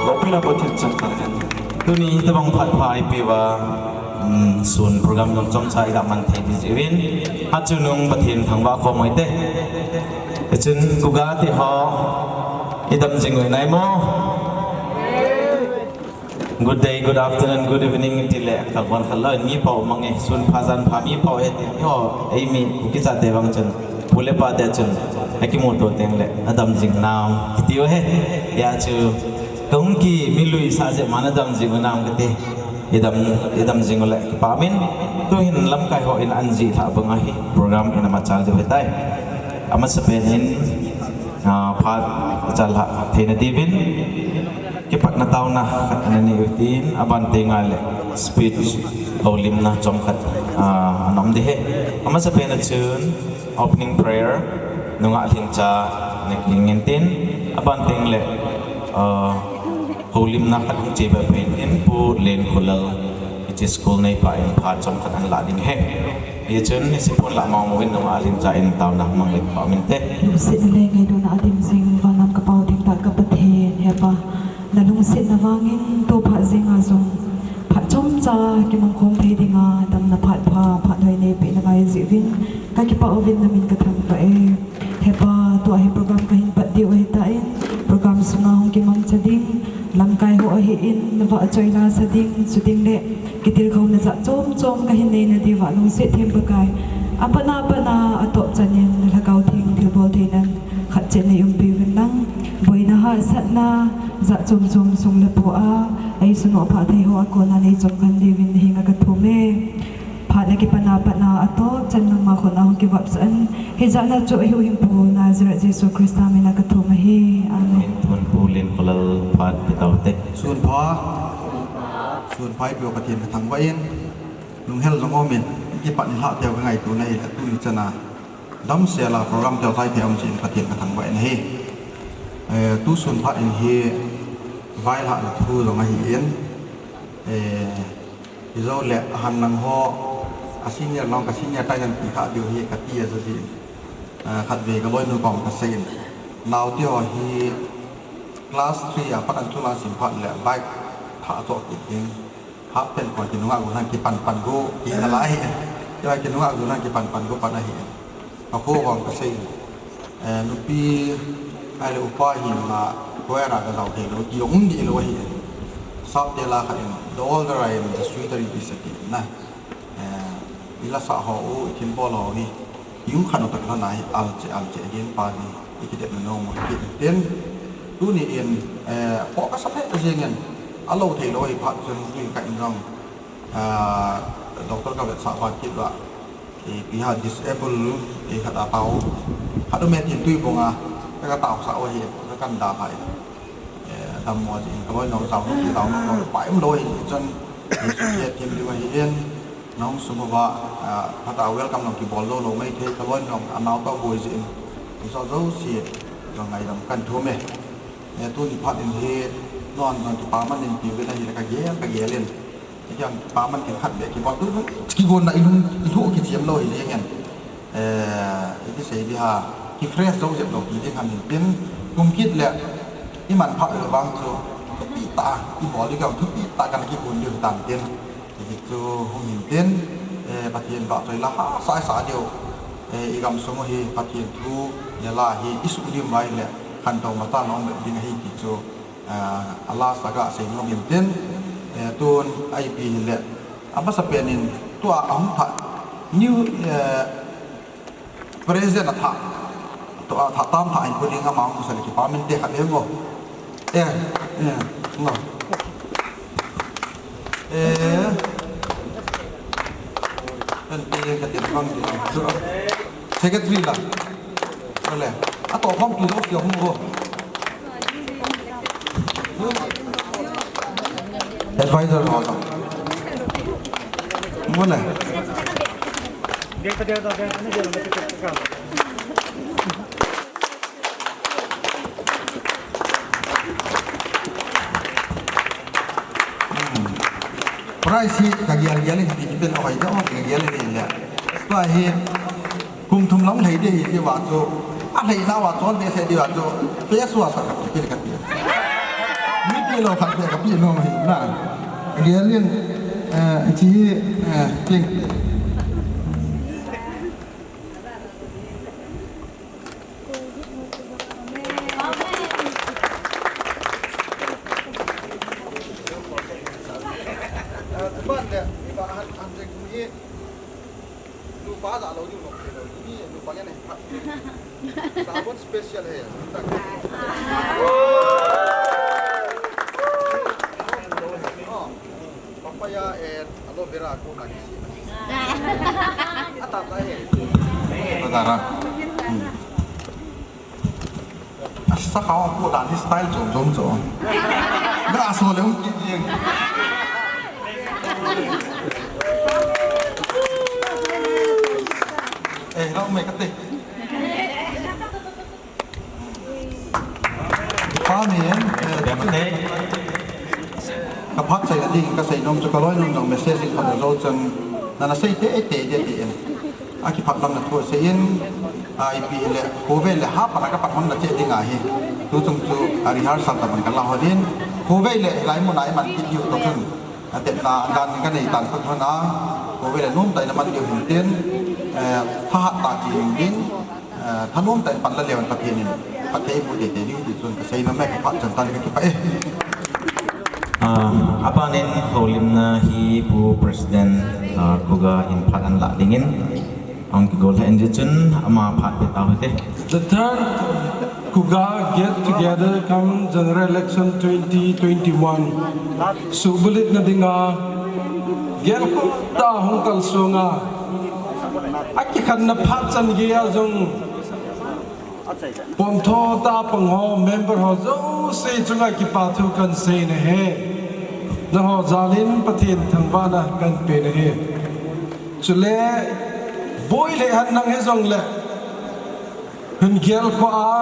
Loupina Pathen chang tahen. Tuni hitobang phat pha eipeuva, um, sun program jong chomcha iga man thei ding jeh uvin. Achunung Pathen thangvah khom u hite. Hichun kuga te ho idam jing u nai mo. Good day, good afternoon, good evening, tile, kalvon khat lou, mi pau mange, sun pha jan pha mi pau he, ti ho, eimi, Kuki chate vang chun, pu le pa te chun, akimuto teng le, adam jing nau, kiti u he, hia chu, kahung kimi lui sa jeh man adam jing u nam kati, idam, idam jing u le, kipa min, tuhin lamkai ho in anji lha bang ahi, program in amachal diu hitai, amasapen in, ah, phat chal lha theina diuvin, Kipatna taona khat ana nei u hitin, aban tengle speech houlimna chomkhat, ah, ana um ding ahi. Amasapen a chun opening prayer, nungah Lhingcha ana kingin tin, aban tengle, ah, houlimna khat hung che be peh in tin, Pu Lenkholal, hiche school neipa in phat chomkhat ana la ding ahi. Hichun, hiche pon lah mong uvin nungah Lhingcha in taona mang le pa min te. Lungsetna le ngailutna a dim jing, vanlam ka Pau dingtah ka Pathen, he Pa. Na lungsetna vangin tu phat jing a jong phat chomcha kimang khom thei dinga damna phat pha, phat hoi neipeh na ngai jeh uvin ka kipah uvin na min ka thangvah e. He Pa, tua hi program ka hin pat diu ahi tan, program sunga hung kimangcha ding, lamkai ho ahin, na vahchoi la sa ding, chuting le kitilkhouna jat chom chom ka hin nei na diuva lungset them Pakai. Apatna, apatna, atoh chanin, Lhagao Theng thilbol theinan khat cheh nei umpi uvin lang. Boina hahsatna jat chom chom sung le pu a, ei sunu a pha thei ho a kona nei chom khan diuvin na henga ka thum e. Phat na kipan a pat na a tawp chan nangma khut na hung kivop sah in, hijat na chu ahi u hin Pu Nazareth Jesu Christa min a ka thum ahi. Amen. Tun Pu Len Kholal phat pe tau te. Sun pha. Sun pha i Pu Pathian ka thangvah in. Lunghel jong um in. Kipat in hah teu ka ngaito na hi la tuni chan a. Damsel a program teu tai te um chin Pathian ka thangvah in ahi. Eh, tu sun phat in hi vaihah na thu jong ahi in. Eh, Hi zo le, ahan lang ho, a senior lang, ka senior tai nan pi kha diu hi ka ti a zo di. Ah, khat ve ka loi nu kong ka sei in. Nau ti ho hi class three a pat an chu lang sim phat le, bike tha cho ki ding. Half pant kon ki nunga gu nan ki pan pan gu, ki na lai. Ki nunga gu nan ki pan pan gu pan a hi. Ka kho vang ka sei. Eh, nupi, ahile upa hi na, choir a ka jao thei lou, ti jong um di lou ahi. Sap te la khat in, the older I am, the sweeter it is a ti na. Eh, i la sa ho u, i thil bol ho hi, i um khan u tak la na hi, al che, al che, again pa ni, i ki det na no mo, i ki den. Tuni in, eh, po ka sa phe jing in, a lou thei lou hi phat chun, tui ka in jong, ah, doctor ka vet sa phat kit la. Ipi ha disable, i khat a pau. Khat u me tin tui bong a, ka ka tau sa u hi, ka kan da phai. Eh, dam mo jin, ka loi nong jao nong, ki jao nong, nong, pai um loi, i chun, i su kia tin liu hi in, nong sum ba, ah, khat a welcome nong ki bol lou lou mai thei, ka loi nong, a nau tau boi jin, i so zo si, jong ngai dam kan thu me. Eh, tuni phat in hi, non jong ki pa man in pi ve na hi la ka gel, ka gel in. Hiam pa man kin khat be ki bol tu, ki gon na i lung, i lung ki chiam lou hi jeng in. Eh, i ti sei di ha, ki fresh zo jep lou ki ding han hin tin, kum kit le, i man pha lou vang chu, thupi ta, i bol di ka thupi ta kan ki gon di tan tin. Ti chu hung hin tin, eh, Pathian ba choi la ha, sai sa diu. Eh, i gam sung hi, Pathian thu, ya la hi, i su dim vai le, khan to ma ta nong be ding hi ti chu. Ah, a last a ka sei nom in tin, eh, tun I P hi le, a masa pen in, tua a hung tha, new, eh, president a tha, tua a tha tam tha in pu ding a ma hung sa le ki pa min te kha le ngo. Eh, eh, ngo. Eh, en te ka te bang di. Secretary la. Ole. A to khom ki zo ki hung ro. Advisor ho to. Ole. Hmm. Price hi ka gial gial hi ki pen oi da o ka gial hi le. Tua hi Kum thum lang lhei ding hi ti va chu, a lhei na va chon be se ti va chu, face wash khat pi khat pi. Mi pi lo khat be ka pi no hi na. Gialin, eh, chi hi, eh, ting. Eh, ban le, ba han, han je ni. Nupa ja lo diu lo, ni nupa ngen phat. Sabon special hai. Oh, papaya and aloe vera ko na kisi. Ata ta hai. Ata ra. Hmm. Asa kau aku dan ni style chom chom chom. Ga so le hung kit jeng. Eh, lau mai kate. Pa ni, eh, ka phat chai na ding ka sei nom chu ka loi nom jong message in phat na zo chun na na sei te te te te en. A kiphat lam na thu sei in, a, ipi le, khovei le ha pa na ka pat hon na che ding ahi. Tu chung chu, a, rehearsal ta ban ka la ho din. Khovei le lai mun a i man kit u to chun. A, tepna dan ka nei tan khat hon a. Khovei le nom ta i na man diu hin tin. Eh, thahat ta chi ding ding. Eh, thanom ta i pan la leu Pathian in. Pathian bu te te diu ti chun ka sei na me ka phat chan tan ka kipah e. Ah, aban in houlimna hi Pu President, ah, Khuga in phat an la dingin, ang kigol ha in je chun ama phat pe tau hite. The third Khuga Get Together cum General Election twenty twenty-one. Suhbulhit na dinga Gelkhoh tah a hung kalsong a, akikhenna phat chan geiya jong pontho tah a pang ho, member ho jouse chunga kipa thu kahin sei nahi. Nangho jal in Pathen thangvahna kahin pe nahi. Chule, boi le han nang hijongle, hin gelkhoh a,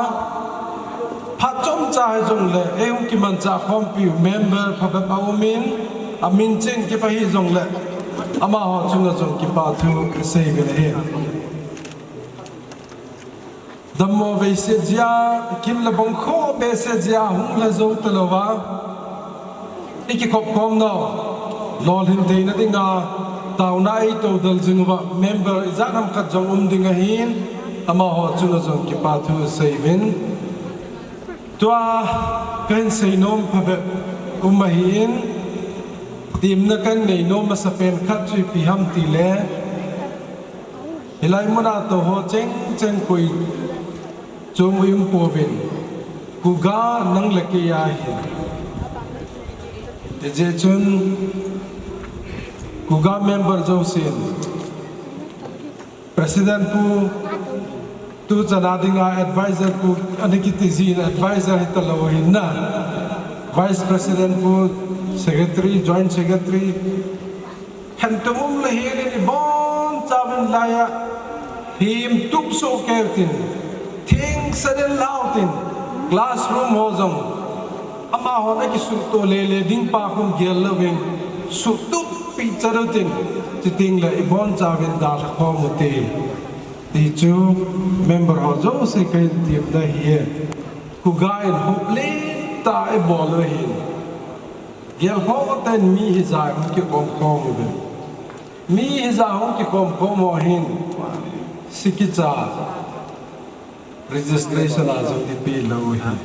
phat chomcha hijongle, ei hung kimanchah khompiu member phabep aum in, amin cheh in kipah hijongle, amaho chunga jong kipa thu kasei uvin ahi. Dammo vei seh jeh a, kin le bong khoh be seh jeh a hung lha jou talouva, i kikhop khom nau, lolhin theina dinga taona ei todel jing uva member ijat ham khat jong um ding ahin, amaho chunga jong kipa thu sei uvin. Tua kahin sei nom phabep um ahin, temna kahin nei nom masapen khat chu ipi ham tile, hilai muna tou ho chengcheng koi chung u um pouvin, Kuga nang le kei ahin. Hijeh chun Kuga member jousen, President pu, tu chana dinga advisor pu, ani kiti jin advisor hitalou ahin na. Vice President pu, Secretary, Joint Secretary, khentum um le hel in ibonchauvin laiya, him tup soh kei utin, thengse den lhau tin, classroom ho jong, amahon akisuhtoh lele ding pa khun gel louvin, suhtup peh chet utin, chutengle ibonchauvin dalha khom ute, ti chu member ho jouse kahin temna ahi e. Kuga in hop lentah a ibol u ahin. Gelkhoh ten mi hija hung kikhom khom uvin. Mi hija hung kikhom khom ho hin, sikicha registration a jong ipeh lou ahi.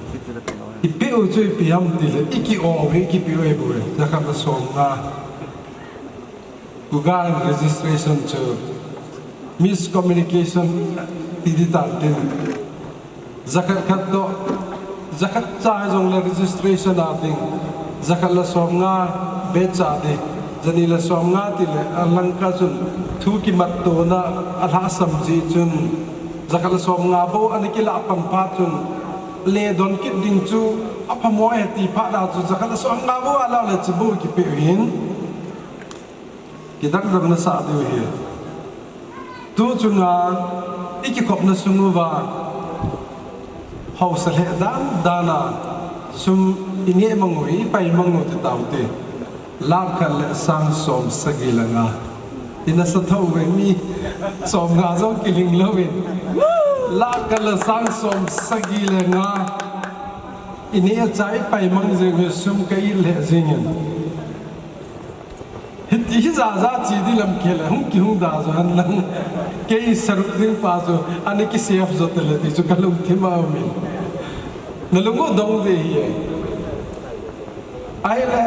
Ipeh u chu ipi ham tile, iki-o uve, ikipeh u ahi bouve, jakhat le somnga. Kuga in registration chu miscommunication ti ding tan tin. Jakhat khat toh, jakhat cha hijongle registration a ding, jakhat le somnga beh cha ding, jani le somnga tile, alangkhat chun thu kimattona alhahsam jeh chun, jakhat le somnga bou ana kilah pan phat chun, le don kit ding chu aphamo ahi ti phat a chu, jakhat le somnga bou alah le chubou kipeh u ahin. Kidang dang nasah diu ahi. Tu chunga ikikhopna sung uva, haosa lheh dan dan a sum ineh mang u, ipai mang u ti taute. Lakh khat le sang som sagi le nga. Inasa thou uve, mi somnga jong kiling louvin. Lakh khat le sang som sagi le nga ineh a cha ipai mang jeng uve, sum ka-it lheh jengin. Hiti hija ja che ding lam kile, hung kihung da jo hen lang. Kei sarup ding pa chu ana kisave jo tale ti chu kalungthim a umin. Nalung u dong ding ahi e. Ahile,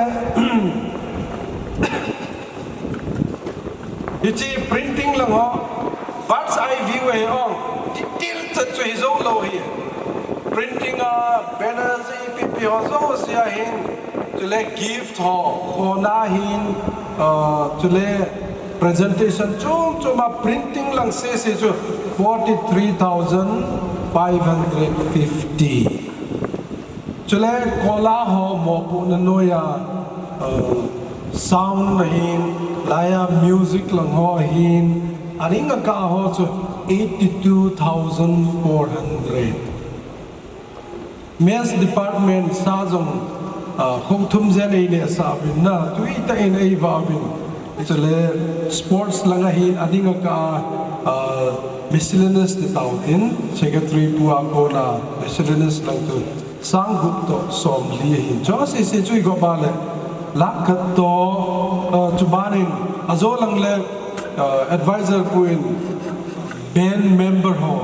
hiche printing lang ho, bird's eye view ahi o, detail chet chu hijou lou ahi. Printing a, banner ipi ipi ho jouse ahin, chule gift ho, khona ahin, ah, chule presentation chom chom a printing lang sese chu forty three thousand five hundred fifty. Chule kola ho mopohna noiya, ah, sound ahin, laiya music lang ho ahin, aning akah ho chu eighty two thousand four hundred. Mess department sa jong, ah, khong thum jen einehsah uvin na, tuitah in eivah uvin. Chule sports lang ahin aning akah a, ah, miscellaneous ti tautin, secretary pu a kona miscellaneous lang chu sang gup toh somli ahin. Chu sese chu igop a le lakh khat toh, ah, chubanin ajo lang le, ah, advisor pu in band member ho,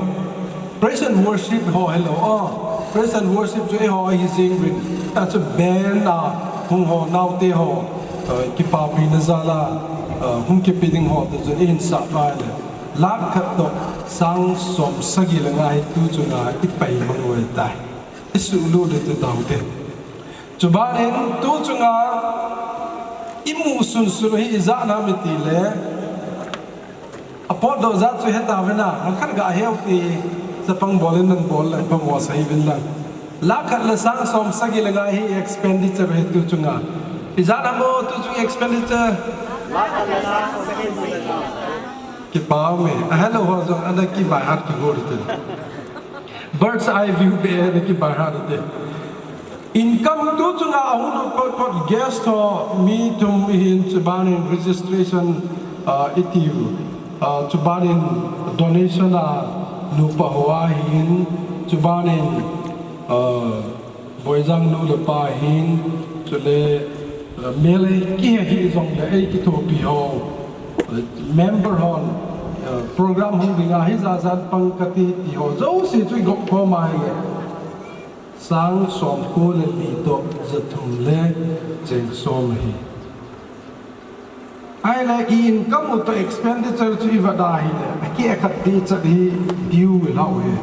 praise and worship ho, hello, ah, praise and worship chu eiho ahi jeng uvin, ta chu band a hung ho, naote ho, ah, kipapina jal a, ah, hung kipe ding ho toh chun ihin sah pai le lakh khat toh sang som sagi le nga hi tu chunga ipai mang u ahitai. Isuhlut le tu taute. Chubanin tu chunga Imu sunsun u hi ijat ham itile, apotdoh jat chu heta vena, khat ga heu ti, chapang bol in nang bol le, pang bol sa hi vin lang. Lakh khat le sang som sagi le nga hi expenditure hi tu chunga. Ijat ham o tu chung expenditure? Kipa me, a hello ho jong, ana kibai hat kigol te. Bird's eye view be, ana kibai hat te. Income tu chunga ahung lut kot kot guest ho mi thum ihin, chubanin registration, ah, itiu, ah, chubanin donation a nupa ho ahin, chubanin, ah, boijang nu le pa ahin, chule, ah, mel ei kihe hi jongle ei kithopi ho, ah, member hon, ah, program hung dinga hijat jat pang kati ti ho jouse chu igop khom ahile. Sang somko le li toh jathum le cheng som ahi. Ahile i income u toh expenditure chu ivet a ahile, akeh khat ding chat hi due ilhah u ahi.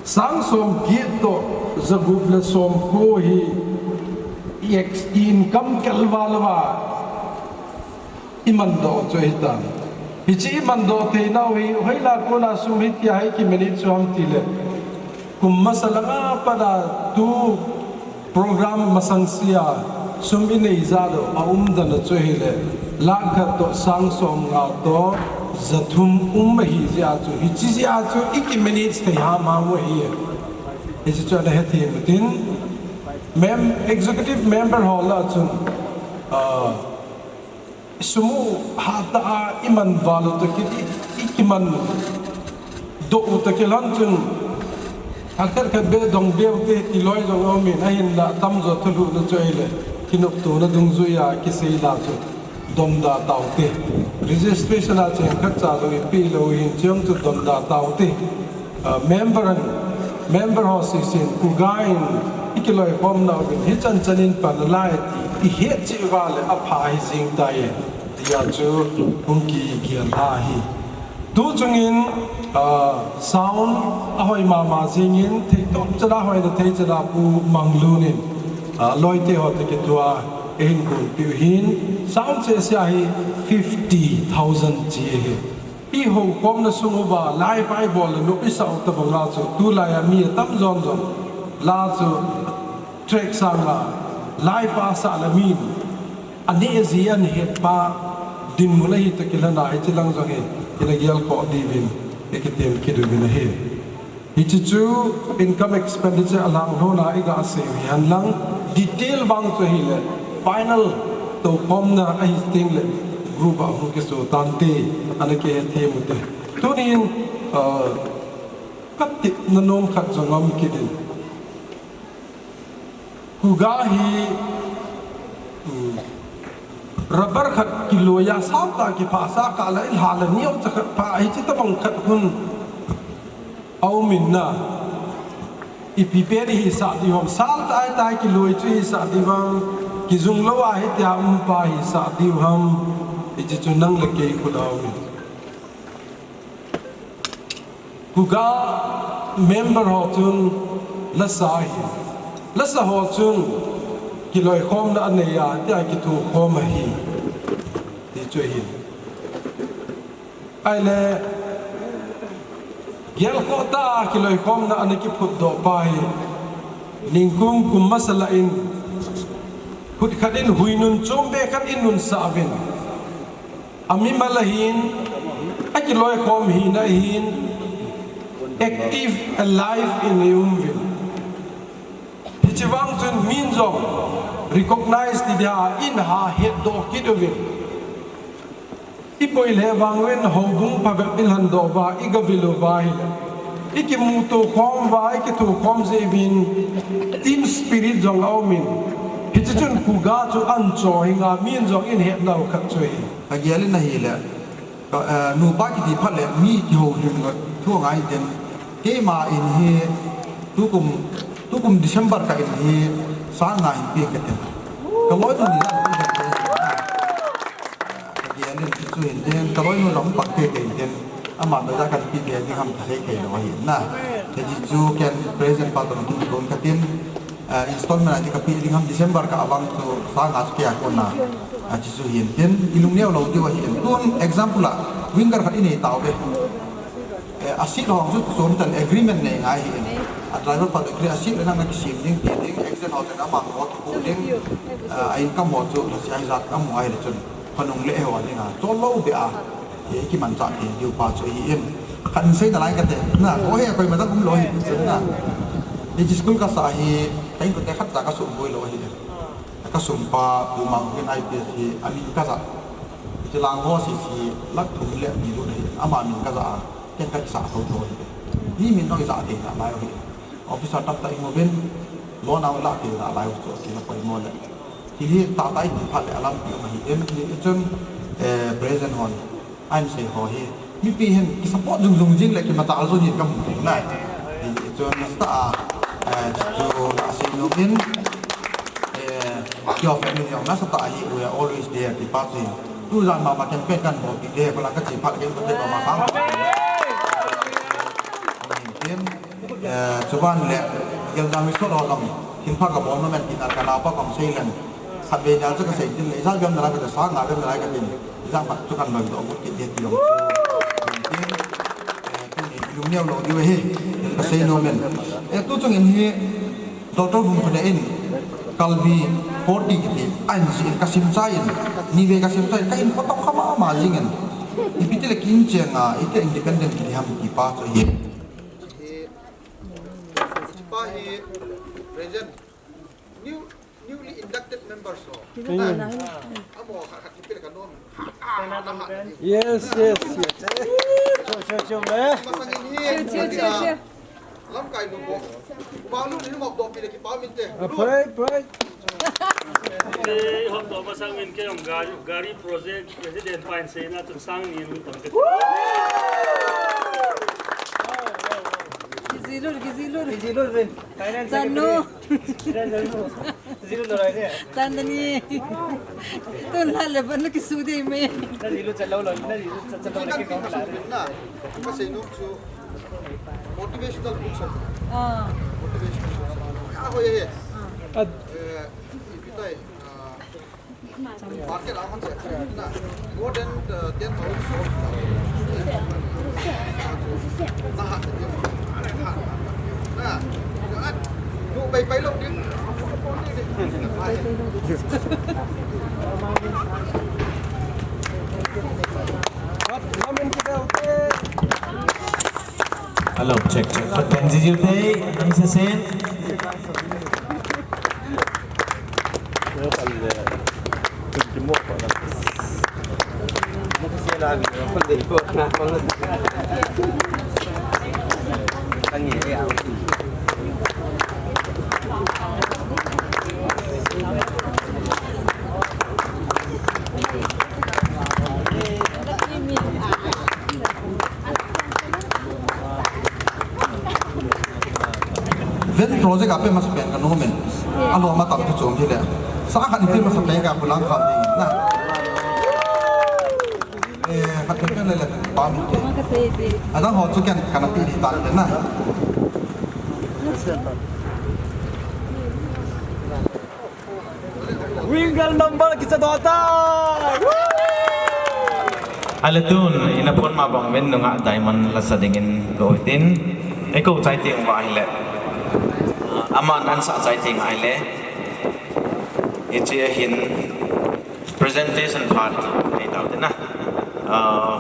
Sang somget toh jagup le somko hi i ex-, i income kalval uva imandoh chu ahitan. Hiche imandoh theinau hi hoilai a kona sum hitia hi kimanage u ham tile, kum masa langa pat a tu program masang sea sum inei jat u aumdan a chu ahile, lakh khat toh sang somnga toh jathum um ahi jeh a chu, hiche jeh a chu ikimanage thei hamham u ahi. Hiche chu ana hethem utin, mem-, executive member ho lah a chun, ah, sum u hatah a iman val u toh kit, i, ikimandoh u toh kilhon chun, akhat khat beh dong beh u te ti loi jong aumin, ahinla atamjo thulhuhna chu ahile, kinoptona dungjuia kisei la chu donda taute. Registration a cheng khatcha jong ipeh lou hin, chujong chu donda taute. Ah, member in, member ho seisein, kuga in ikiloikhomna uvin, hichan chan in pan nalai ti ihet cheh uva le apha hijeng tai, tia chu hung kigel lha ahi. Tuchungin, ah, sound ahoi mama jengin, theitop chan a, hoina thei chan a Pu Manglun in, ah, loite ho toh kitoh a eihin gonpeh u ahin, sound cheh sea hi fifty thousand che ahi. Ihoukhomna sung uva live a ibol le nop isah u tobang a chu, tulai a mi atamjon jong la chu track sanga live a asah le min aneh ji ahet pa dinmun ahi toh kilhon a, hiche lang jong hi ina gelkhoh diuvin ikitem kit uvin ahi. Hiche chu income expenditure alhanglhona iga sei u hihen lang, detail vang chu ahile final toukhomna ahi tengle group a hung kiso tante, ana kihethem ute. Tunin, ah, katepna nom khat jong um kit in. Kuga hi, um, rubber khat kiloiya sautah a kiphah sa kah la ilha le neocha khat pha, hiche tobang khat hun aumin na. Ipi pen ihisah diu ham, sal tai tai kiloi chu ihisah diu ham, kijung lou a hitia um pa ihisah diu ham, hiche chu nang le kei khut a aumin. Kuga member ho chun lasa ahi. Lasa ho chun kiloikhomna anei a, tia kithokhom ahi, ti chu ahi. Ahile, gelkhoh tah a kiloikhomna ana kiphutdoh pa hi, ningkum kum masa lah in, khut khat in huinun chombe khat in nunsah uvin, amimal ahin, akiloikhom hina ahin, active, alive in ium uvin. Hiche vang chun min jong recognize ti dia in ha hetdoh kit uvin. Iboi le vang uvin, houbung phabep ilhandoh uva, igavil uva ahile, ikimuto khom uva, ikithokhom jeh uvin, team spirit jong aumin. Hiche chun kuga chu ancho hinga, min jong in hetnau khat chu ahi. Kagel in ahile, ka, eh, nupa kiti phat le mi kihoulimna thu angai tin, keima in hi tukum, tukum December kah in hi sang nga in peng katin. Kaloinu ni jong hung peng katin. Kagel in chuchu hintin, kaloinu jong hung peng teitei intin, ama toh ijat kahin peh ding ham kasei thei lou ahi na. Hiche chu ken present pa toh hung kikon katin, eh, installment a ding kapeh ding ham, December kah a vang chu sang nga chu kei a kona Achu hin tin, ilungneo lou diu ahin. Tun example a, winger khat inei tauve. Eh, a seat hong chu chom tan agreement nei ngai hin. A driver pa to agree, a seat le nang na kisem ding, ti ding, accident ho chen ama ho kipu ding. Ah, a income ho chu, lasi a ijat amu ahile chun. Panung le ho ding a, chol lou be a. Eh, kimanchah thei diu pa chu ahin. Kan sei nalai kate. Na, ko he koima dang um lou hi chun na. Hiche school kasa hi, ka inkote khat cha kasum boi lou ahi. Kasumpa, Pu Mangkin I P S hi, amin kajah. Hiche lang ho sese, lakh thum le ni lut ahi, ama min kajah a, ken kakisah thotho ahi. Mi min jong ijah thei nalai ahi. Officer tamtah imu uvin, loan a lah thei nalai u chu, asei na poimo le. Hiche hi tahtah iti phat le alampi um ahi, em, hichun, eh, President hon, ahin sei ho hi, mipi hin kisupport jung jung jing le kimachal jong hin kamu thei nai. Hichun nasatah a, eh, chu asei nom in, eh, your family jong nasatah a hi, we are always there, ti pa chu hin. Tujan mama campaign kahin bolpi ding, kola kache phat le kache phat le mama sang. Amen. Eh, chuban le, Geljang Resort ho jong, thilpha kabol nom e tina kanaopa kong sei leng. Khatvei nia chu kasei tin le, ijat bep nalai kate, sang nga bep nalai katin, ijat phat chu kahin loi doh got kit ding ti jong chu. Eh, tuni lungneo lou diu ahi, kasei nom in. Eh, tu chung in hi, Doctor Vungkhonei in, Kalbi forty kiti, ahin jih in kasim chai in, nivei kasim chai in, kahin potdoh kha mama jing in. Ipi ti le kin cheng a, iti independent kiti ham ti pa chu ahi. Hi, pa hi, President, new, newly inducted member so. Amo khat khat ipi le kanom. Yes, yes, yes. Cho, cho, cho, le. Masang in hi, Cho, cho, cho, cho. Lamkai lu bo. Ba lu ni mop do pi le kipa min te. Ah, pray, pray. Kei hop to masang min kei jong gari, gari project president pa in seina chun sang ni lu tam te. Kijilut, kijilut. Kijilut vin. Finance Chanu. Secretary. Jilut lo rai de. Chandani. Tun la le ban kisu de me. Na jilut chalou lo, na jilut chalou le kei kong la. Na, kasei nom chu. Motivational books. Ah. Motivational books. Ah, ho ye. Ah. Eh, ipi tai, ah, market a hon che na. More than, uh, ten thousand sold. Na ha. Na. No, pai, pai lo din. Hello, check, check. Pat Benji Jute, Anang Sesen. Ven project a pe masapen kanom in. Alom atam chu chom hile. Sa khat in pe masapen ka bulang kha ding na. Eh, khat pe kan le le pa mi te. Adang ho chu ken kana pe di tan le na. Winger number kicha doh ta. Aletun, ina pon ma bang ven nunga diamond la sa dingin ko tin. Eko chai ting va hile. Aman ansa chai ting hile. Hiche hin presentation part nei tau te na. Ah,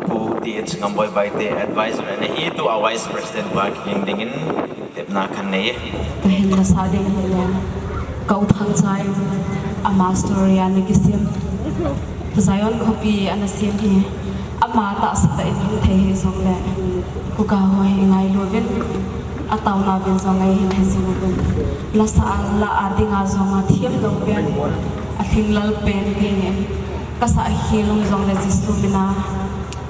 Pu T H Ngamboi Baite advisor and he to our vice president ba king dingin. Tepna kan nei e. Kahin la sa ding hile, ka u Thangchai, ama story ana kisem. Zion khopi ana sem hi, ama tahsa tah in hung thei hi jongle, kuka ho hi ngailu vin, ataona vin jong ngai hin he jing uvin. La sa a la a dinga jong a thiam lou pen, a thinglel pen dingin, ka sa hi lung jongle Jesu mina,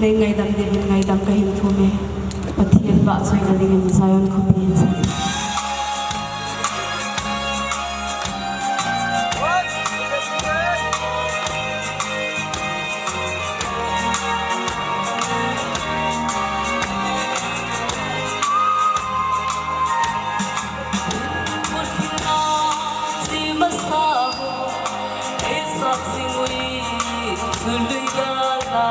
Nei ngaidam dingin ngaidam kahin thum e. Pathen vahchoina dingin Zion khopi hin sa. Lui gala,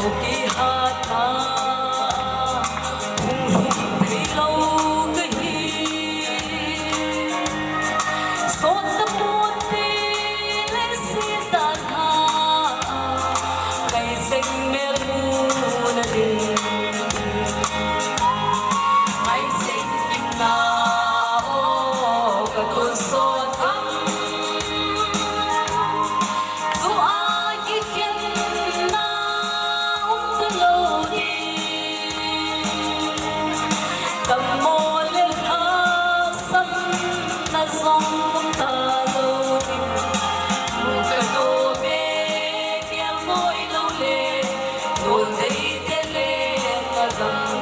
o kihatna, hung lhung thei lou kahi. Sot na pon te le se ta na, kai seng mel mun a ding. Ngai seng kim na, o ka tun sot ang. Tua kikhenna um talou ding. Dammo le lhasamna jong um talou ding. Ka to be kial moi lou le, to dei te le ka dam.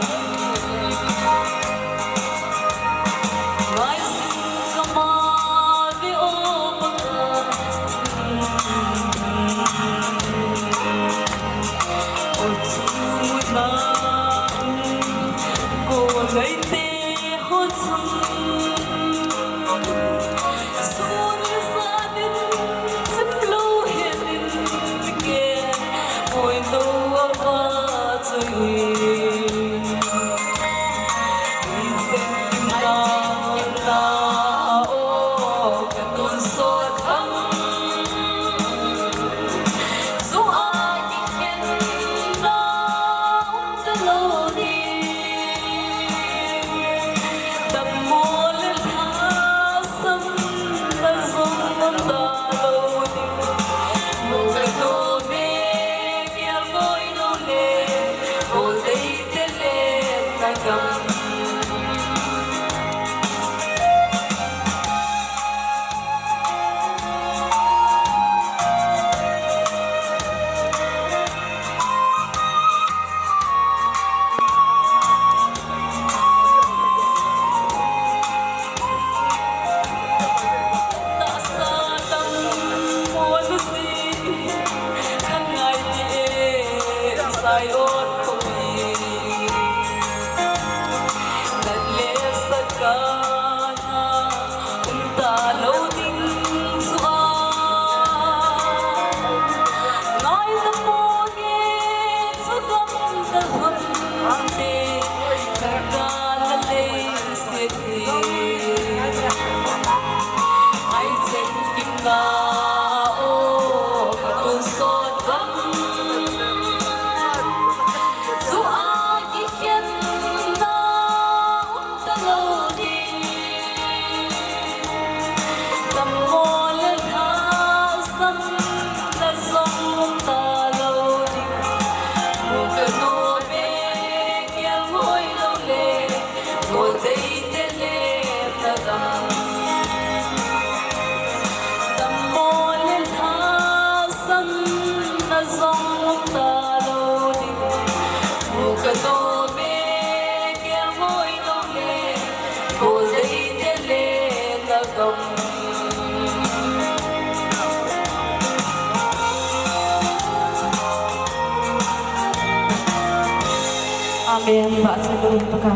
Amen. Ba chu dum paka.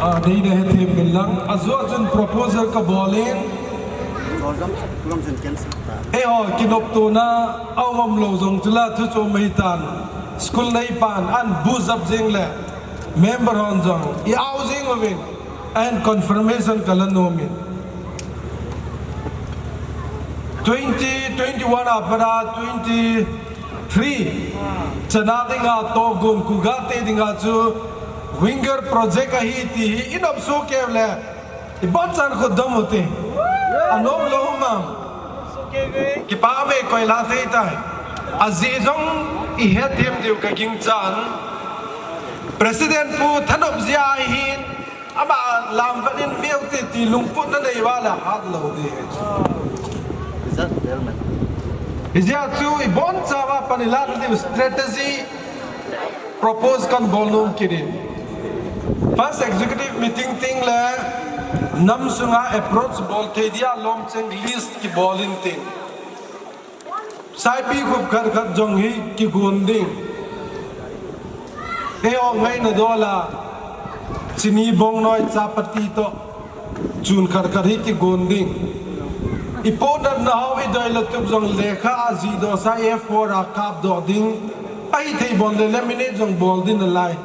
A, dei dei hethem min lang. A, jo chun proposal ka bol in. Eiho, kinoptona a um lou jong chula chu chu mai tan. School nei pan an bu jap jing le. Member hon jong i au jing uvin. And confirmation ka la nom in. Twenty twenty-one a pat a twenty-three chana dinga Togun Kugate dinga chu winger project ahi ti hi i nop soh kei le i bachan khu dom u te. A nom lou ma. Kipa me koi la thei tai. Ajeh jong i hethem diu ka ging chan. President Pu Thanopjia hin Ama lam vat in meu te ti lungput na nei uva le hat lou ding. Is that well, man? Hijeh chun i bonchauva pan i la ding strategy propose kan bol nom kit in. First executive meeting teng le nam sunga approach bol thei dia lomcheng list kibol in tin. Saipi khup khat khat jong hi kigon ding. Eiho ngaina dol a, chini bongnoi chapati toh, chun khat khat hi kigon ding. Ipohnatna ho idei le tup jong lekha ajihdoh sa A four a kapdoh ding. Ahithei bol le laminate jong bol ding nalai.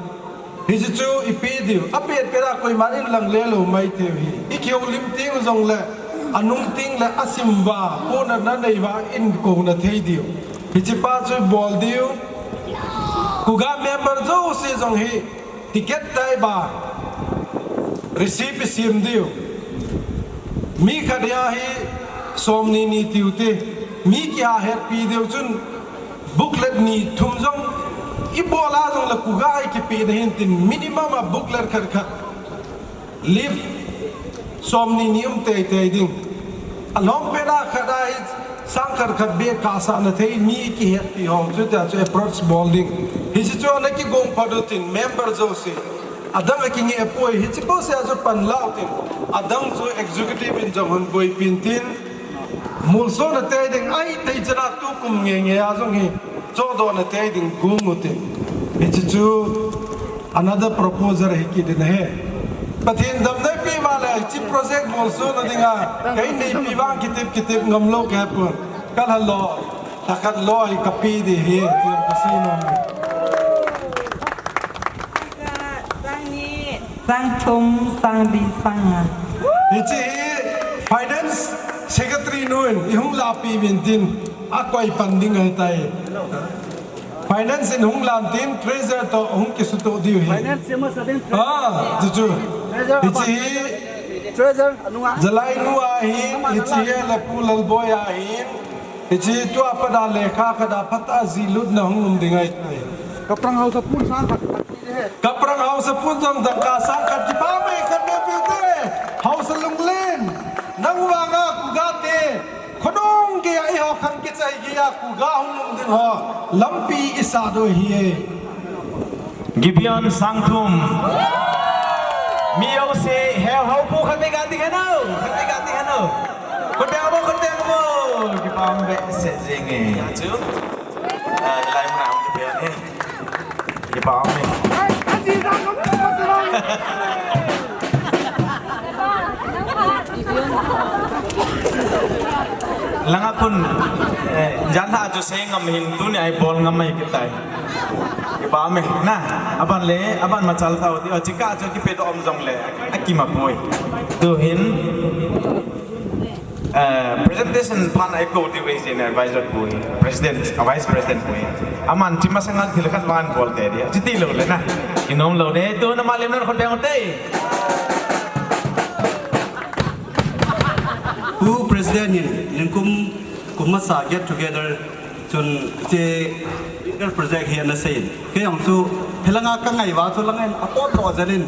Hiche chu ipe diu. Apet pet a koiman inlang le lou maithei u hi. Ikihoulim teng jongle, anung teng le asim uva, pohnatna nei uva inkouna thei diu. Hiche pa chu bol diu. Kuga member jouse jong hi ticket tai ba, receipt isem diu. Mi khat a hi somni ni tiu te, mi kiha hetpi diu chun booklet ni thum jong ibol a jongle Kuga a ikipeh na hin tin minimum a booklet khat khat. Leaf somni ni um teitei ding. Alhom pet a khat a hi sang khat khat beh kahsahna thei mi kihetpi ho chu tia chu approach bol ding. Hiche chu ana kigong phat u tin member jouse. Adang akingeh poi hiche pose a chu panla u tin. Adang chu executive in jong hung boipi in tin. Molsona tei ding ahithei chan a tukum ngenge a jong hi chohdohna tei ding gong u tin. Hiche chu another proposal ahi kit in ahi. Pathen damna eipeh uva le, hiche project molsona dinga, kei neipi vang kitep kitep ngam lou kahe pon. Kalha lou, lhakhat lou hi kape ding ahi, ti jong kasei nom e. Sang thum, sang li, sang nga. Hiche hi Finance Secretary nu in eihung lahpeh uvin tin, akoi pan ding ahitai. Finance in hung lan tin, Treasurer toh hung kisutoh diu ahi. Finance masa din. Ah, chu chu. Treasurer. Hiche hi Treasurer, anunga. Jalai nu ahin, hiche hi le Pu Lalboi ahin. Hiche tua pat a lekha khat a phat a jihlutna hung um ding ahitai. Kaprang Haosa pun sang khat khat. Kaprang Haosa pun jong dangka sang khat kipah e, khat beh peh u te. Haosa Lunglen. Nang vanga Kuga te. Khonung geiya eiho khang kichai geiya Kuga hung um ding ho. Lampi isah doh ahi e. Gibeon Sangthum. Mi jouse, he ho pu khat beh ga ding heno. Khat beh ga ding heno. Khat beh mo, khat beh mo. Kipah behseh jeng e. Chu. Ah, lai muna hung kipeh e. Kipah e. Langa kun, eh, jan ha chu sei ngam hin tuni a ibol ngam mai kitai. Kipah e. Na, aban le, aban machal thau ti, o chika chu kipe doh um jongle, akima poi. Tu hin, Eh, presentation phat a eikou diu ahi jeh in advisor pu hi, president, a vice president pu hi. Aman chi masanga thil khat vang bol te dia. Chuti lou le na. Inom lou de, tu na malim na khut beng te. Pu president in, ningkum, kum masa get together, chun che bigger project hi ana sei in. Kei jong chu, helanga ka ngai uva chu langa in apot lo jel in.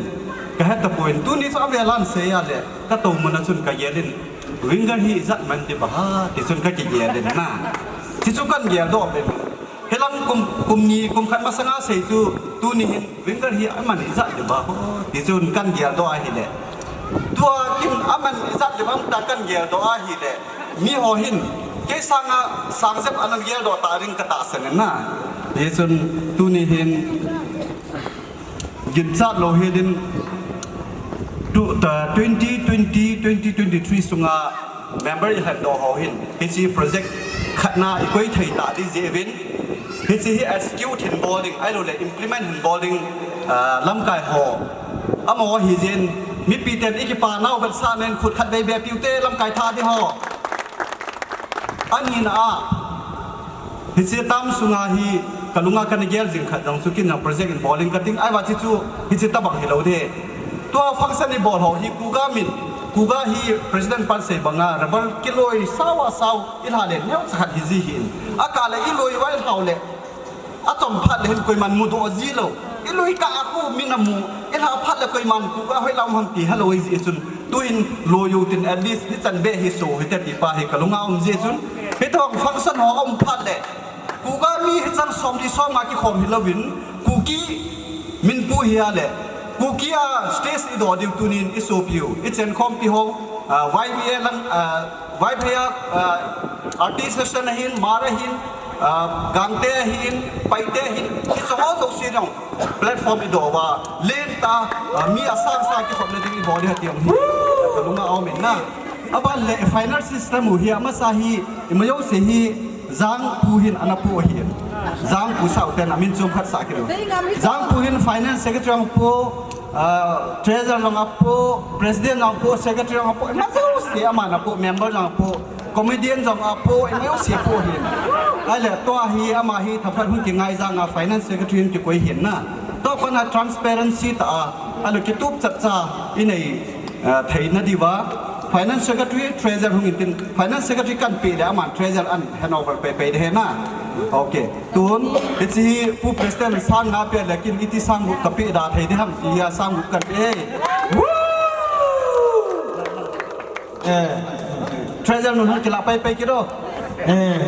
Ka het tapon, tuni chu avel a sei a le, ka tou mun a chun ka gel in. Winger hi ijat man ti ba ha, ti chun ka kigel in na. Ti chu kan gel doh pen. Helang kum, kum ni, kum khat masanga sei chu, tuni hin Winger hi aman ijat ti ba ho, ti chun kan gel doh ahile. Tua kin aman ijat ti bang ta kan gel doh ahile. Mi ho hin, kei sanga, sang jep ana gel doh ta ding ka tahsan in na. Ti chun tuni hin, Ginchat lou hi din, tu, ta, twenty twenty, twenty twenty-three sunga member ilhen doh ho hin, hiche project khatna ikoi thei ta di jeh uvin, hiche hi execute hin bol ding, ahilou le implement hin bol ding, ah, lamkai ho. Amaho hi jin, mipi ten ikipa nau vetsahna in khut khat vei beh piu te lamkai tha di ho. Anina a, hiche tam sunga hi, ka lunga kana gel jing khat jong chu kin jong project in bol ing ka ting, ahivang chu hiche tabang hilou de. Tua function ibol ho hi Kuga min, Kuga hi president pan sei banga, rubber kiloi sao a sao, ilha le neocha khat hi ji hin. Akah le iloi uva ilhau le, achom phat le hin koiman mudoh ji lou. Iloi kah a khu min amu, ilha phat le koiman Kuga hoilam ham ti helou ahi ji chun. Tuhin loi u tin at least hichan beh hi so hite ti pa hi ka lunga um ji chun. Hitobang function ho um phat le. Kuga mi hichan somli somnga kikhom hilouvin. Kuki min pu hi a le. Kuki a stage idoh diu tunin isopiu. Ichenkhompi ho, ah, Y B A lang, ah, Vaiphei a, ah, artist session ahin, Hmar ahin, ah, Gangte ahin, Paite ahin, hiche ho jouse jong platform idoh uva, lentah, ah, mi asang sang kikhopna ding ibol ding ahi ti jong hi, ka lunga um in na. Aban le final system u hi amasa hi, ima jouse hi Jangpu hin ana po hi. Jangpu sao ten amin chom khat sa kilo. Jangpu hin finance secretary jong po, ah, treasurer jong apo, president jong apo, secretary jong apo, ima jouse aman apo, member jong apo, comedian jong apo, ima jouse apo hi. Ahile tua hi ama hi thaphat hung kingai janga finance secretary hin kikoi hin na. Tua pana transparency ta a, ahile kitup chatcha inei, ah, theina diuva. Finance secretary, treasurer hung intin, finance secretary kan pe le aman treasurer an handover pe pe de he na. Okay. Tun, hiche hi Pu President sang nga pe le kin iti sang gu ka pe da thei de ham ti a sang gu kan pe. Woo! Eh. Treasurer nu hung kila pai pai kit o. Eh.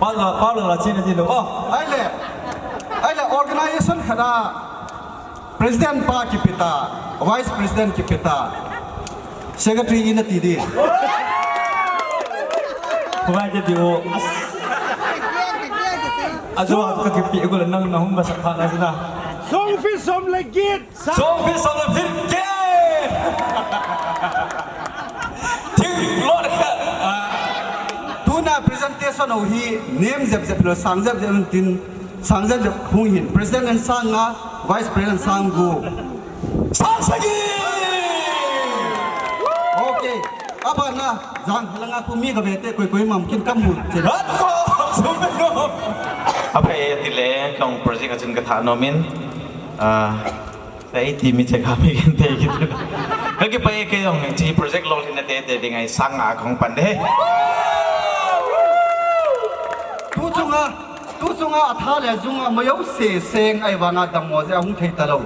Pala, pala la china di lo. Oh. Ahile. Ahile organization khat a President pa kipe ta, Vice President kipe ta, Secretary ina ti di. Koi kiti o. Ajo ka kipe ko le nang na hung ba sa pha na na. Song fi som le git. Song fi som le git. Thing lo de. Tuna presentation ho hi nem jep jep lo sang jep jep tin. Sang jep jep hung hin. President in sang nga, Vice President sang gu. Sang sagi! Okay. Abana, jang langa khu mi ka ve te koi koi mam kin kam mu. Rat ko, sum no. Ape ti le, kong project a chun ka tha nom in. Ah, Te iti mi che kha mi kin te kiti. Ka kipa e kei jong chi project lolhinna te te ding a sang a kong pan de. Tu chunga, tu chunga atha le jung a mayo se seng ai vanga dammo je hung thei ta lo.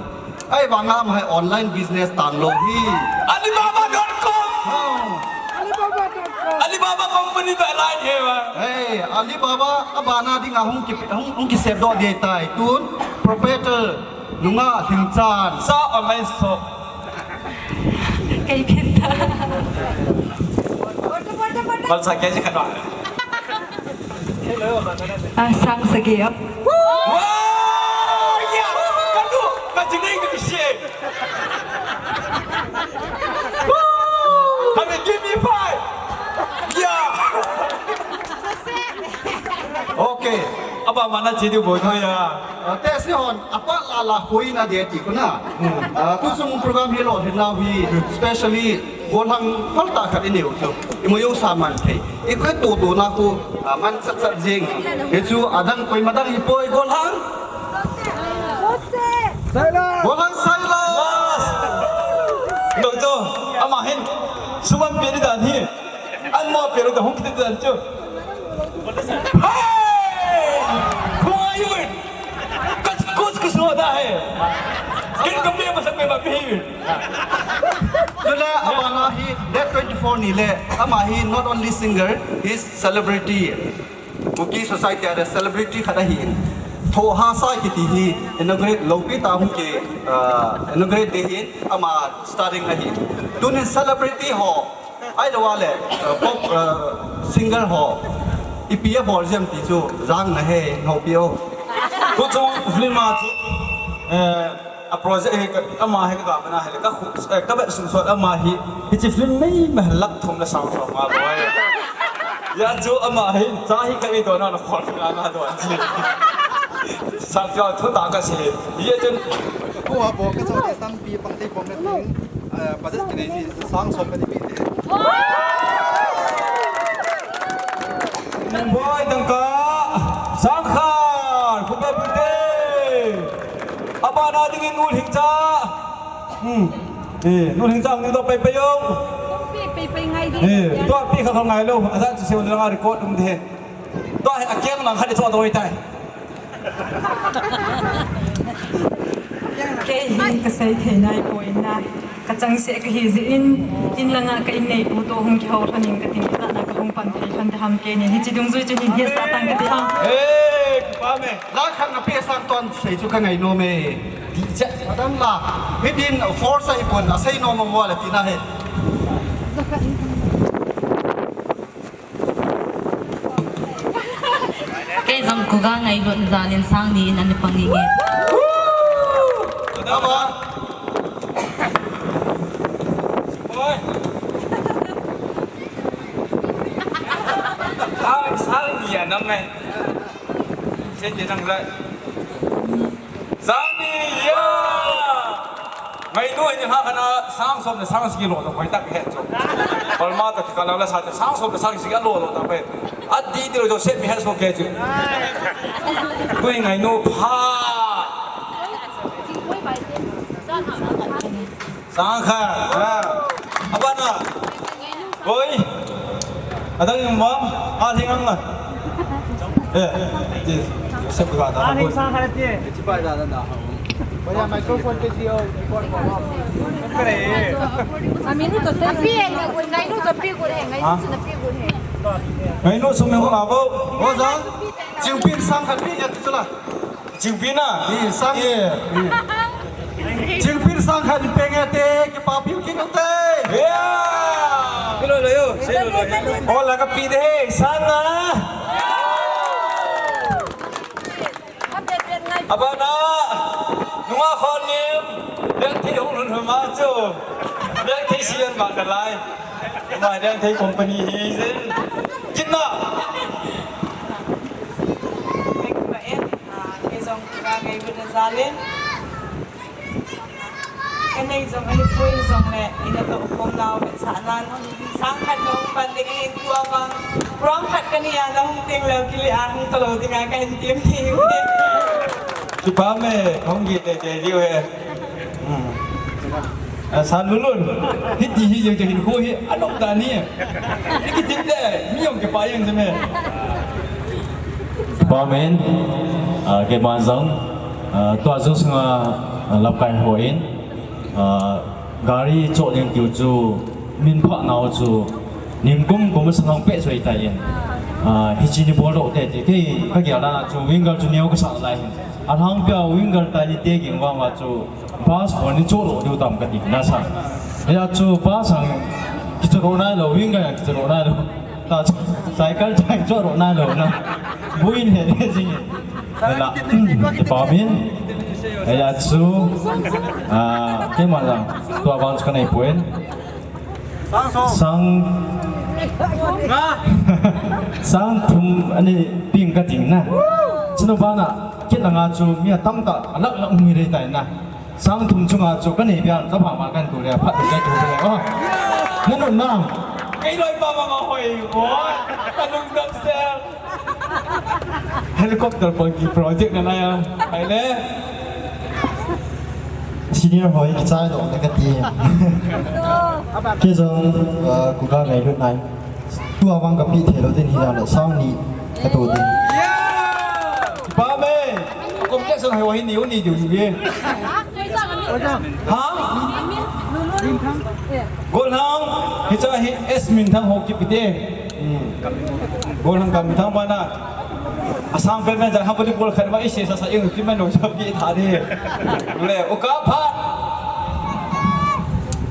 Ai vanga ama hi online business tan lo hi. Alibaba dot com. Oh. Alibaba dot com. Alibaba company ba lai he wa. Hey, Alibaba abana ding a hung ki, hung, hung ki sep do de tai. Tun proprietor Nunga Lhingchan. Sa online shop. Kei phin ta. Kol sa kei si khat wa. Ah, sang sagi. Wow! Yeah! Ka tu, ka tu ni ka si. Come and give me five. Yeah. Okay. Apa mana jadi bodoh ya? Ah, te si hon, apa lala koi na de ti ko na. Ah, tu sung program hi lolhin nau hi, specially golhang phalta khat i neo chu. I mo yo sa man thei. I ko to to na ko, ah, man sat sat jing. Hi chu adang koi madang hi poi golhang. Golhang Silas. Dok to, ama hin. Suman peri dan hi. An mo pero da hung kiti dan chu. Hey! Who are you? Kuch, kuch, kuch hota hai. Kin ko pe masak pe ba pe. Chule abana hi date twenty-four ni le, ama hi not only singer, he's celebrity. Kuki society a celebrity khat ahi in. Thohhasa kiti hi inaugurate lopi ta hung ki, uh, inaugurate de hin ama starring ahi. Tunin celebrity ho Ahilou le, uh, pop, uh, singer ho. Ipi abol jiem ti chu, jang na he, houpi o. Kuchu film a chu, eh, a project hi ka, ama hi ka, ka mana hi ka khu, eh, ka bet sung sot ama hi, hichi film mei mei lakh thum le sang som nga bol. Ya chu ama hi, cha hi ka i don na khol nga nga don chi. Sang chu thu ta ka si. Ye chun. Ko a bo ka cha tampi pang te pom le ting. Eh, budget kinei ji sang som kani pi te. Boy dangka, sang khat, khupe pi te. Abana dingin Nu Lhingcha. Hmm. Eh, Nu Lhingcha ni to pai pai o. Pi pai pai ngai di. Eh, to pi kha kha ngai lo. Asan si se un la record um de. To a kiang lang khat to to tai. Kei hi ka sei thei nai poi na, ka changseh ka hi jeh in, in langa ka in neipu toh hung kihou lhon in ka tin, ijat na ka hung pan thei lhon ding ham kei nin, hichi dungjui chu hin hiat sah tang ka ti ham. Hey, kipa me. La khat na pe sang ton sei chu ka ngai nom e. Adam la, hitin force a i pon a sei nom mo le tina he. Kei jong kuga ngailut jal in sang ni in ana pang inge. Oi. Sang, sang ni a nam ngai. Sen je nang lai. Sang ni ya. Ngainu ni ha kana sang som le sang sagi lo to koi tak he cho. Palma to ka la la sa sang som le sang sagi lo lo ta pe. Ati ti lo jo set mi he so ke chu. Kui ngainu pha. Sang khat, ha. Abana. Oi. Adang yung mom, aling ang na. Eh, di, sa buka ta. Aling sa khat ti. Oya, microphone ke ji o, record mo. Kare. Amin to se. Api hai na, ngainu to pi gur hai, ngainu to na pi gur hai. Ngainu sum yung mabo. O, sang. Jingpin sang khat pi ya tu la. Jingpin a? Ni sang. Jingpin sang khat peng e te, kipapi kit u te. Yeah. Kilo lo yo, se lo lo yo. Ola kapi de, sang a. Abana, nunga khon nim, leng thei hung lhun hma chu. Leng thei sian ma ka lai. Ma leng thei company hi je. Kit na. Kei jong ka ngailut na jal in. Ka nei jong ahipoi jong le, ina toh khom nau vetsahnan. Sang khat nung pan ding in tua vang. Round khat ka nei a na hung teng leu kile a hung to lou ding a ka hin tim hi. Kipa me, hung gi te te diu he. Hmm. A, san lulun. Hiti hi jeng jeng hin khu hi, anok ta ni. Ni kitim de, mi jong kipa jeng je me. Kipa men, a, keima jong, a, tua jong sunga, a, lamkai ho in, a, gari choh ding tiu chu, min pha nau chu, nim kum kum sang peh soi ta in. A, hichi ni bol ro te te, kei, ka gel na chu, winger chu neo ka sa lai hin. A, hang pia winger ta ni te ging wa ma chu, Bus bol ni choh lou diu tam kati na sa. Hia chu bus ang kichoh lou nai lou, winger ang kichoh lou nai lou. Ta chu cycle chang choh lou nai lou na. Buin he le jing. Hela, hmm, kipa min. Hia chu, ah, keima jong, tua vang chu ka nei poi. Sang, sang thum ani ping ka ting na. Chuna bana, kit langa chu mi atam tah, alak lak mi rei tai na. Sang thum chunga chu ka nei bian, ka pha ma kan tu le, phat tu le tu le. Oh. Nanun nam. Kei loi pa ma nga hoi, boy. Ka lungdam sel. Helicopter pon ki project na na ya. Hai le. Senior hoi kichai lou le kati. Kei jong, uh, kuga ngailut nai. Tua vang kapi thei lou din hi le sang ni katu din. Yeah! Ba me. Kum ke sang hoi ni u ni diu ye. Ha? Golhang, hicha hi S Minthang ho kipite. Hmm. Golhang ka Minthang bana. Asang pen pen ja ha volleyball khat ma ise sa sa ing ki man lo sa pi tha de. Le u ka pha.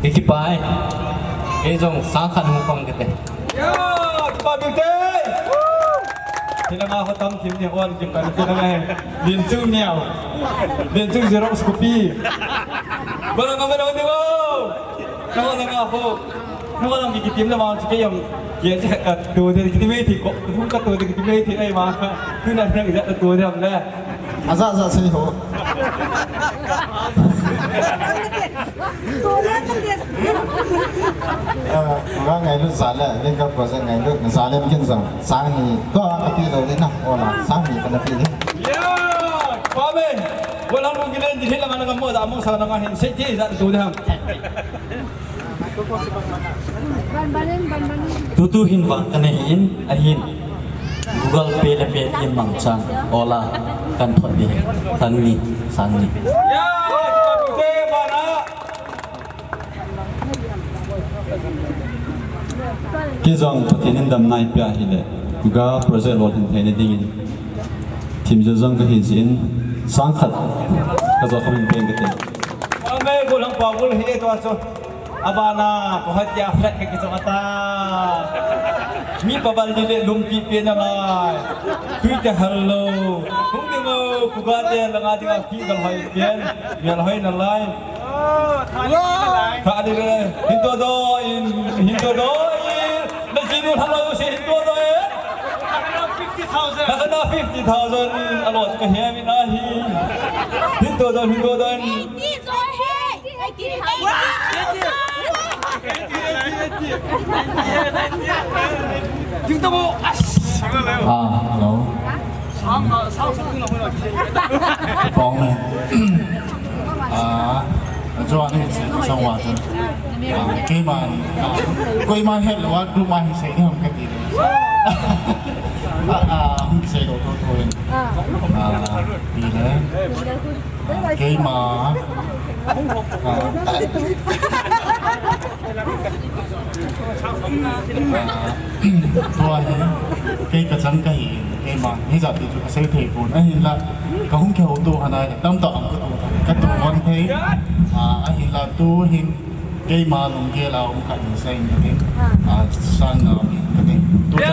Ki ki pai. Ke jong sang khat hung pang kete. Ya, kipa bing te. Hila nga ho tam thim ni on ki pa ni na ngai. Lin chu niao. Lin chu Xerox copy. Bala nga ma dong ni o. Nga ma nga ho. Nga ma nga ki tim na ma chu ke yong. Ye che ka tu de ki tim ei thi ko. Hung ka tu de ki tim ei thi ai ma. Tu na na ja tu de ham le. Aja ja sei ho. Ah, nga ngailut jale, Winker Project ngailut jale, kin jong, sang ni, tua kapi lou le na, ola, sang ni kana pi le. Ya, pa me, wala mo gilen di hila ngana mo da mo sa na hin sei ti ja tu de ham. Tutu hin vang ka nei in, ahin Google Pay le Paytm mangchan, ola kan thot ding, sang ni, sang ni. Kei jong Pathen in damna eipeh ahile, Google Project lolhin theina dingin, thim jo jong kahi jeh in, sang khat ka jo kham in pen kate. Amen, golhang pa gol hi e tua chu. Abana, ko hatia flat ka kichong ata. Mi pabal ni le lum pi pi na lai. Tui te hal lou. Hung ding o, kuga te langa dinga ki gal hoi pen. Gal hoi na lai. Tha ni le. Hin to do in, hin to do in. Na jinu hal lou se hin to do in. Kakhat na fifty thousand a lot ka he mi na hi. Hin to don, hin to don. Ah, hello. Pong ne. Ah, chuan hi che song wa chu. Ah, keima, ah, koima het lou a, tu ma hi sei ni hom ka ti. Ah, ah, hung sei lou tho tho in. Ah, ti le. Ah, keima. Ah. Tua hi, kei ka chang ka hi in, keima, hijat ti chu ka sei thei pon. Ahinla, ka hung kihouto hana le, tamtah ang ka tu, ka tu hon thei. Ah, ahinla tu hin, keima lunggel a um khat in sei in ka tin. Ah, sang nga in ka tin. Tu cha.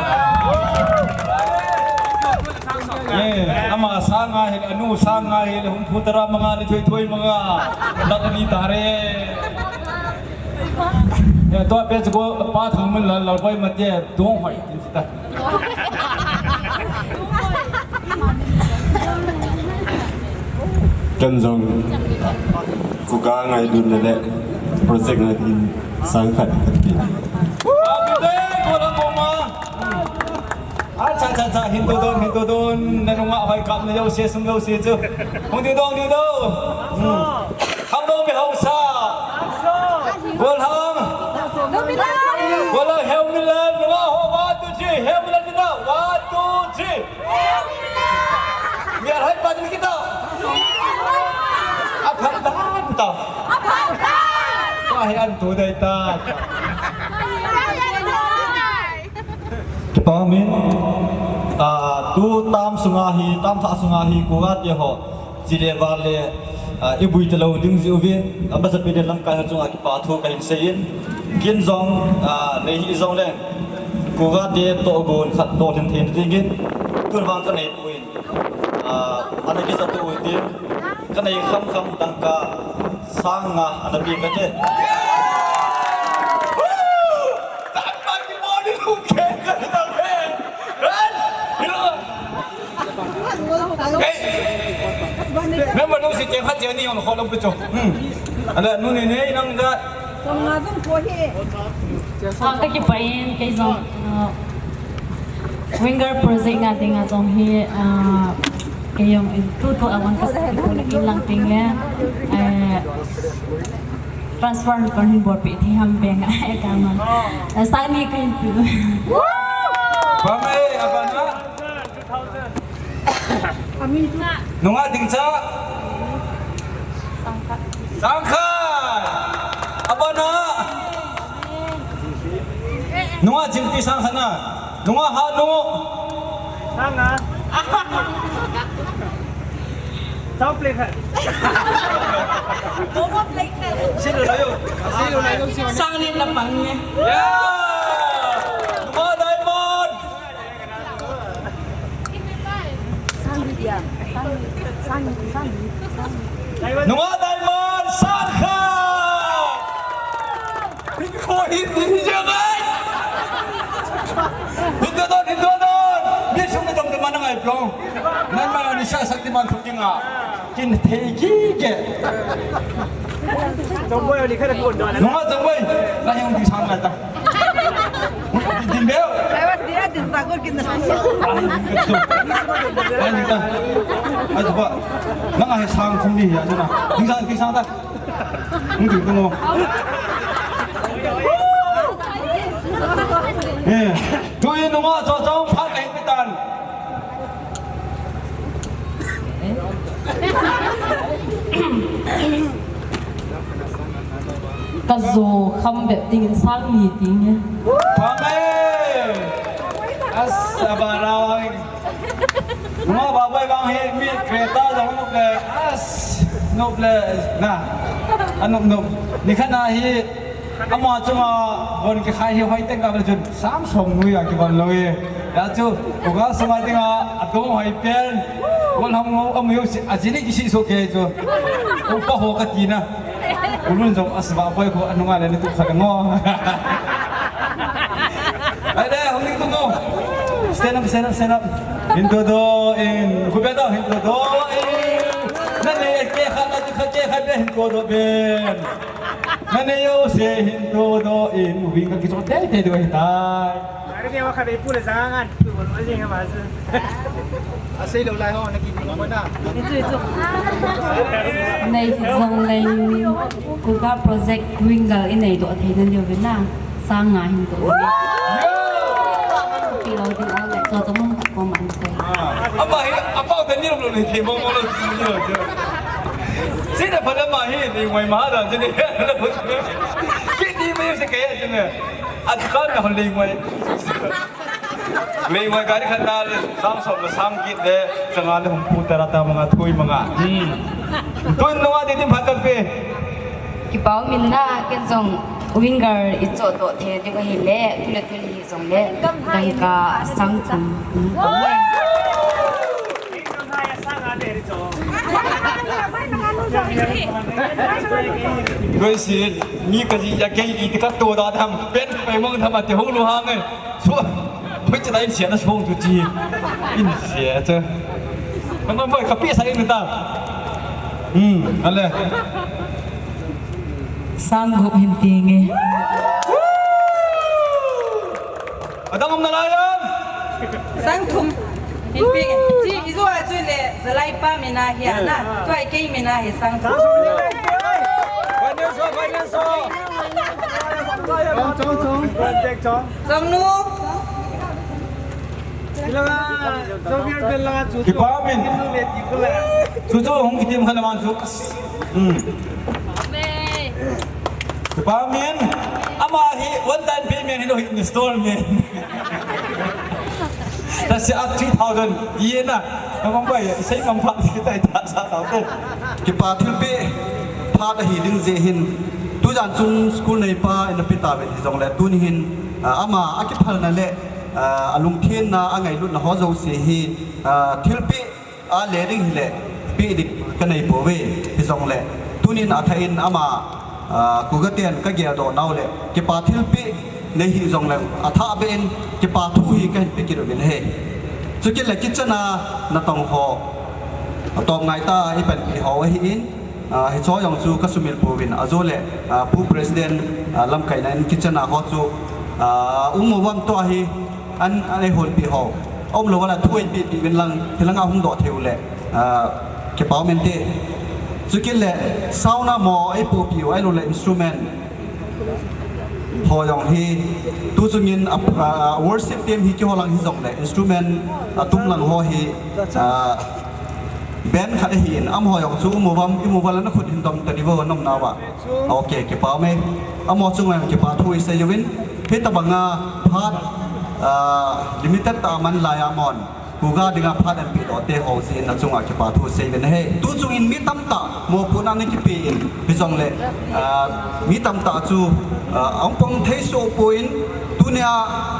Eh, ama sang nga hin, anu sang nga hin, hung phu tara manga ni thui thui manga. Lat ani tare. Eh, tua pet chu ko pa Thangminlal, Lalboi Mate, Dong Hoi, tin ta. Ken jong, kuka ngailutna le project ngailutna sang khat khat pi. Happy day, ko la ko ma. Acha, cha, cha, hin to don, hin to don. Na nunga hoi kap na jouse, sum jouse chu. Hung ti don, ti don. Hmm. Khangdong mi hausa. Golhang. Golhang Heuminlal, nunga ho, one, two, three. Heuminlal, nunga, one, two, three. Mial hai pa din kita. Aphan dan ta. Aphan dan. Pa hi an tu dai ta. Kipa min, ah, tu tam sunga hi, tam thah sunga hi, kuka te ho, chi le val le, ah, i bui te lou ding ji uvin, a masa pi le lamkai ho chunga kipa thu ka hin sei in, kin jong, ah, nei hi jong le, kuka te tohgon khat toh thin thin ding in, tun vang ka nei pui. Ah, ana kisa tu ui tin, ka nei kham kham tangka sang nga ana pi ka te. Tan pa ki mo ni lu ke ka ta ve. Ran, hilo. Hey. Member lu si te khat je ni on ho lo pu cho. Hmm. Ala nu ni nei nang da. Song nga jong ko hi. Ah, ka kipa in, kei jong, ah, Winger project nga dinga jong hi, ah, kei jong in tu tu a vang ka sa ko le kin lang ting le, eh, transfer kon hin bol pi thi ham beng a, eh, ka man. Eh, sa ni ka hin pi. Ba mai, abana? Nunga ding cha. Sangkhat. Sangkhat. Abana. Nunga jingpi sangkhat na. Nunga ha nu. Sanga. Sang play khat. Sang ni na pang ni. Yeah. Nunga diamond. Nunga diamond sangkhat. Ko hin ti jeng ai. Hin to don, hin to don. Mi sung na dom de man ngai plong. Nan ma ni sa Shaktiman thu kinga. Kin thei ki ke. Nunga jong wei. Na yung di sang ngai ta. Din beu. Ai, wa dia din sa ko kin na. Ai, din ta. Ai, ba. Nang ai sang khum di ya, na. Din sang, din sang ta. Hung din mo. Eh, tu in nunga cho chong phat kai pitan. Ka jo kham bep ding in sang ni ding e. Amen. As abarang. Mo ba bai bang hi mi Creta jong nop le. As nop le na. Anop nop. Ni khat na hi. Ama chunga von kikhai hi hoi teng ka bel chun sam som nui a kibang lou e. Ya chu, ko ka suma dinga a tong hoi pen. Von ham ngo amu yo si, a jini kisi so ke chu. Ko pa ho ka ti na. Ko lun jong asba poi ko anunga le ni tu kha ngo. Ai de, hong ni tu ngo. Stand up, stand up, stand up. Hin to doh in, khut beng to, hin to doh in. Nanei khat, nanei khat, khat beng hin to doh beng. Nanei jouse hin to doh in, wing ka kichon teitei diu ahitai. Are ke wa kha be pu le jang an, pu bol ma jing ha ma su. Asei lou lai ho, na ki ni mo na. Nei jong nei, KUGA project wing gal i nei doh thei na diu ve na. Sang nga hin to. Kilo ding ole, cho cho mong ko man te. Ama hi, apa ka ni lo ni te mong mong lo ni lo. Sina pala ma hi, ni wai ma da ni. Kiti me se ke ni. At ka na le wai. Le wai gari khat na le, sang som le sang get le, sanga le hum pu tara ta manga thui manga. Hmm. Tun no wa de tin phat pe. Kipa um in na, ken jong wing gal i cho to thei ding ahi le, tu le tu ni jong le, dangka sang thum. Koi si, ni ka ji ya kei ki ka to da tham, pen pe mong tham a te ho lu hang e. So, boi cha da in sia na so tu chi. In sia cha. Ka ma boi ka pi sa in ta. Hmm, ale. Sang gup hin ti nge. Adang um na lai am? Sang thum. Hin pi nge. Chi i zo a chu le, zalai pa mi na hi a na. Tu ai kei mi na hi sang thum. Finance, finance. Chong, chong, chong. Chong nu. Kipa min. Chu chu hung kitim khan aman chu. Hmm. Kipa min. Ama hi one time payment hi lo hi installment. Ta si a three thousand. Ye na. Ngam bai, sei ngam phat si tai ta sa ta te. Kipa thilpeh phat ahi ding jeh hin. Tujan chun school neipa in a pe ta ve hi jong le tuni hin, ah, ama a kiphalna le, ah, a lungthenna, a ngailutna ho jouse hi, ah, thilpeh a le ding hile, peh ding ka nei pouve, hi jong le. Tunin a thah in ama, ah, KUGA ten ka geldoh nau le, kipa thilpeh nei hi jong le, a thah beh in kipa thu hi ka hin pe kit uvin ahi. Chukit le kitchen a natong ho, a tom ngai ta i panpi ho ahi in, Ah, hicho jong chu ka sumil pouvin, ajo le, ah, Pu President, ah, lamkaina in kitchen a ho chu, ah, um mo vam to ahi, an, an ei hon pi ho. Um lou vala thu ei pe pi vin lang, hilang a hung doh thei u le, ah, kipa um inte. Chukit le, sound a mo ei po pi u, ahilou le instrument ho jong hi, tu chungin, ah, ah, worship team hi kiho lang hi jong le, instrument, ah, tum lang ho hi, ah, Band khat ahi in, amaho jong chu um uvam, i um uva le na khut hin dom ta diu vo, nom nau va. Ok, kipa um e. Amaho chunga jong kipa thu i sei uvin. Hitabanga phat, ah, limited tah a man lai a mon. KUGA dinga phat an pe doh te ho jeh in na chunga kipa thu sei uvin ahi. Tu chungin mi tamtah mopohna na kipe in, hijongle, ah, mi tamtah chu, ah, ahung pang thei soh poi in, tunia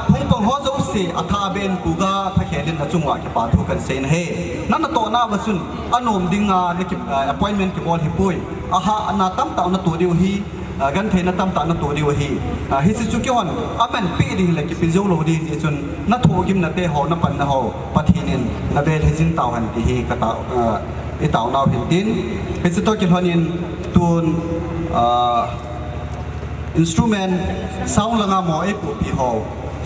hung pang ho jouse a thah beh in KUGA thakhel in na chunga kipa thu kan sei in ahi. Na natohna uva chun, anom dinga na ki, ah, appointment kibol hi poi. Ahahna tamtah na to diu ahi, ah, gentheina tamtah na to diu ahi. Ah, hiche chu keihon, aman pe ding le kipe jou lou ding jeh chun, na thohgimna te ho, na panna ho, Pathen in na bel hei jing tau hen ti hi ka tao, ah, i taonau hin tin. Hiche toh kilhon in tun, ah, Instrument, sound langa mo ei pupi ho.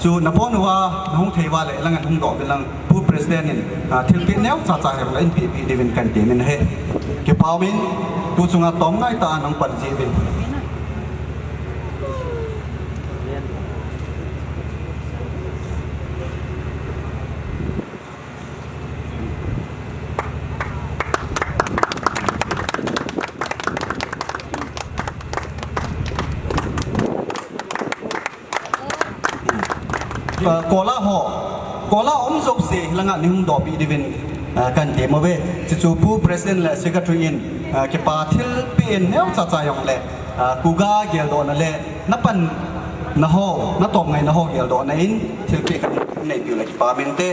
Chu na pon uva, na hung thei uva le, lang an hung doh uvin lang, Pu President in, ah, thilpeh neocha cha hi la in pe pe diuvin kan ti min ahi. Kipa um in, tu chunga tom ngai tah a nang pan ji uvin. Ah, kola ho, kola um jouse langa nei hung doh pi diuvin, ah, kan ti mo ve. Chuchu Pu President le Secretary in, ah, kipa thilpeh in neocha cha jong le, ah, KUGA geldohna le na panna ho, na tom ngaina ho geldohna in thilpeh kan nei piu le kipa um inte.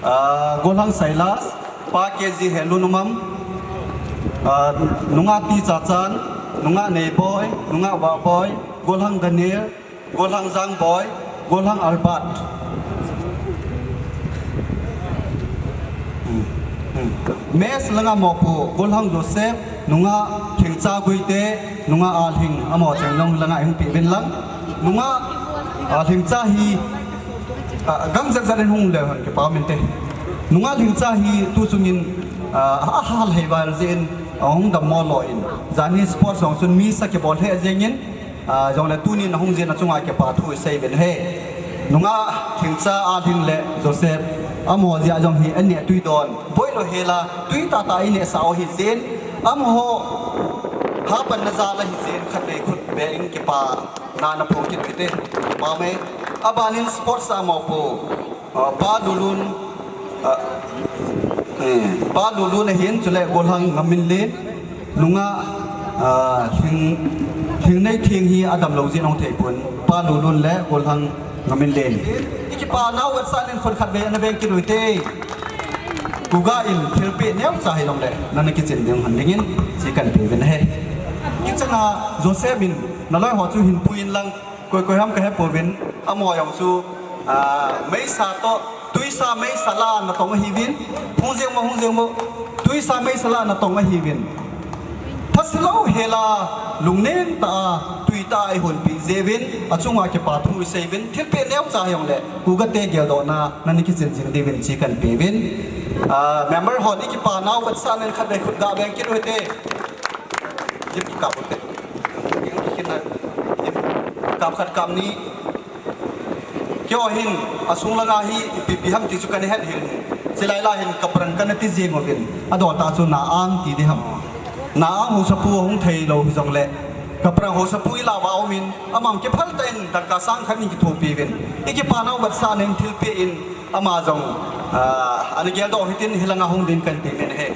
Ah, Golhang Silas, Pa K G Helun Umam, ah, Nungah T Chachan, Nungah Neiboi, Nungah Wahboi, Golhang Daniel, Golhang Jangboi, Golhang Albert. Mes langa mopu Golhang Joseph, nunga Lhingcha Guite, nunga Alhing, amo cheng jong langa ihung peh uvin lang. Nunga, ah, Lhingcha hi, ah, gang jat jat in hung le hon kipa um inte. Nunga Lhingcha hi tu chungin, ah, ahal hei val jeh in, ah, hung dammo lou in. Jani sports jong chun mi sa kibol lheh jeng in, ah, jongle tunin ahung jin achunga kipa thu isei uvin ahi. Nunga Lhingcha, Alhing le Joseph, amo jeh a jong hi aneh tui don. Boi lou hela, tui tah tah ineh sah u ahi jeh in, amaho hapan na jal ahi jeh in khatvei khut beh in kipana na phong kit u hite. Kipa ume. Abanin sports a mopu, ah, Pa Lulun, ah, eh, Pa Lulun ahin, chule Golhang Ngaminlen, nunga, ah, Lhing, Lhingneitheng hi adam lou jeh in ahung thei pon. Pa Lulun le Golhang Ngaminlen. I kipa nau vetsahnan khut khatvei ana beng kit u hite. Kuga in thilpeh neocha hijongle, nana kichin ding hon dingin, chi kahin pe uvin ahi. Kichanga Joseph in, naloi ho chu hin pui in lang, koi koi ham kahe pouvin, amaho jong chu, ah, meisa toh, tuisa meisa lah a natong ahiuvin, hung jeng mo, hung jeng mo, tuisa meisa lah a natong ahiuvin. Phasilou hela, lungnem tah a, tui tah a eihonpeh jeh uvin, achunga kipa thu isei uvin, thilpeh neocha hijongle, Kuga te geldohna, nana kichin jing diuvin chi kahin pe uvin. Ah, member hon i kipa nau vetsahnan khatvei khut ga beng kit u hite. Jip kap u hite. Kap khat kap ni. Keiho hin, asung langa hi, ipi ipi ham ti chu kana het hih in. Chulai lah hin, kaprang kana ti jing uvin. Adol tah chu na-ang ti ding ham. Na-ang haosapu ahung thei lou hijongle, kaprang haosapu ilah uva aum in, ama jong kiphal tah in, dangka sang khat in kithopi uvin. I kipa nau vetsahnan thilpeh in, ama jong, ah, ana geldoh u hitin, hilanga hung ding kahin ti uvin ahi.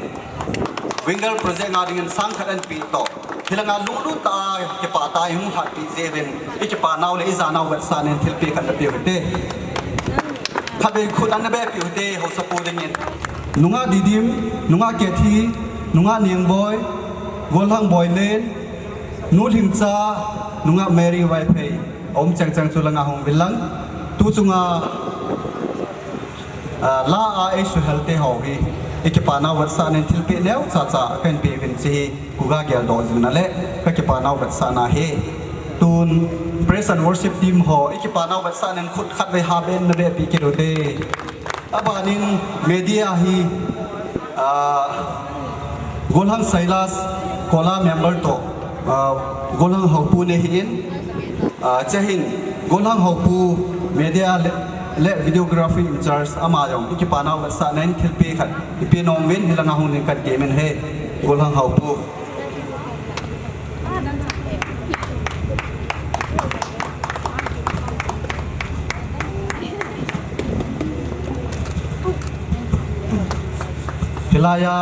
Winger project a dingin sang khat ana pe toh. Hilanga lunglut tah a kipah tah a ihung lhatpeh jeh uvin, i kipa nau le i ja nau vetsahnan thilpeh khat ana pe u hite. Khatvei khut ana beng peh u hite, haosapu dingin. Nunga Didim, nunga Kethi, nunga Nengboi, Golhang Boilen, Nu Lhingcha, nunga Mary Vaiphei. Aum cheng cheng chu langa hung uvin lang. Tu chunga, ah, la a eisuhel te ho hi, i kipa nau vetsahnan thilpeh neocha cha kahin pe uvin, hiche hi Kuga geldoh jingna le ka kipa nau vetsahna ahi. Tun praise and worship team ho, i kipa nau vetsahnan khut khatvei ha beng na beng peh kit u hite. Abanin media hi, ah, Golhang Silas, Kola member toh, ah, Golhang Haopu nei ahin, ah, chuin Golhang Haopu media le, le videography in charge ama jong i kipa nau vetsahnan thilpeh khat ipe nom uvin, hilanga hung ding kahin ti uvin ahi, Golhang Haopu. Hilai a,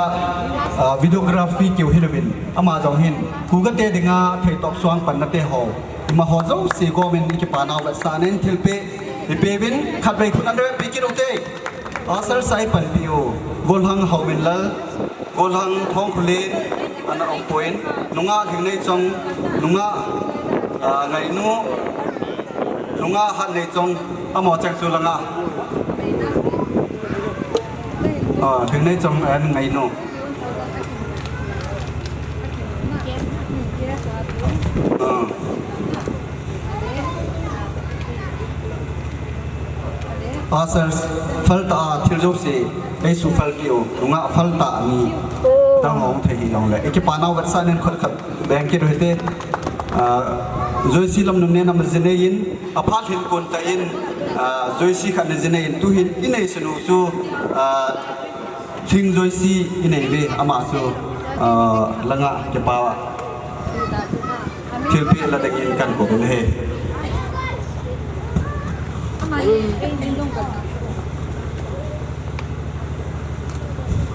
ah, videography keu hilouvin, ama jong hin, Kuga te dinga theitop suang panna te ho, ima ho jouse gomin i kipa nau vetsahnan thilpeh ipe uvin, khatvei khut ana beng peh kit u hite. Usher sa i panpi u, Golhang Haominlal, Golhang Thongkhulen, ana um poi, nunga Lhingneichong, nunga, ah, Ngainu, nunga Hatneichong, amaho cheng chu langa. Ah, Lhingneichong and Ngainu. Ah. Ushers, phal tah a thil jouse, eisuh phal peh u, nungah phal tah ni, dang hung thei hijongle. I kipa nau vetsahnan khut khat beng kit u hite, ah, Joyce Lamnumnen ama jinei in, aphat hin kon tah in, ah, Joyce khat ana jinei in, tuhin i neisah u chu, ah, Thing Joyce i nei uve, ama chu, ah, langa kipa a thilpeh la dingin kakou u ahi.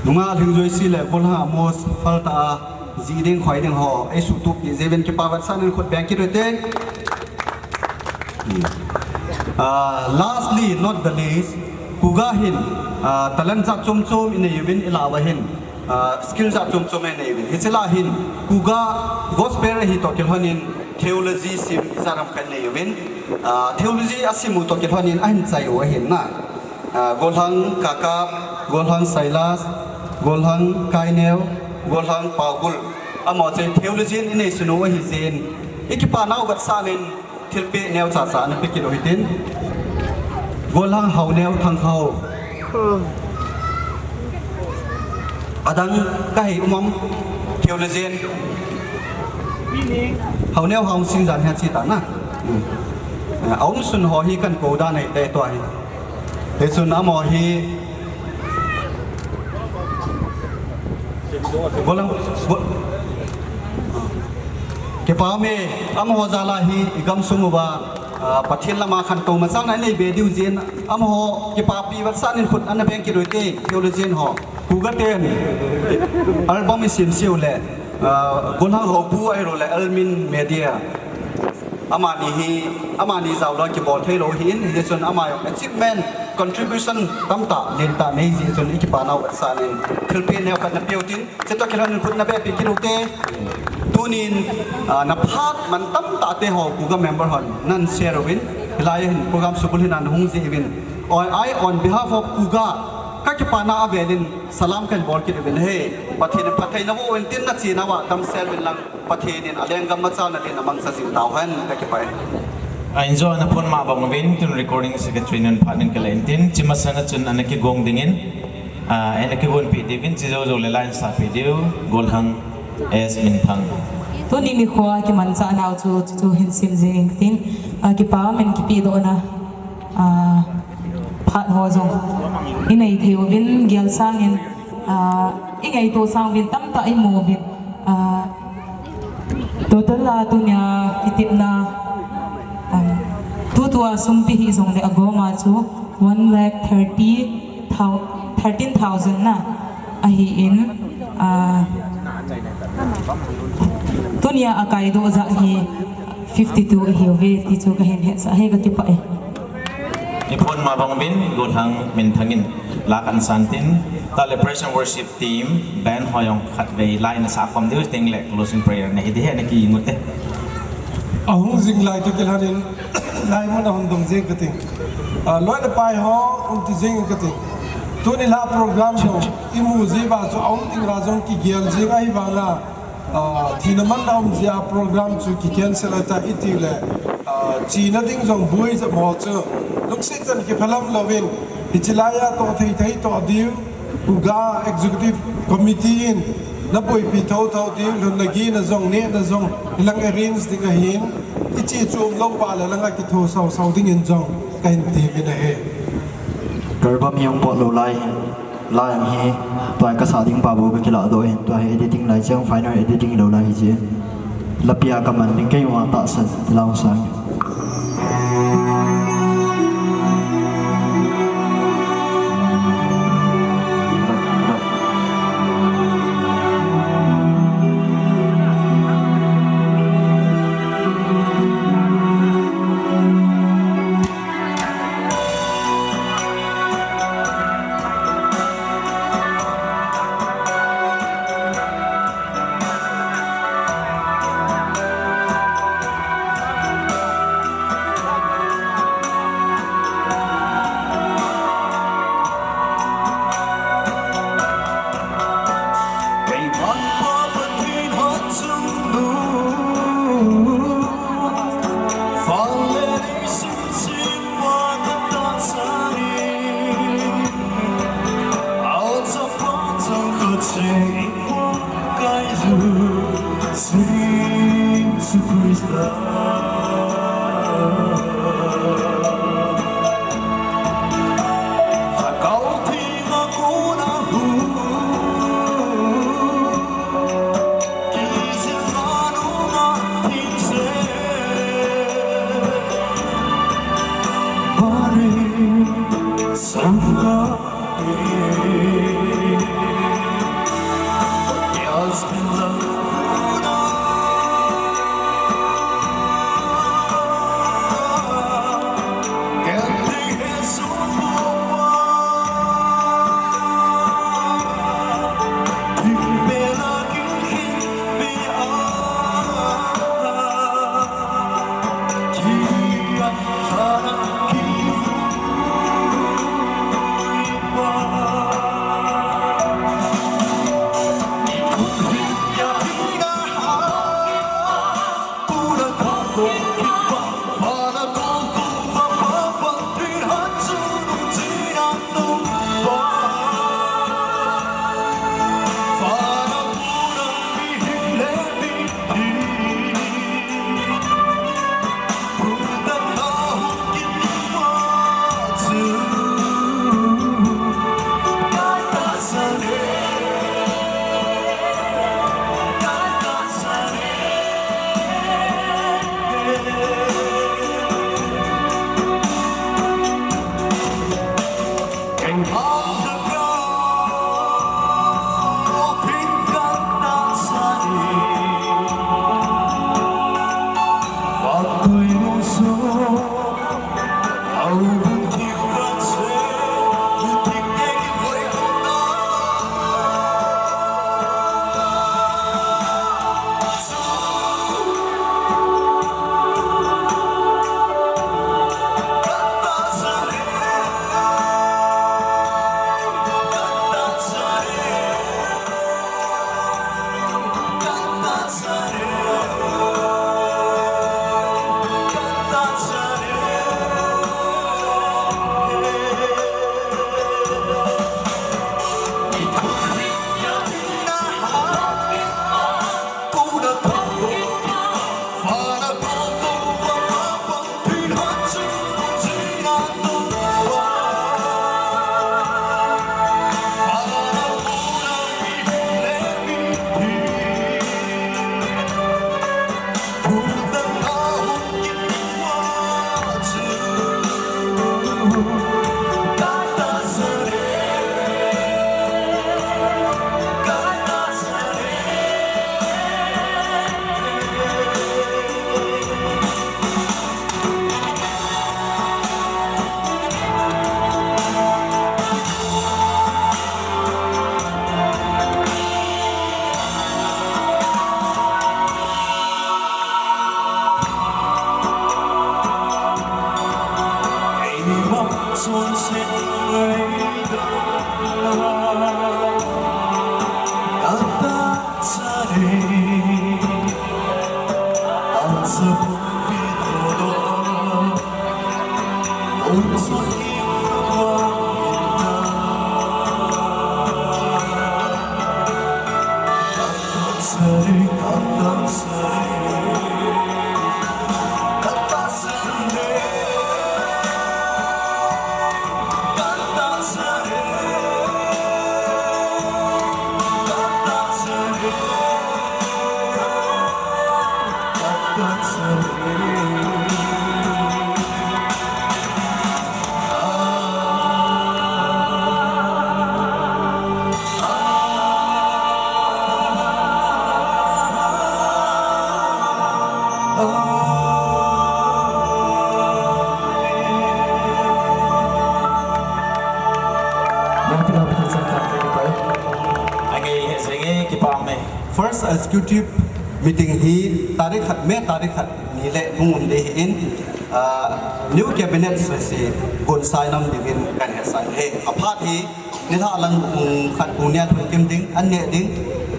Nungah Thing Joyce le Golhang Amos phal tah a ji ding khoi ding ho eisuh tup peh jeh uvin kipa vetsahnan khut beng kit u hite. Ah, lastly, not the least, Kuga hin, ah, talent jat chom chom i nei uvin i lah uva hin, ah, skill jat chom chom i nei uvin. Hiche lah hin, Kuga gospel ahi toh kilhonin theology sim ijat ham khat i nei uvin. Ah, theology a sim u toh kilhonin ahin chai u ahin na. Ah, Golhang Kakap, Golhang Silas, Golhang Kaineo, Golhang Paogul. Amaho chu theologian inei sunu ahi jeh in, ikipa nau vetsah in thilpeh neocha cha ana pe kit u hitin. Golhang Haoneo Thangkhao. Adang kahe um am, theologian. Haoneo Haosing jan hi achi ta na. Hmm. Eh, aum sun ho hi kakou dan ahi te tua hi. Hichun amaho hi Golhang, Gol-, kipa ume, amaho jal a hi igamsung uva, ah, Pathen lama khantou machal a inei be diu jeh in, amaho kipapi vetsah in khut ana beng kit u hite, theologian ho. Kuga ten album isim seh u le, ah, Golhang Haopu ahilou le Almin Media. Amani hi, amani jao lou kibol thei lou ahin, hichun ama jong achievement, contribution tamtah, lentah nei jeh chun ikipa nau vetsah in thilpeh neo khat na pe u hitin, chutoh kilhon in khut na beng kit u hite. Tunin, ah, na phat man tamtah te ho Kuga member hon nan share uvin, hilai hin program subul hin ana hung jeh uvin. Oi, I, on behalf of Kuga, kakipa na avel in salam kahin bol kit uvin ahi. Pathen in phatthei naboh uvin tin, nachena uva damsel uvin lang. Pathen in aleng gam machal nadin amangcha jing tauhen, kakipah e. A, injo ana phone ma bang uvin, tun recording secretary nun phat in kala intin, chi masanga chun ana kigong dingin, a, ana kigonpeh diuvin, chi jou jou le la insahpeh diu, Golhang S Minthang. Tuni nikho a kimanchah nau chu, chu, chu hin sim jing intin, a, kipa min kipedohna. Ah, phat ho jong inei thei uvin, gel sangin, ah, ingaito sang uvin, tamtah imu uvin, ah, total a tunia kitepna, um, tutua sum ipi hijongle agoma chu one lakh thirty thou-, thirteen thousand na ahin, ah, tunia akaidoh jat hi fifty-two ahiuve ti chu kahin hetsah e, kakipah e. I phone ma bang uvin, Golhang Minthang in la kahin san tin, tah le praise and worship team, band ho jong khatvei la in asah khom diu teng le closing prayer nei ding ahi, na kimu ute. Ahung jing lai toh kilhon in, lai mun a hung dong jing kati. Ah, loi le pai ho, um ti jing kati. Tuni la program jong imu ji uva chu aum ding la jong kigel jing ahi vang a. Ah, thina man a um jeh a program chu ki cancel ahitai iti le, ah, chena ding jong boi jep ho chu lungset chan kiphalam louvin, hiche lai a toh thei thei toh diu, Kuga Executive Committee in na boipi thotho diu, lhunna gehna jong, nehna jong, hilang arrange ding ahin, hiche chu umlou uva le langa kitho sau sau dingin jong kahin temin ahi. Album hi hung pot lou lai hin. Lai ang hi, tua kasah ding pa bou kakilah doh in, tua hi editing lai chang, final editing lou lai hi jeh in. Lapi a kaman ding kei vang tahsan, ti lang sang. Angei he jenge kipah me. First executive meeting hi tarik khat, May tarik khat ni le hung um ding ahin, ah, new cabinet sese gon sai nom dingin kahin hetsah e. Aphat hi nilhah lang pung khat pung ni a lhun kim ding, an neh ding,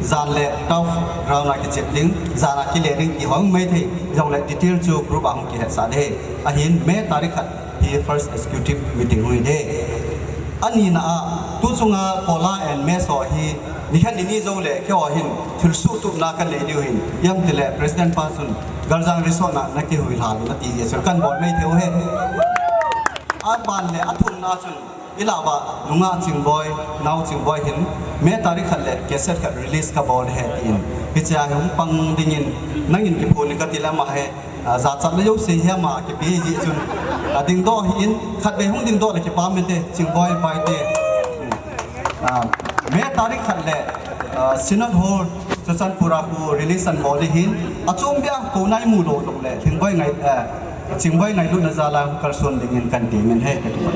jan le turf ground a kichep ding, jan a kile ding ti hung mai thei, jong le detail chu group a hung kihetsah ding ahi. Ahin May tarik khat hi first executive meeting hung hi ding ahi. Ani na a, tu chunga Kola and Meso hi, ni khat ni ni jou le, keiho hin, thilsoh tupna kanei diu ahin, ijemtile, President pa chun, Galjang Resort na, na kihui lha, na ti jeh chun, kan bol mai thei u ahi. Aban le, athumna chun, ilawm a, nungah Chingboi, nao Chingboi hin, May tarik khat le, cassette khat release kabol ding ahi tin. Hiche a hung pang dingin, nangin kiphon in kati le ama hi, ah, jachat le jouse hi ama kipe jeh chun, ah, dingdoh ahin, khatvei hung dingdoh le kipah inte, Chingboi, Paite. Ah, May tarik khat le, ah, Synod Hall, Churachandpur a khu release an bol ding ahin, achom bia kou nai mu lou jong le, Chingboi ngai, eh, Chingboi ngailutna jal a kalson dingin kan ti men he, ka ti.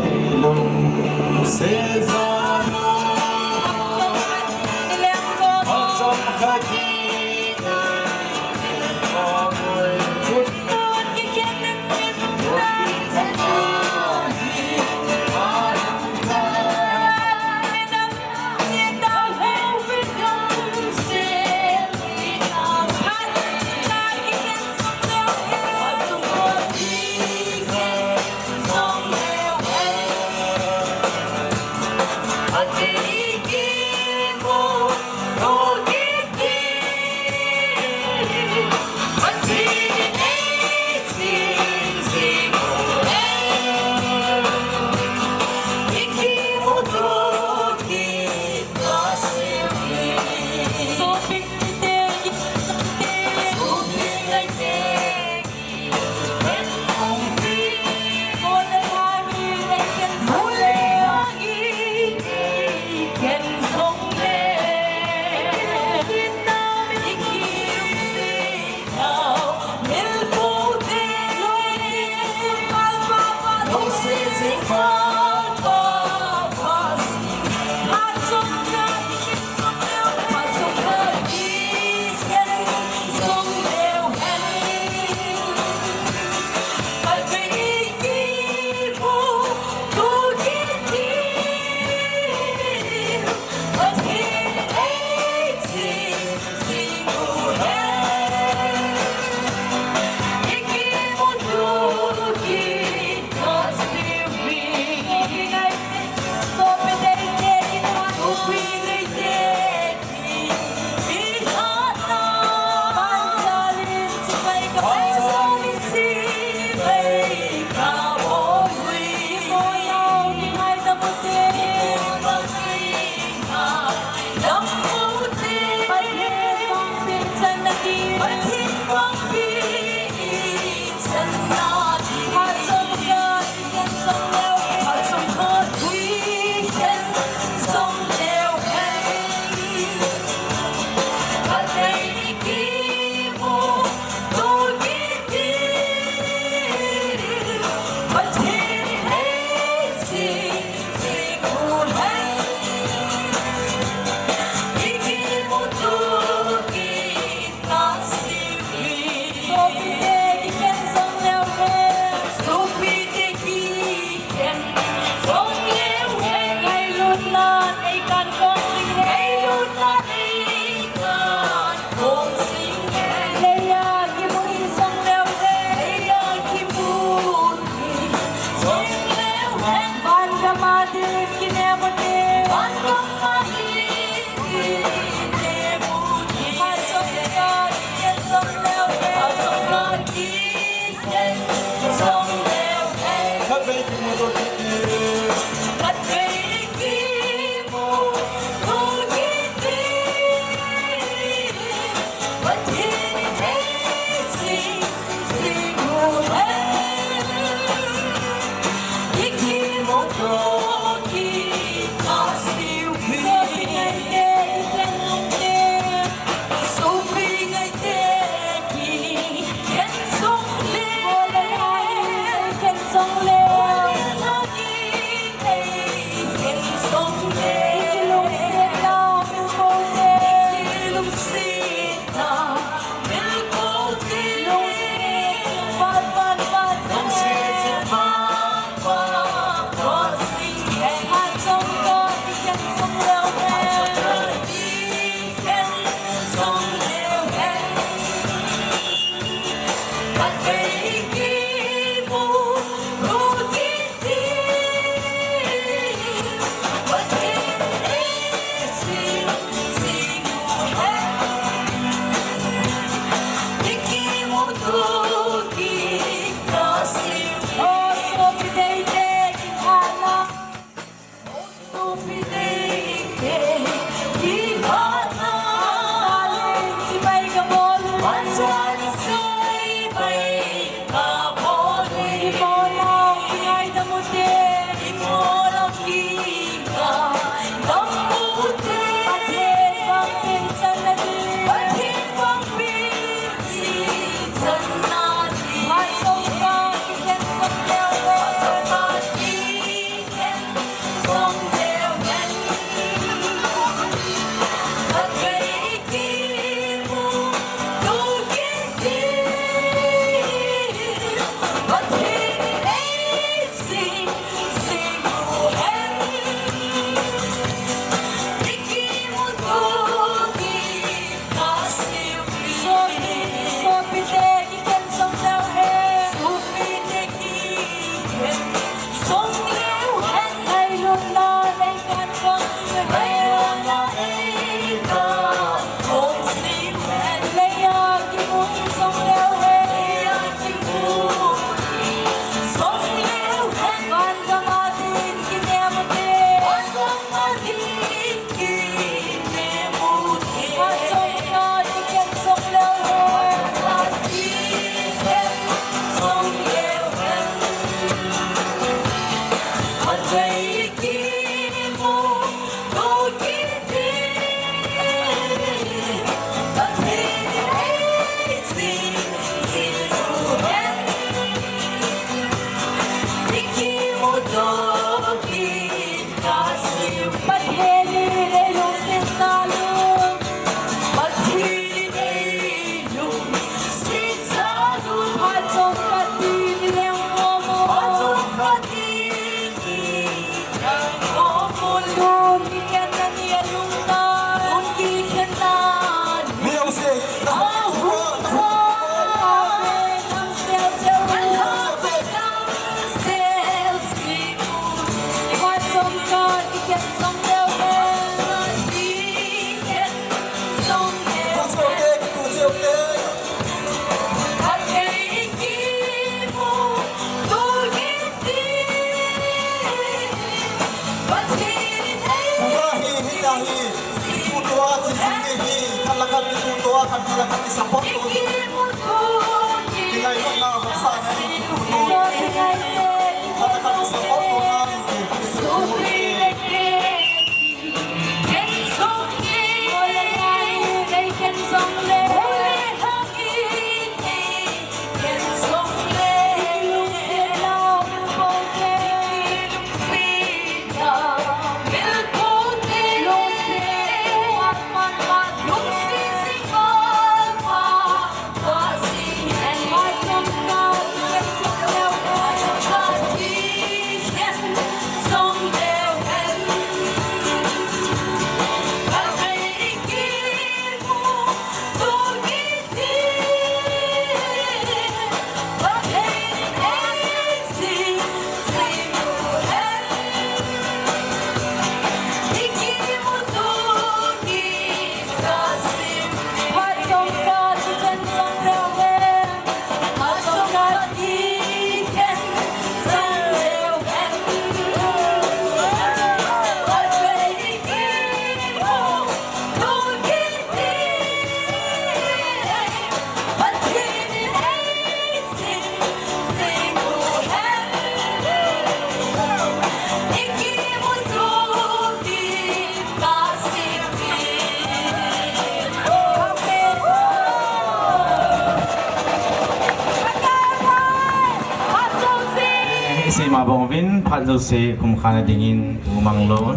Isei ma bang uvin, phat jouse kum khat na dingin, umang lou.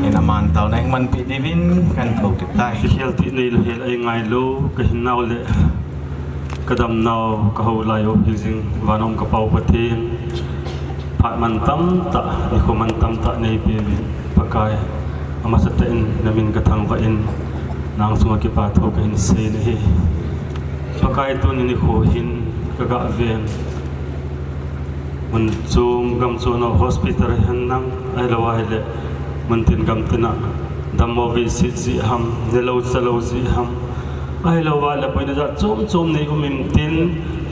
Ina man tau na hing manpi diuvin, kan thou kit tai. Hel ti nei lou, hel ei ngai lou, ka hinnau le ka damnau, ka houlai u hi jing, van a um ka Pau Pathen. Phat mantam tah, nikho mantam tah nei pe uvin, Pakai. Amasa tah in, na min ka thangvah in, nang chunga kipa thu ka hin sei nahi. Pakai, tuni nikho hin, ka ga ven. Mun chom gam chom a hospital hen lang, ahilou ahile, mun tin gam tin a, dammo vei sit ji ham, nelou chalou ji ham, ahilou ahile, boina jat chom chom nei um in tin,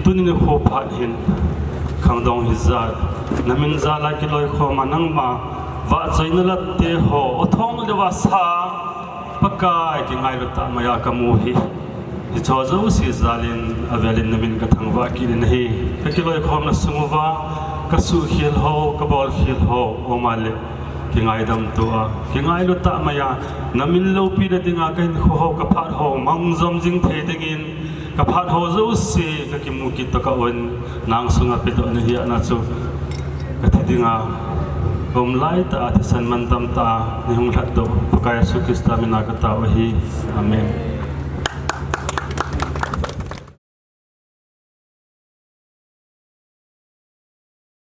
tuni nikho phat hin, khangdong hijat, na min jal a kiloikhom a nangma, Vahchoina latte ho, athong le vasa, Pakai kingailu tah maiya kamu hi. Hiche jouse jalin, avelin namin kathangvah kit in ahi. Kakiloikhomna sung uva, kasuhkhel ho, kabolkhel ho, um a le, kingaidam tou a, kingailu tah maiya, namin loupina dinga kahinkho ho, kaphat ho, mangjom jing thei dingin, kaphat ho jouse, kakimu kit tokah un, nang sunga pedoh nahi ana chu, kathi dinga, kaum laitah a, thisan mantam tah a, neihung lhatdoh, Pakai Jesu Christa mina katao ahi. Amen.